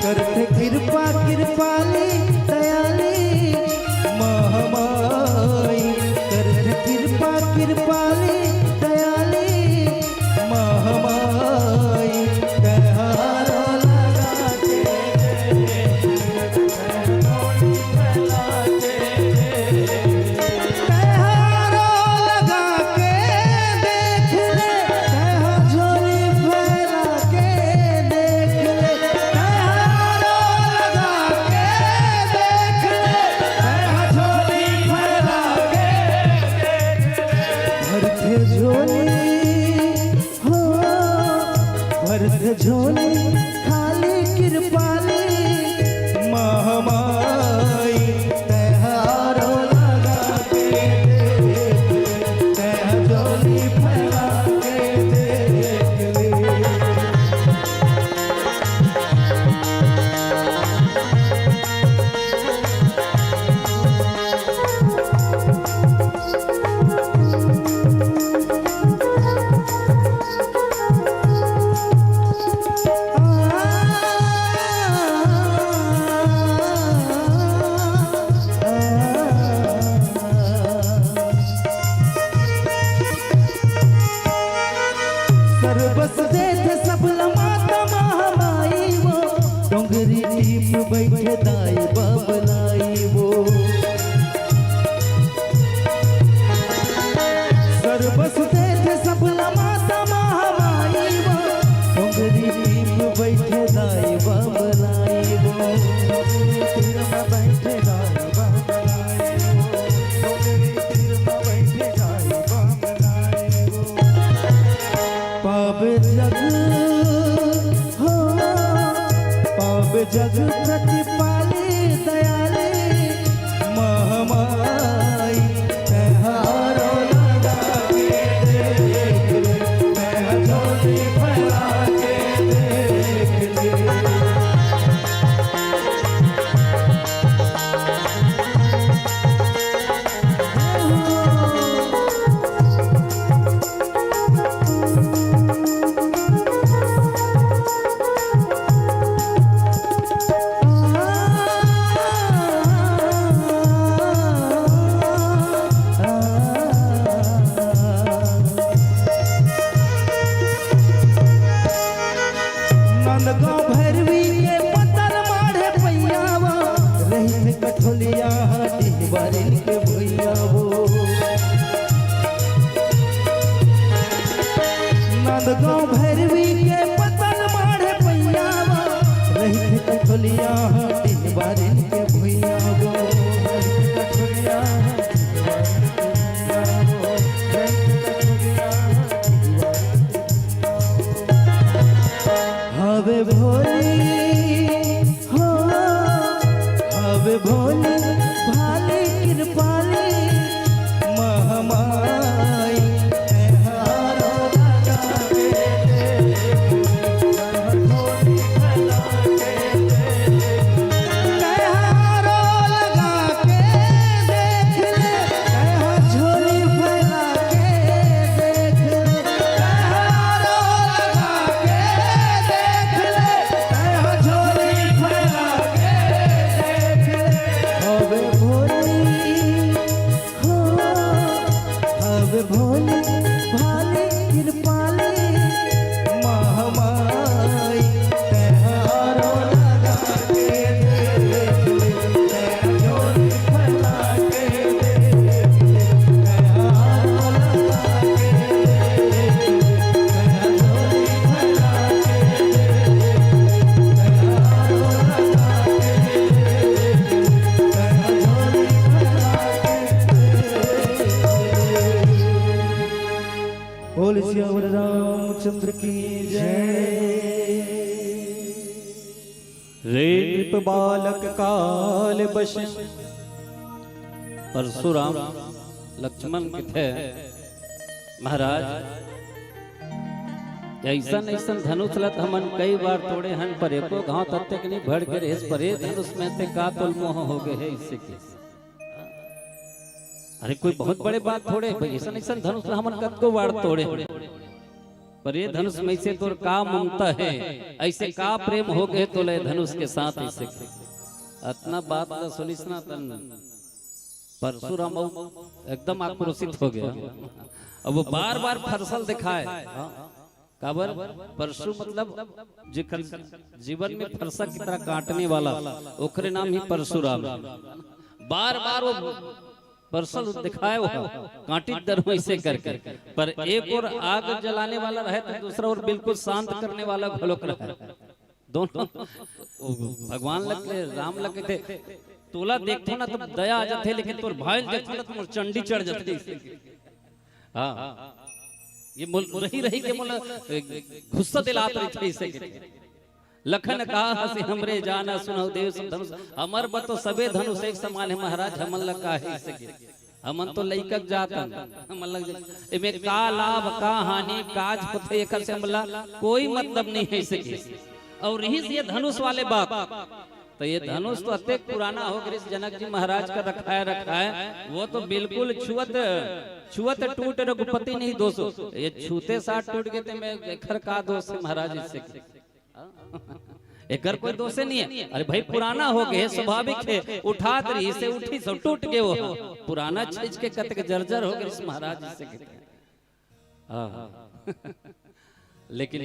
करथे कृपा कृपाली दयाली महामाई, करथे कृपा कृपाली बारिन के भुइयां वो। नंदगांव भैरवी के पतन माढ़े पैया वो। रहिथे कठोलिया, बारिन के भुइयां वो। हवे भोली हो, हवे भोली भाली कृपाली महामाई। बोल सियावर रामचंद्र की जय। रे नृप बालक काल बस। परशुराम लक्ष्मण कथे, महाराज, अइसन अइसन धनुष ल त हमन कई बार तोड़े हन, पर एको घांव तत्ते के नहीं भड़ के रहिस, पर ए धनुष में ते का तोल मोह हो गए हे, इसे के। अरे, कोई बहुत बड़े बात थोड़े भाई, अइसन अइसन धनुष ल हमन कतको बार तोड़े, पर ए धनुष में से तोर का ममता हे, अइसे का प्रेम हो गए तोला ए धनुष के साथ, इसे के। अतना बात ल सुनिस ना तन परशुराम एकदम आक्रोशित हो गया। अब वो बार बार फरसा ल दिखाए। काबर? परशु मतलब जेकर जीवन में फरसा की तरह काटने वाला, ओकरे नाम ही परशुराम। बार बार वो फरसा ल दिखाए, वो कांटित डर वैसे करके, पर एक ओर आग जलाने वाला रहे तो दूसरा ओर बिल्कुल शांत करने वाला घलोक रहे। दोनों वो भगवान लग के, राम लग के थे, तोला देखथों ना तो दया आ जाथे, लेकिन तोर भाई ल देखथों ना तो मोर चंडी चढ़ जाथे। हाँ, ये मोल रही रही के मोला गुस्सा दिलात रहिथे, इसे के। लखन कहा हँसि हमरे जाना, सुनहु देव सब धनुष। हमर बर तो सबे धनुष एक समान हे महाराज, हमन ल का हे, इसे के। हमन तो लइका के जात हन, हमन ल एमे का लाभ, का हानि, का होथे, एकर से हमला कोई मतलब नहीं हे, इसे के। अउ रहिस ये धनुष वाले बात, तो ये धनुष तो अतेक पुराना हो गिस, जनक जी महाराज का रखाए रखाए, वो तो बिल्कुल छुअत, छुअत टूट रघुपति नहीं दोष। ये छूते साथ टूट गे ते में एकर का दोष हे महाराज, इसे के। एकर कोई दोषे नहीं हे। अरे भाई, पुराना हो गए, स्वाभाविक हे, उठात रहिस हे, उठिस अउ टूट गे वो। पुराना चीज के कतेक जर्जर हो गिस महाराज, इसे के। हाँ। लेकिन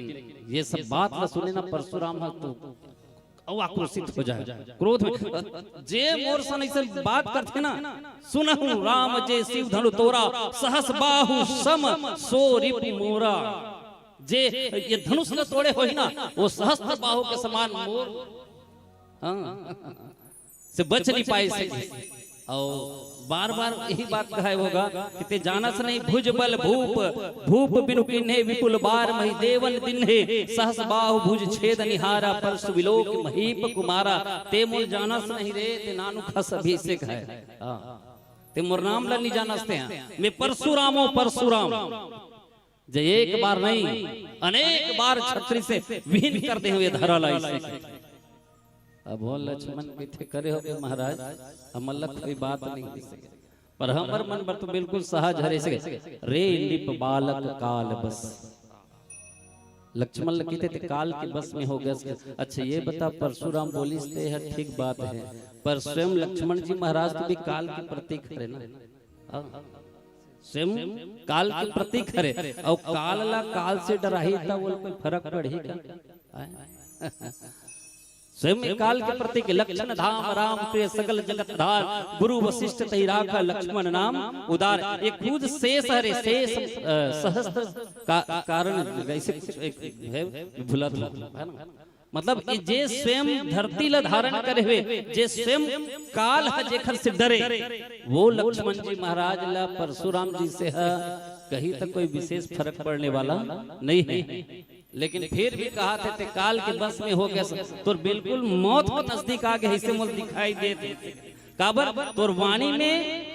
ये सब बात ल सुने ना परशुराम ह तो अउ आक्रोशित हो जाए, क्रोध में। जे मोर सन अइसन बात करथे ना, सुनहु राम जे शिव धनु तोरा, सहस बाहु सम सो रिपु मोरा। जे ये धनुष ल तोड़े होही ना, वो सहस्त्र बाहु के समान मोर, हाँ, से बच नहीं पाए, इसे के। अउ बार बार यही बात कहाए होगा कि ते जानस नहीं भुज बल भूप, भूप बिनु कीन्हे विपुल बार, महि देवन दीन्हे सहस बाहु भुज छेद निहारा, परसु विलोक महीप कुमारा। ते मोल जानस नहीं रे, ते नानुक हस अभिषेक हे। हाँ। ते मोर नाम ल नहीं जानस ते, हाँ। मैं परशुराम हूँ, परशुराम। जे एक बार नहीं, अनेक बार छत्री से विहीन कर दे हुए धरा ला, इसे के। अब वो लक्ष्मण कथे, करे होगे महाराज, हमन ल कोई बात नहीं हे, इसे के। पर हमर मन बर तो बिल्कुल सहज हरे, इसे के। रे नृप बालक काल बस। लक्ष्मण ल कथे ते काल के बस में हो गए। अच्छा, ये बता, परशुराम बोलिस ते ह ठीक बात हे, पर स्वयं लक्ष्मण जी महाराज तो भी काल के प्रतीक हरे ना। हाँ। स्वयं काल के प्रतीक हरे, अउ काल ला काल से डराही त ओला कोई फरक पड़ही का? आय? स्वयं काल के प्रतीक लक्षण धाम राम प्रिय सकल जगत धार। गुरु वशिष्ठ तहि राख लक्ष्मण नाम उदार। ये खुद शेष हरे, शेष, अ, सहस्त्र का कारण ऐसे कुछ एक है, भुला था, है ना? मतलब कि जे स्वयं धरती ला धारण करे हुए, जे स्वयं काल ह जेखर से डरे, वो लक्ष्मण जी महाराज ला परशुराम जी से ह कहीं तक कोई विशेष फर्क पड़ने वाला नहीं है। लेकिन फिर भी कहा थे, ते काल के बस में हो गया, तोर बिल्कुल मौत के नजदीक आ गए, ऐसे मोल दिखाई देते। काबर तोर वाणी में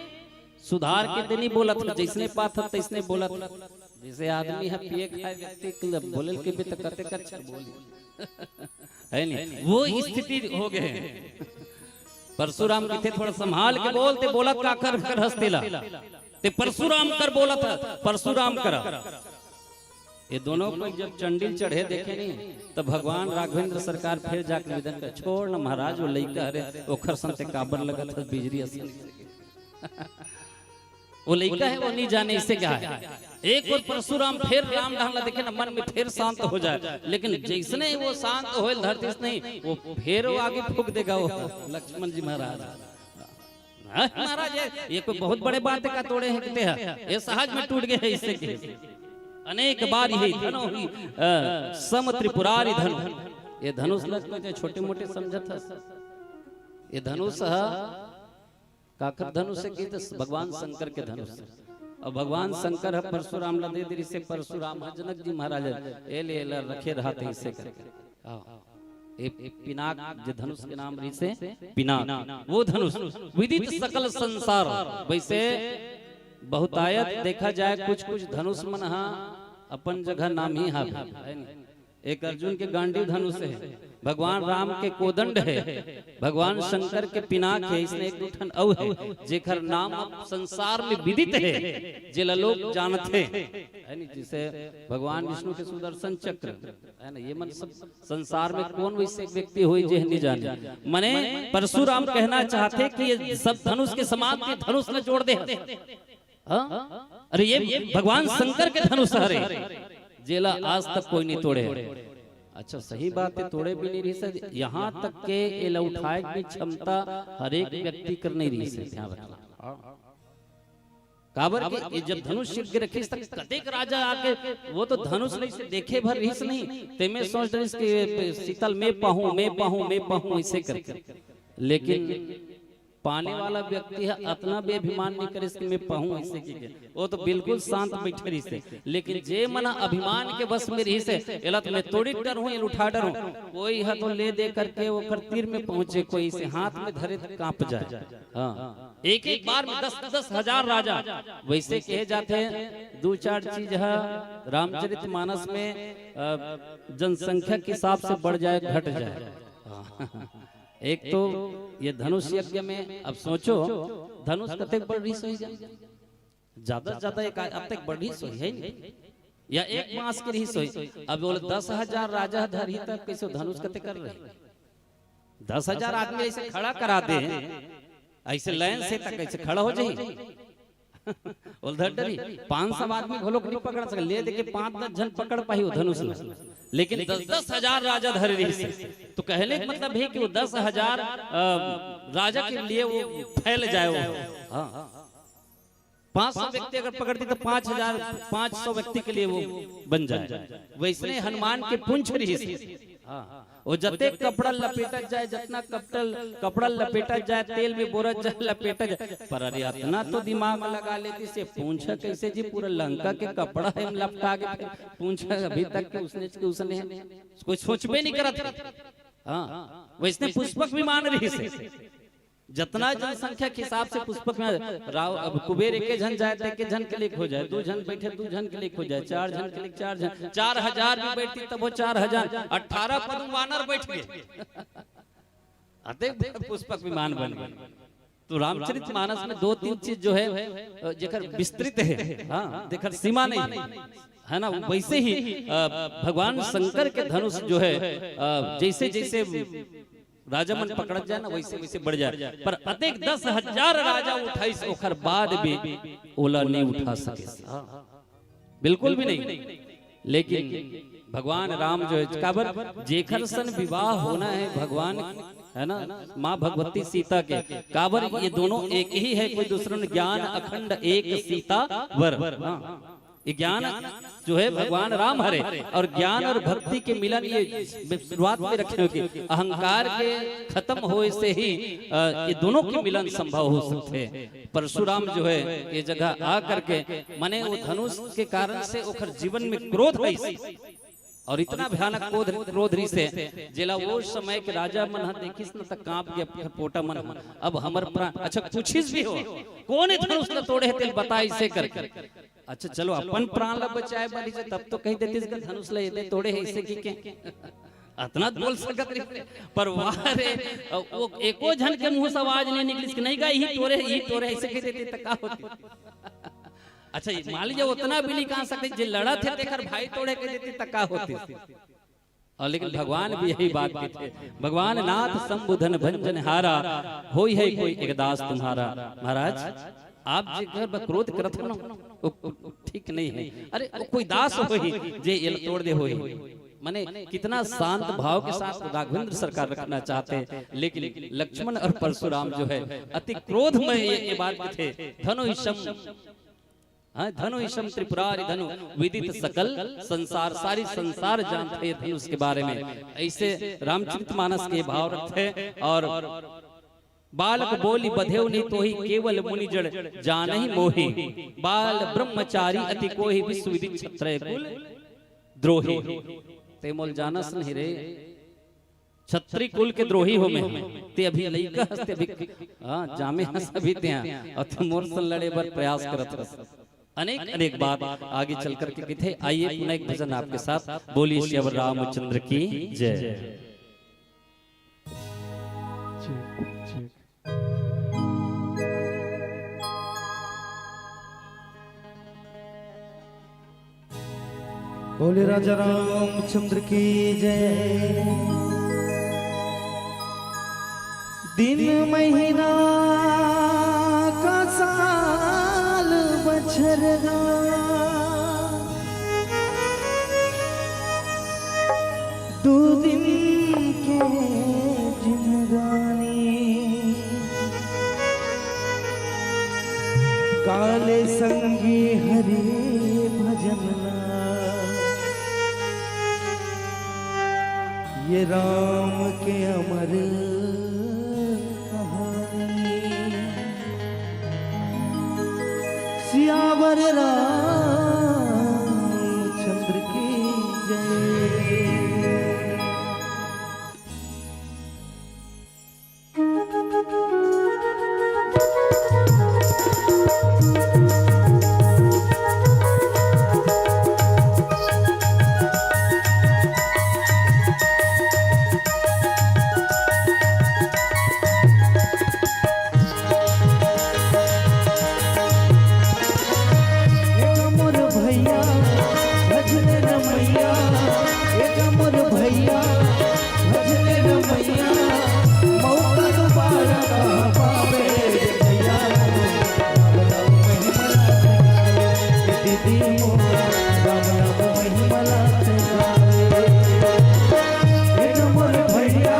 सुधार के ते नहीं बोलत, जैसने पाथत तैसने बोलत। जैसे आदमी है पिए खाए व्यक्ति के लिए बोले के भी तो कते कच्चा बोली। है नहीं, वो स्थिति हो गए। परशुराम के थे थोड़ा संभाल के बोलते, बोलत का कर कर हंसतेला। ते परशुराम कर बोलत है, परशुराम करा। ये दोनों को जब चंडिल चढ़े देखे नहीं, तो भगवान राघवेंद्र सरकार फिर जाकर निवेदन कर, "छोड़ न महाराज, वो लइका हरे, ओखर संते काबर लगत है बिजली असन।" वो लइका है, वो नहीं जाने इससे क्या है। एक और परशुराम फिर राम ढांगला देखे ना, मन में फिर शांत हो जाए, लेकिन जैसने ही वो शांत होए धरती से नहीं, वो फिर वो आगे फूंक देगा वो लक्ष्मण जी महाराज। हाँ, महाराज, ये, ये कोई बहुत बड़े बात का तोड़े हैं, कहते हैं, ये सहज में टूट गए हैं इससे के। अनेक बार यही धनु ही, अ, सम त्रिपुरारी धनु। ये धनुष लग के छोटे मोटे समझत है। ये धनुष है, काकर धनुष है कि तो भगवान शंकर के धनुष है। और भगवान शंकर है परशुराम ला दे दे, इसे परशुराम है, जनक जी महाराज है, ए ले ला रखे रहते इसे करके। आओ। ए, ए पिनाक, जे धनुष के नाम रहिसे पिनाक, वो धनुष विदित सकल संसार। वैसे बहुतायत देखा जाए, कुछ कुछ धनुष मन हा अपन जगह नाम ही हा, है नहीं? एक अर्जुन के गांडीव धनुष है, भगवान राम के कोदंड है, भगवान शंकर के पिनाक है, इसने एक दू ठन अउ है, जेकर नाम अब संसार में विदित है, जेला लोग जानत है, है नहीं? जिसे भगवान विष्णु के सुदर्शन चक्र, है ना, ये मन सब संसार में कौन वैसे व्यक्ति होई जे नहीं जाने। मने परशुराम कहना चाहते कि ये सब धनुष के समान के धनुष न जोड़ दे। हाँ? अरे ये भगवान शंकर के धनुष हरे, जेला आज तक कोई नहीं तोड़े। अच्छा, सही बात है, तोड़े भी नहीं रहिसे, यहाँ तक के एला उठाए की क्षमता हर एक व्यक्ति कर नहीं रहिसे। ध्यान रखना। काबर के ये जब धनुष सिर के रखिस त कतेक राजा आके, वो तो धनुष नहीं से देखे भर रहिस नहीं, तेमे सोच रहिस कि शीतल मैं पाहूं, मैं पाहूं, मैं पाहूं, ऐसे करके। लेकिन पाने वाला व्यक्ति है अतना भी अभिमान नहीं करिस कि मैं पाहूं ऐसे की के। वो तो बिल्कुल शांत बैठे रहिस है। लेकिन जे मन अभिमान के वश में रहिस है, एला तो मैं तोड़ी डर हूं, एला उठा डर हूं, कोई है तो ले दे करके वो कर तीर में पहुंचे, कोई से हाथ में धरे तो कांप जाए। हाँ, एक एक बार में दस दस हजार राजा। वैसे कहे जाते हैं, दो चार चीज है रामचरित मानस में, अ, जनसंख्या के हिसाब से बढ़ जाए, घट जाए। हाँ। एक तो ये धनुष यज्ञ में, अब सोचो, धनुष कतेक बढ़ रहिस होही, ज्यादा से ज्यादा एक अब तक बढ़ रहिस होही, है नहीं? या एक मास के रहिस होही। अब बोले दस हजार राजा धरही तब कैसे धनुष कते कर रहे? दस हजार आदमी ऐसे खड़ा करा दे, ऐसे लाइन से तक ऐसे खड़ा हो जाही। ओल धर डरी, पाँच सौ आदमी घलोक नहीं पकड़ सके, ले देके पाँच दस झन पकड़ पाही वो धनुष ला। लेकिन दस दस हजार राजा धरे रहिस, तो कहने का मतलब है कि वो दस हजार, अ, राजा के लिए वो फैल जाए वो। हाँ, पाँच सौ व्यक्ति अगर पकड़ती तो पाँच हजार, पाँच सौ व्यक्ति के लिए वो बन जाए। वैसने हनुमान के पूंछ रहिस। हाँ, वो जते कपड़ा लपेटत जाए, जतना कपड़ा, कपड़ा लपेटत जाए, तेल में बोरत जाए, लपेटत जाए, पर अरे अतना तो दिमाग लगा लेती से पूंछ कैसे जी, पूरा लंका के कपड़ा है लपटा के, पूंछ अभी तक के उसने के उसने है, कोई सोचबे नहीं करत। हाँ, वैसने पुष्पक विमान रहिस। जतना जनसंख्या के हिसाब से पुष्पक में राव, अब कुबेर एक झन जाए तो एक झन के लेक हो जाए, दो झन बैठे दो झन के लेक हो जाए, चार झन के लेक चार झन, चार हजार भी बैठती तब वो चार हजार, अठारह पदम वानर बैठ गए। अतेक बड़ा पुष्पक विमान बन गए। तो रामचरित मानस में दो तीन चीज जो है, अ, जेकर विस्तृत है, हाँ, जेकर सीमा नहीं है, है ना? वैसे ही, अ, भगवान शंकर के धनुष जो है, अ, जैसे जैसे राजा मन पकड़त जाए ना, वैसे वैसे बढ़ जाए। पर अतेक दस हजार राजा उठाइस, ओखर बाद भी ओला नहीं उठा सके। बिल्कुल भी नहीं। लेकिन भगवान राम जो है, काबर जेखर सन विवाह होना है भगवान, है ना, माँ भगवती सीता के, काबर ये दोनों एक ही है, कोई दूसरा नहीं। ज्ञान अखंड एक सीता वर। हाँ, ये ज्ञान जो है भगवान राम हरे, और ज्ञान और भक्ति के मिलन, ये शुरुआत में रखे हो कि अहंकार के खत्म होए से ही, अ, ये दोनों के मिलन संभव हो सकते हैं। परशुराम जो है ये जगह आ करके, माने वो धनुष के कारण से ओखर जीवन में क्रोध आइस, और इतना भयानक क्रोध, क्रोध रिस हे, जेला वो समय के राजा मन ह देखिस न, त कांप गे पोटा मन ह। अब हमर प्राण, अच्छा, पूछिस भी हो, "कोन ए धनुष ल तोड़े हे, तेल बता," इसे करके। अच्छा, चलो, अपन प्राण ल बचाए बर रिस, तब तो कहि देतिस कि धनुष ल एदे तोड़े हे, इसे कि के? अतना बोल सकत रहिस, पर वाह रे, वो एको झन के मुंह से आवाज नहीं निकलिस कि "नहीं गा, इही तोड़े, इही तोड़े," इसे कहि देतिस त का होतिस? अच्छा, मान लीजिए, उतना भी नहीं कहा सकते, जे लड़त हे तेखर भाई तोड़े कहि देतिस त का होतिस? और लेकिन भगवान भी यही बात कहिथे, "भगवान नाथ शंभु धन भंजन हारा, होई है कोई एक दास तुम्हारा।" महाराज, आप जेकर बर क्रोध करत हो ना, वो ठीक नहीं है। अरे, वो कोई दास होही जे एला तोड़ दे होही। माने कितना शांत भाव के साथ राघवेंद्र सरकार रखना चाहते हैं, लेकिन लक्ष्मण और परशुराम जो है अति क्रोध में ये, ये बात कहिथे, "धनु इशम, हाँ, धनु इशम त्रिपुरारि धनु, विदित सकल संसार," सारी संसार जानथे धनुष के बारे में। ऐसे रामचरित मानस के भाव रखथे। और "बालक बोली बधेव नहीं तोही, केवल मुनिजन जानहि मोही। बाल ब्रह्मचारी अति कोही, विश्व विदित क्षत्रिय कुल द्रोही।" ते मोल जानस नहीं रे, छत्री कुल के द्रोही हो मैं। ते अभी लइका हस, ते अभी, हाँ, जामे हस अभी ते, हाँ, और ते मोर सन लड़े बर प्रयास करत हस। अनेक अनेक बात आगे चल करके कहिथे। आइए, पुनः एक भजन आपके साथ। बोलिए सियावर रामचंद्र की जय। बोले राजा रामचंद्र की जय। दिन महीना का साल बछरगा, दू दिन के जिंदगानी, काले संगी हरि भजन ला, ये राम के अमर कहानी। सियावर रामचंद्र की जय। एक मोर भैया भजले रमैया, एक मोर भैया भजले रमैया, मौका दोबारा कहाँ पावे रे भैया। दीदी मोर राम राम महिमा लाते गावे। एक मोर भैया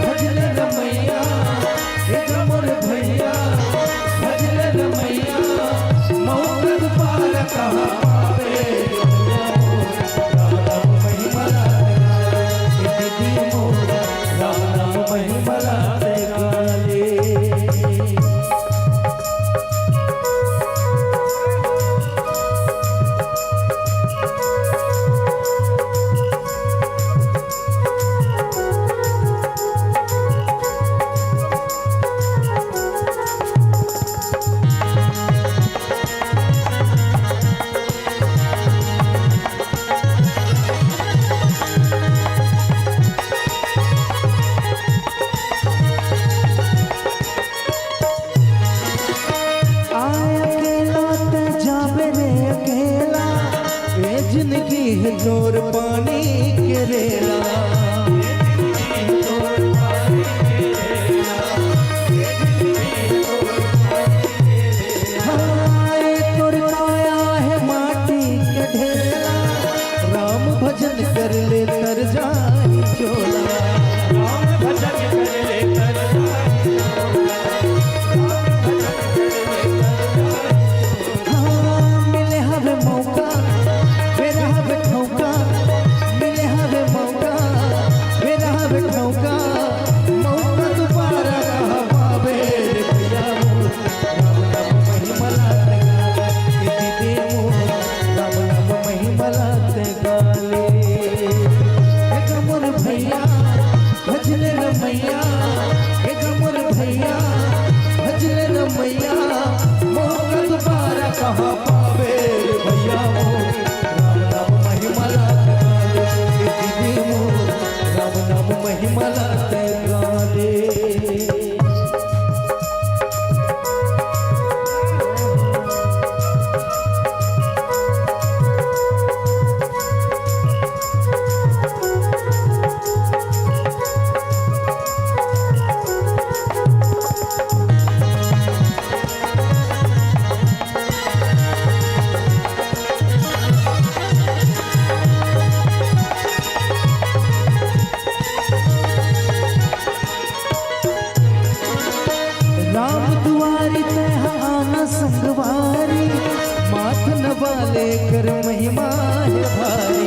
भजले रमैया, एक मोर भैया भजले रमैया, मौका दोबारा कहाँ पावे। राम राम महिमा लाते गावे, दीदी मोर राम राम महिमा लाते गावे। आय अकेला ते जाबे रे अकेला, ए जिंदगी है जोर पानी के रेला। हाय तोर काया है माटी के ढेला, कहाँ पावे रे भैया मोर, राम नाम महिमा लात गाले। ए दीदी मोर, राम नाम महिमा लात गाले। राम दुआरी तैं ह आना संगवारी, माथ नवा ले कर महिमा हे भारी।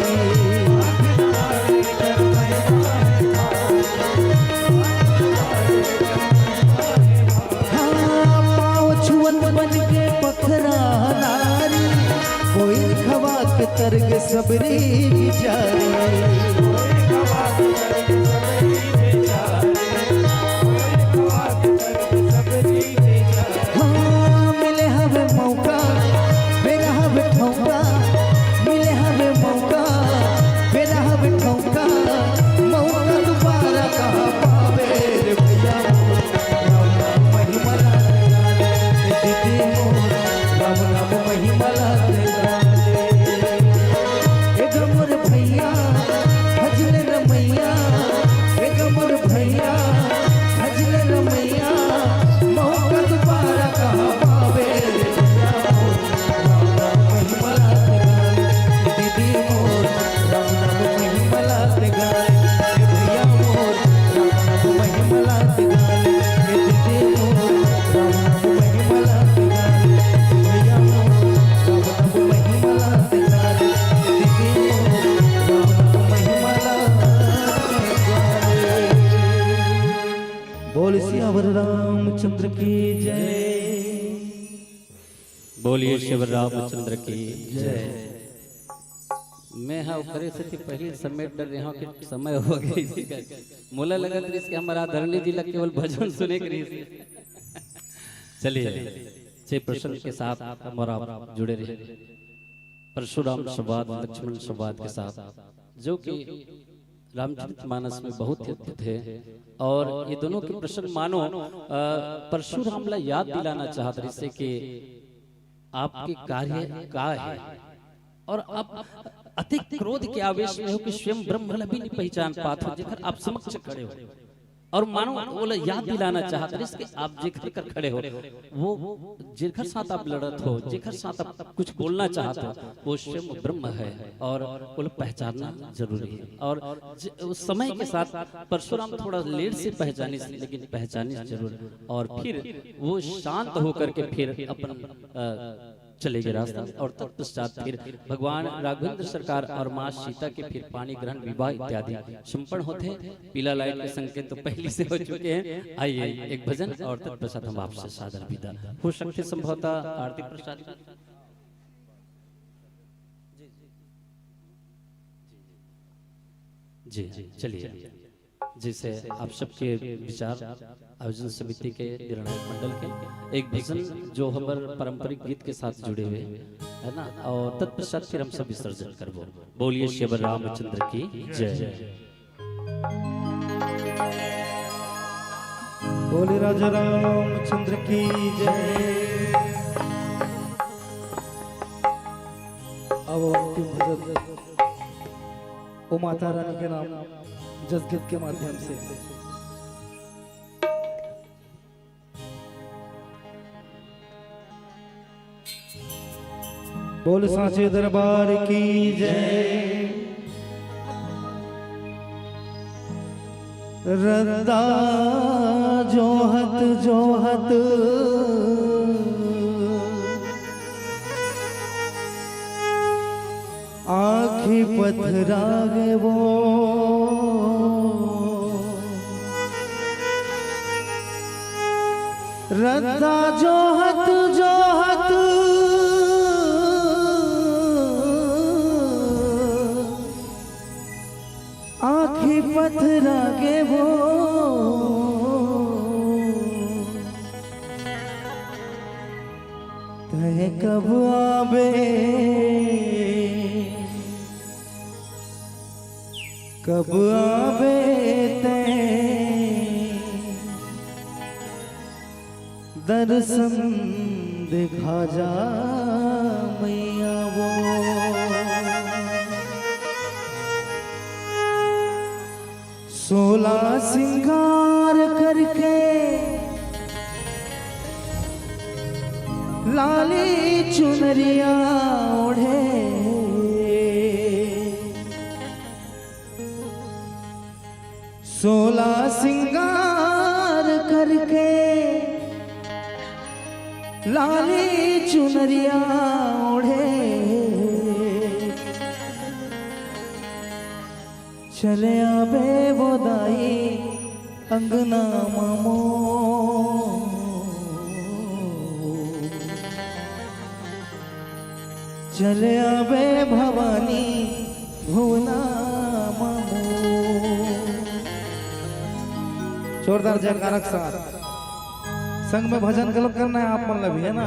हाँ, पाँव छुअत बन के पखरा नारी, कोई खवा के तरग सबरी बिचारी। हाँ, मिले हवे मौका, बेरा हवे ठौका, मिले हवे मौका, बेरा हवे ठौका, मौका दोबारा कहाँ पावे रे भैया मोर, राम नाम महिमा लात गाले। ए दीदी मोर, राम नाम महिमा लात गाले। ए गमर भैया, भजले रमैया, ए गमर भैया, भजले रमैया, मौका दोबारा कहाँ पावे रे भैया मोर, राम नाम महिमा लात गाले। दीदी मोर, राम नाम महिमा लात गाले। ए भैया मोर, राम नाम महिमा लात गाले। ए दीदी मोर, राम नाम महिमा लात गाले। ए भैया मोर, राम नाम महिमा लात गाले। ए दीदी मोर, राम नाम महिमा लात गाले। बोल सियावर रामचंद्र की जय। बोलिए शिव रामचंद्र की जय। मैं हा ओकरे सेती पहले समेट डर रहा हूँ कि समय हो गई। मोला लगत रहिस कि हमर आदरणीय जी ला केवल भजन सुने के रहिस। चलिए, जे प्रश्न के साथ हमर आप जुड़े रहे, परशुराम संवाद, लक्ष्मण संवाद के साथ, जो कि रामचरित मानस में बहुत ही अद्भुत है। और ये दोनों के प्रश्न मानो, अ, परशुराम ला याद दिलाना चाहत रहिस कि आपके कार्य का है और आप अतिक क्रोध के आवेश में हो कि स्वयं ब्रह्म ला भी नहीं पहचान पात हो, जेकर आप समक्ष खड़े हो। और मानो ओला याद दिलाना चाहत रहिस कि आप जेकर कर खड़े हो, वो जेकर साथ आप लड़त हो, जेकर साथ आप कुछ बोलना चाहत हो, वो स्वयं ब्रह्म है और ओला पहचानना जरूरी है। और ज-, उस समय के साथ परशुराम थोड़ा लेट से पहचानिस, लेकिन पहचानिस जरूर। और फिर वो शांत होकर के फिर अपन, अ, चले गए रास्ता। और तत्पश्चात फिर भगवान राघवेंद्र सरकार और माँ सीता के फिर पाणी ग्रहण, विवाह इत्यादि संपन्न होते हैं। पीला लाइट के संकेत तो पहले से हो चुके हैं। आइए, एक भजन और तत्पश्चात हम आपसे सादर विदा। हो सकते संभवतः आरती प्रसाद। जी, जी, चलिए। जैसे आप सबके विचार, आयोजन समिति के, निर्णायक मंडल के, एक भजन जो हमर पारंपरिक गीत के साथ जुड़े हुए हैं, है ना, और तत्पश्चात फिर हम सब विसर्जन करबो। बोलिए शिव रामचंद्र की जय। बोले राजा रामचंद्र की जय। अब अंतिम भजन ओ माता रानी के नाम जसगीत के माध्यम से। बोल सांचे दरबार की जय। रद्दा जोहत जोहत आँखी पथरा गे वो। रद्दा जोहत जोहत आँखी पथरा गे वो। तैं कब आबे, कब आबे तैं, दर्शन देखा जा मैया वो। सोला सिंगार करके लाली चुनरिया ओढ़े, सोला सिंगार करके लाली चुनरिया ओढ़े। चले आबे वो दाई अंगना मामो, चले आबे भवानी भुवना मामो। जोरदार जयकारक साथ संग में भजन घलो करना है आप मन ला भी, है ना?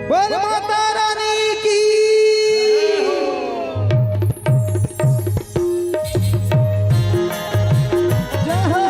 बोल माता रानी की। जय हो।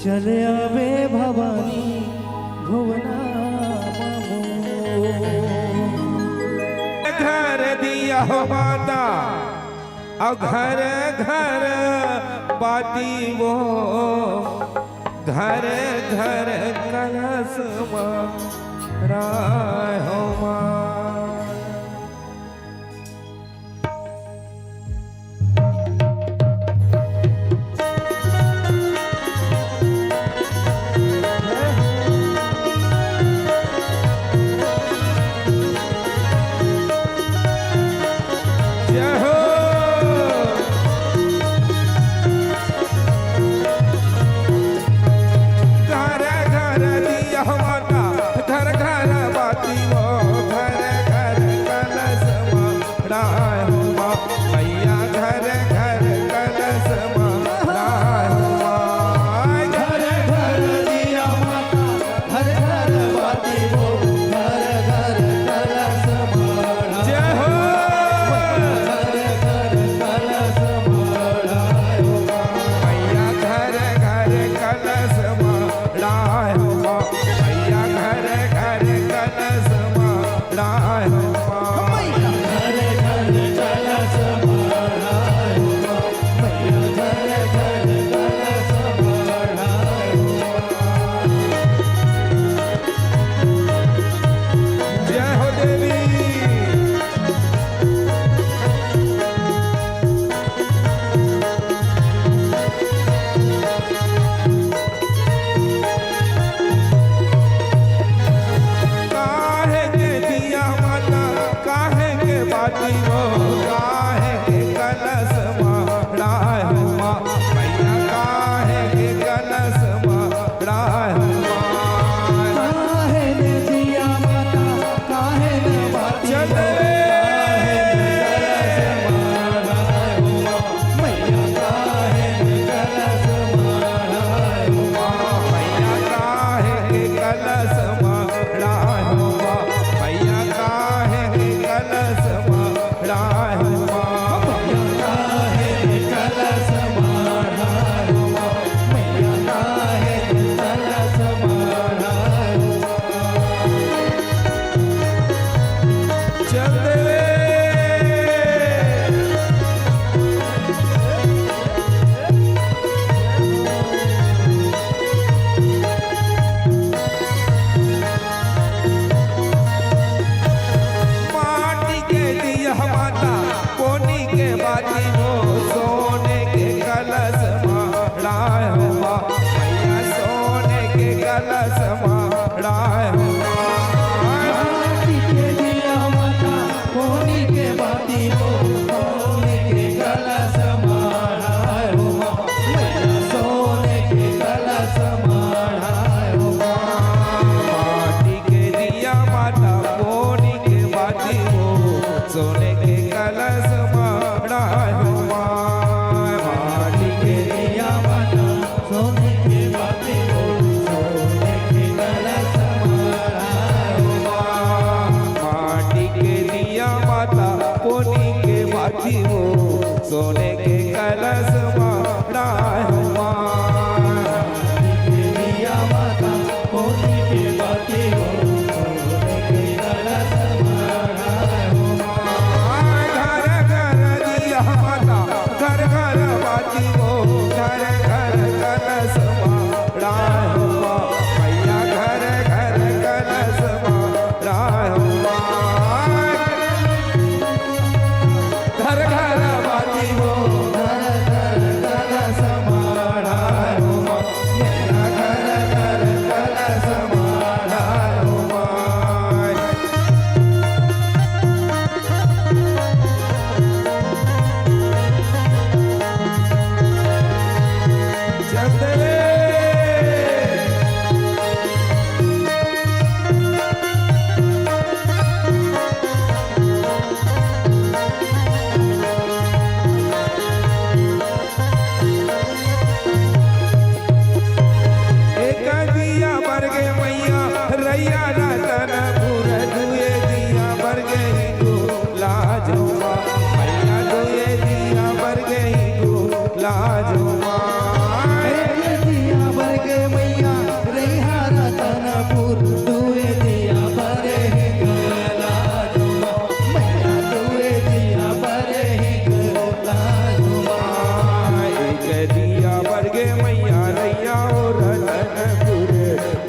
चले आवे भवानी भुवना। घर दिया हो माता, अउ घर घर बाती वो, घर घर कलश मा राय हो माँ। जय हो। घर घर दिया माता, घर घर बाती वो, घर घर कलश मा राय हो माँ, मैया घर घर कलश मा राय हो माँ। घर घर दिया माता, घर घर बाती वो, घर घर कलश मा राय जय हो। हो माँ। घर घर कलश मा राय हो माँ। मैया घर घर कलश मा राय हो माँ, मैया घर घर कलश मा राय हो माँ। मैया घर घर कलश मा राय हो माँ। मैया घर घर कलश मा राय हो माँ। जय हो देवी। काहे के दिया माता, काहे के बाती वो, काहे के कलश मा राय हो माँ, मैया काहे के कलश मा राय हो माँ। काहे ने दिया माता, काहे ने बाती चल वो, रे। काहे ने कलश मा राय हो माँ। मैया काहे के कलश मा राय हो माँ। मैया काहे के कलश मा राय हो माँ। मैया काहे के कलश मा राय हो माँ। मैया काहे के कलश मा राय हो माँ। मैया काहे के कलश मा राय हो माँ। चल देवे। माटी के दिया माता, कोनी के बाती वो, सोने के कलश मा राय हो माँ, मैया सोने के कलश मा राय हो माँ। माटी के दिया माता, कोनी के बाती वो, सोने के कलश मा राय हो माँ, मैया सोने के कलश मा राय हो माँ। माटी के दिया माता, कोनी के बाती वो, सोने के कलश मा राय हो माँ। माटी के दिया माता, सोने के बाती वो, सोने के कलश मा राय हो माँ। माटी के दिया माता, कोनी के बाती वो, सोने के कलश मा राय हो माँ। माटी के दिया माता, कोनी के बाती वो, सोने के कलश मा राय हो माँ। घर घर दिया माता, घर घर बाती वो, घर घर कलश मा राय हो माँ। मैया घर घर कलश मा राय हो माँ। घर घर बाती वो, घर घर कलश मा राय हो माँ। मैया घर घर कलश मा राय हो माँ। चंदले। एक दिया बर गे मैया, रैया रतनपुर, दुए दिया बर गे हिंगू लाज हो माँ, मैया दुए दिया बर गे हिंगू लाज हो माँ। एक दिया बर गे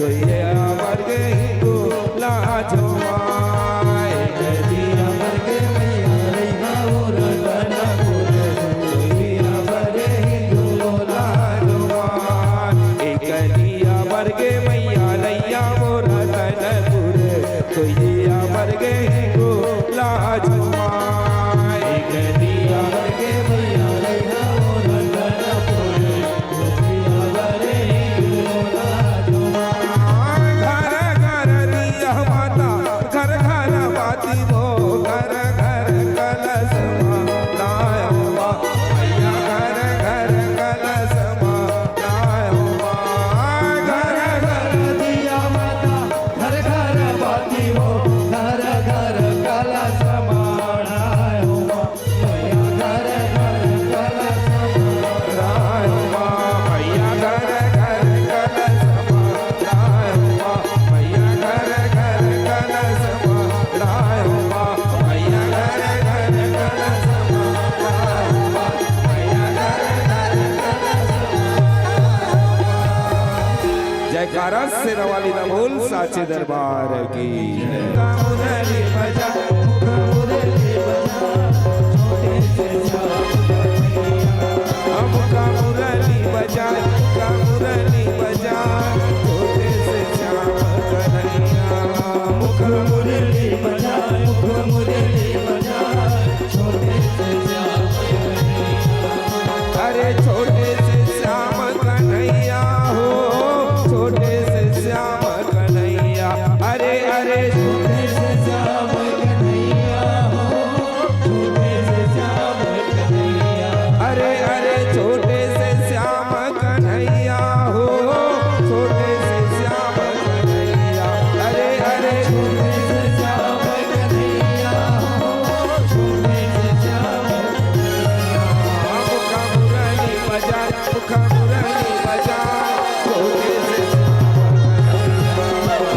ये अमर के हिंदू लाजो माय, कदी अमर के मैया रैया वो रतनपुर। ये अमर के हिंदू लाजो माय, कदी अमर के मैया रैया वो रतनपुर। तो ये अमर के हिंदू लाजो माय, कदी अमर के मैया रैया वो रतनपुर। घर घर दिया माता, घर घर बाती वो, घर घर कलश मा लायो माँ, मैया घर घर कलश मा लायो माँ। घर घर दिया माता, घर घर बाती वो, घर घर कलश मा लायो माँ। जयकारा शेरावाली दा बोल साचे दरबार की। मुखा मुरली बजा, मुखा मुरली बजा, छोटे से श्याम कन्हैया। मुखा मुरली बजा, मुखा मुरली बजा, छोटे से श्याम कन्हैया। मुखा मुरली बजा, मुखा मुरली बजा, छोटे से श्याम कन्हैया। अरे छोटे से श्याम कन्हैया हो, छोटे से श्याम कन्हैया। अरे, अरे, छोटे से श्याम कन्हैया हो, छोटे से श्याम कन्हैया। अरे, अरे, छोटे से श्याम कन्हैया हो, छोटे से श्याम कन्हैया। अरे, अरे, छोटे से श्याम कन्हैया हो, छोटे से श्याम कन्हैया। मुखा मुरली बजा, मुखा मुरली बजा, छोटे से श्याम कन्हैया।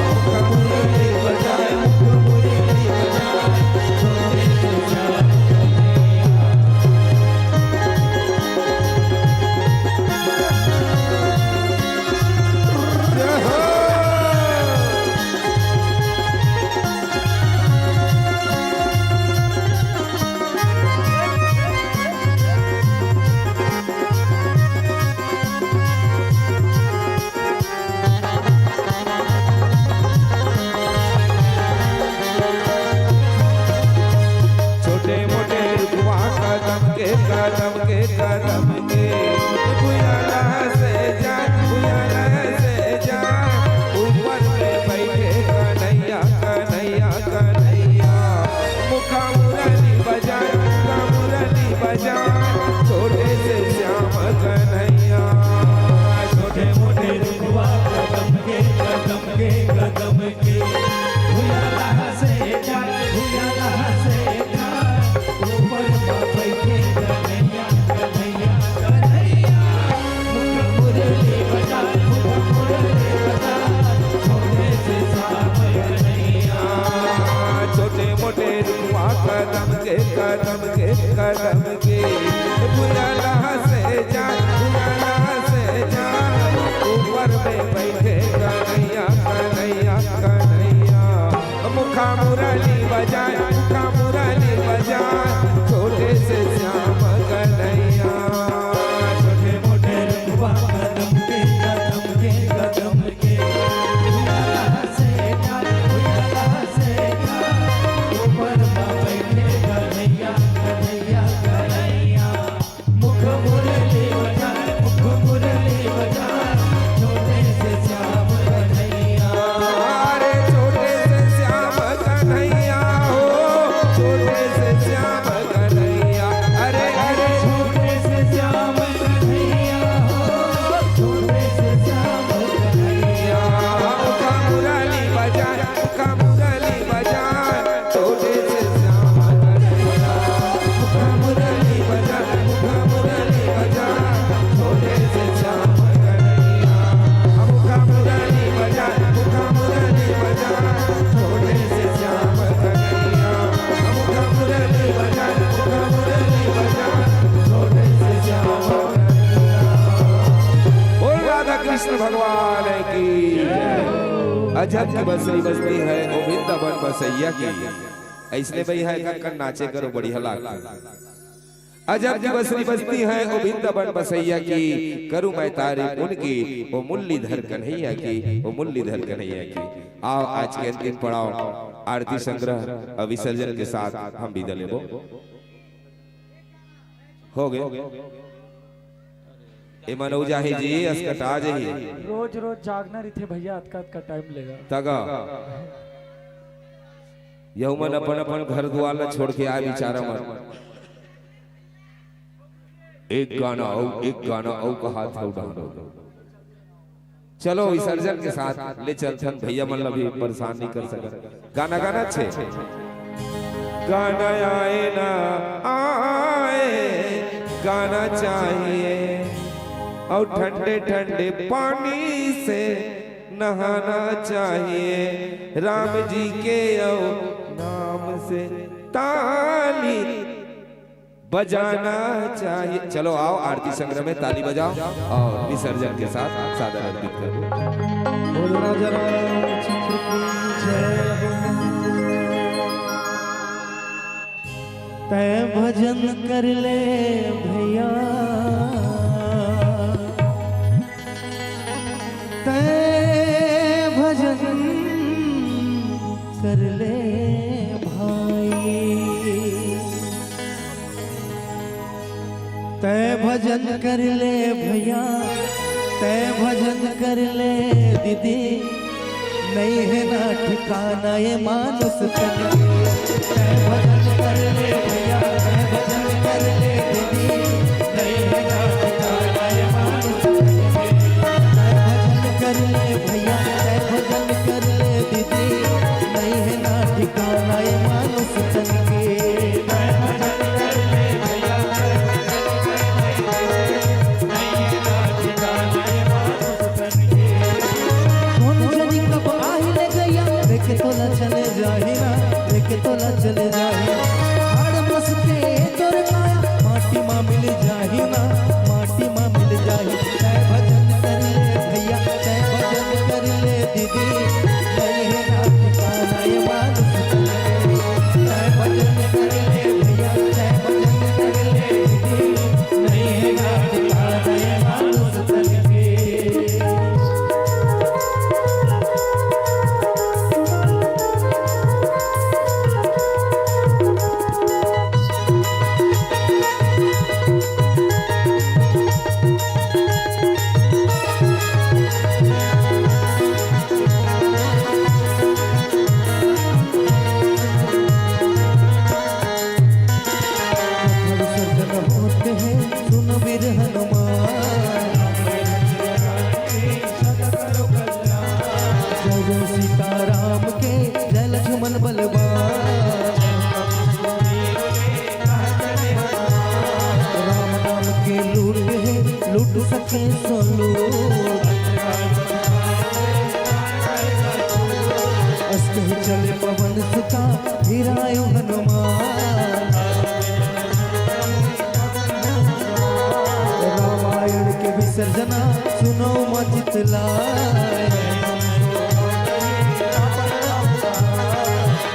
मुखा मुरली बजा, मुखा मुरली बजा, छोटे से श्याम कन्हैया। छोटे मोटे रुखवा कदम के, कदम के, कदम के। भुयाला से जाए, भुयाला से जाए। ऊपर में बैठे कन्हैया, कन्हैया, कन्हैया। मुखा मुरली बजाए, मुखा मुरली बजाए। छोटे से श्याम कन्हैया। छोटे मोटे रुखवा कदम के, कदम के, कदम के। भुयाला से जाए, भुयाला से जाए। ऊपर में बैठे कन्हैया, कन्हैया, कन्हैया। मुख मुरली बजा, मुख मुरली बजा। छोटे से श्याम कन्हैया। छोटे मोटे रुखवा कदम के, कदम के, कदम के। भुयाला से जाए, भुयाला से जाए। ऊपर में बैठे कन्हैया, कन्हैया, कन्हैया। मुखा मुरली बजाए, मुखा मुरली बजाए। छोटे से श्याम कन्हैया। छोटे मोटे रुखवा कदम के, कदम के, कदम के। भुयाला से जाए, भुयाला से जाए। ऊपर में बैठे कन्हैया, कन्हैया, कन्हैया। मुख मुरली बजाए, मुख मुरली बजाए, छोटे से श्याम कन्हैया। अरे छोटे से श्याम कन्हैया हो, छोटे से श्याम कन्हैया। अरे, अरे छोटे से श्याम कन्हैया हो, छोटे से श्याम कन्हैया। मुख मुरली बजाए, मुख मुरली बजाए। छोटे से श्याम कन्हैया, मुख मुरली बजाए, मुख मुरली बजाए। छोटे से श्याम कन्हैया, मुख मुरली बजाए, मुख मुरली बजाए। छोटे से श्याम कन्हैया, मुख मुरली बजाए, मुख मुरली बजाए। छोटे से श्याम कन्हैया। बोल राधा कृष्ण भगवान की। अजब की बसरी बजती है ओ वृंदावन बसैया की। अइसने भई है, कन कन नाचे करो, बढ़िया लागथे। अजब की बसरी बजती है ओ वृंदावन बसैया की, करूं मैं तारीफ उनकी, ओ मुरलीधर कन्हैया की, ओ मुरलीधर कन्हैया की। आओ, आज के अंतिम पड़ाव आरती संग्रह और विसर्जन के साथ हम विदा लेबो। हो गए। ए मनोज आहे जी, असकटा जही। रोज रोज जागना रहिथे भैया, अतका अतका टाइम लेगा। तगा। यहू मन अपन अपन घर दुआर ला छोड़ के आए बिचारा मन। एक गाना अउ, एक गाना अउ कहात हे, उड़ान हो। चलो, विसर्जन के साथ ले चलथन, भैया मन ला भी परेशान नहीं कर सकत। गाना, गाना अच्छे। गाना आए ना आए, गाना चाहिए, और ठंडे ठंडे पानी से नहाना चाहिए, राम जी के और नाम से ताली बजाना चाहिए। चलो आओ, आरती संग्रह में ताली बजाओ और विसर्जन के साथ सादर अर्पित करो। बोलो राजा रामचंद्र की जय हो। तै भजन कर ले भैया, तै भजन कर ले भाई। तै भजन कर ले भैया, तै भजन कर ले दीदी, नइ हे ना ठिकाना ये मानुष तन के। तै भजन कर ले भैया, तै भजन कर ले दीदी, नइ हे ना ठिकाना ये मानुष तन के। तै भजन कर ले भैया, तै भजन कर ले दीदी, नइ हे ना ठिकाना ये मानुष तन के। कोन जनी कब आही ले गैया, लेके तोला चले जाही ना, लेके तोला चले जाही। हाड़ मस के तोर काया, माटी मा मिल जाही ना, माटी मा मिल जाही। तै भजन कर ले भैया, तै भजन कर ले दीदी, नइ हे ना ठिकाना ये मानुष तन के। तै भजन कर ले भैया, तै भजन कर ले दीदी, नइ हे ना ठिकाना ये मानुष तन के। विसर्जन होत हे, सुन वीर हनुमान। जय जय सीताराम के, जय लक्ष्मण बलवान। राम नाम के लूट हे, लूट सके सो लूट। अस कहि चले पवन सुता, फिर आयो हनुमान। रामायण के विसर्जना सुनो मचित लाय।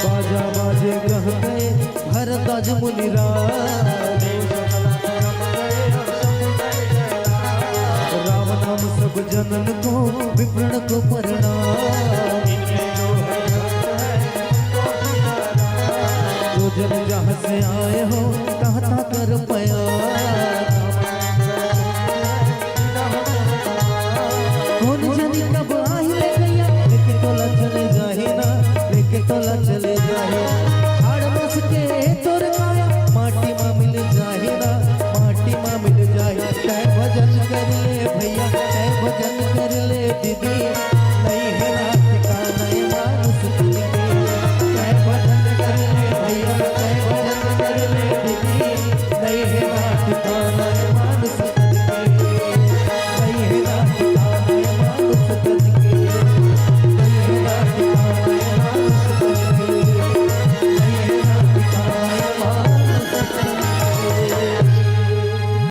बाजा बाजे गह गए भरद्वाज मुनिराज। राम नाम सब जनन को विप्रण को प्रणाम। जो जन जहाँ से आए हो, तहाँ तहाँ कर पया। कोन जनी कब आही ले गैया, लेके तोला चले जाही ना, लेके तोला चले जाही। हाड़ मस के तोर काया, माटी मा मिल जाही ना, माटी मा मिल जाही। तै भजन कर ले भैया,